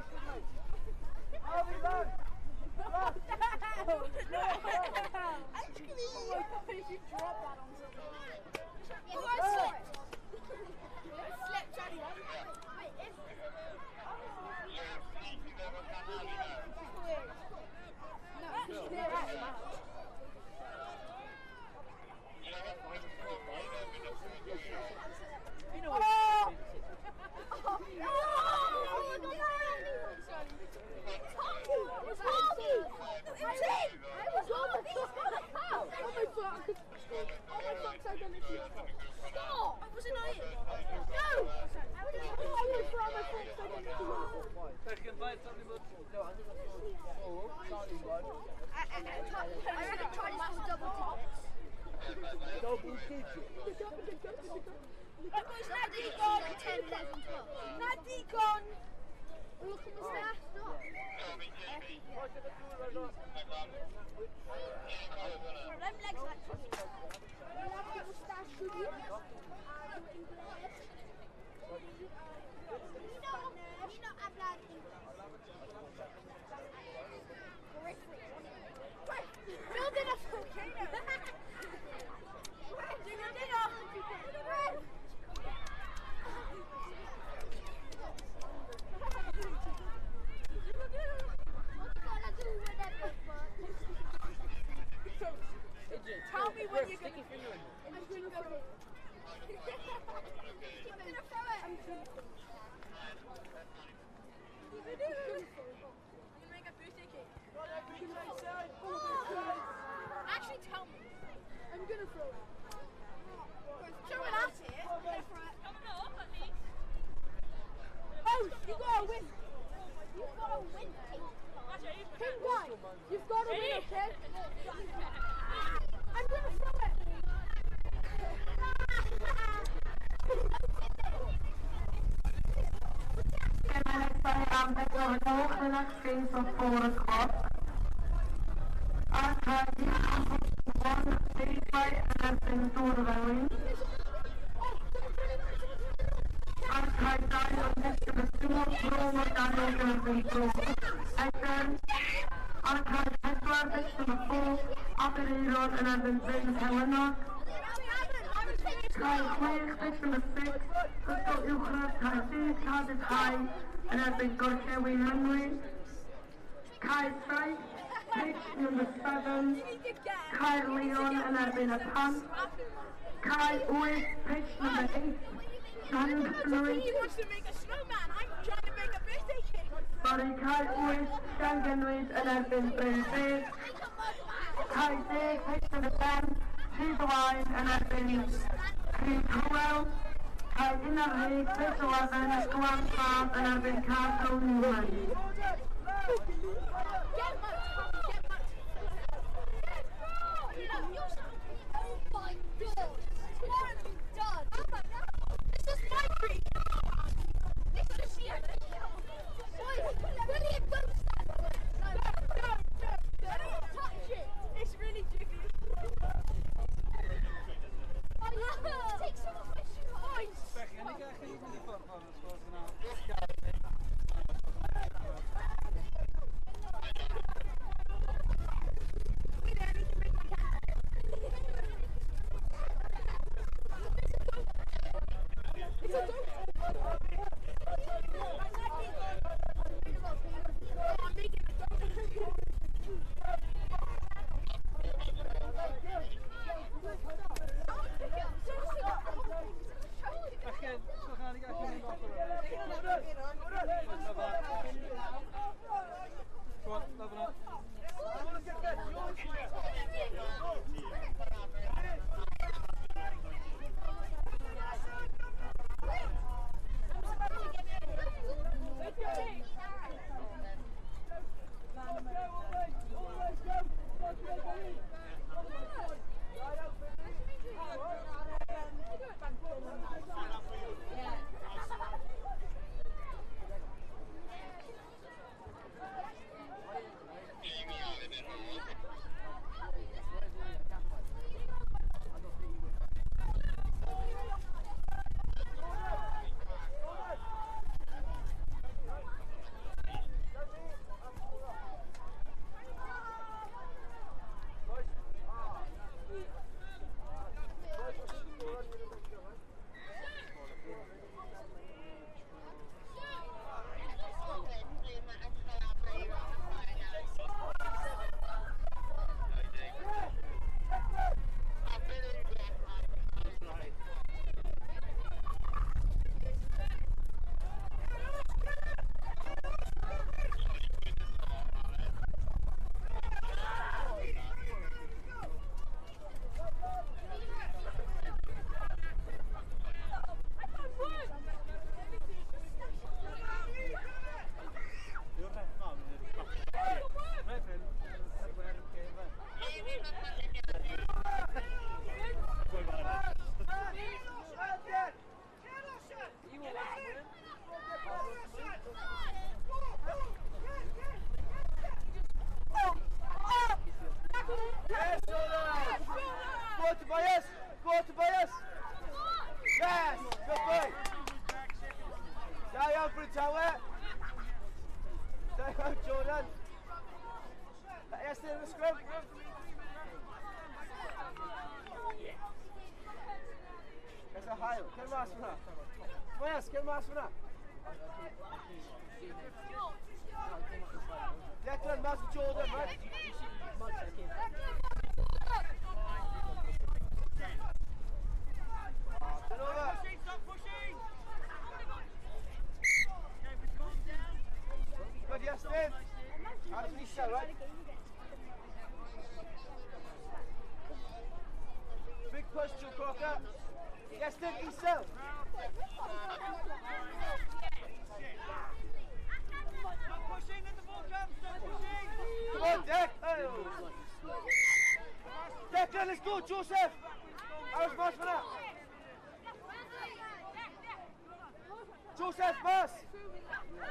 Harvey, run! No! Ice cream! Oh my God, if you drop that on someone. Oh, I slipped! I slipped anyway. Wait, is You know what? Oh! Oh my fuck! Oh my fuck's identity! Stop! Wasn't I? No! Oh my fuck's identity! I reckon Charlie scored double tops. Double digit. Right, boys, now Deacon! 10, 11, 12. Now Deacon! Look at the stats. Them legs like You know, hablar inglés. Building a volcano. Tell me when you're gonna. I'm gonna throw it. I'm gonna throw it. I'm gonna throw it. I'm gonna make a birthday cake. Actually, tell me. I'm gonna throw it. Throw it at it. the next games at 4 o'clock. Ar cae 1, Deuddau yn erbyn Dŵr Felin. Ar cae 2 yn pitch number 2, Bro Morgannwg yn erbyn Bro Edern. Ar cae 4, pitch number 4, Aberaeron yn erbyn Bryn Helennog. Cae 6, pitch number 6, Ysgol Uwchradd Caerdydd, Cardiff High yn erbyn Gorllewin Mynwy. Cae 7, pitch number 7, Caerleon yn erbyn y Pant. Cae 8, pitch number 8, Llangynwyd. Sorry, cae 8, Llangynwyd yn erbyn Bryn Bedd. Cae 10, pitch number 10, Rhyd Owain yn erbyn Rhyd Hywel. Cae 11, pitch 11, Glan Fab yn erbyn Castle Newman. Oh my god! What have you done? This is my tree! This is William, don't stand on it! No, no, no, don't touch it! It's really jiggly. Oh, take some off my shoe. Go Tobias! Go Tobias! Yes! Good boy! Da iawn Bryn Tawe! Da iawn Jordan! Yes, in the scrum! That's a hail. Cer mas fyna. Tobias, cer mas fyna. Declan, mas i Jordan, right? Turn over. Stop pushing! Good, yes, Dave. Out of Lisa, right? Big push, Joe Crocker. Yes, Dave, Isel. Stop pushing, let the ball come, stop pushing! Come on, Dec. Oh. Declan, let's go, Joseph. Aros mas fyna. Joseph, mas.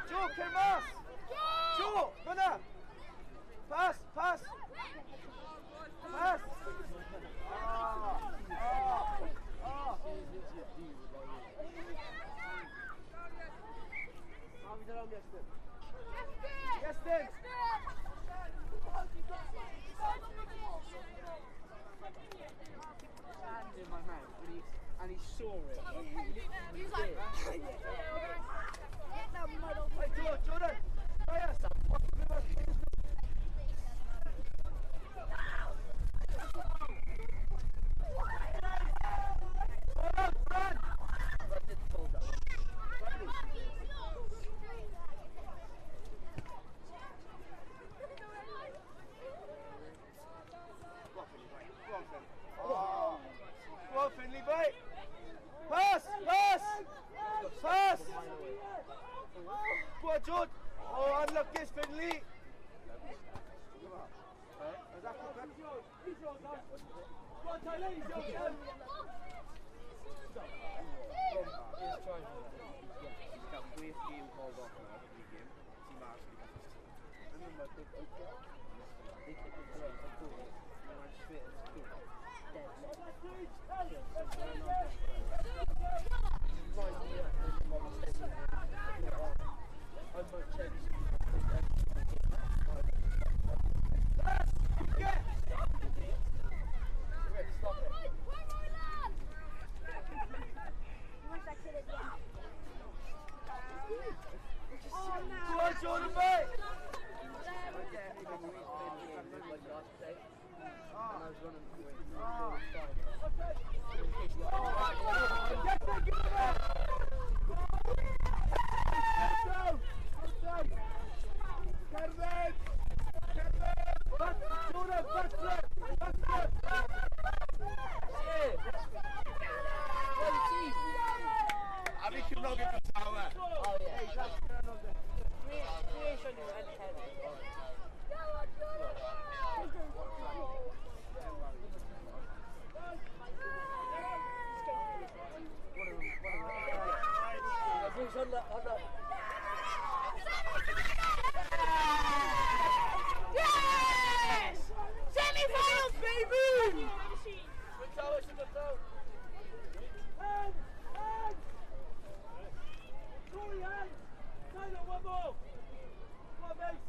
Joe, cer mas. Joe. Iestyn! Hand in my mouth, and he saw it. He was like, get that mud off. Hey, Jordan! Go on, Finley, mate. Pass! Pass! Pass! Go on, George. Oh, unlucky, Finley. Yes! Semi-finals, baby! Hands! Rory, hands! Tyler, one more! Come on, mate!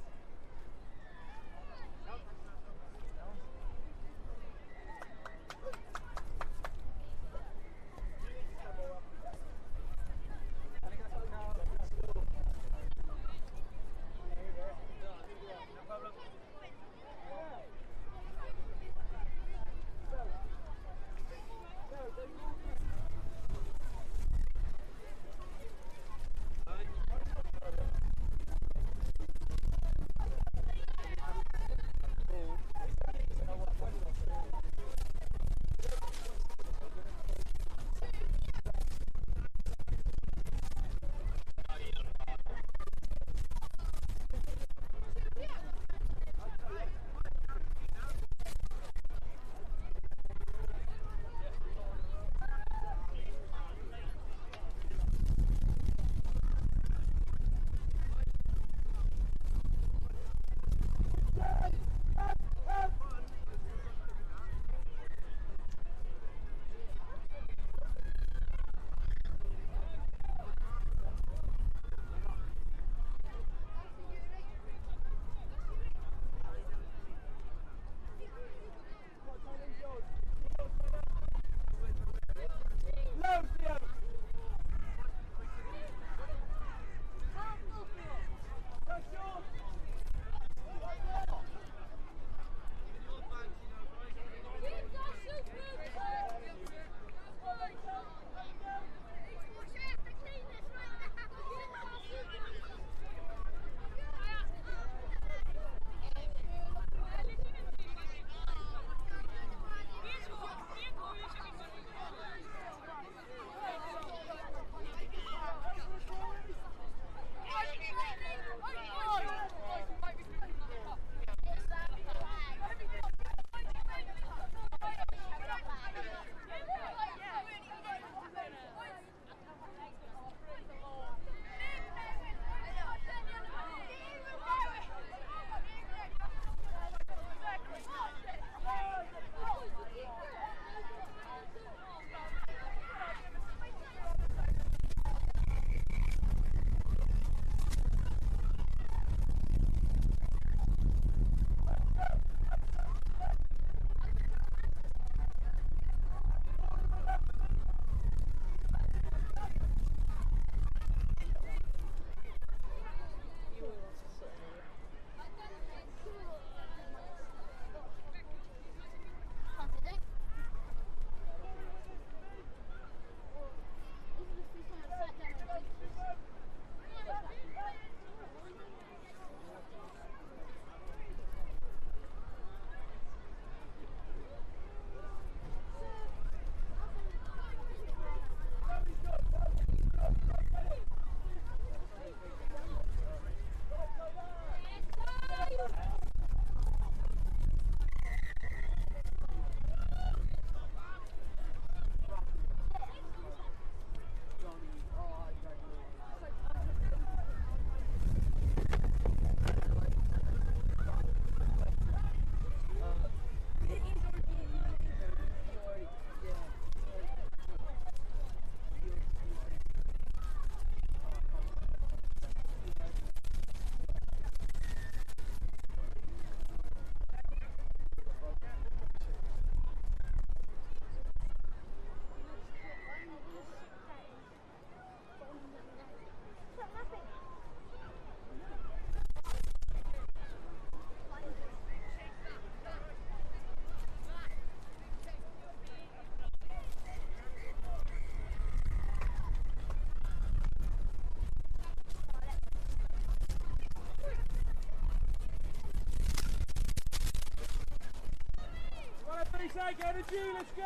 Zag, energy, let's go!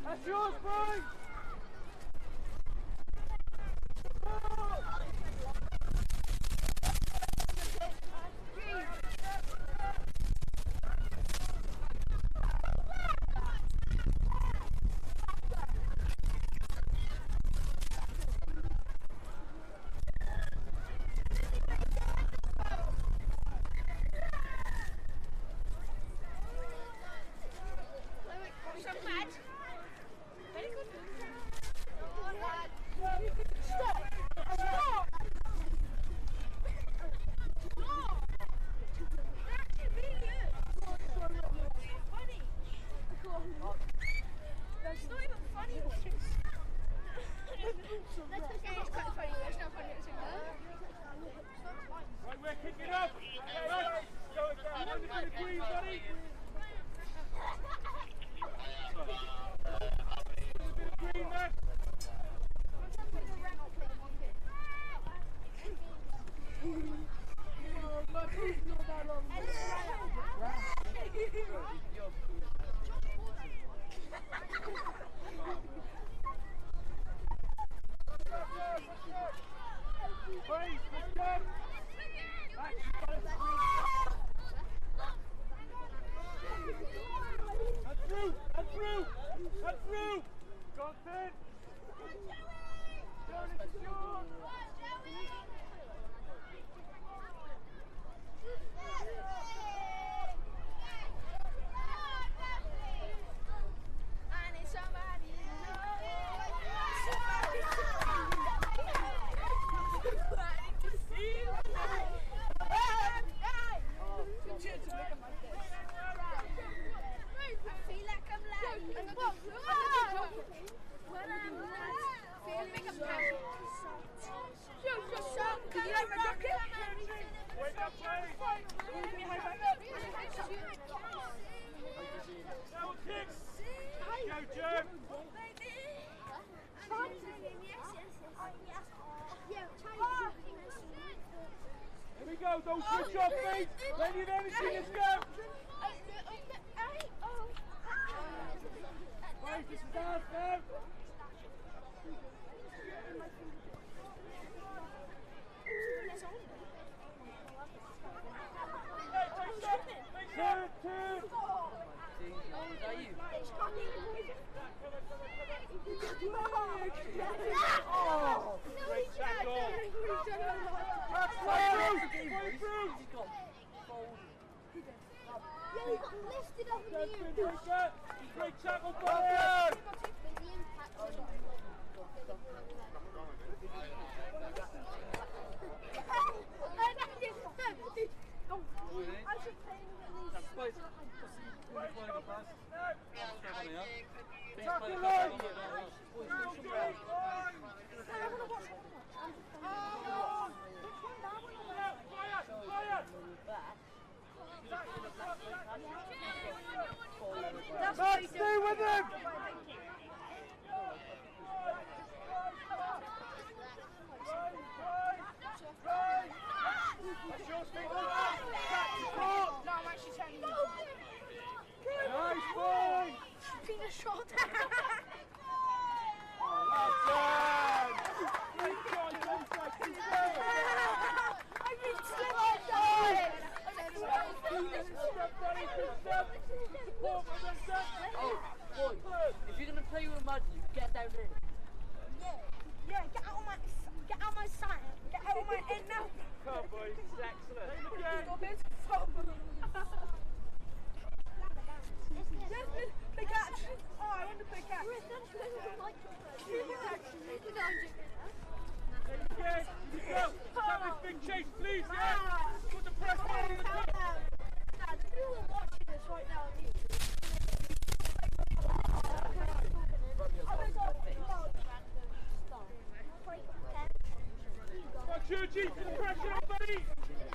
That's yours, boys! Don't switch off, mate! Plenty of energy, let's go! Right, this is ours now! Turn! Oh, great tackle! Yeah, he got lifted up in the air. Great tackle, Butler! Max, stay with him! No, I'm actually telling you. Nice boy! Peter shot. Well done! Keep going, keep going! I mean, slip. Oh, boy, if you're gonna play with Mudley, get down here. Yeah, get out of my sight. Get out of my head now. Come on, boys, this is excellent. Yes, play catch. Oh, I want to play catch. Again, here we go. Have this big chase, please, yeah. Put the pressure on the top. Dad, the people are watching this right now. Come on, Churchy, put the pressure on, buddy.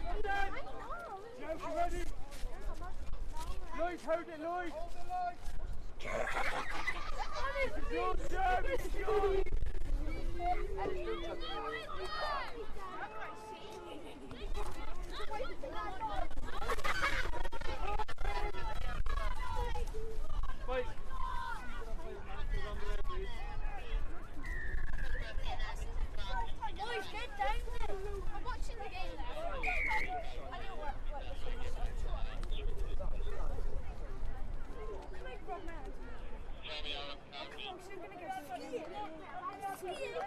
Well done. Joe, you ready? Lloyd, hold it, Lloyd. It's yours, Joe, it's yours. Boys, get down there. I'm watching the game now. I didn't work. Come on, grown man. Oh, come on, we're gonna go skiing. Skiing.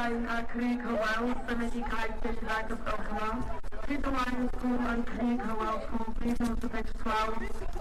Rhyd a Craig Hywel symud I cae 12 os gwelwch yn dda. Rhyd-y-waun School and Craig Hywel School, please move to pitch 12.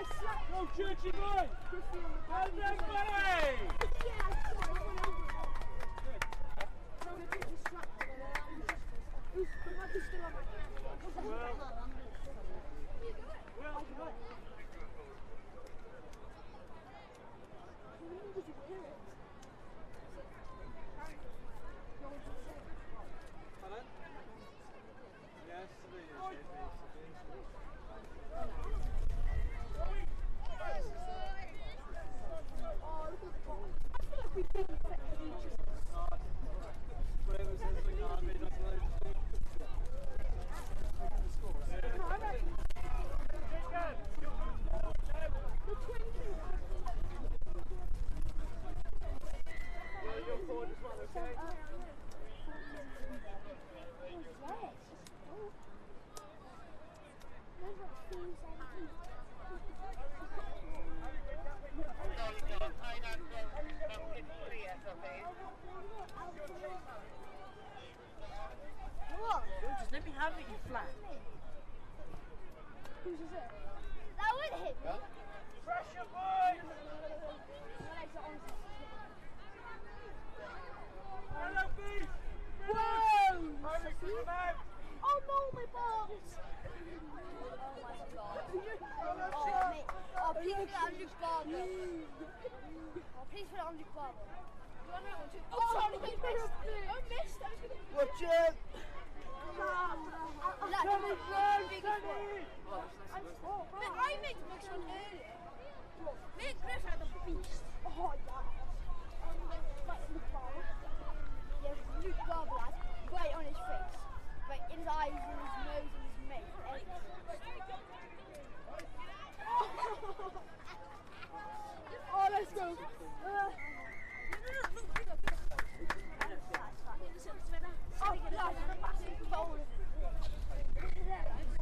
I slapped Go, Churchy boy! Well done, buddy! Yeah, I saw it went over. So the teacher slapped him and it was, the mud was still on my hand. Well, well. Did you wear it? Yes, it is. I feel like we've been for ages. The twin What? Just let me have it, you flat. Whose is it? That would hit me. Pressure, boys! Hello, beast! Whoa! Oh no, my balls! Oh my god. Oh, mate. Oh, please put it on Luke Barber. Oh, please put it on Luke Barber. Oh, sorry, I missed. I missed. I was gonna. Watch it! Mate, I made the biggest one earlier. Mate, Chris had the beast. Oh, yeah. Right, Luke Barber. Yeah, Luke Barber, lad. Right on his face. Right in his eyes and his nose and his mouth. Oh, let's go. Oh, lad, a massive bowl. Lad, that is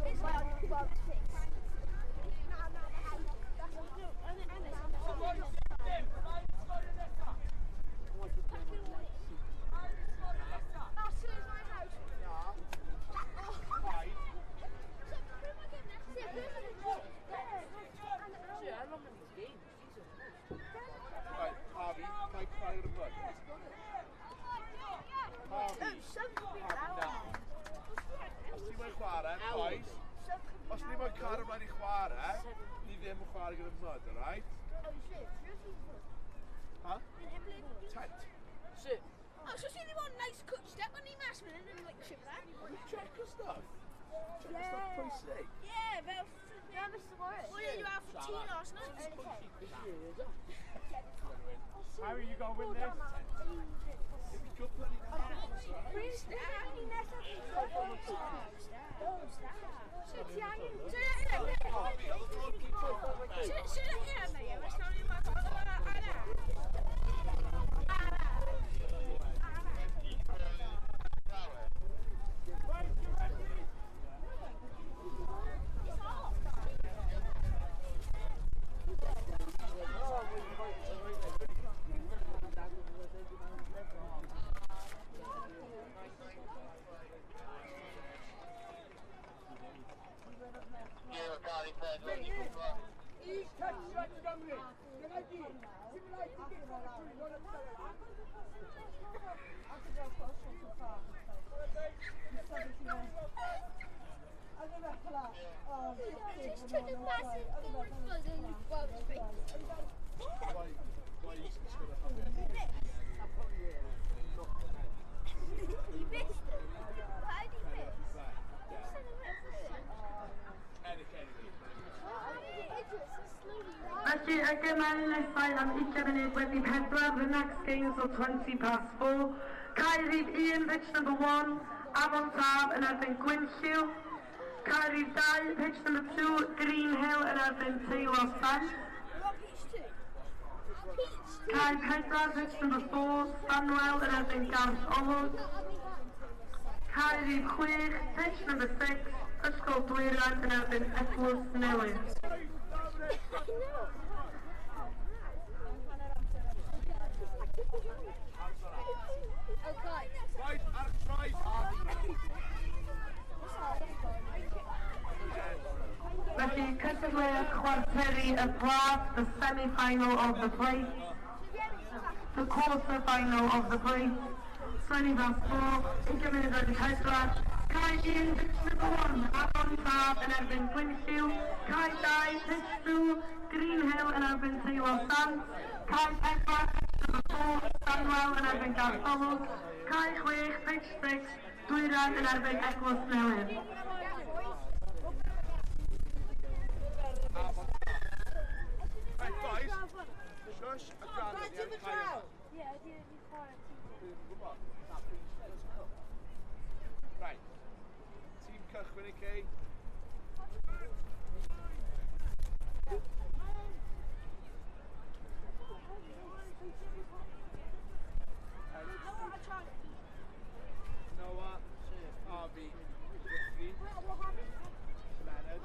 going right on Luke Barber's face. Right, Harvey, play fire the mud. Harvey, na. Os ti'n moyn chwarae, boys, os ti'n moyn cael ymlaen i chwarae, ni ddim yn chwarae gyda mud, alright? Huh? Tent. Oh, so see they want nice coach step on the mas man and like shiver. Check your stuff. Check your stuff pwysig. Yeah, fel Yeah, Mr. Morris. What did you have for tea last night? How are you going to win this? It'd be good bloody Just took a massive bowl of mud and Luke Barber's face. He missed it. How did he miss? Felly, y gemau nesau am 20 munud wedi 4, the next games are 4:20. Cae rhif 1, pitch number 1, Afon Taf yn erbyn Gwynllyw. Cae rhif 2, pitch number 2, Green Hill yn erbyn Taylor Fence. Cae 4, pitch number 4, Stanwell yn erbyn Garth Olwg. Cae rhif 6, pitch number 6, Ysgol Dwyran yn erbyn Eglwys Newydd. I know. Felly, cystadleuaeth chwarteri y plat, the semi-final of the plate, the quarter-final of the plate, 4:20, 24, Cae 1, pitch number 1, Afon Taf yn erbyn Gwynllyw, Cae 2, pitch 2, Green Hill yn erbyn Teilo Sant, Cae 4, pitch number 4, Stanwell yn erbyn Garth Olwg, Cae 6, pitch 6, Dwyrain yn erbyn Eglwys Newydd. Right, boys. Shush a gwrando. Ni ar y cae yma. Dwi'n gwybod. Na, please. Right. Tîm cychwyn i cei. Noah, Harvey, Ricky, Leonard.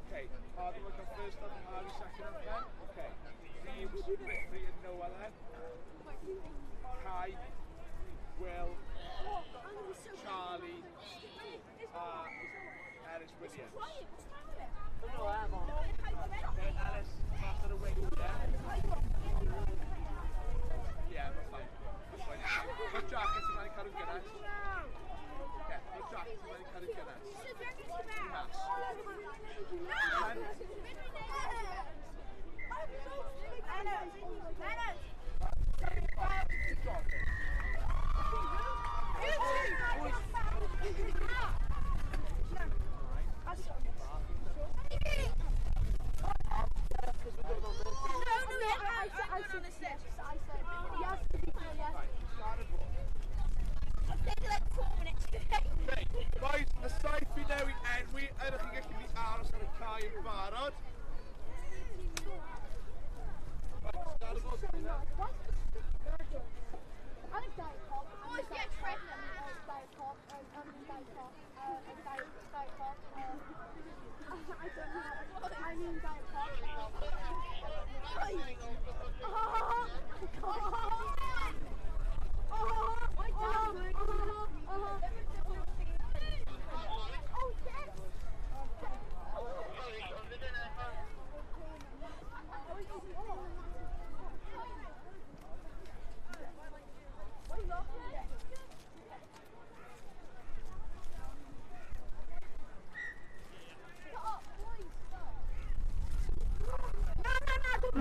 Okay, Harvey will come first up, Harvey second up then. Okay, Reeves, Ricky and Noah then. Kai, Will, Charlie, Ellis Williams. Then Ellis, pass to the wing, yeah? Yeah, that's fine. That's fine. Put jackets yn ei cadw gynnes. Yeah, put jackets yn ei cadw gynnes. Pass. Okay, boys, y saith fi newid enwi, ydych chi'n gallu mynd aros ar y cae yn barod. Right, start of all,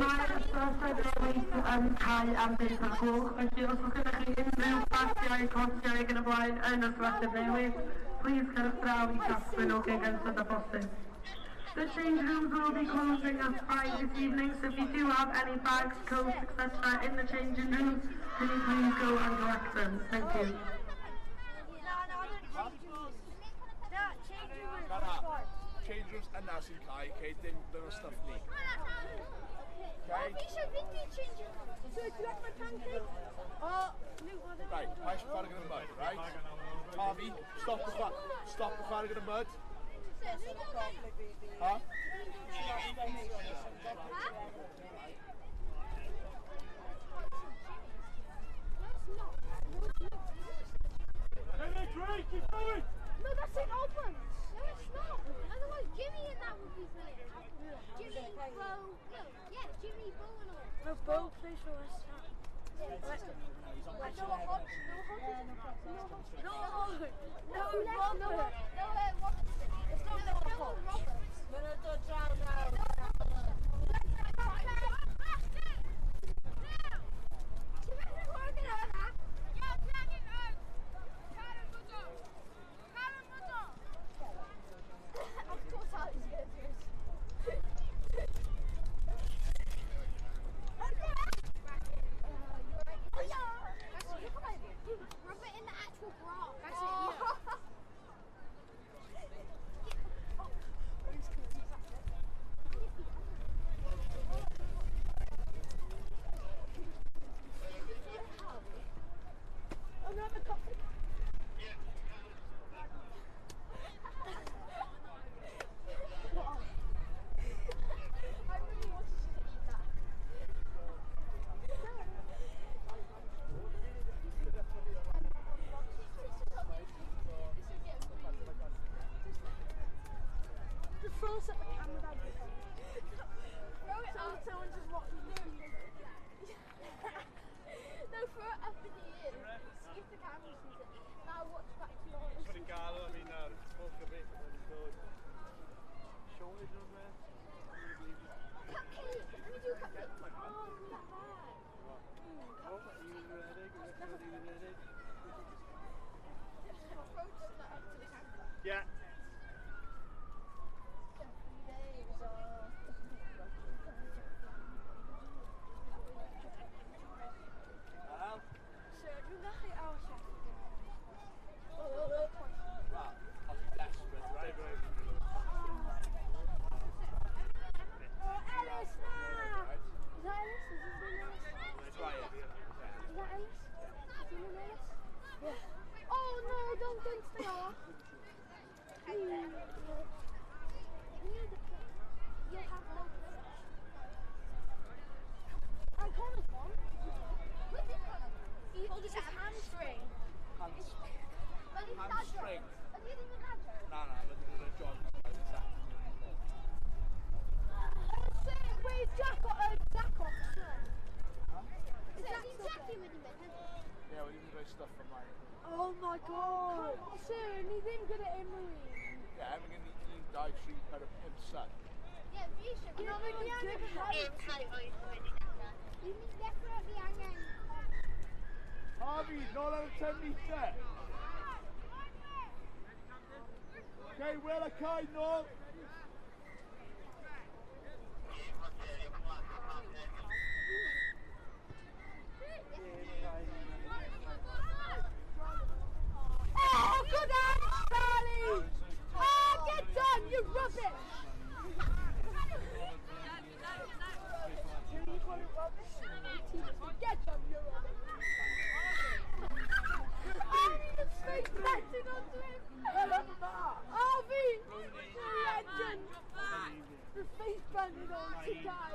Mae'r ystafell newid yn cau am 5 o'r gloch, felly os oes gennych chi unrhyw bagiau, cotiau ac yn y blaen yn yr ystafell newid, please cerwch draw i gasglu nhw cyn gynted â bosib. The change rooms will be closing at 5 this evening, so if you do have any bags, coats, etc. in the changing rooms, can you please go and collect them? Thank you. Change rooms yna sy'n cau, okay? Dim o'r stuff ni. Okay? Right, paid chwarae gyda mud, right? Harvey, stop the chwarae, stop the chwarae gyda mud. Huh? Keep going! No, that's St Albans. No, it's not. Otherwise, Jimmy and that would be playing. Jimmy, Bo, no, yeah, Jimmy, Bo and all. No, Bo plays for West Ham. Noah Hodge. No, Noah Robertson. It's not Noah Roberts. Of course I was good. Rub it in the actual grass. That's it, yeah. Cupcake! Let me do a cupcake. Oh, that bad. Yeah. Ellis, nah! Is that Ellis? Is his name Ellis? Is that Ellis? Is his name Ellis? Yeah. Oh no, don't stay off. You have no. And Connor's gone. Where did Connor? He pulled his hamstring. Hamstring. No, no, but the job. Where's Jack? Jack off? Is Jackie with him? Yeah, we didn't do stuff from mine. Oh my god! Oh, sir, ni ddim gyda unrhyw un. Yeah, I'm going to 1, 2, 3, 4, 5, 7. Yeah, fi eisiau. Dwi'n definitely angen. Harvey, nôl ar y 10 metre. Okay, Will a Kai, nôl. Oh, good hand, Charlie! Oh, get done, you rubbish! Get done, you rubbish! Harvey just fake planted onto him! Harvey! Legend! The face planted onto Guy.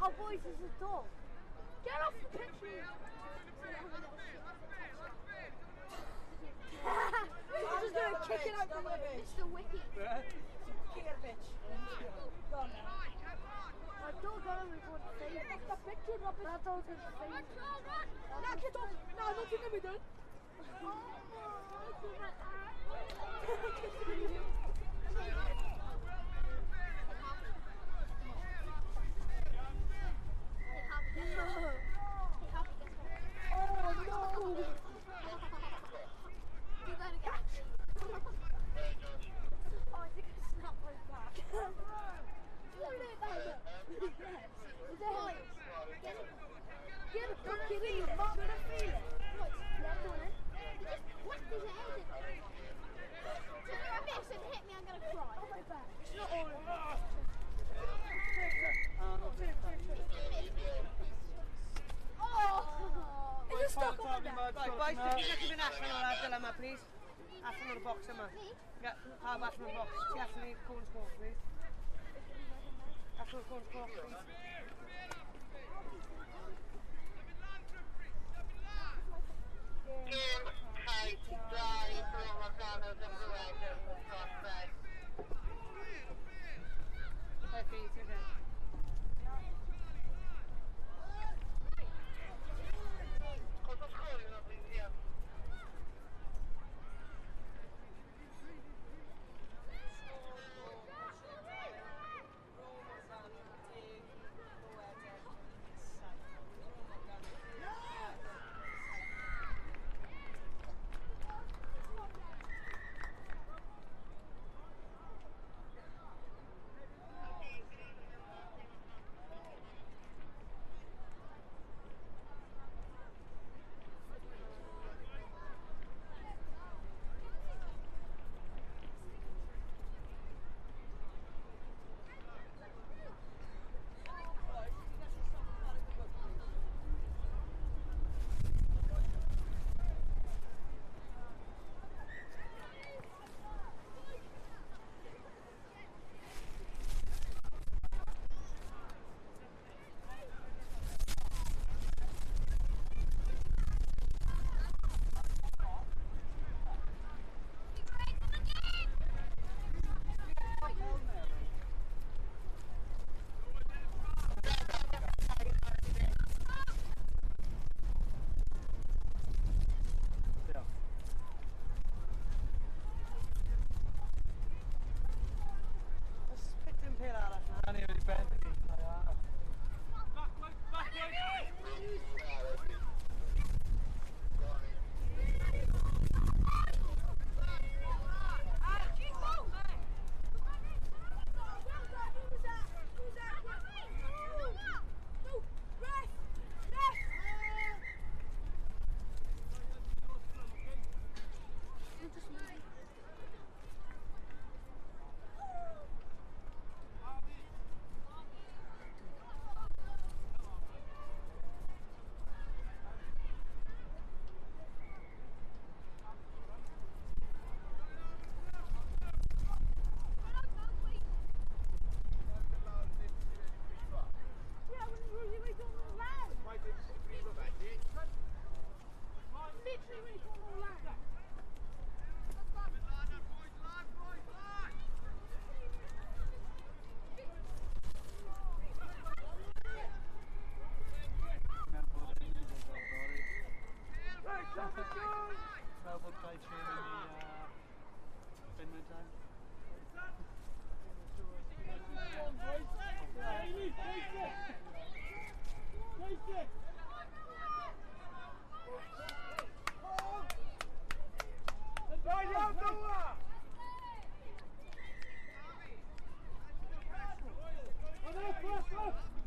Our boys is a dog. Get off the pitch! I'm just gonna kick it out the way. Mr. Wiki. My dog got him with one face. The picture of that dog's face. Now get off! No, not in the middle. Oh no! Do that again. Oh, I think I snapped my back. Get it, get it, get it. He just whacked his head in there. So if I miss and hit me, I'm gonna cry. Oh my back. It's not all. Oh! It's just stuck on my back. Right, boys, can you give an allan o'r ardal yma, please? Allan o'r box yma. Pawb allan o'r box. Ti allan i'r cones coch, please. Allan o'r cones coch, please. Gêm cae 2 rhwng Morgannwg a Blewedyn yn gorffen. Okay, it's okay.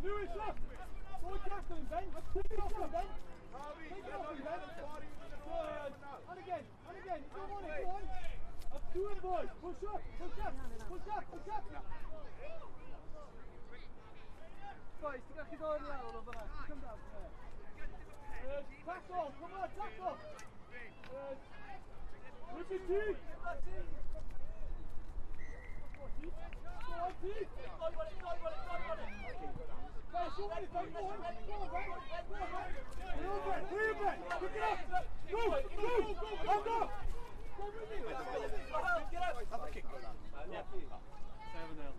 Lewis up! Go tackle him, Ben! Take it off him, Ben! Take it off him, Ben! Good! And again! And again! Go on it, go on! Up to him, boys! Push up! Push up! Push up! Push up! Guys, ti'n gallu dod lawr o fyna. Come down from there. Good. Tackle! Come on, tackle! Good. Richard T! Go on, T! Go, go, go! Have a kick go lan. 7-0.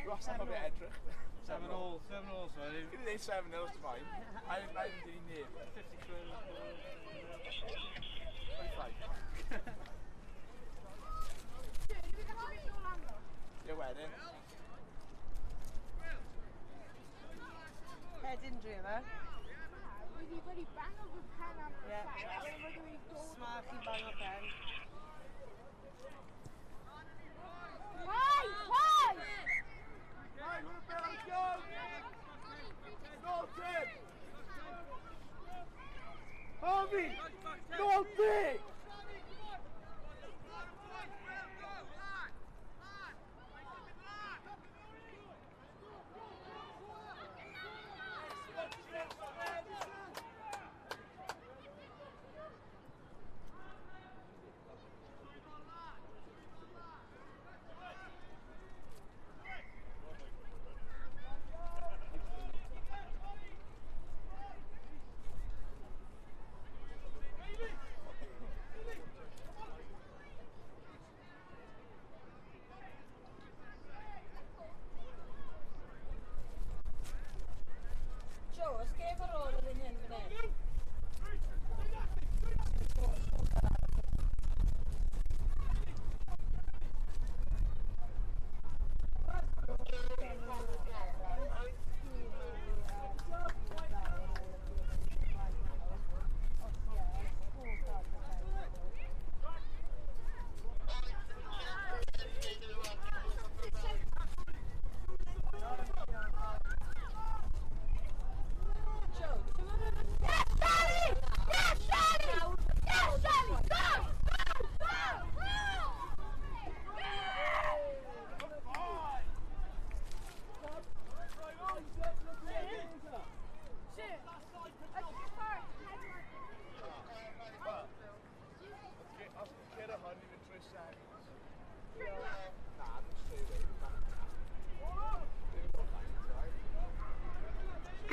Ross, am a bit edrych. 7-all, 7-all, sorry. Gyd i ddeud 7-0 to mine. I didn't do neb. 50 quid. 25. Ie, wedyn. Head injury yma. Wedi wedi bango fy pen ar y pen. Smach i bango pen. Hai! Hai! Hai, hwnna bel ar gol! Norton! Harvey! Norton!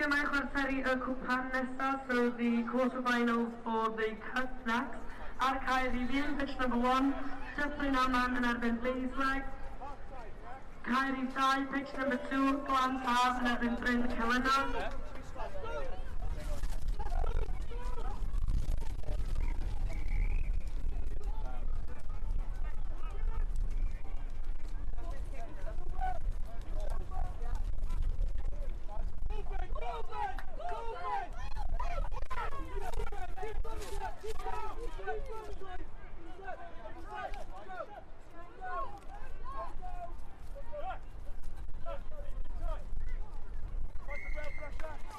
Gemau chwarteri y cwpan nesaf, so the quarter-finals for the cup next. Ar cae rhif 1, pitch number 1, Dyffryn Aman yn erbyn Basleg. Cae rhif 2, pitch number 2, Glan Taf yn erbyn Bryn Celynnog. Pressure.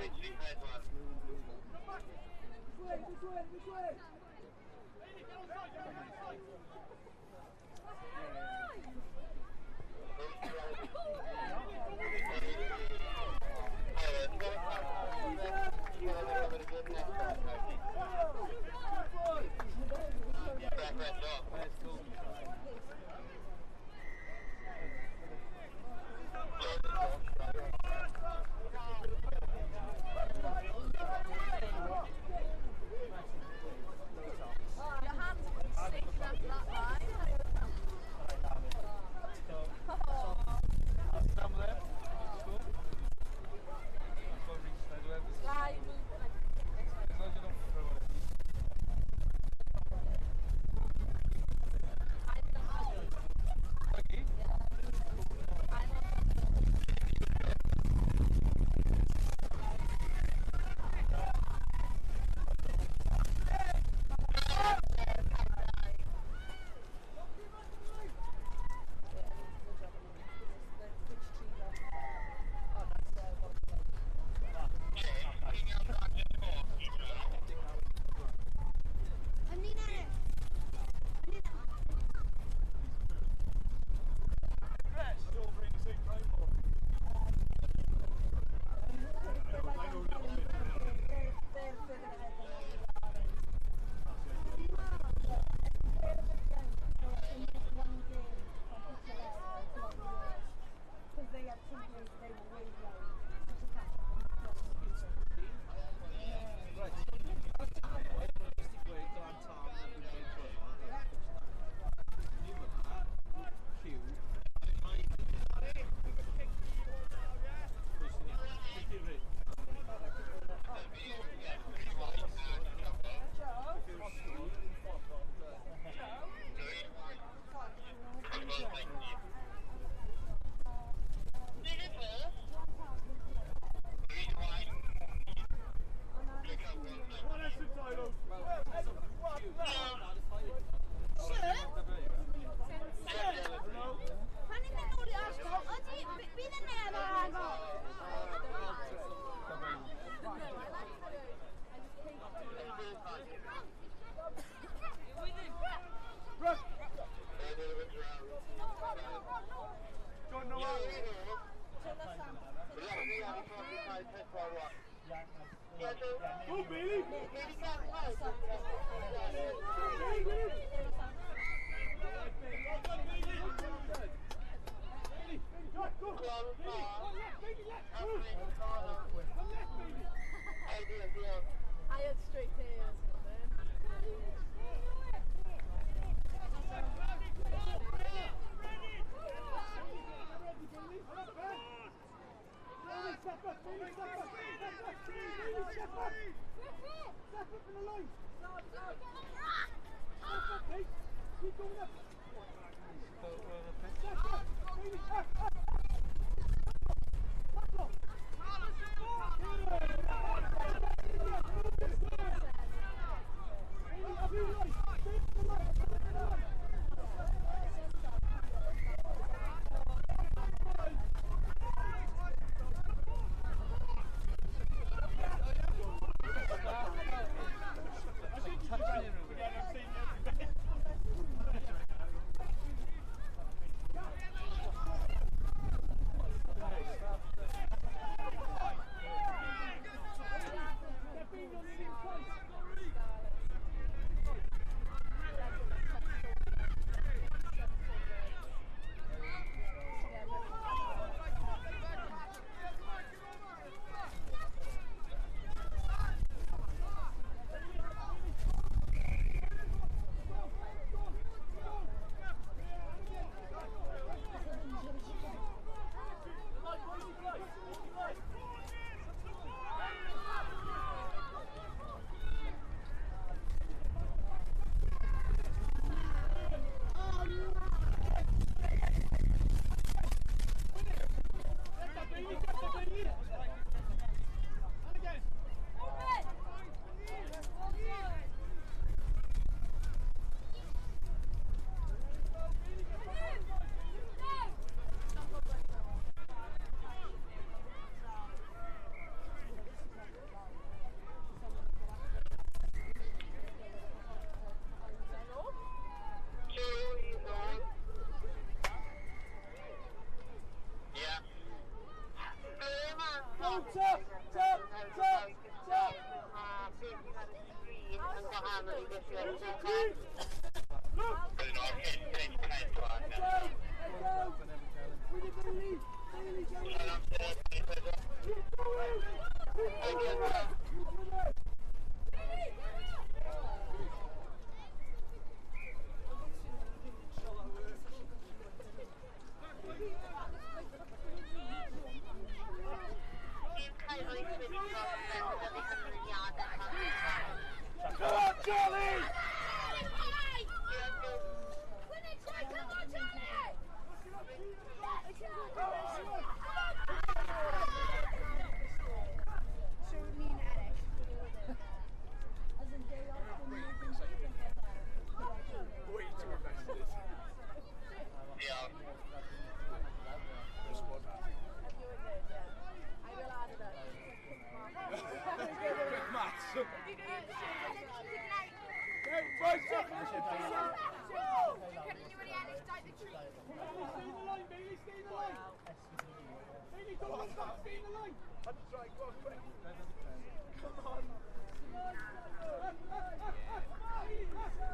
This way, this way, this way. Go, Bailey! I had straight ears. Step up, Top, top, top, top. Look! Head down, head down. With it, Bailey. Bailey, go in. Keep going. Keep going. Keep going. Come on, Charlie! Come on, Charlie! So me and Eric. Way too invested. Yeah. Just one. I will add it up. Quick maths. Hey, boys, stay in the line, Bailey, stay in the line. Bailey, don't stop, stay in the line. I'm trying, go on, quick. Come on.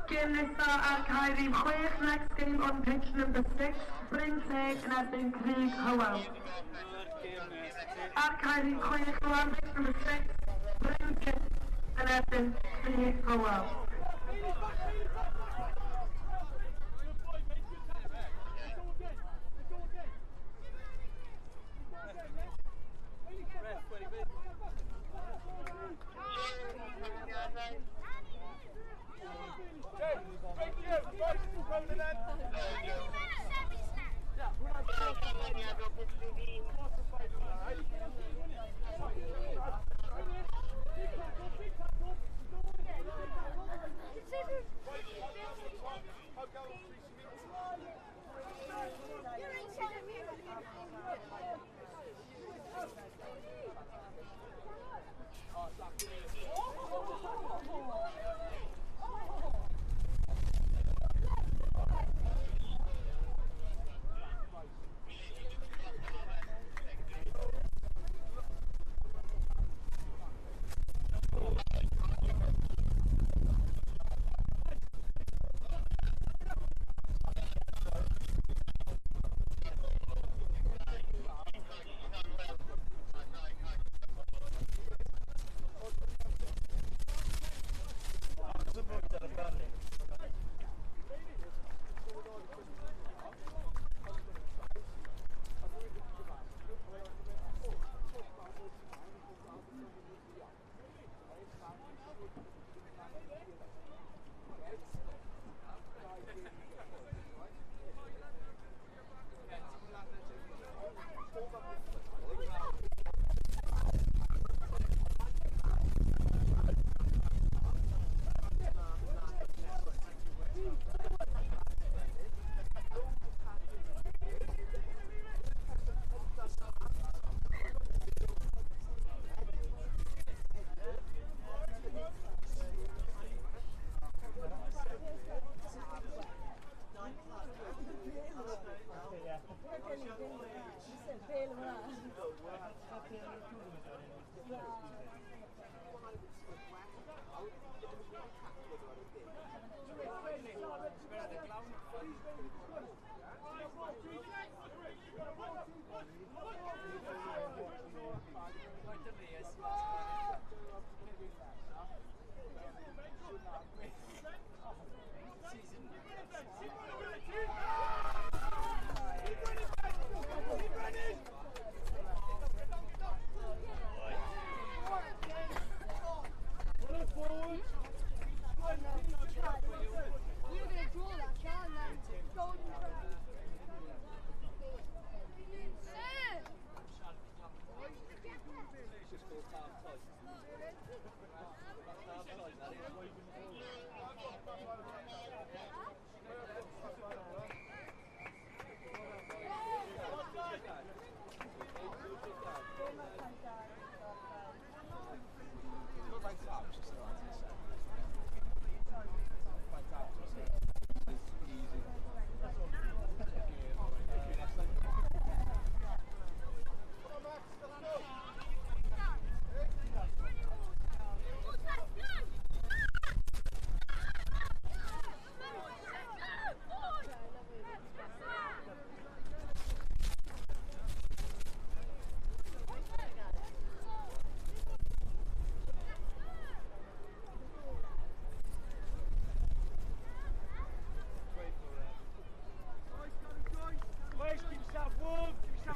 Gêm nesaf ar cae rhif 6, next game on pitch number 6, Bryn Teg yn erbyn Crug Hywel. Ar cae rhif 6 rwan, pitch number 6, Bryn Teg yn erbyn Crug Hywel.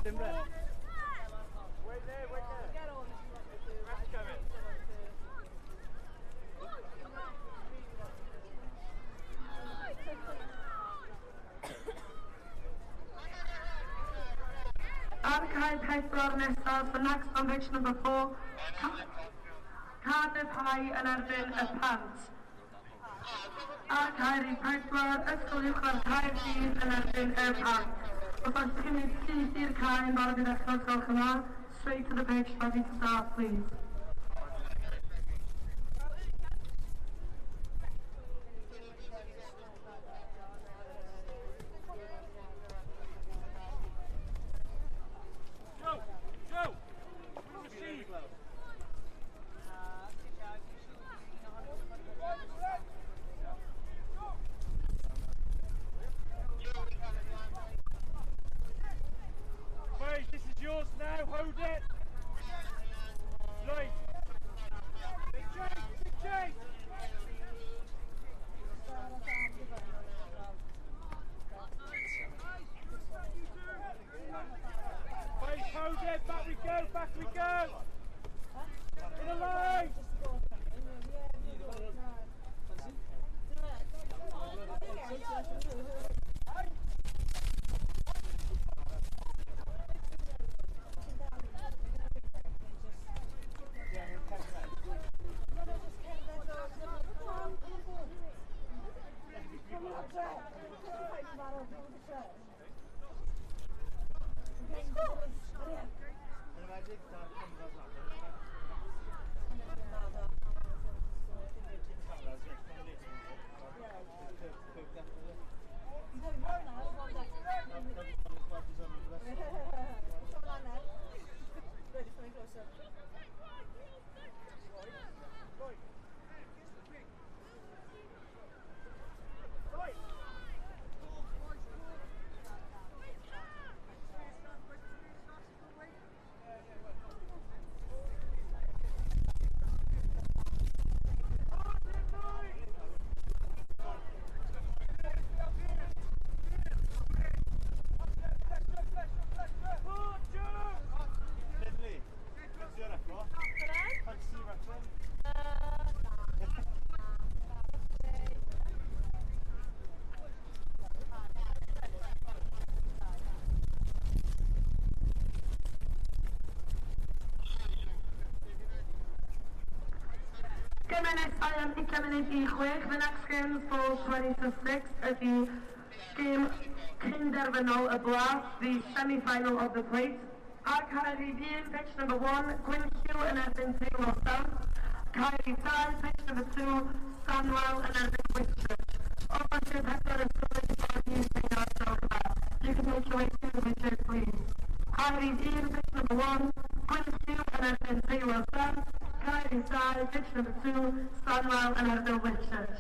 Dim ref. Wait there, wait there. Ref's coming. Ar cae pedwar nesaf, the next on pitch number 4, Cardiff High yn erbyn y Pant. Ar cae rhif pedwar, Ysgol Uwchradd Caerdydd yn erbyn y Pant. Os oes chi'n mynd syth i'r cae yn barod i ddechrau, os gwelwch yn dda, straight to the pitch, ready to start, please. Go! Go! Receive! Boys, this is yours now, hold it! Lloyd! Big chase! Big chase! Boys, hold it! Back we go! Back we go! In the line! Lindley, fancy record? Fancy record? Gemau nesaf am 5:40, the next game for 5:40 ydy gêm cynderfynol y blas, the semi-final of the plate. Ar cae rhif 1, pitch number 1, Gwynllyw yn erbyn Teilo Sant. Cae rhif 2, pitch number 2, Stanwell yn erbyn Whitchurch. Os oes rhif pedwar ysgol wedi bod i You can make your way to the pitches, please. Cae rhif 1, pitch number 1, Gwynllyw yn erbyn Teilo Sant. Cae rhif 2, pitch number 2, Stanwell yn erbyn Whitchurch.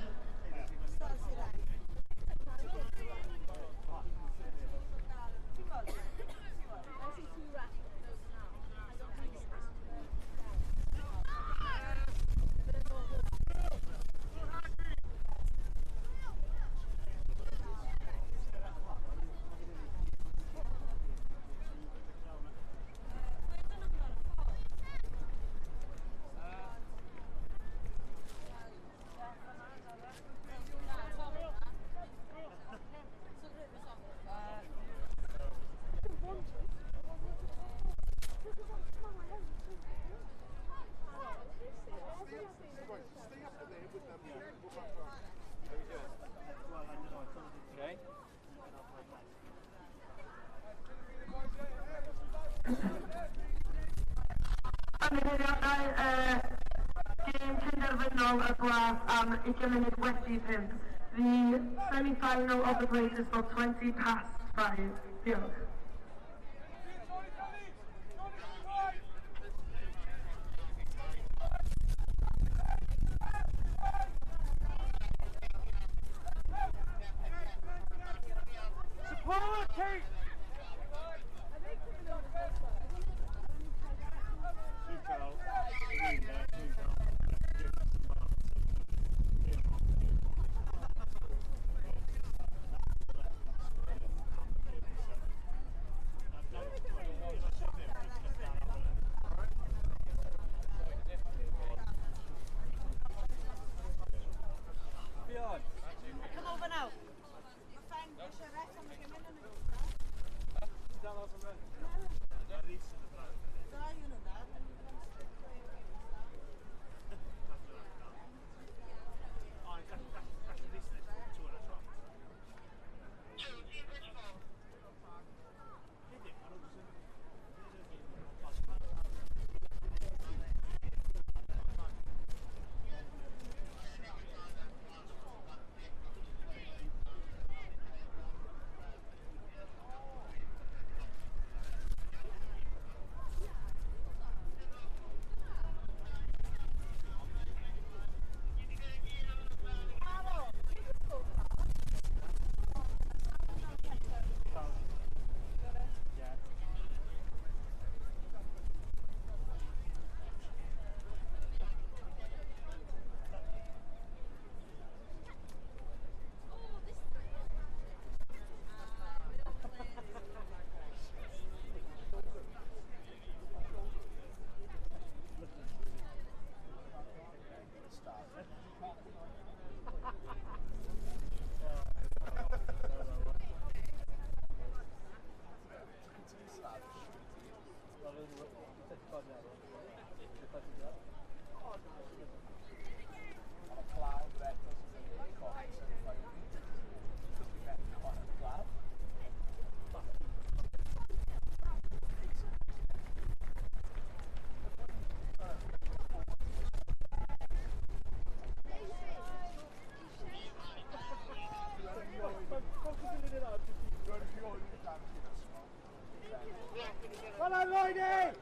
Stay up there with them. We'll back round. Okay. Ymddiheuriadau, gêm cynderfynol y blas am 5:20. The semi-final of the plate is for 5:20. Diolch. Support, Kate! Well done, Lloydie!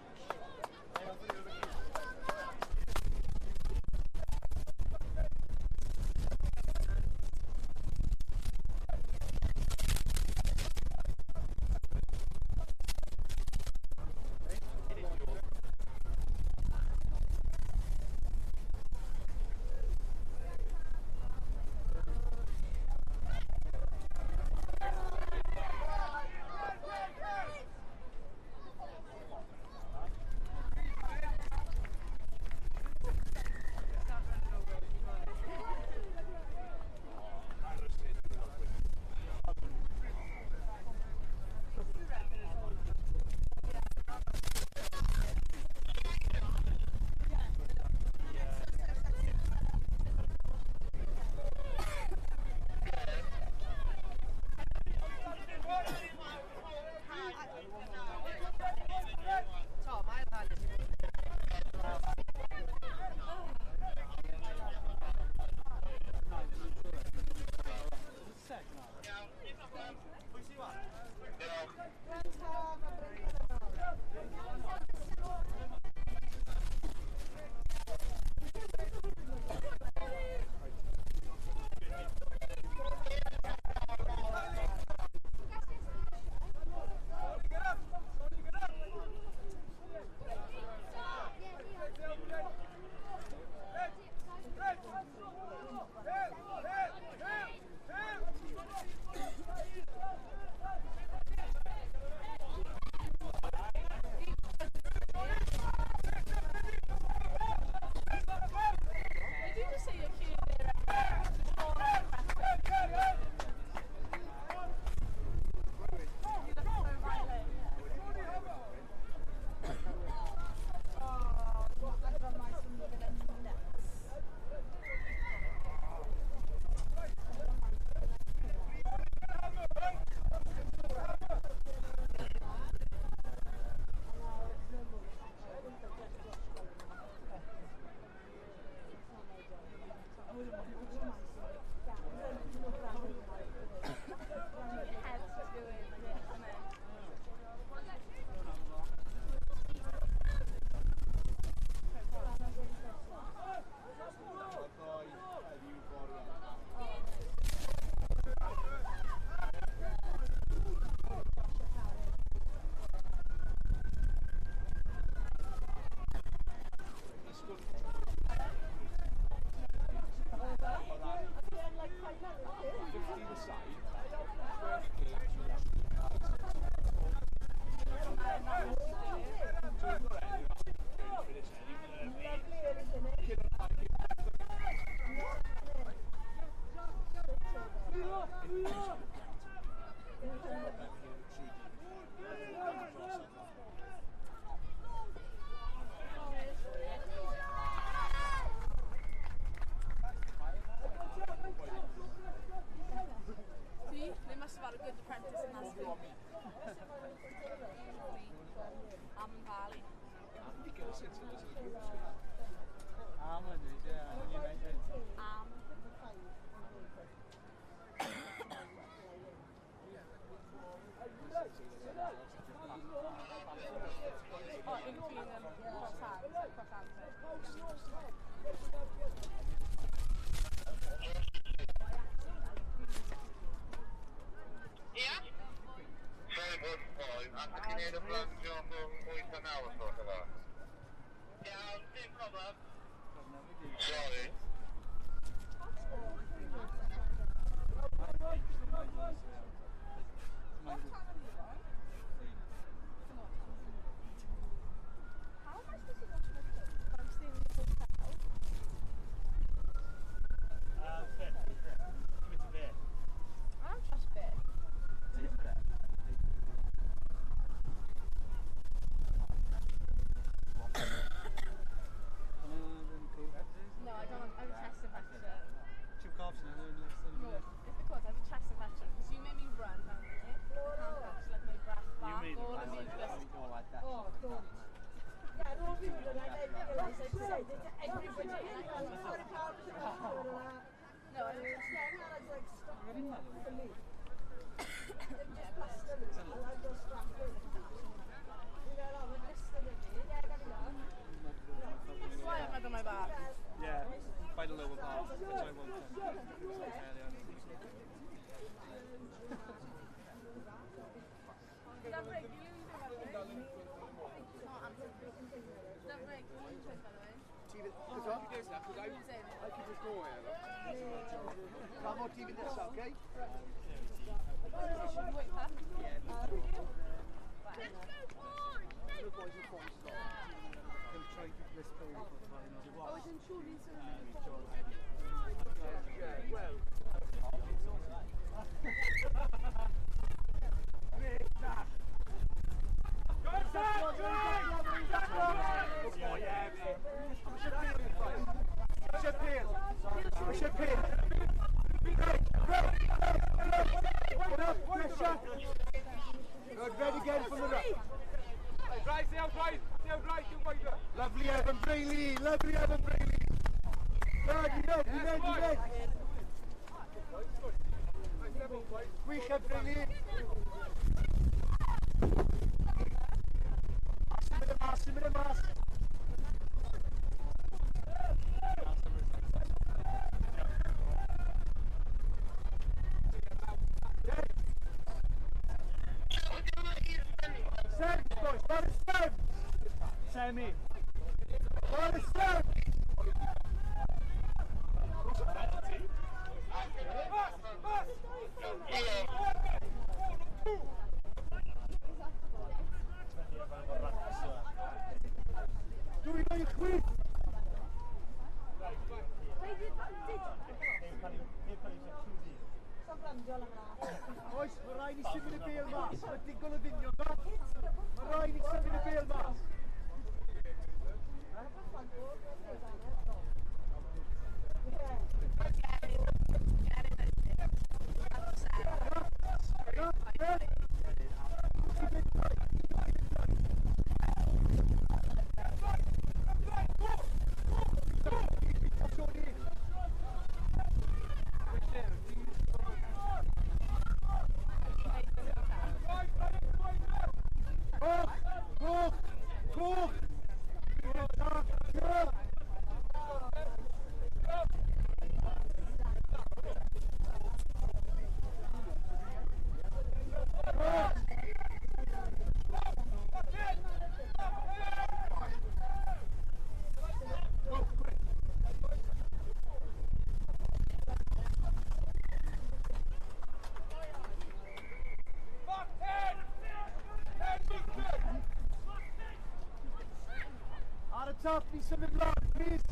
Top, ni symud mlaen, please.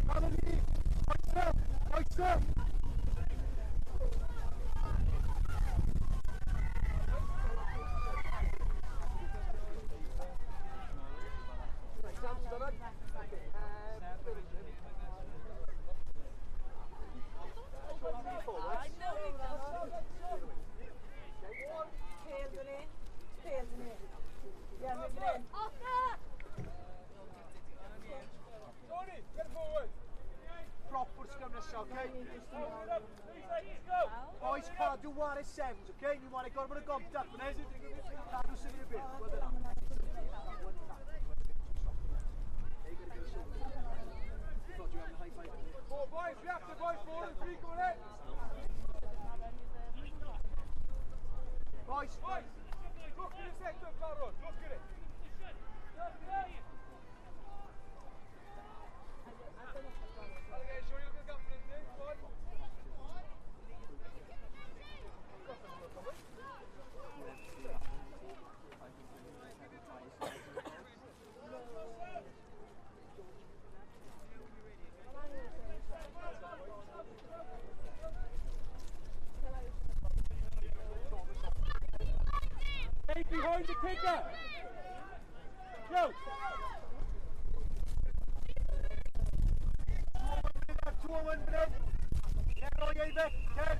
Follow me. Oes up, oes up. Quicker! Go! 2-1 fan hyn. Cer roi ei fe, cer!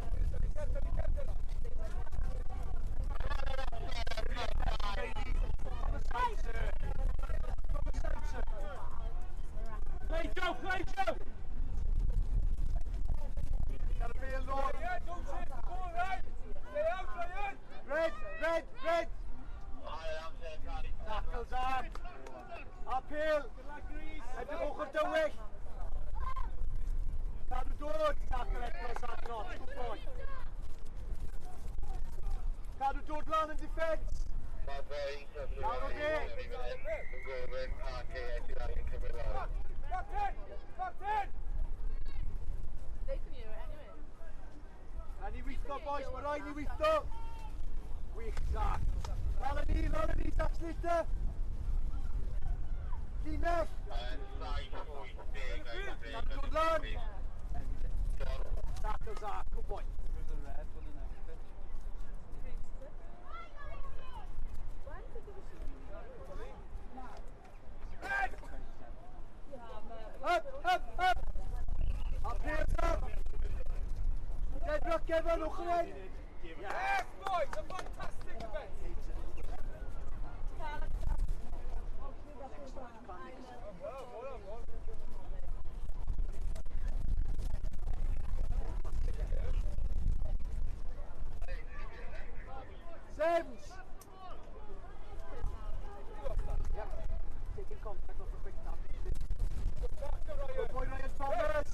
Play Joe, play Joe! Got a bit nôl. Yeah, don't chase the ball, right? Stay out, Ryan! Red, red, red! Tackles up. Apêl. Edrych ochr dywyll. Cadw dod. Tackle eto, Sadnot. Good boy. Cadw dod lan yn defence. Lawr o dde. Back 10! Back 10! They can hear it anyway. A ni weithio, boys. Mae rhaid ni weithio. Wych, Zach. Lawr ni, Zach Slater. Llinell. Cadw dod lan. Tackle Zach. Good boy. Up, up, up! Up here, up! Dedroch Gefn, ochr ein! Yes, boys, a fantastic event! Sims! Yep, taking contact off a quick tap. Good boy, Ryan Thomas!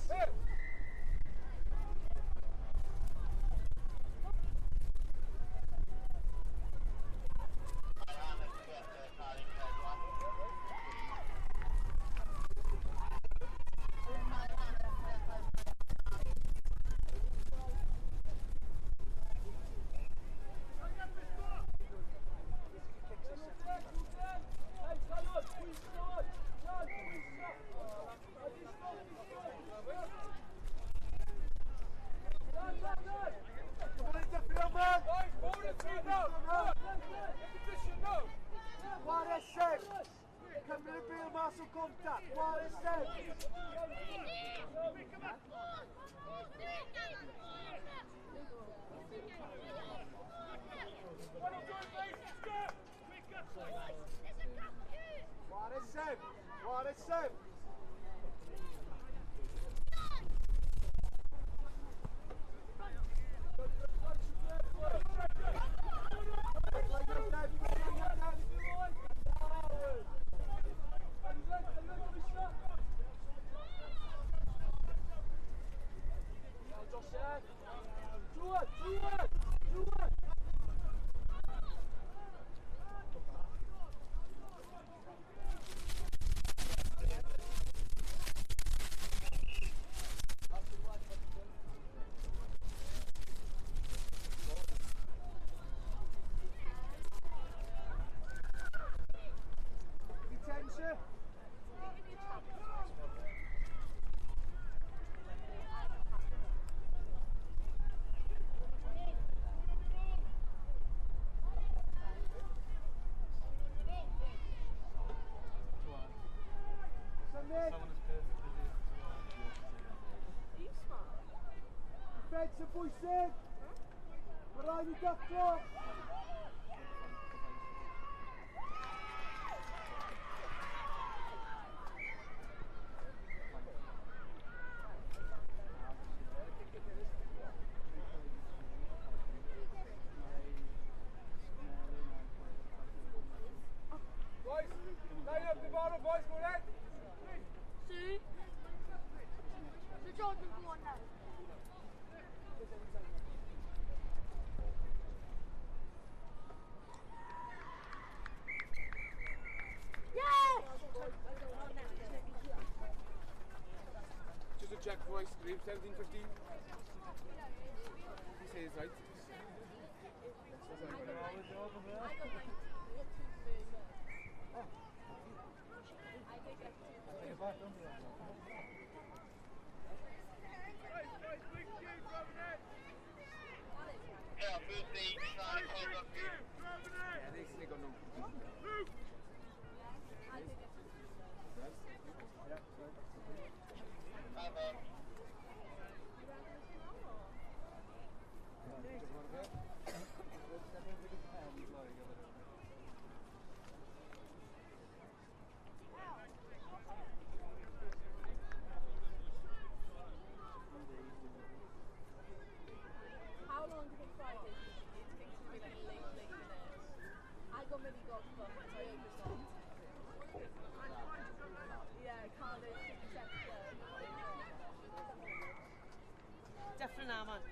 Come on into field, man! Boys, bonus three now! Competition now! Chwarae Seb! Cymryd y bêl mas o contact! Chwarae Seb! Chwarae Seb! Chwarae Seb! Detention. Symud. Defence yn bwysig. Mae rhaid i daclo. Boys, line up the bottom, boys, go ahead! See? So Jordan, go on now. Yes! Just a check, boys. Grave 17-15. He says right. Yeah, they got no. Dyffryn Aman.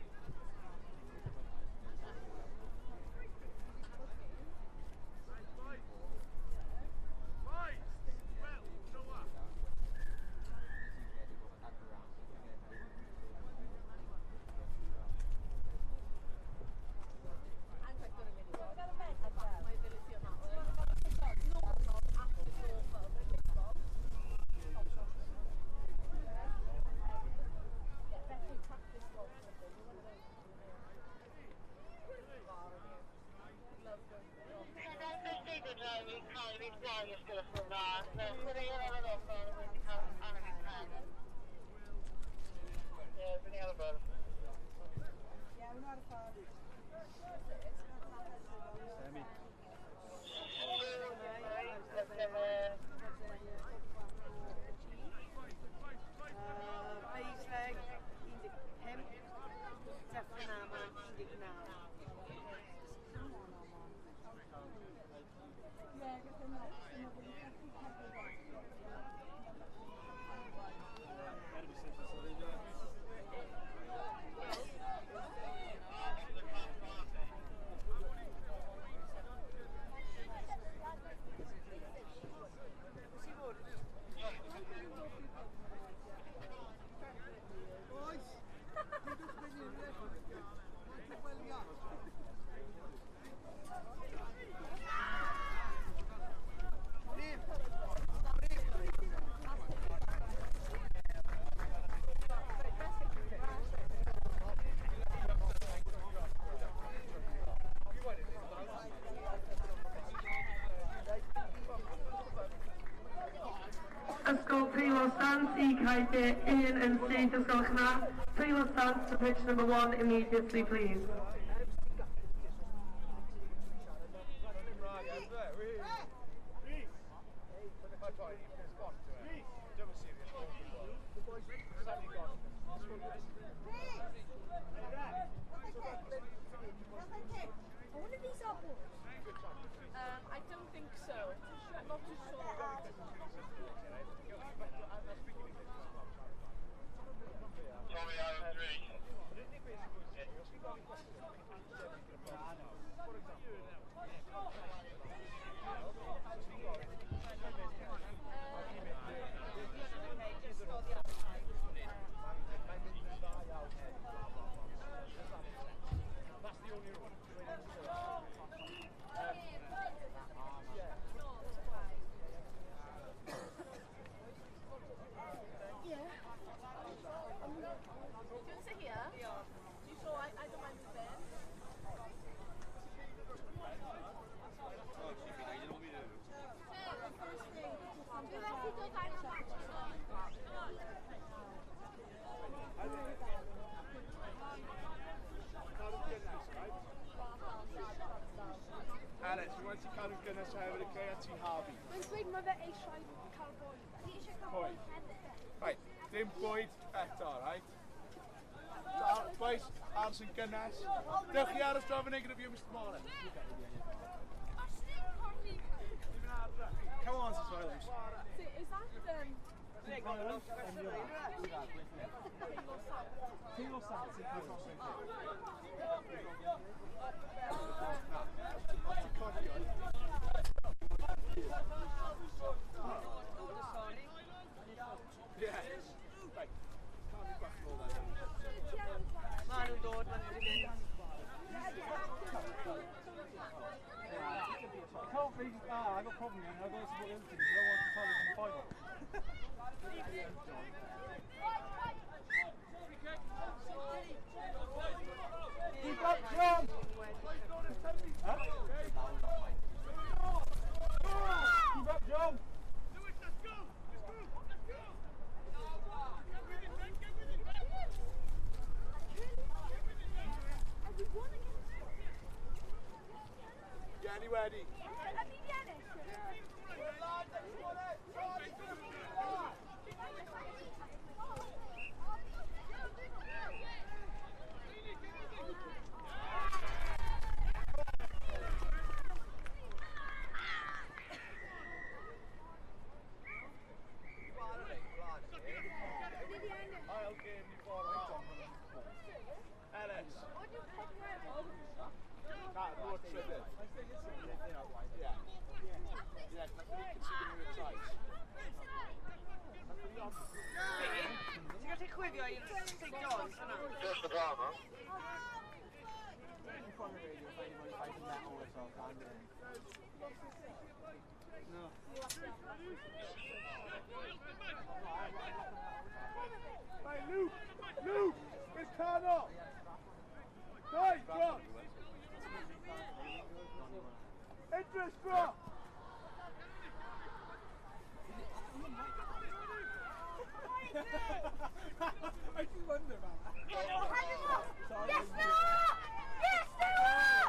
Ysgol Teilo Sant i Caerdydd 1 yn syth, os gwelwch yn dda. Teilo Sant to pitch number 1 immediately, please. I don't think so. I'm not too sure. Alex, we want to cadw gynnes hefyd, okay, a ti Harvey. Mae'n dweud mae fe eisiau cael bwyd. Fi eisiau cael bwyd hefyd. Right, dim bwyd eto, right? Boys, aros yn gynnes. Dewch chi aros draw fan hyn gyda fi o Mr Morris. Come on, Sir Williams. Is that... Maen nhw'n dod, maen nhw wedi mynd. I can't believe, I got a problem here, I've got to support the other team because I want to tell them in the final. Keep up, John! Huh? Keep up, John! Lewis, let's go! Let's go! Let's go! Get with it, Ben! Get with it, Ben! Get any ready? disgrifio i'r seidos yna. Just the drama. No. Hey, Luke! Luke! It's Connor! Guys, drop! Idris, drop! I do wonder about that. Yes, Noah! Yes, Noah!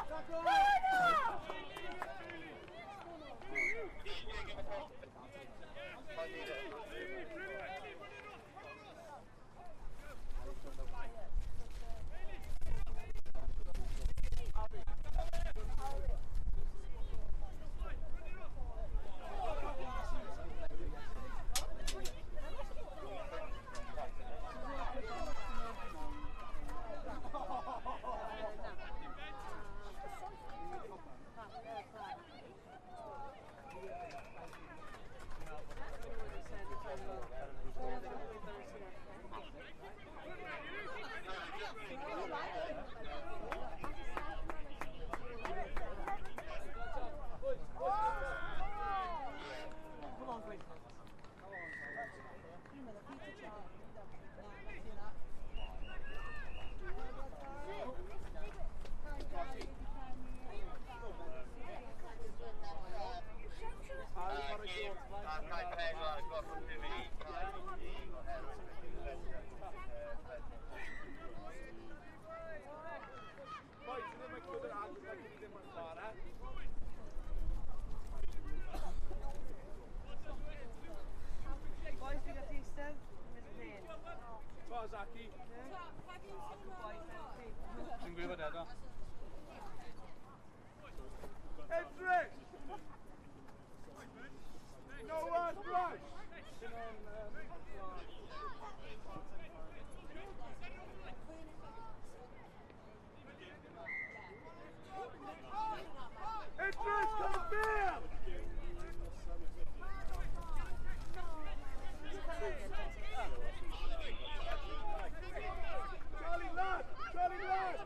Go, Noah! Idris! Noah, rush! Idris, come field! Charlie lad! Charlie lad!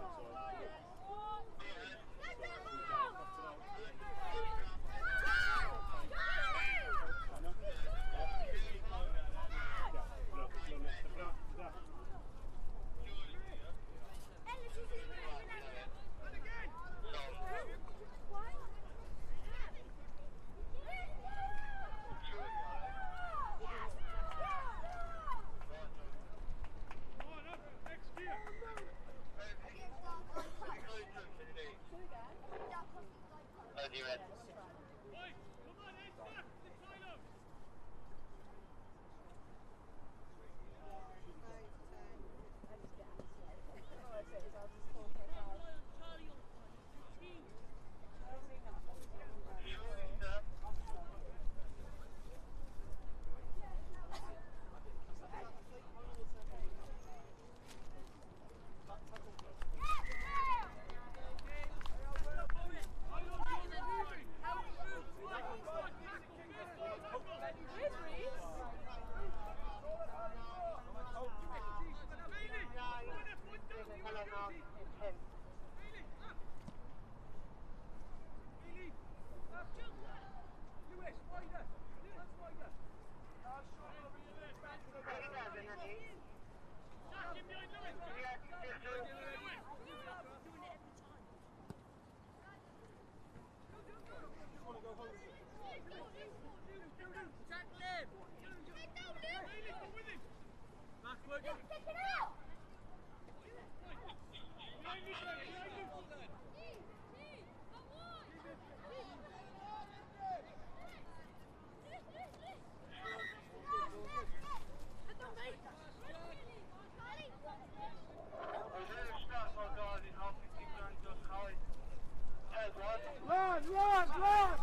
Run, run, run!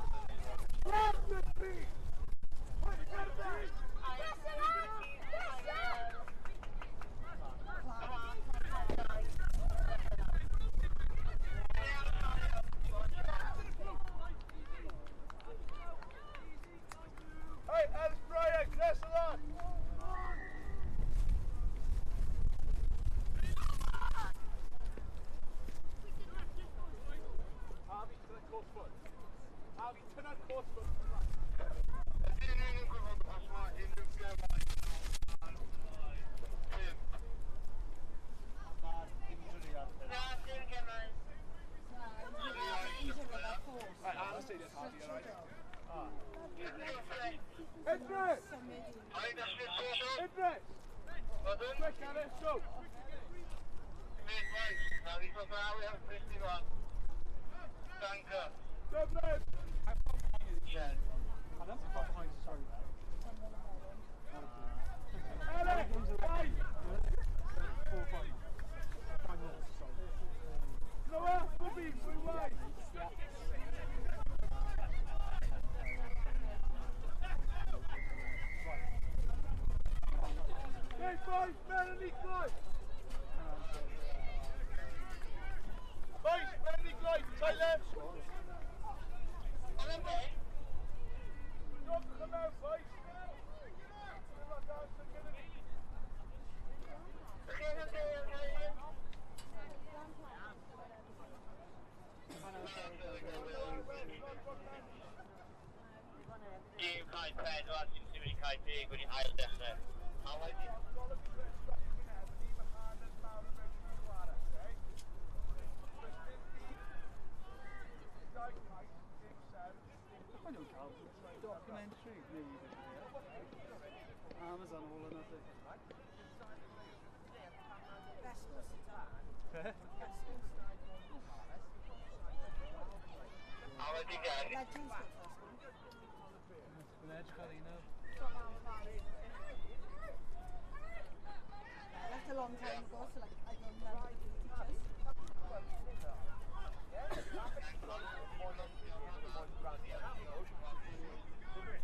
Run with me! Idris! Idris! Quick, Alice, go! Dublin! Alex, five! Noah, Bobby, three wide! Hey, boys, Melanie Clyde! Boys, Melanie Clyde, Tyler! Don't come out, boys! Gêm cae 4, sy'n symud i cae 10 wedi ail dechrau. A wedyn... Documentary Amazon all or nothing. I left a long time ago, so like I don't remember the teachers.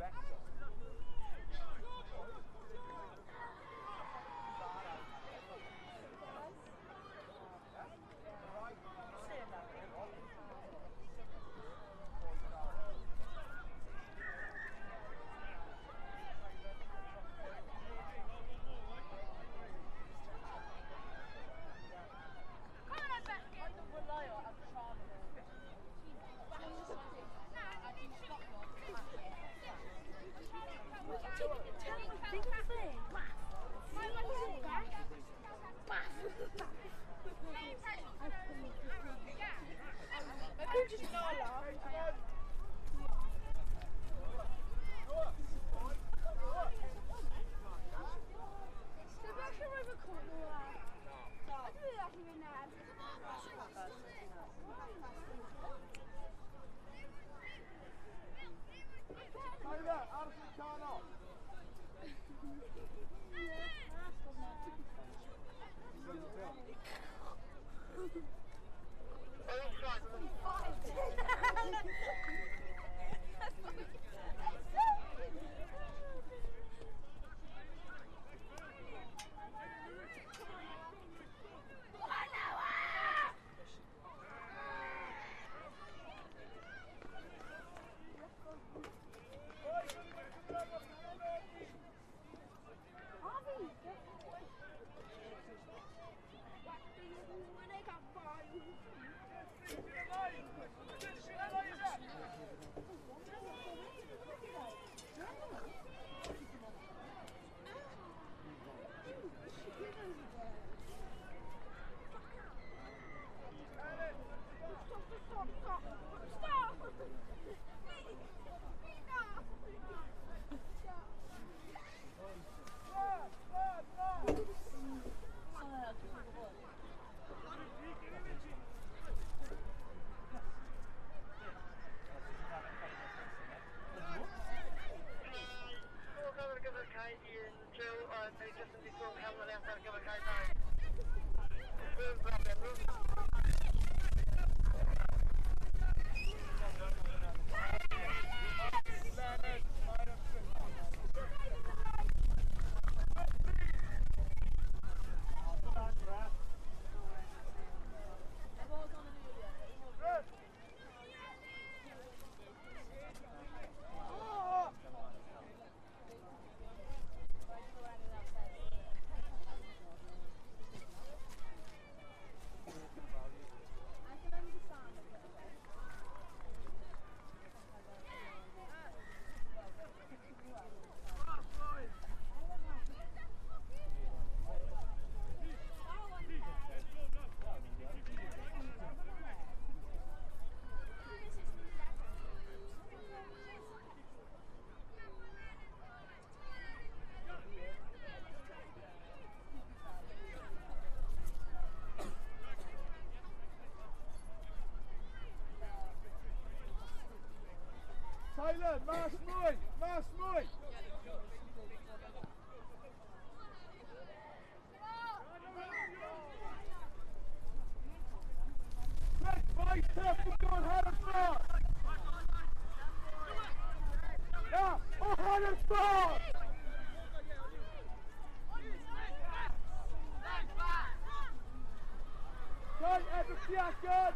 Tyler, mas mwy! Mas mwy! Quick, boys, tough and go and hanner ffordd! Yeah, o hanner ffordd! Right, Edward Fiacon!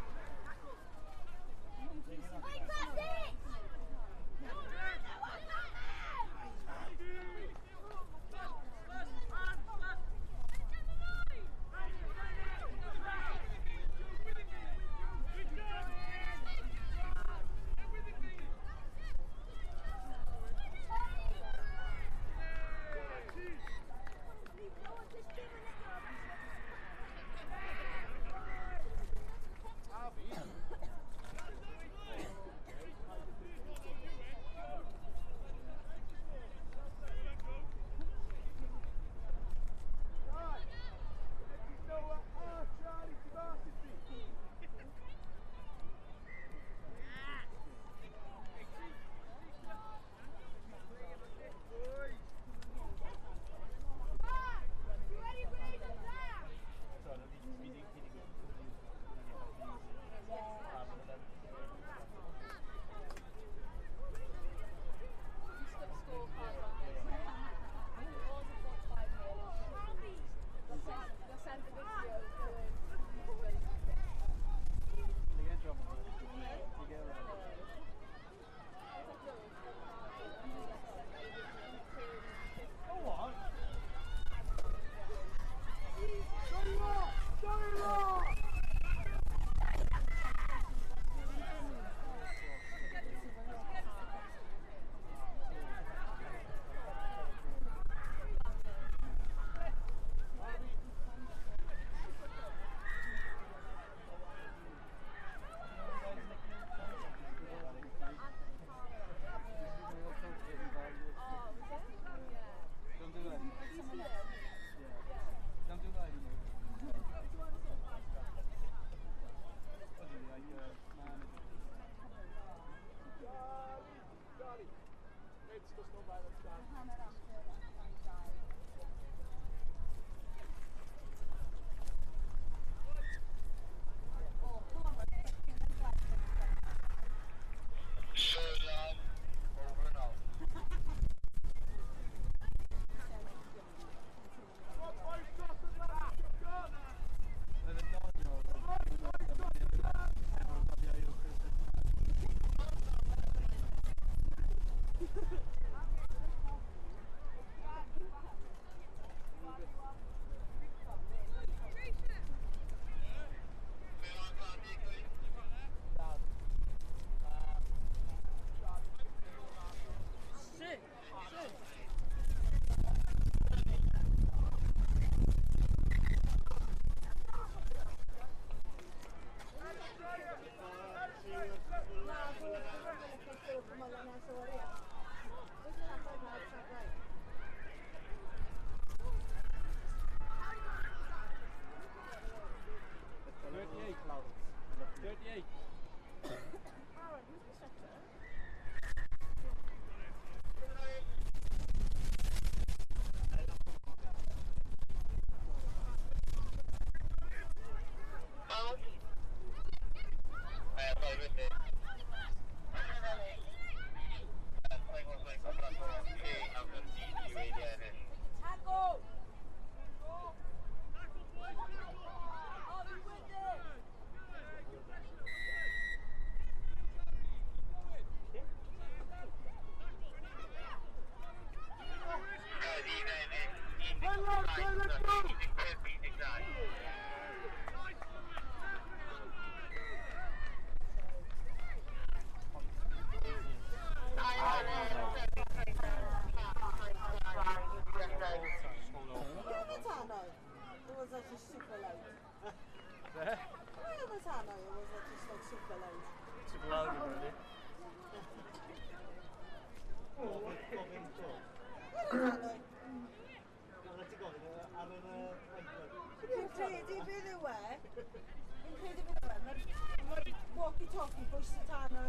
Walkie-talkie, bwys y tanw.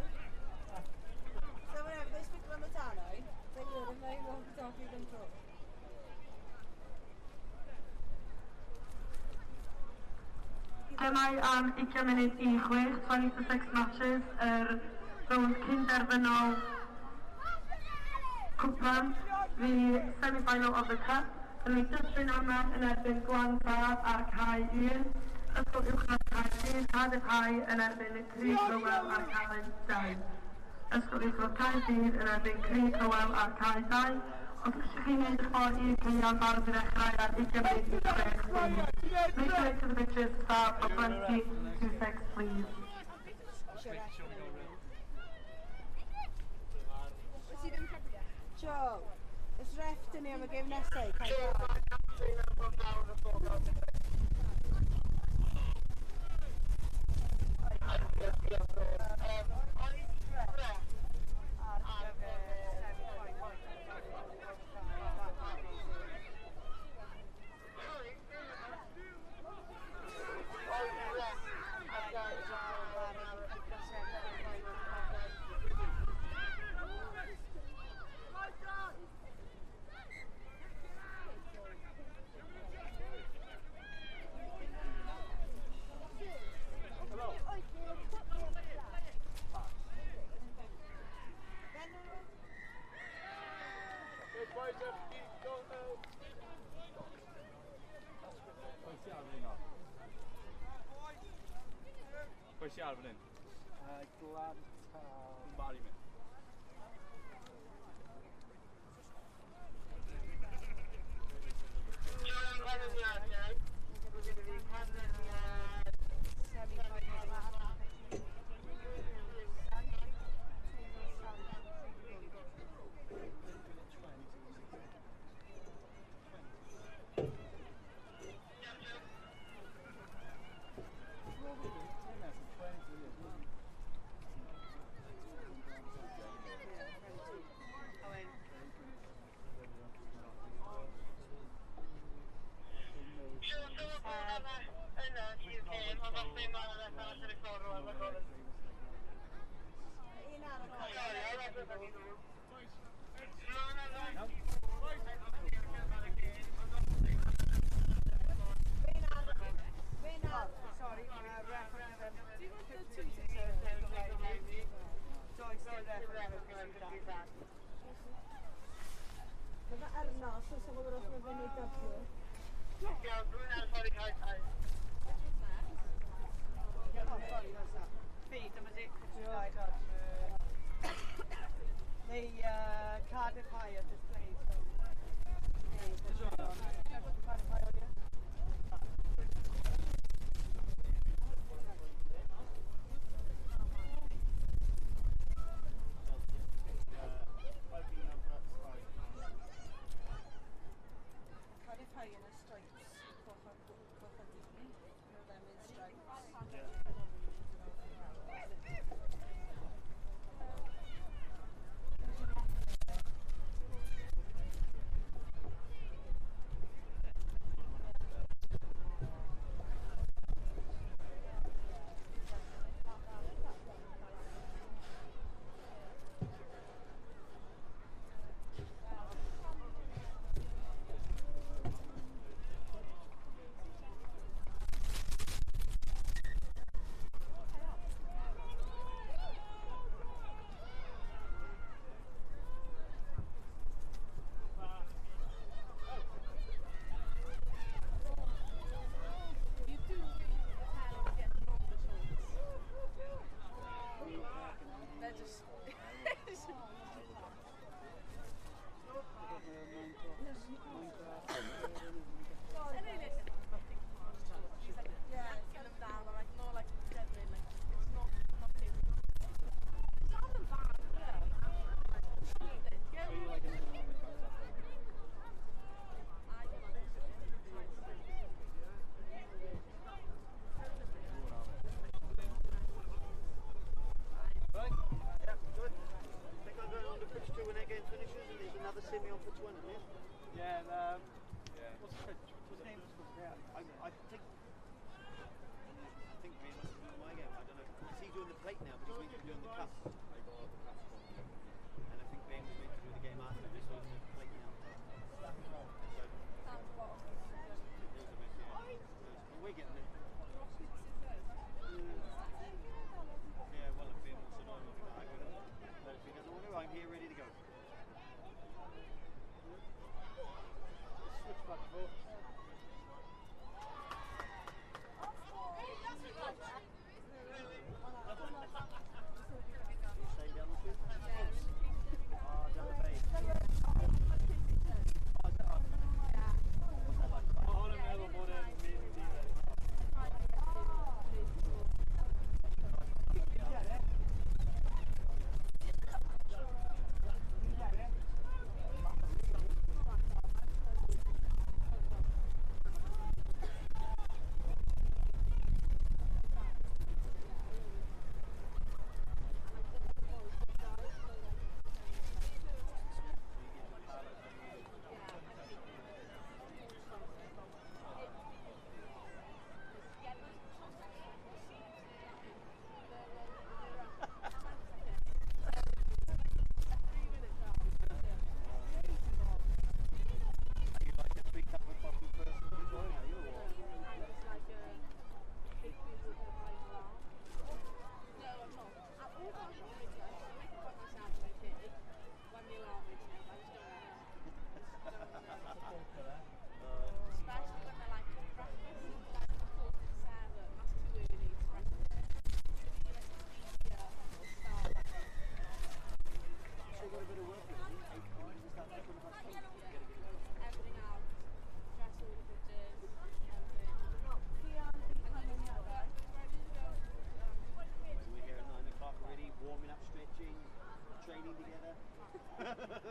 So whenever they Gemau am 5:40, 26 matches, yr rownd cynderfynol cwpan, the semi-final of the cup. Yn ni Dyffryn Aman yn erbyn Glantaf ar cae 1, Ysgol Uwchradd Caerdydd, Cardiff High yn erbyn Crug Hywel ar cae 2. Ysgol Uwchradd Caerdydd yn erbyn Crug Hywel ar cae 2. Os ydych chi'n mynd eich ffordd i'r caeau'n barod i ddechrau ar 5:40, please. Make your way to the pitches, start for 5:40, please. Joe, it's ref dyn ni am y gêm nesaf. Pwy sy'n ar fan hyn? Glantaf. Barry mynd. Cardiff High have just played. So. Cardiff High, yeah. Cardiff High in the stripes. Coch a du. You know them in stripes. Yeah. Semi on pitch 1, isn't it? Yeah, what's his name? Yeah, I think Graham must be doing my game. I don't know. Is he doing the plate now? But he's meant to be doing the cup. And I think Graham was meant to do the game after, but he's doing the plate now. So, we're getting there.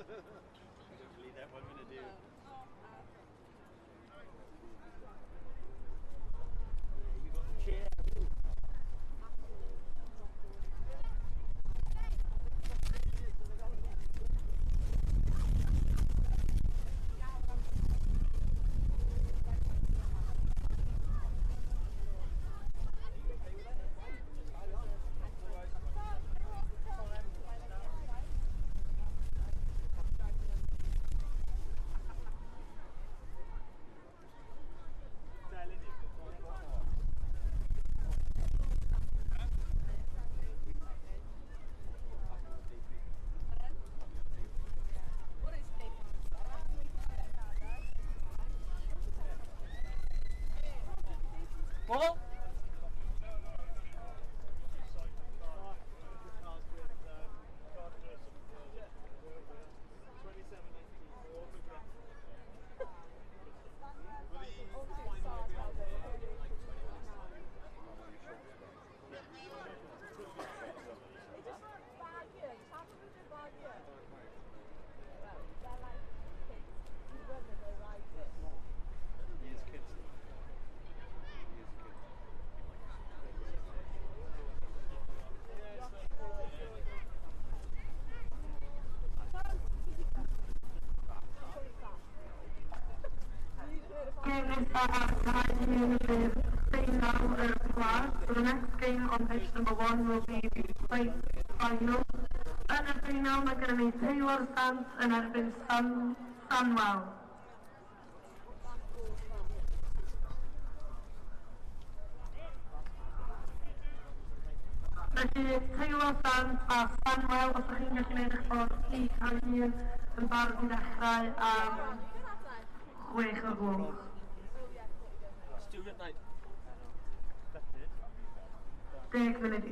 Don't believe that 1 minute, do you? You got the chair. Ball. So the next game on pitch number 1 will be the plate final. Yn y final mae gennym ni Taylor Sant yn erbyn Stanwell. Felly Taylor Sant a Stanwell, os ydych chi'n gallu gwneud eich ffordd i Caerdydd yn barod i ddechrau am 6 o'r gloch. Student night. 5:50.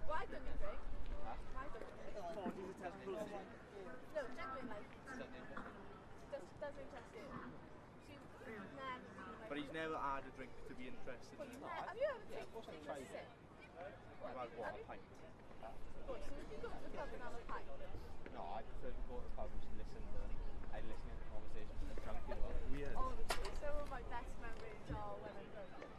Why don't you drink? Why don't you drink? No, genuinely, like, does interest you. She's never been like. But he's never had a drink to be interested in. Have you ever taken a sip? I've had what, a pint. What, so if you go to the pub and have a pint? No, I prefer to go to the pub and just listen to. I listen to the conversations and drunk as well. Weird. Honestly, some of my best memories are when I'm drunk. Yeah.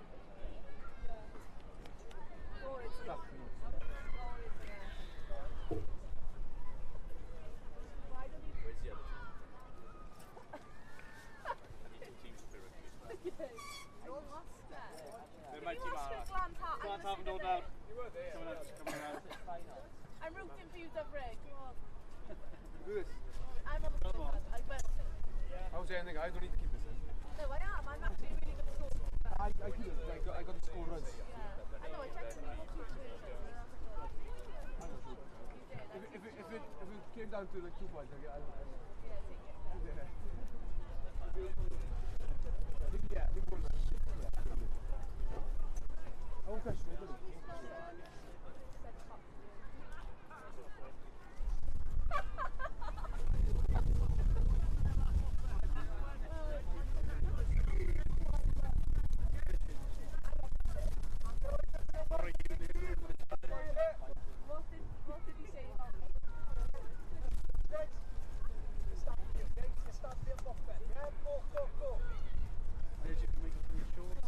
Why don't you? Where's the other team? I need two teams to play rugby. You're lost there. They're my team are. Glan Taf yn dod nawr. Coming out, coming out. I'm rooting for you, Dyfrig. Come on. Do this. I'm on the scorecard. I will. I was saying, I don't need to keep this in. No, I am. I'm actually really good at scoring. I keep it. I got the score runs. Yeah. I know. I checked the people 2 versions. If it came down to like 2 points, I'd yeah, take it. Yeah. I think one match. Yeah. I won't question it, will it? What did he say about me? Go. Did you make it from your shorts?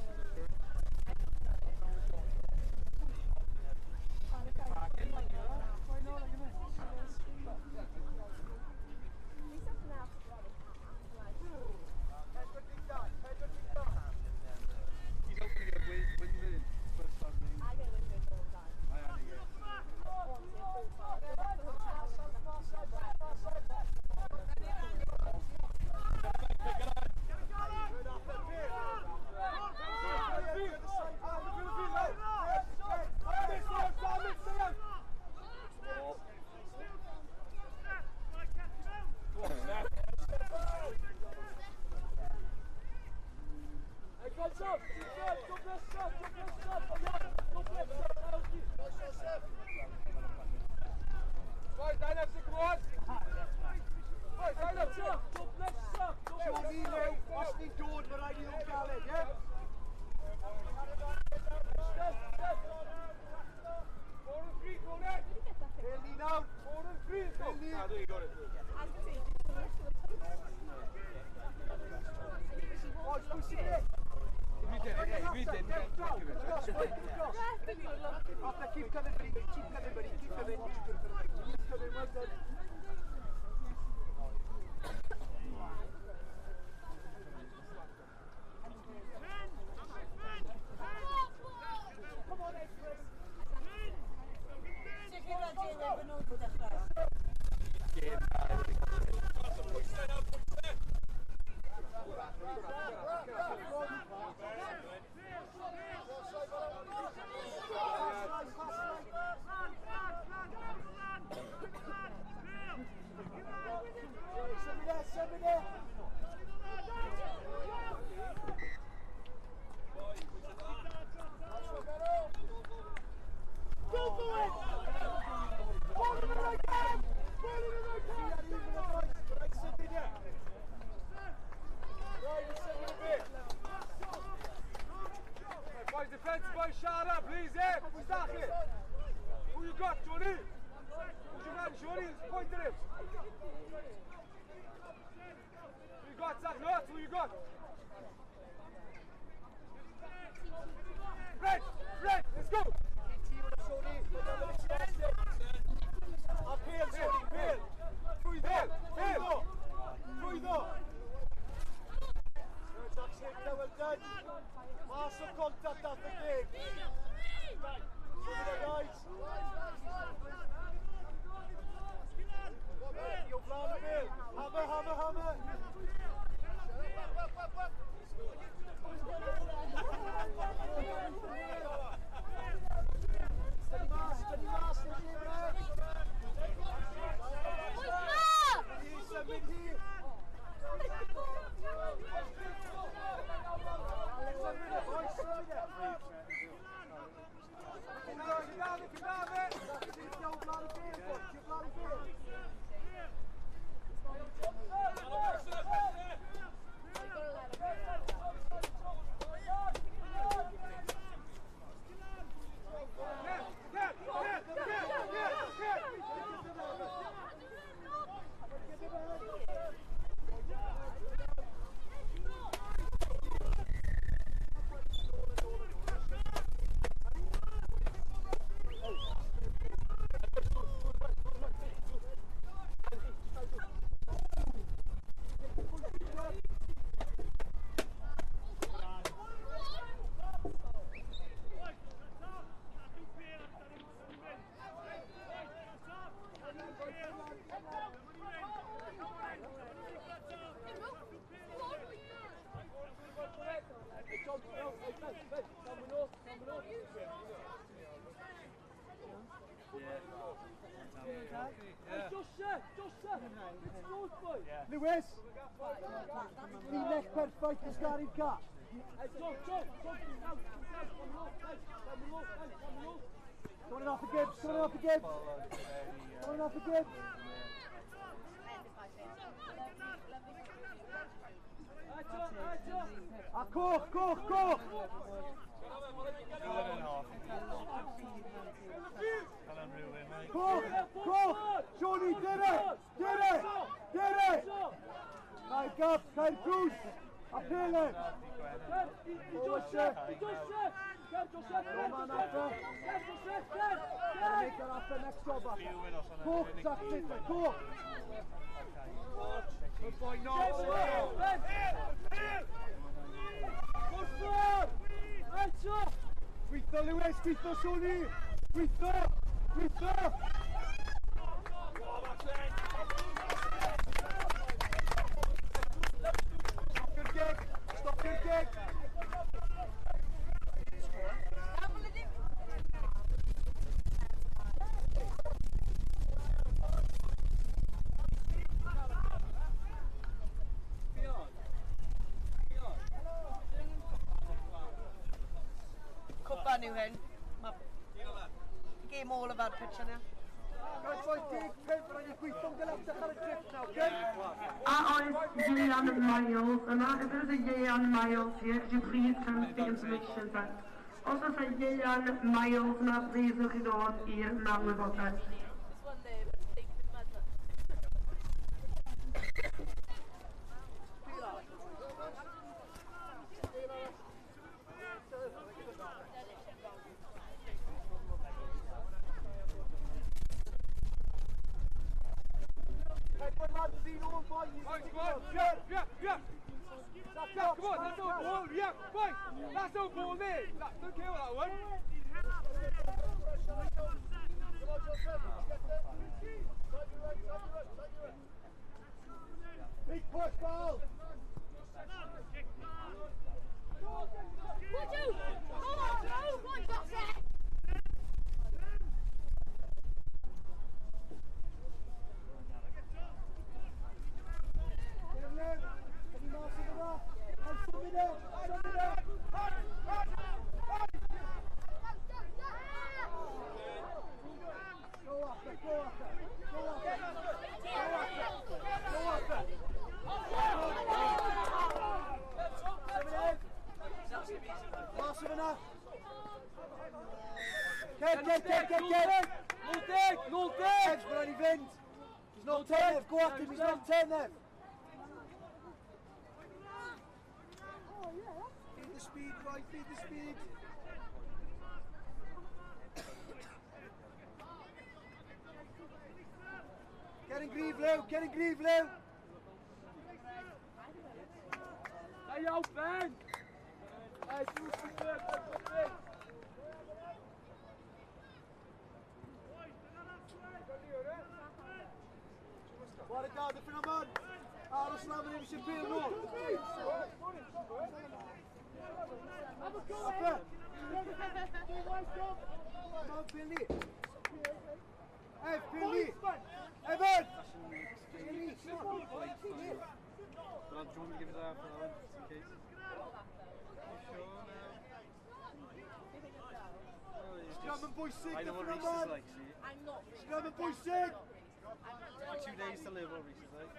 Lewis! Llinell perffaith ysgaru'r ca. Going off the Gibbs, going off the Gibbs. Going off the Gibbs. A coch, coch, coch! Coch, coch! Johnny, did it! Did it! Did it! Cael gap, cael drws! A pelen! Roman after. Make that after next job after. Coch, Zach Titter, coch! Good boy, Knox! Gweithio Lewis, gweithio Sony! Gweithio! Gweithio! Stop your kick! Stop your kick! Cwpan yw hyn. Mae game all of our pitch yna. Guys, boys, 15, rhaid i gweithio'n galetach ar y trip now, okay? A oes Ieuan Miles yma? If there is a Ieuan Miles here, could you please come to the information desk? Os oes a Ieuan Miles yma, please newch chi ddod i'r man wybodaeth. Come on, that's no ball. Yeah, right. That's no ball there. Don't care about that one. Big push, ball. Would you? Come on, Joe. Go on, Joseph. Go after, go after, go after, go after, go after. Pass him enough. Get, get, get, get, get. Nôl deg, nôl deg. Ev's mae'n i fynd. He's not 10, Ev. Go after him, he's not 10, Ev. Feed the speed, right, feed the speed. Get in gryf, Lew, get in gryf, Lew. Da iawn, Ben! Hey, Chwarae da, diffyn am on. Aros lan fan hyn, eisiau bil nôl. Upper. Come on, Billy. Ev, Billy. Evan! Billy, come on. But do you want me to give it that for that one, just in case? You sure now? Scrum yn bwysig, I know what diffyn Reese am is on. like, see? Scrum yn bwysig. Took 2 days to live what Reese is like.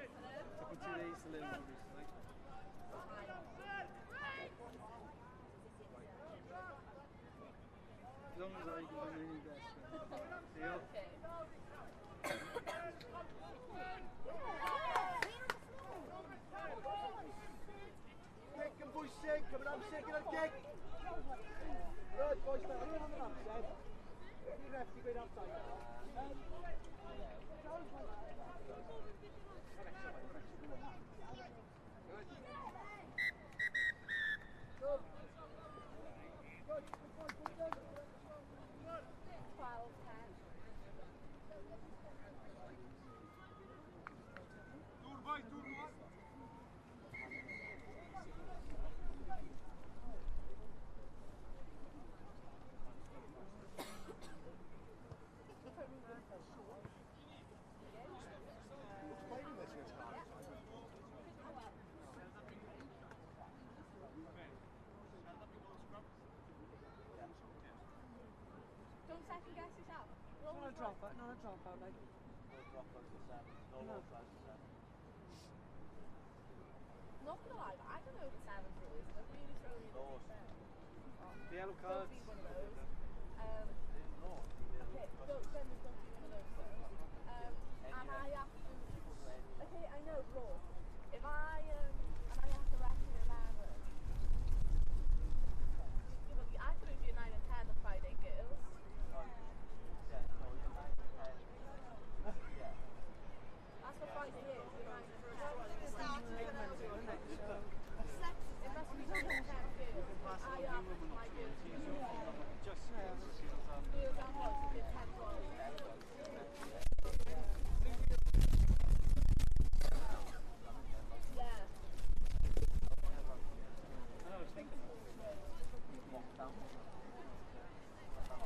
Took me 2 days to live what Reese is like. As long as I can do any best. Deal? Gic yn bwysig, cymryd amser gyda'r gic. Right, boys, mae'n rhan yn amser. Ni'n ref i gweud outside. Good. Good, good, good, good. 12-10. Dŵr bai, dŵr bai. Dropout, not a dropout, like. No dropouts at 7. No low flags at 7. Not gonna lie, but I don't know if the 7s rules. They're really throwing me the deep end. The yellow cards. Don't be one of those. Okay, don't, then there's got to be one of those though. And I have to. Okay, I know, raw. If I and I have to rest in 11. I could only do 9 and 10 on Friday, girls. That's what Friday is. The 9 and 10. It must be 9 and 10 girls. I have my girls. Girls and boys do 10 boys. Yeah. Some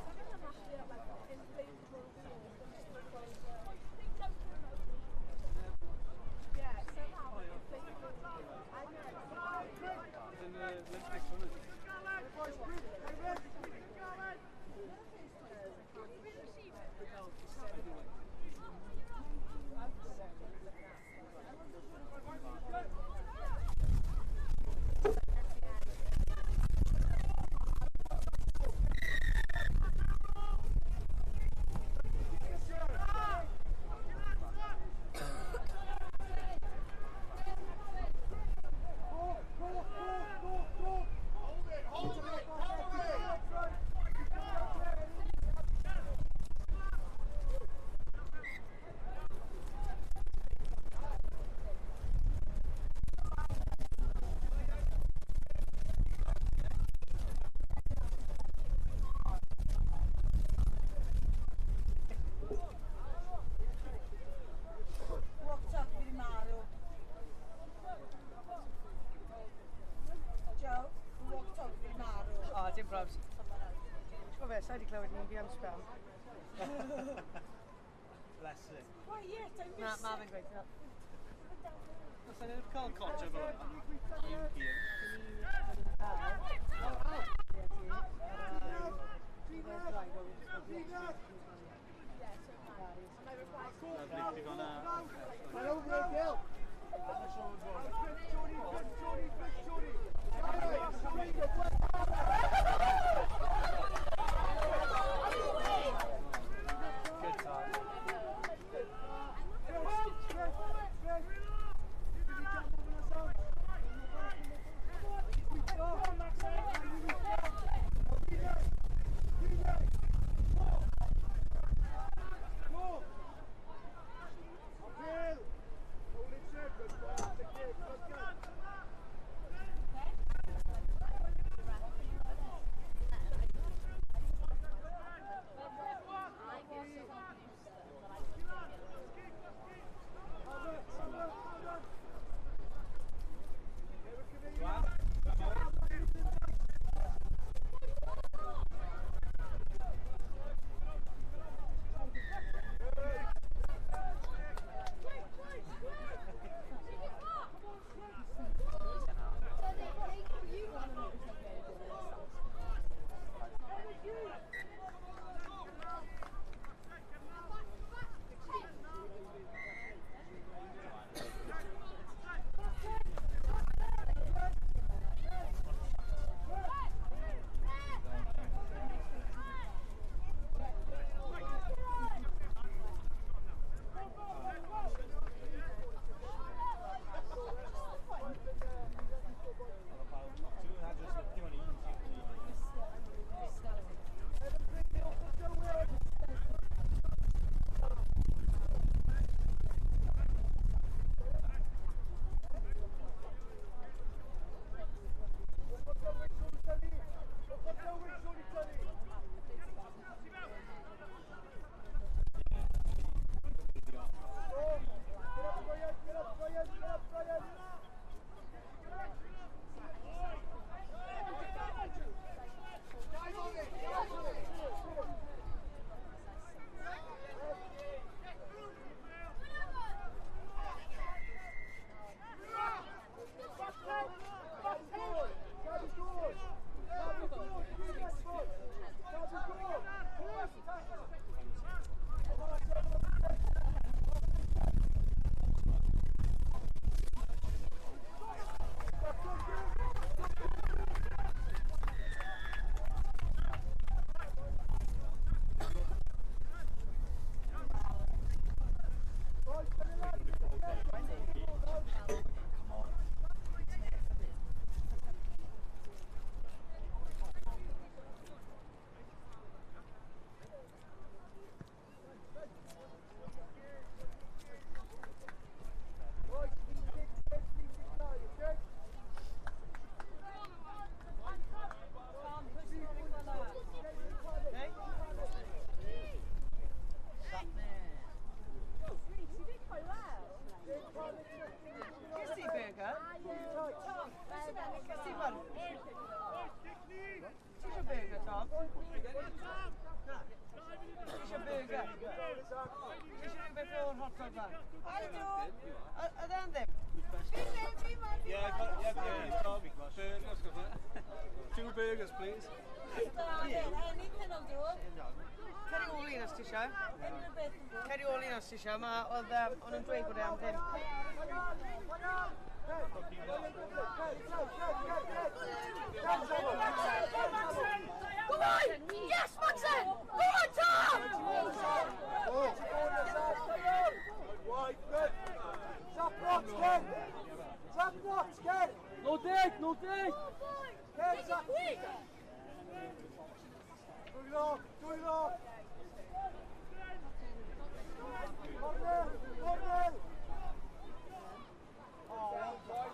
of them actually have like inflatable swords. Yeah, somehow inflatable. I know. In the Olympics, wasn't it? What's up with marw? Joe, walked out with marw. O, dim probs. Ti'n gwybod be, sa'i di clywed nhw'n fi am spel. Bless it. Why, yes, I Na, miss ma it. fe'n gweud. Os yna'n cael cotio fel yna. Lovely, digon na. Good time. Ti eisiau burger? Ti eisiau rhywbeth o'r hot dog fan? I do. Oedd e'n ddim? Yeah, burgers, 2 burgers, please. Anything will do. Ceri ôl un os ti eisiau. Ceri ôl un os ti eisiau. Oedd nhw'n dweud bod e am ddim. Go on! Yes, Maxen! Go on, Tom! Wide, good. Tap blocks, Ken! Tap blocks, Ken! No dig, no dig! Ken, tap! Dwylo, dwylo! Cornel, cornel! Oh, well done.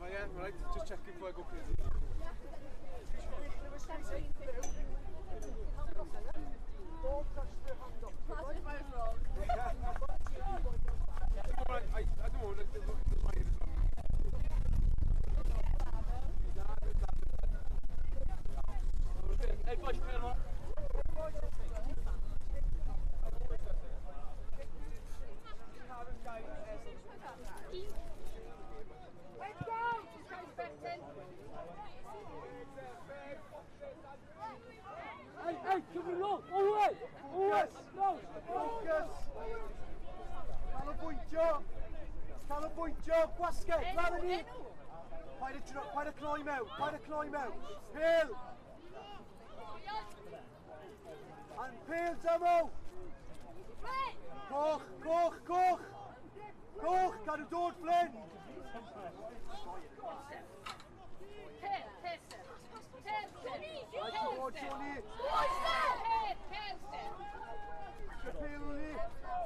Oh yeah, right, just checking before I go crazy. That's if I was wrong. I don't want to. Hey, boys, come here. Let's go! Hey, hey, come on, all the way! All the way! No! Focus! Canolbwyntio! Canolbwyntio! Gwasged! Lan yn ni! Paid y cloi mewn! Paid y cloi mewn! Pêl! And pêl, Damo! Coch! Coch! Coch! Coch! Cadw dod, Flynn!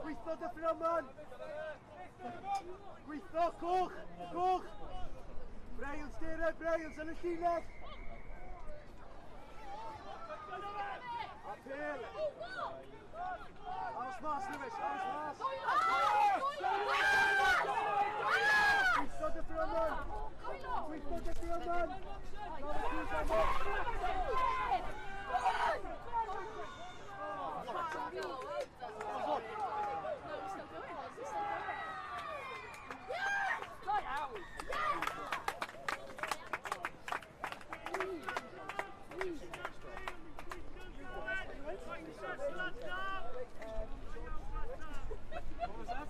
Gweithio Dyffryn Aman! Gweithio, coch! Coch! Brails, dere, Brails yn y llinell! A pêl! Aros mas, Lewis, aros mas! Gweithio Dyffryn Aman! Gweithio Dyffryn Aman! What was that?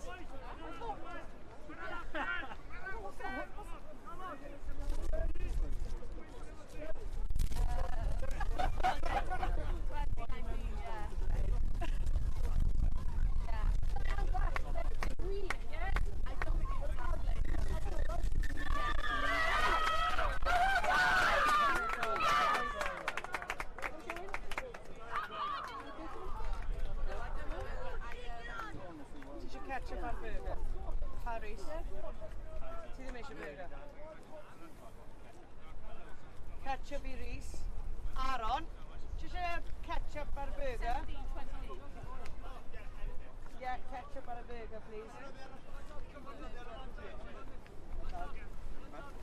Ketchup ar burger. Harris. Ti ddim eisiau burger? Ketchup i Rhys. Aaron. Ti eisiau ketchup ar burger? Yeah, ketchup ar a burger, please.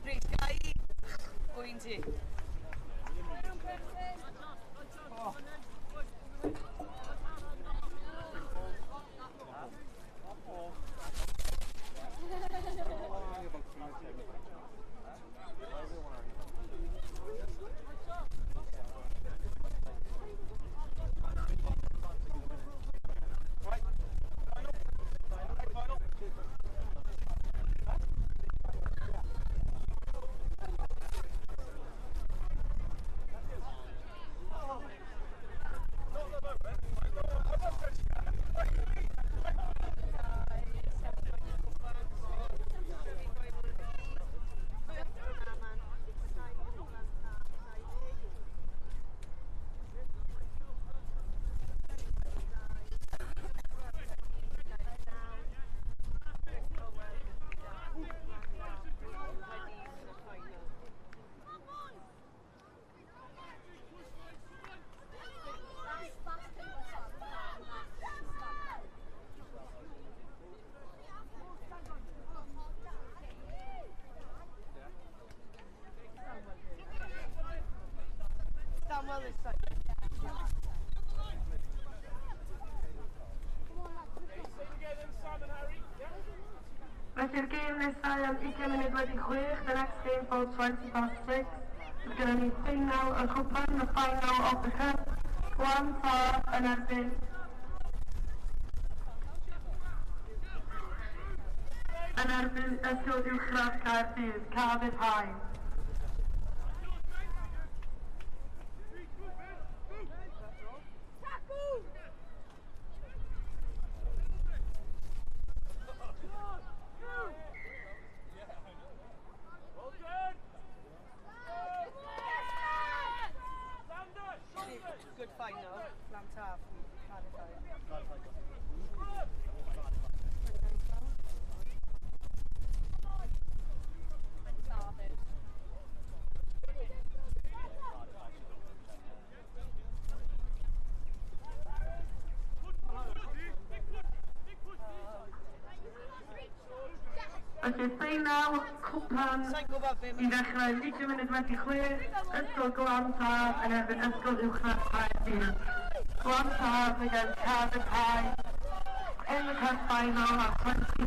Rhys, ga i gwyn ti. Oh. am 6:20, the next game for 6:20. Bydd gennym ni ffeinal y cwpan, the final of the cup. Glan Taf yn erbyn Ysgol Uwchradd Caerdydd, Cardiff High. Good final, Glan Taf, Cardiff High. Felly ffeinal cwpan i ddechrau 6:20, Ysgol Glan Taf yn erbyn Ysgol Uwchradd Caerdydd. Glan Taf against Cardiff High in the cup final at 20.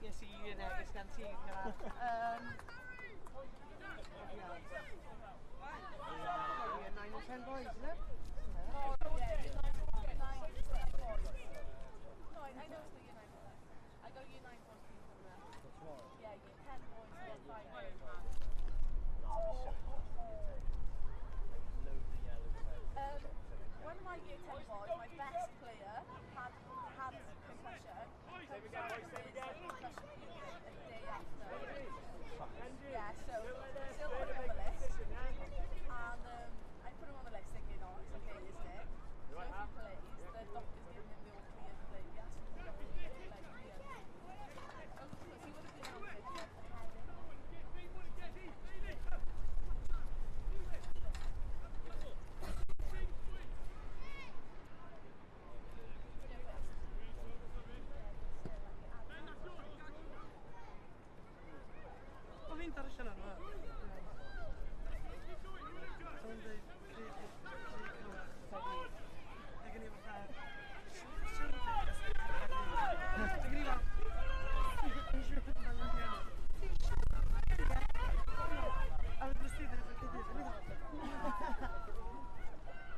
Nes i yn neges gan ti. Probably 9 or 10 boys, isn't it? Oh, yeah, 9 boys. No, I know it's the year 9 boys. I got year 9 boys team from there. Yeah, year 10 boys, year 5 boys. One of my year 10 boys, my best player, had concussion. Concussion a day after. Yeah, so still put him on the list. And I put him on the list thinking, oh, it's okay, isn't it? So if he plays, the doctor's giving him the all clear to play. He asked him to go clear to play. Oh, because he would have been out if he had the headache. Mae cwpl o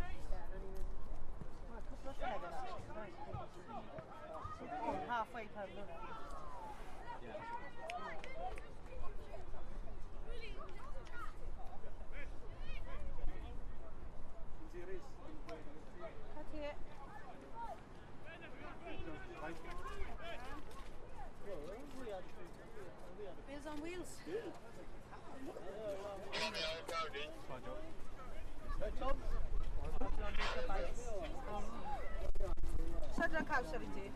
llefydd actually. Halfway pub, isn't it? Yeah. That's it. Wheels on wheels. Sadran caws ar i ti.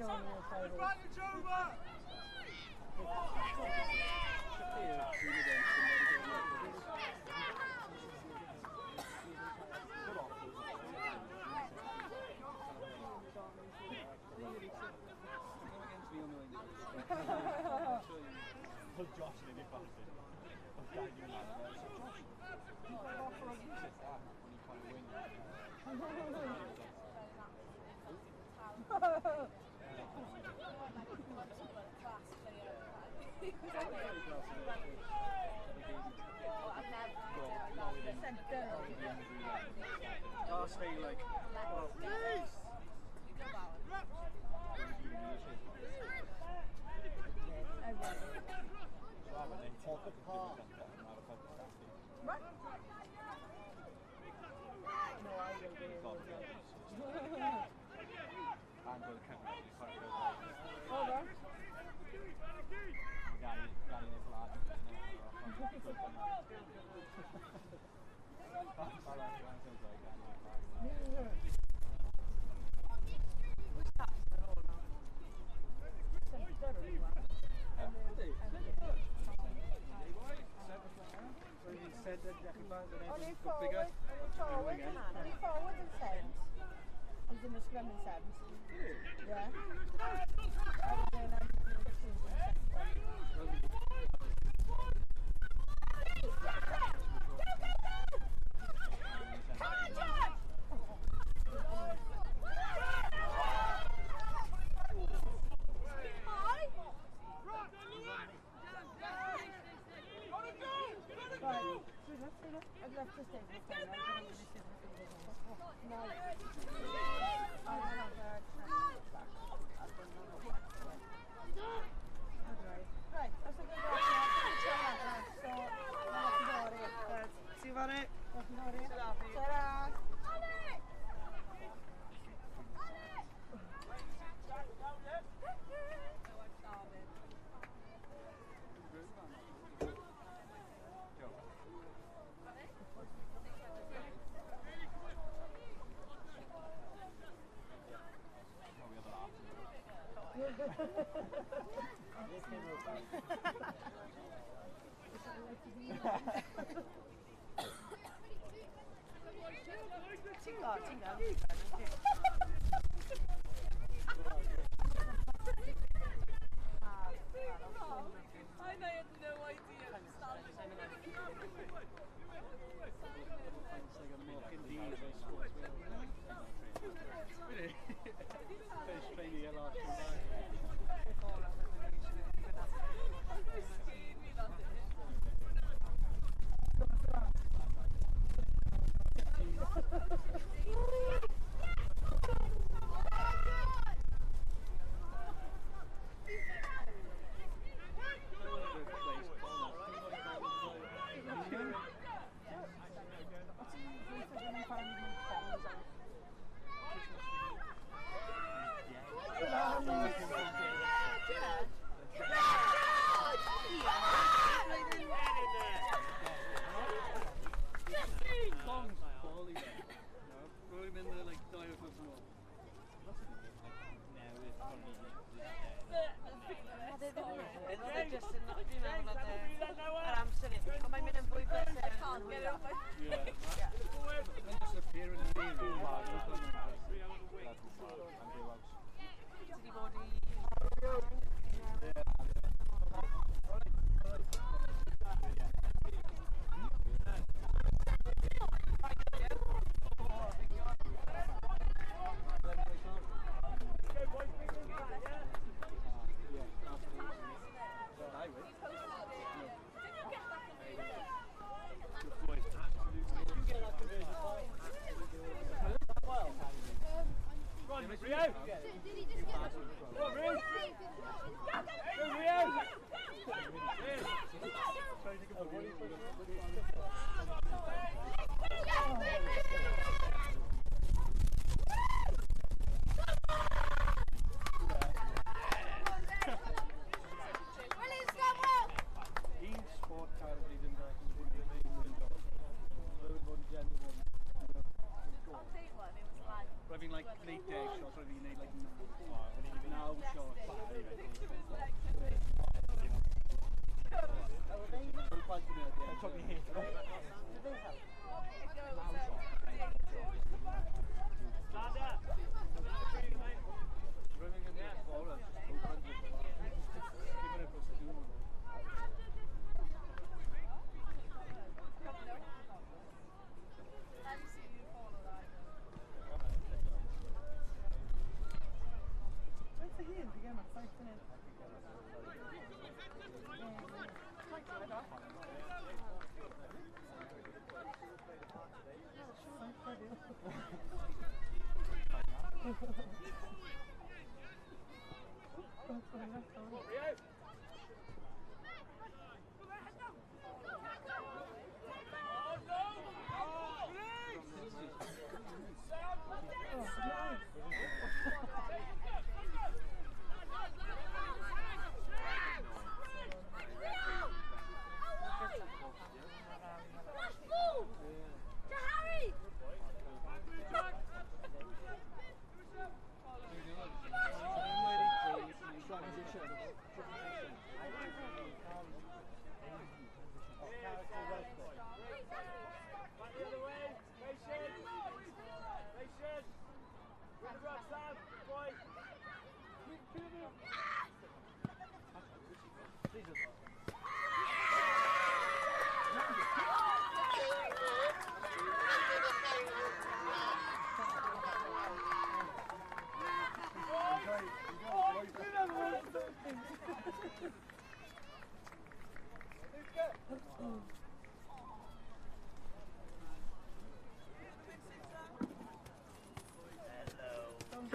Advantage over! Josh in your bastard. I'll stay like, well, please! Only forward and sent. I was in the scrum and sent. Yeah. And then I'm in the 15s and sent. Go, go, go! Come on, John! Right. I'd love to stay with them. No. Right, that's a good one. See you, Fanny. Ta-ra. I had no idea. fi'n like gwneud 10 shots, roedd fi'n gwneud like 9 shots.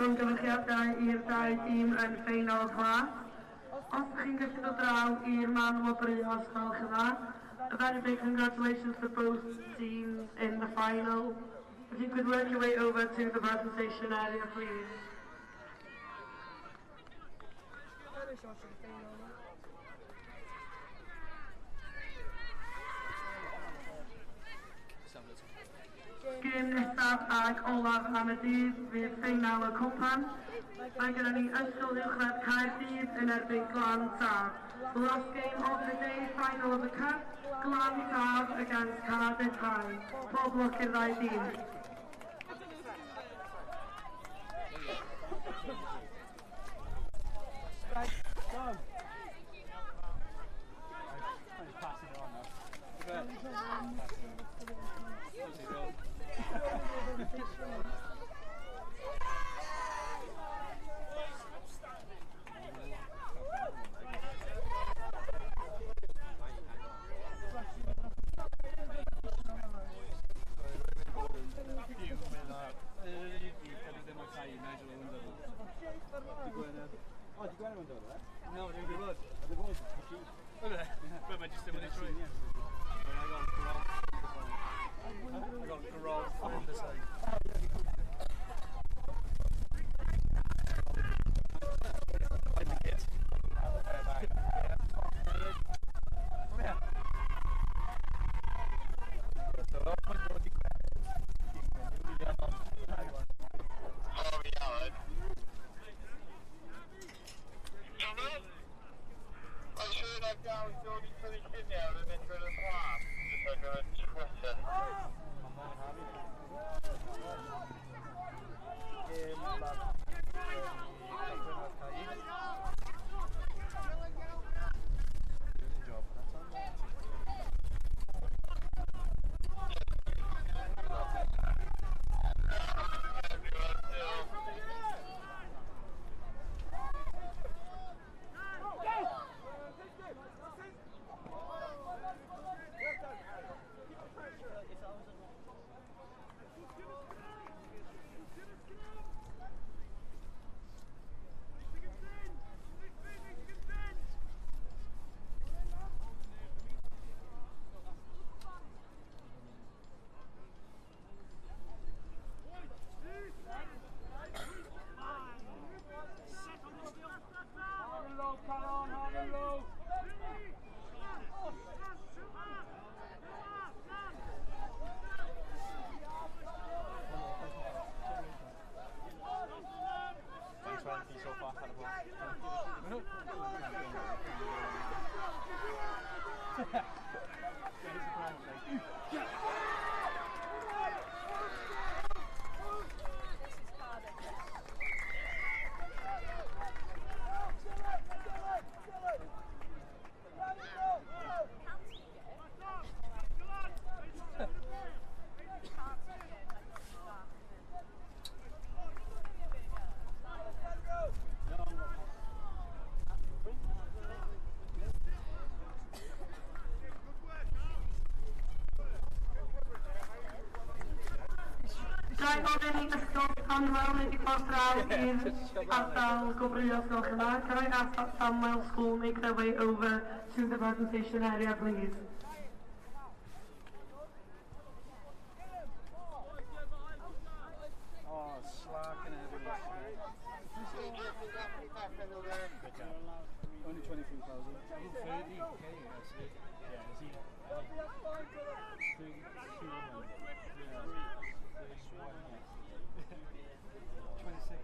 Llongyfarchiadau i'r ddau dîm yn ffeinal y glas. Os ydych chi'n gallu dod draw i'r man wobrwyo os gwelwch yn dda. A very big congratulations to both teams in the final. If you could work your way over to the presentation area, please. Gêm nesaf ag olaf am y dydd fydd ffeinal y cwpan. Mae gennym ni Ysgol Uwchradd Caerdydd yn erbyn Glan Taf. The last game of the day, final of the cup, Glan Taf against Cardiff High. Pob lwc i'r ddau dîm. Right, go. Pass it on now. No, dwi'n gwybod. But mae jyst ddim yn ei trwy. Ga i ofyn i Ysgol Stanwell wneud eu ffordd draw i'r ardal gwobrwyo, os gwelwch yn dda. Can I ask that Stanwell School make their way over to the presentation area, please? Oh, slack and everything. Only 23,000. 30K, I see. Yeah, is he? 32. Yeah. 26.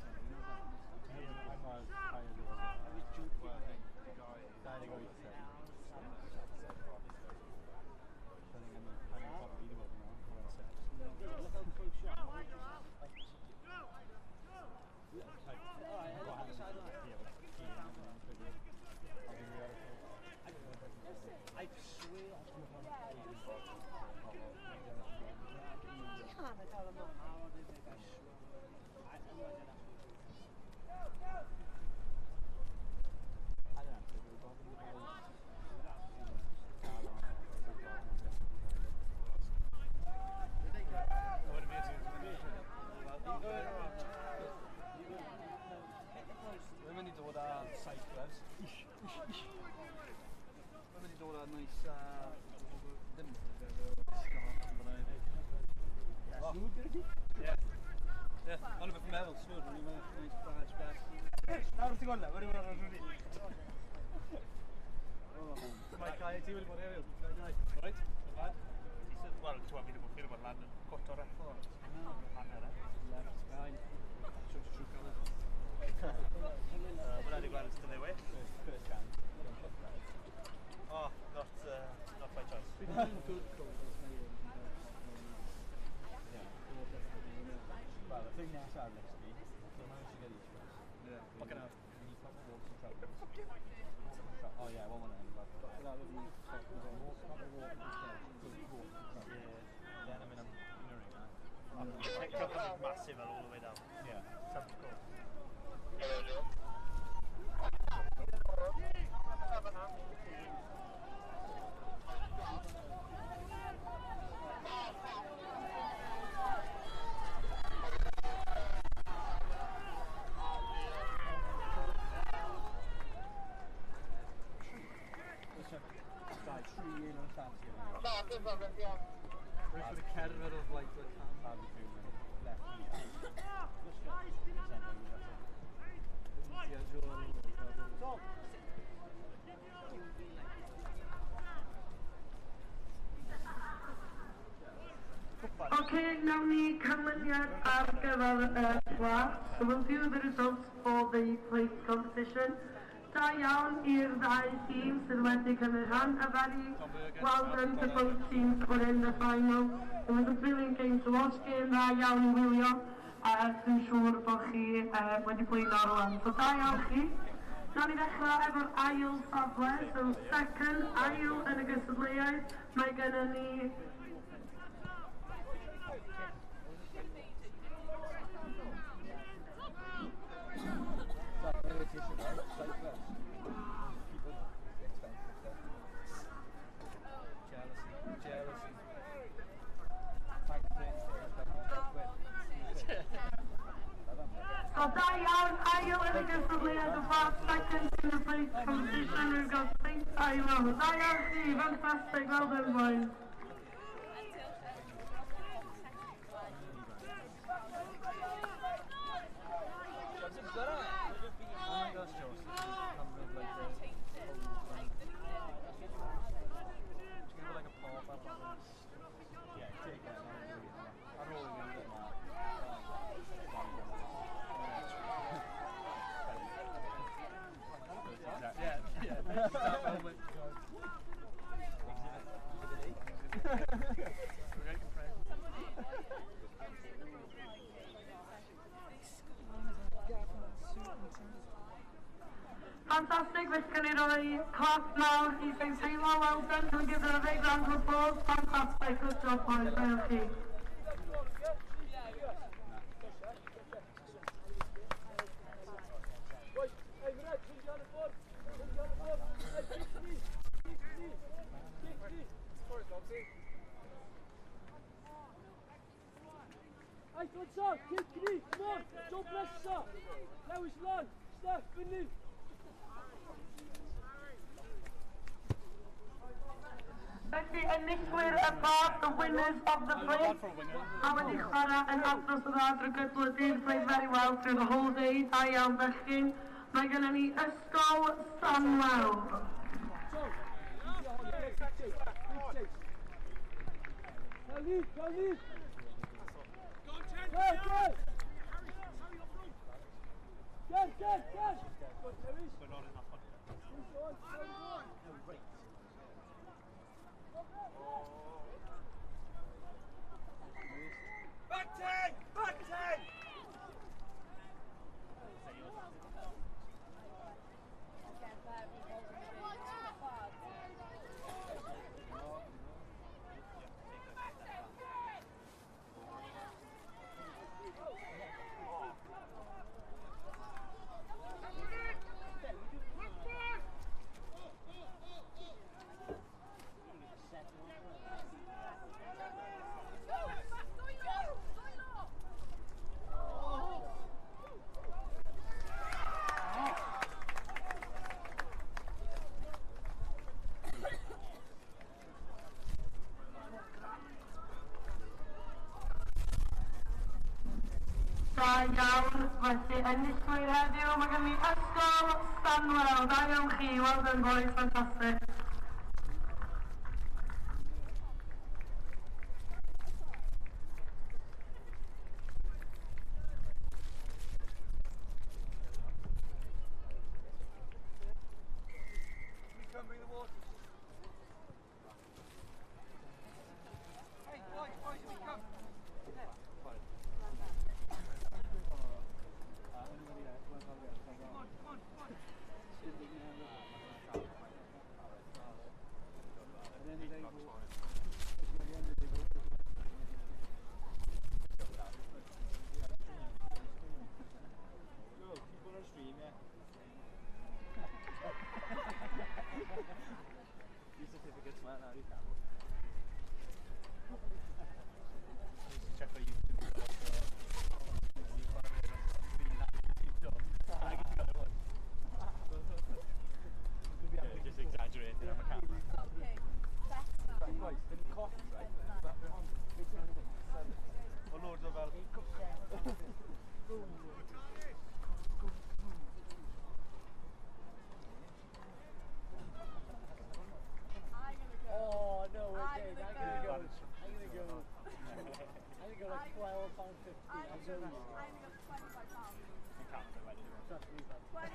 I swear. Mae'n mynd i dod â saith gloves. Mae'n mynd i dod â nice. Ddim Ie. Ie, ond beth yn meddwl, snwd, o'n i'n meddwl, nice badge, badge. Nawr ti'n gweld e, wedi bod ar y rhywun. Mae Kai, ti wedi bod heddiw. Right, not bad. Wel, ti'n fi wedi bod lan yn cwt o'r efo. Hanner, e. Left behind. True, true colours. Hwnna wedi gweld dyddiau well. First chance. Oh, not by choice. Well, the thing nesaf ar list fi, so I managed to get each first. Yeah. What can I have? We need proper walks and travels. Oh yeah, one of them. But that would be proper walk and good walk and travel. Yeah. Then I'm in a ring. Picked up a massive all the way down. Yeah. Sounds cool. Okay, nawn ni canlyniad ar gyfer y plat. So we'll do the results for the plate competition. Da iawn i'r ddau tîm sydd wedi cymryd rhan. A very well done to both teams that were in the final. It was a brilliant game to watch, game dda iawn i wylio. A dwi'n siŵr bod chi wedi blino rwan. So da iawn chi. Nawn ni ddechrau efo'r ail safle, so second, ail yn y gystadleuaeth. Mae gennym ni So da iawn, ail yn y gystadleuaeth, y plat, second in the plate competition, we've got St Teilo. Da iawn chi, fantastic, well done boys. Fantastic, felly can i roi clap mawr i St Teilo, well done, can we give them a big round of applause? Fantastic, good job boys, da iawn chi. Hey, Gonzalo, kick knee, come on, John Blesser, Lewis Lunn, Steph, Finley. Felly, enillwyr y parc, the winners of the blitz, a wedi chwarae yn andros o dda drwy gydol y dydd, played very well through the whole day, da iawn bechgyn. Mae gennym ni Ysgol Stanwell. Go lead, go lead. Go, go. Go, go, go. We're not enough on it. No, right. Back 10! Back 10! Da iawn, felly enillwyr heddiw, mae gen i Ysgol Stanwell. Da iawn chi, well done boys, fantastic. Come bring the water. Hey, boys, boys, we come. Go, keep on our stream, yeah. Your certificates, man, now you can. Check for YouTube. Just exaggerated on the camera. Right, boys, the coffee, right? O loads o fel... Oh no, okay, I'm gonna go. I'm gonna go. I'm gonna go like £12.50. I'm gonna go £25. Trust me, man. £25.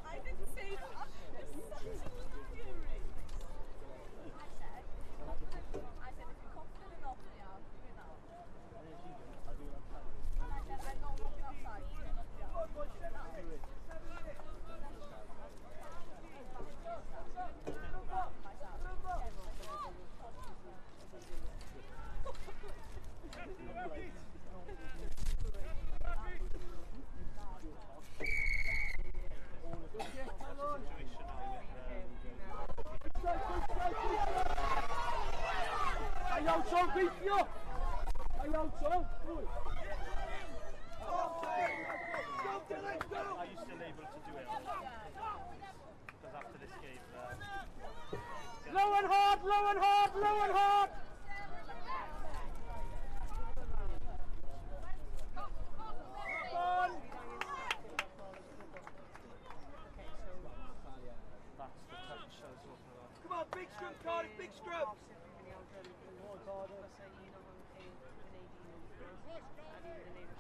I didn't say that. It's such a fury. I said, if you're confident enough, yeah, do it now. And I said, I'm not walking outside. Are you still able to do it? Because after this game... Low and hard, low and hard, low and hard! Come on! That's the touch I was talking about. Come on, big scrum, Cardiff, big scrum!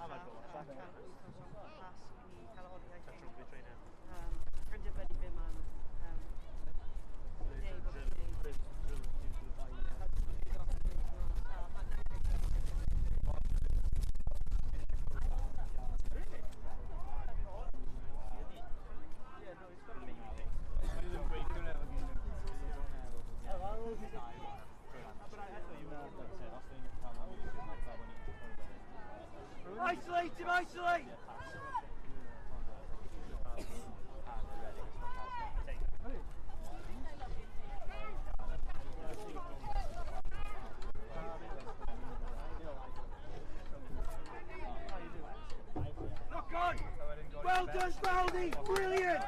I might go watch that. Touch rugby training. Isolate him, isolate! Knock on! Well done, Baldy! Brilliant!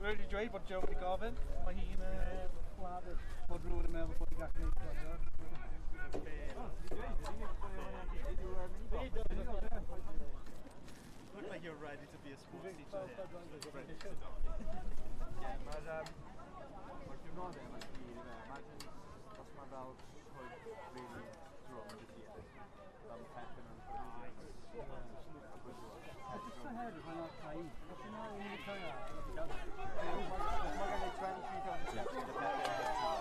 Wedi dweud bod Joe wedi gofyn, mae hi'n bod rhywun yn meddwl bod hi'n gallu gwneud. Look like you're ready to be a sports teacher here. Ready to die. Yeah, mae'r diwrnodau yma'n hir i fe. Imagine os mae fel rhoi really drwm dy ti, fel pethau mewn ffwrdd. Just ahead of my time. Os yna un i cael Mae gen i 23,000 steps gyda pethau.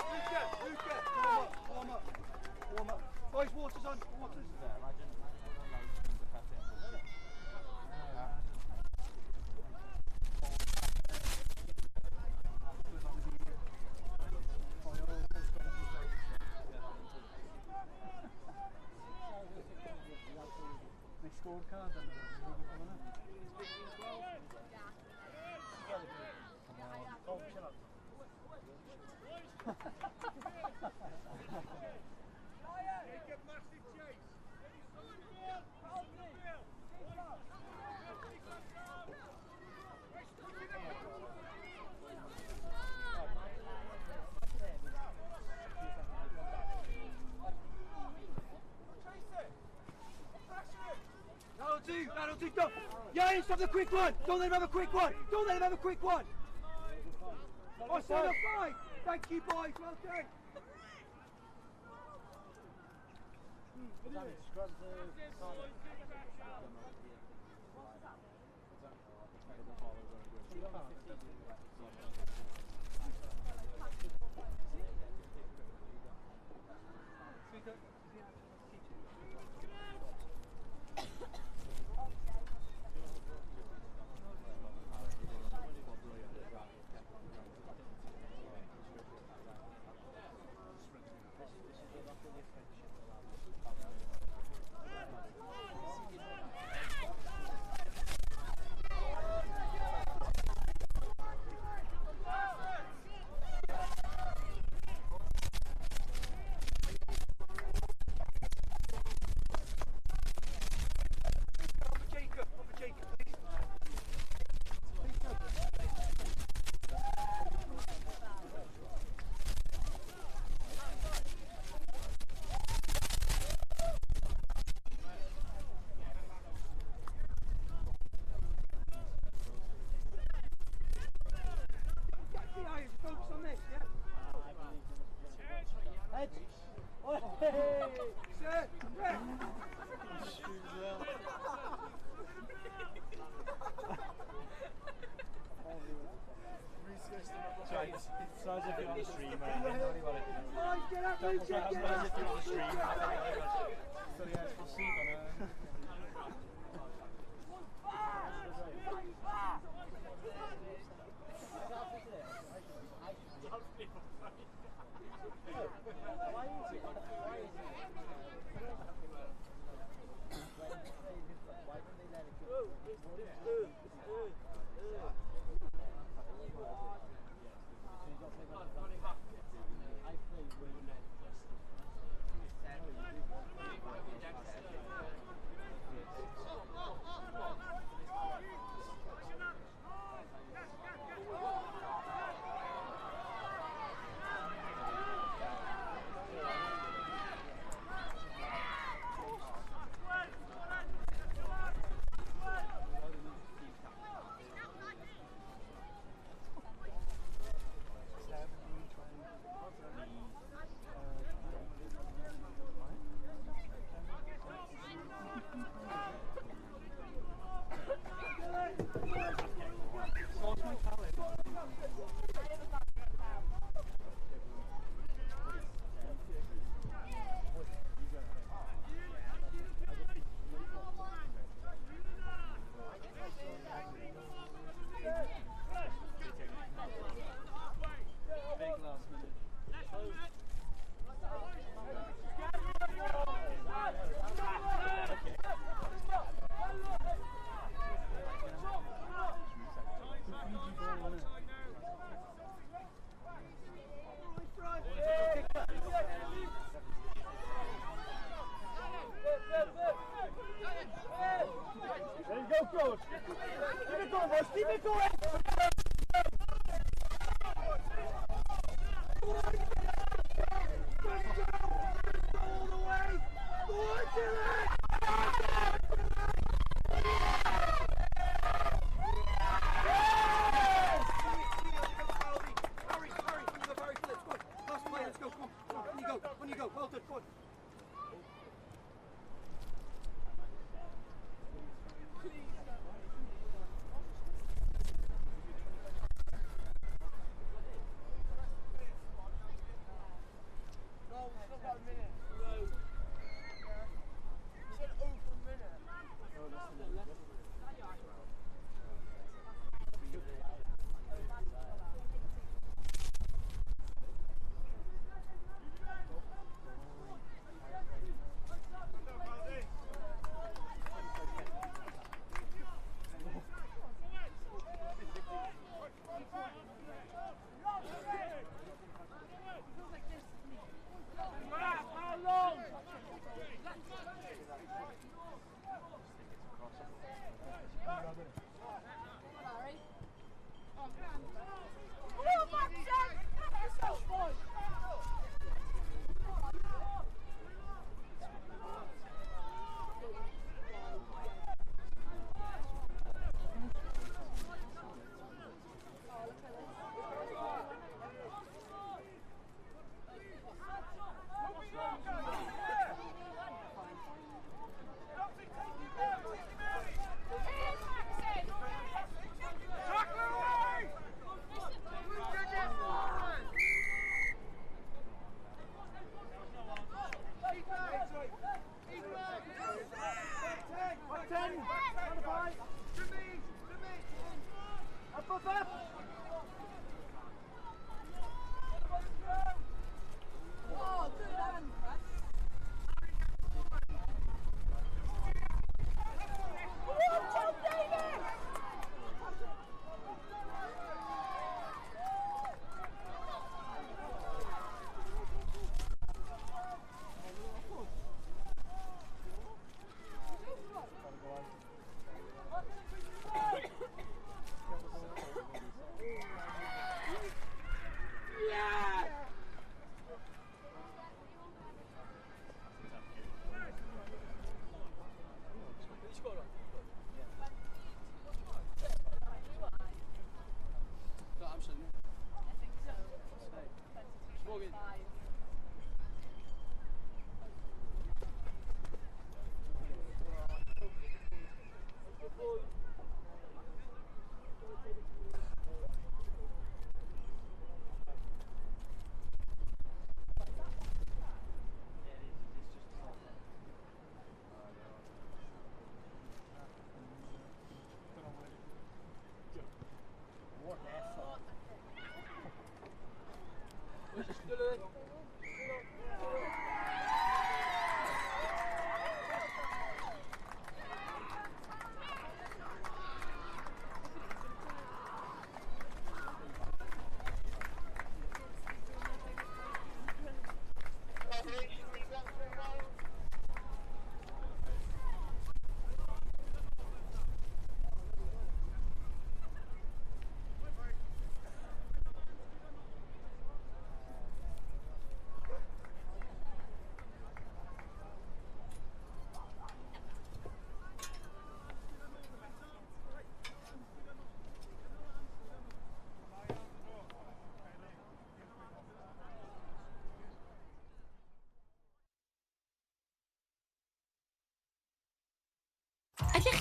Luca, Luca, warm up, warm up, warm up. Boys, water's on, water's. Yeah, imagine like the pethau. Scorecard and oh, shut up. Take a massive chase. That'll do, go. Yeah, stop the quick one. Don't let him have a quick one. Don't let him have a quick one. Oh, 7-5. Thank you, boys. Well done.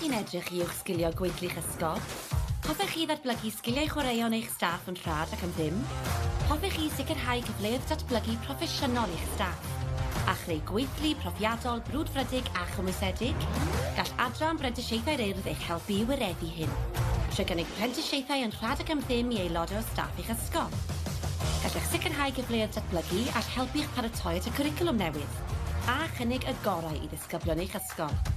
chi'n edrych i uwchsgilio gweithlu'ch ysgol? Hoffech chi ddatblygu sgiliau chwaraeon eich staff yn rhad ac am ddim? Hoffech chi sicrhau cyfleoedd datblygu proffesiynol i'ch staff? A chreu gweithlu profiadol, brwdfrydig a chymwysedig? Gall Adran Brentisiaethau'r Urdd eich helpu i wireddu hyn. Trwy gynnig prentisiaethau yn rhad ac am ddim i aelodau o staff eich ysgol. Gallech sicrhau gyfleoedd datblygu all helpu'ch paratoi at y cwricwlwm newydd, a chynnig y gorau i ddisgyblion eich ysgol.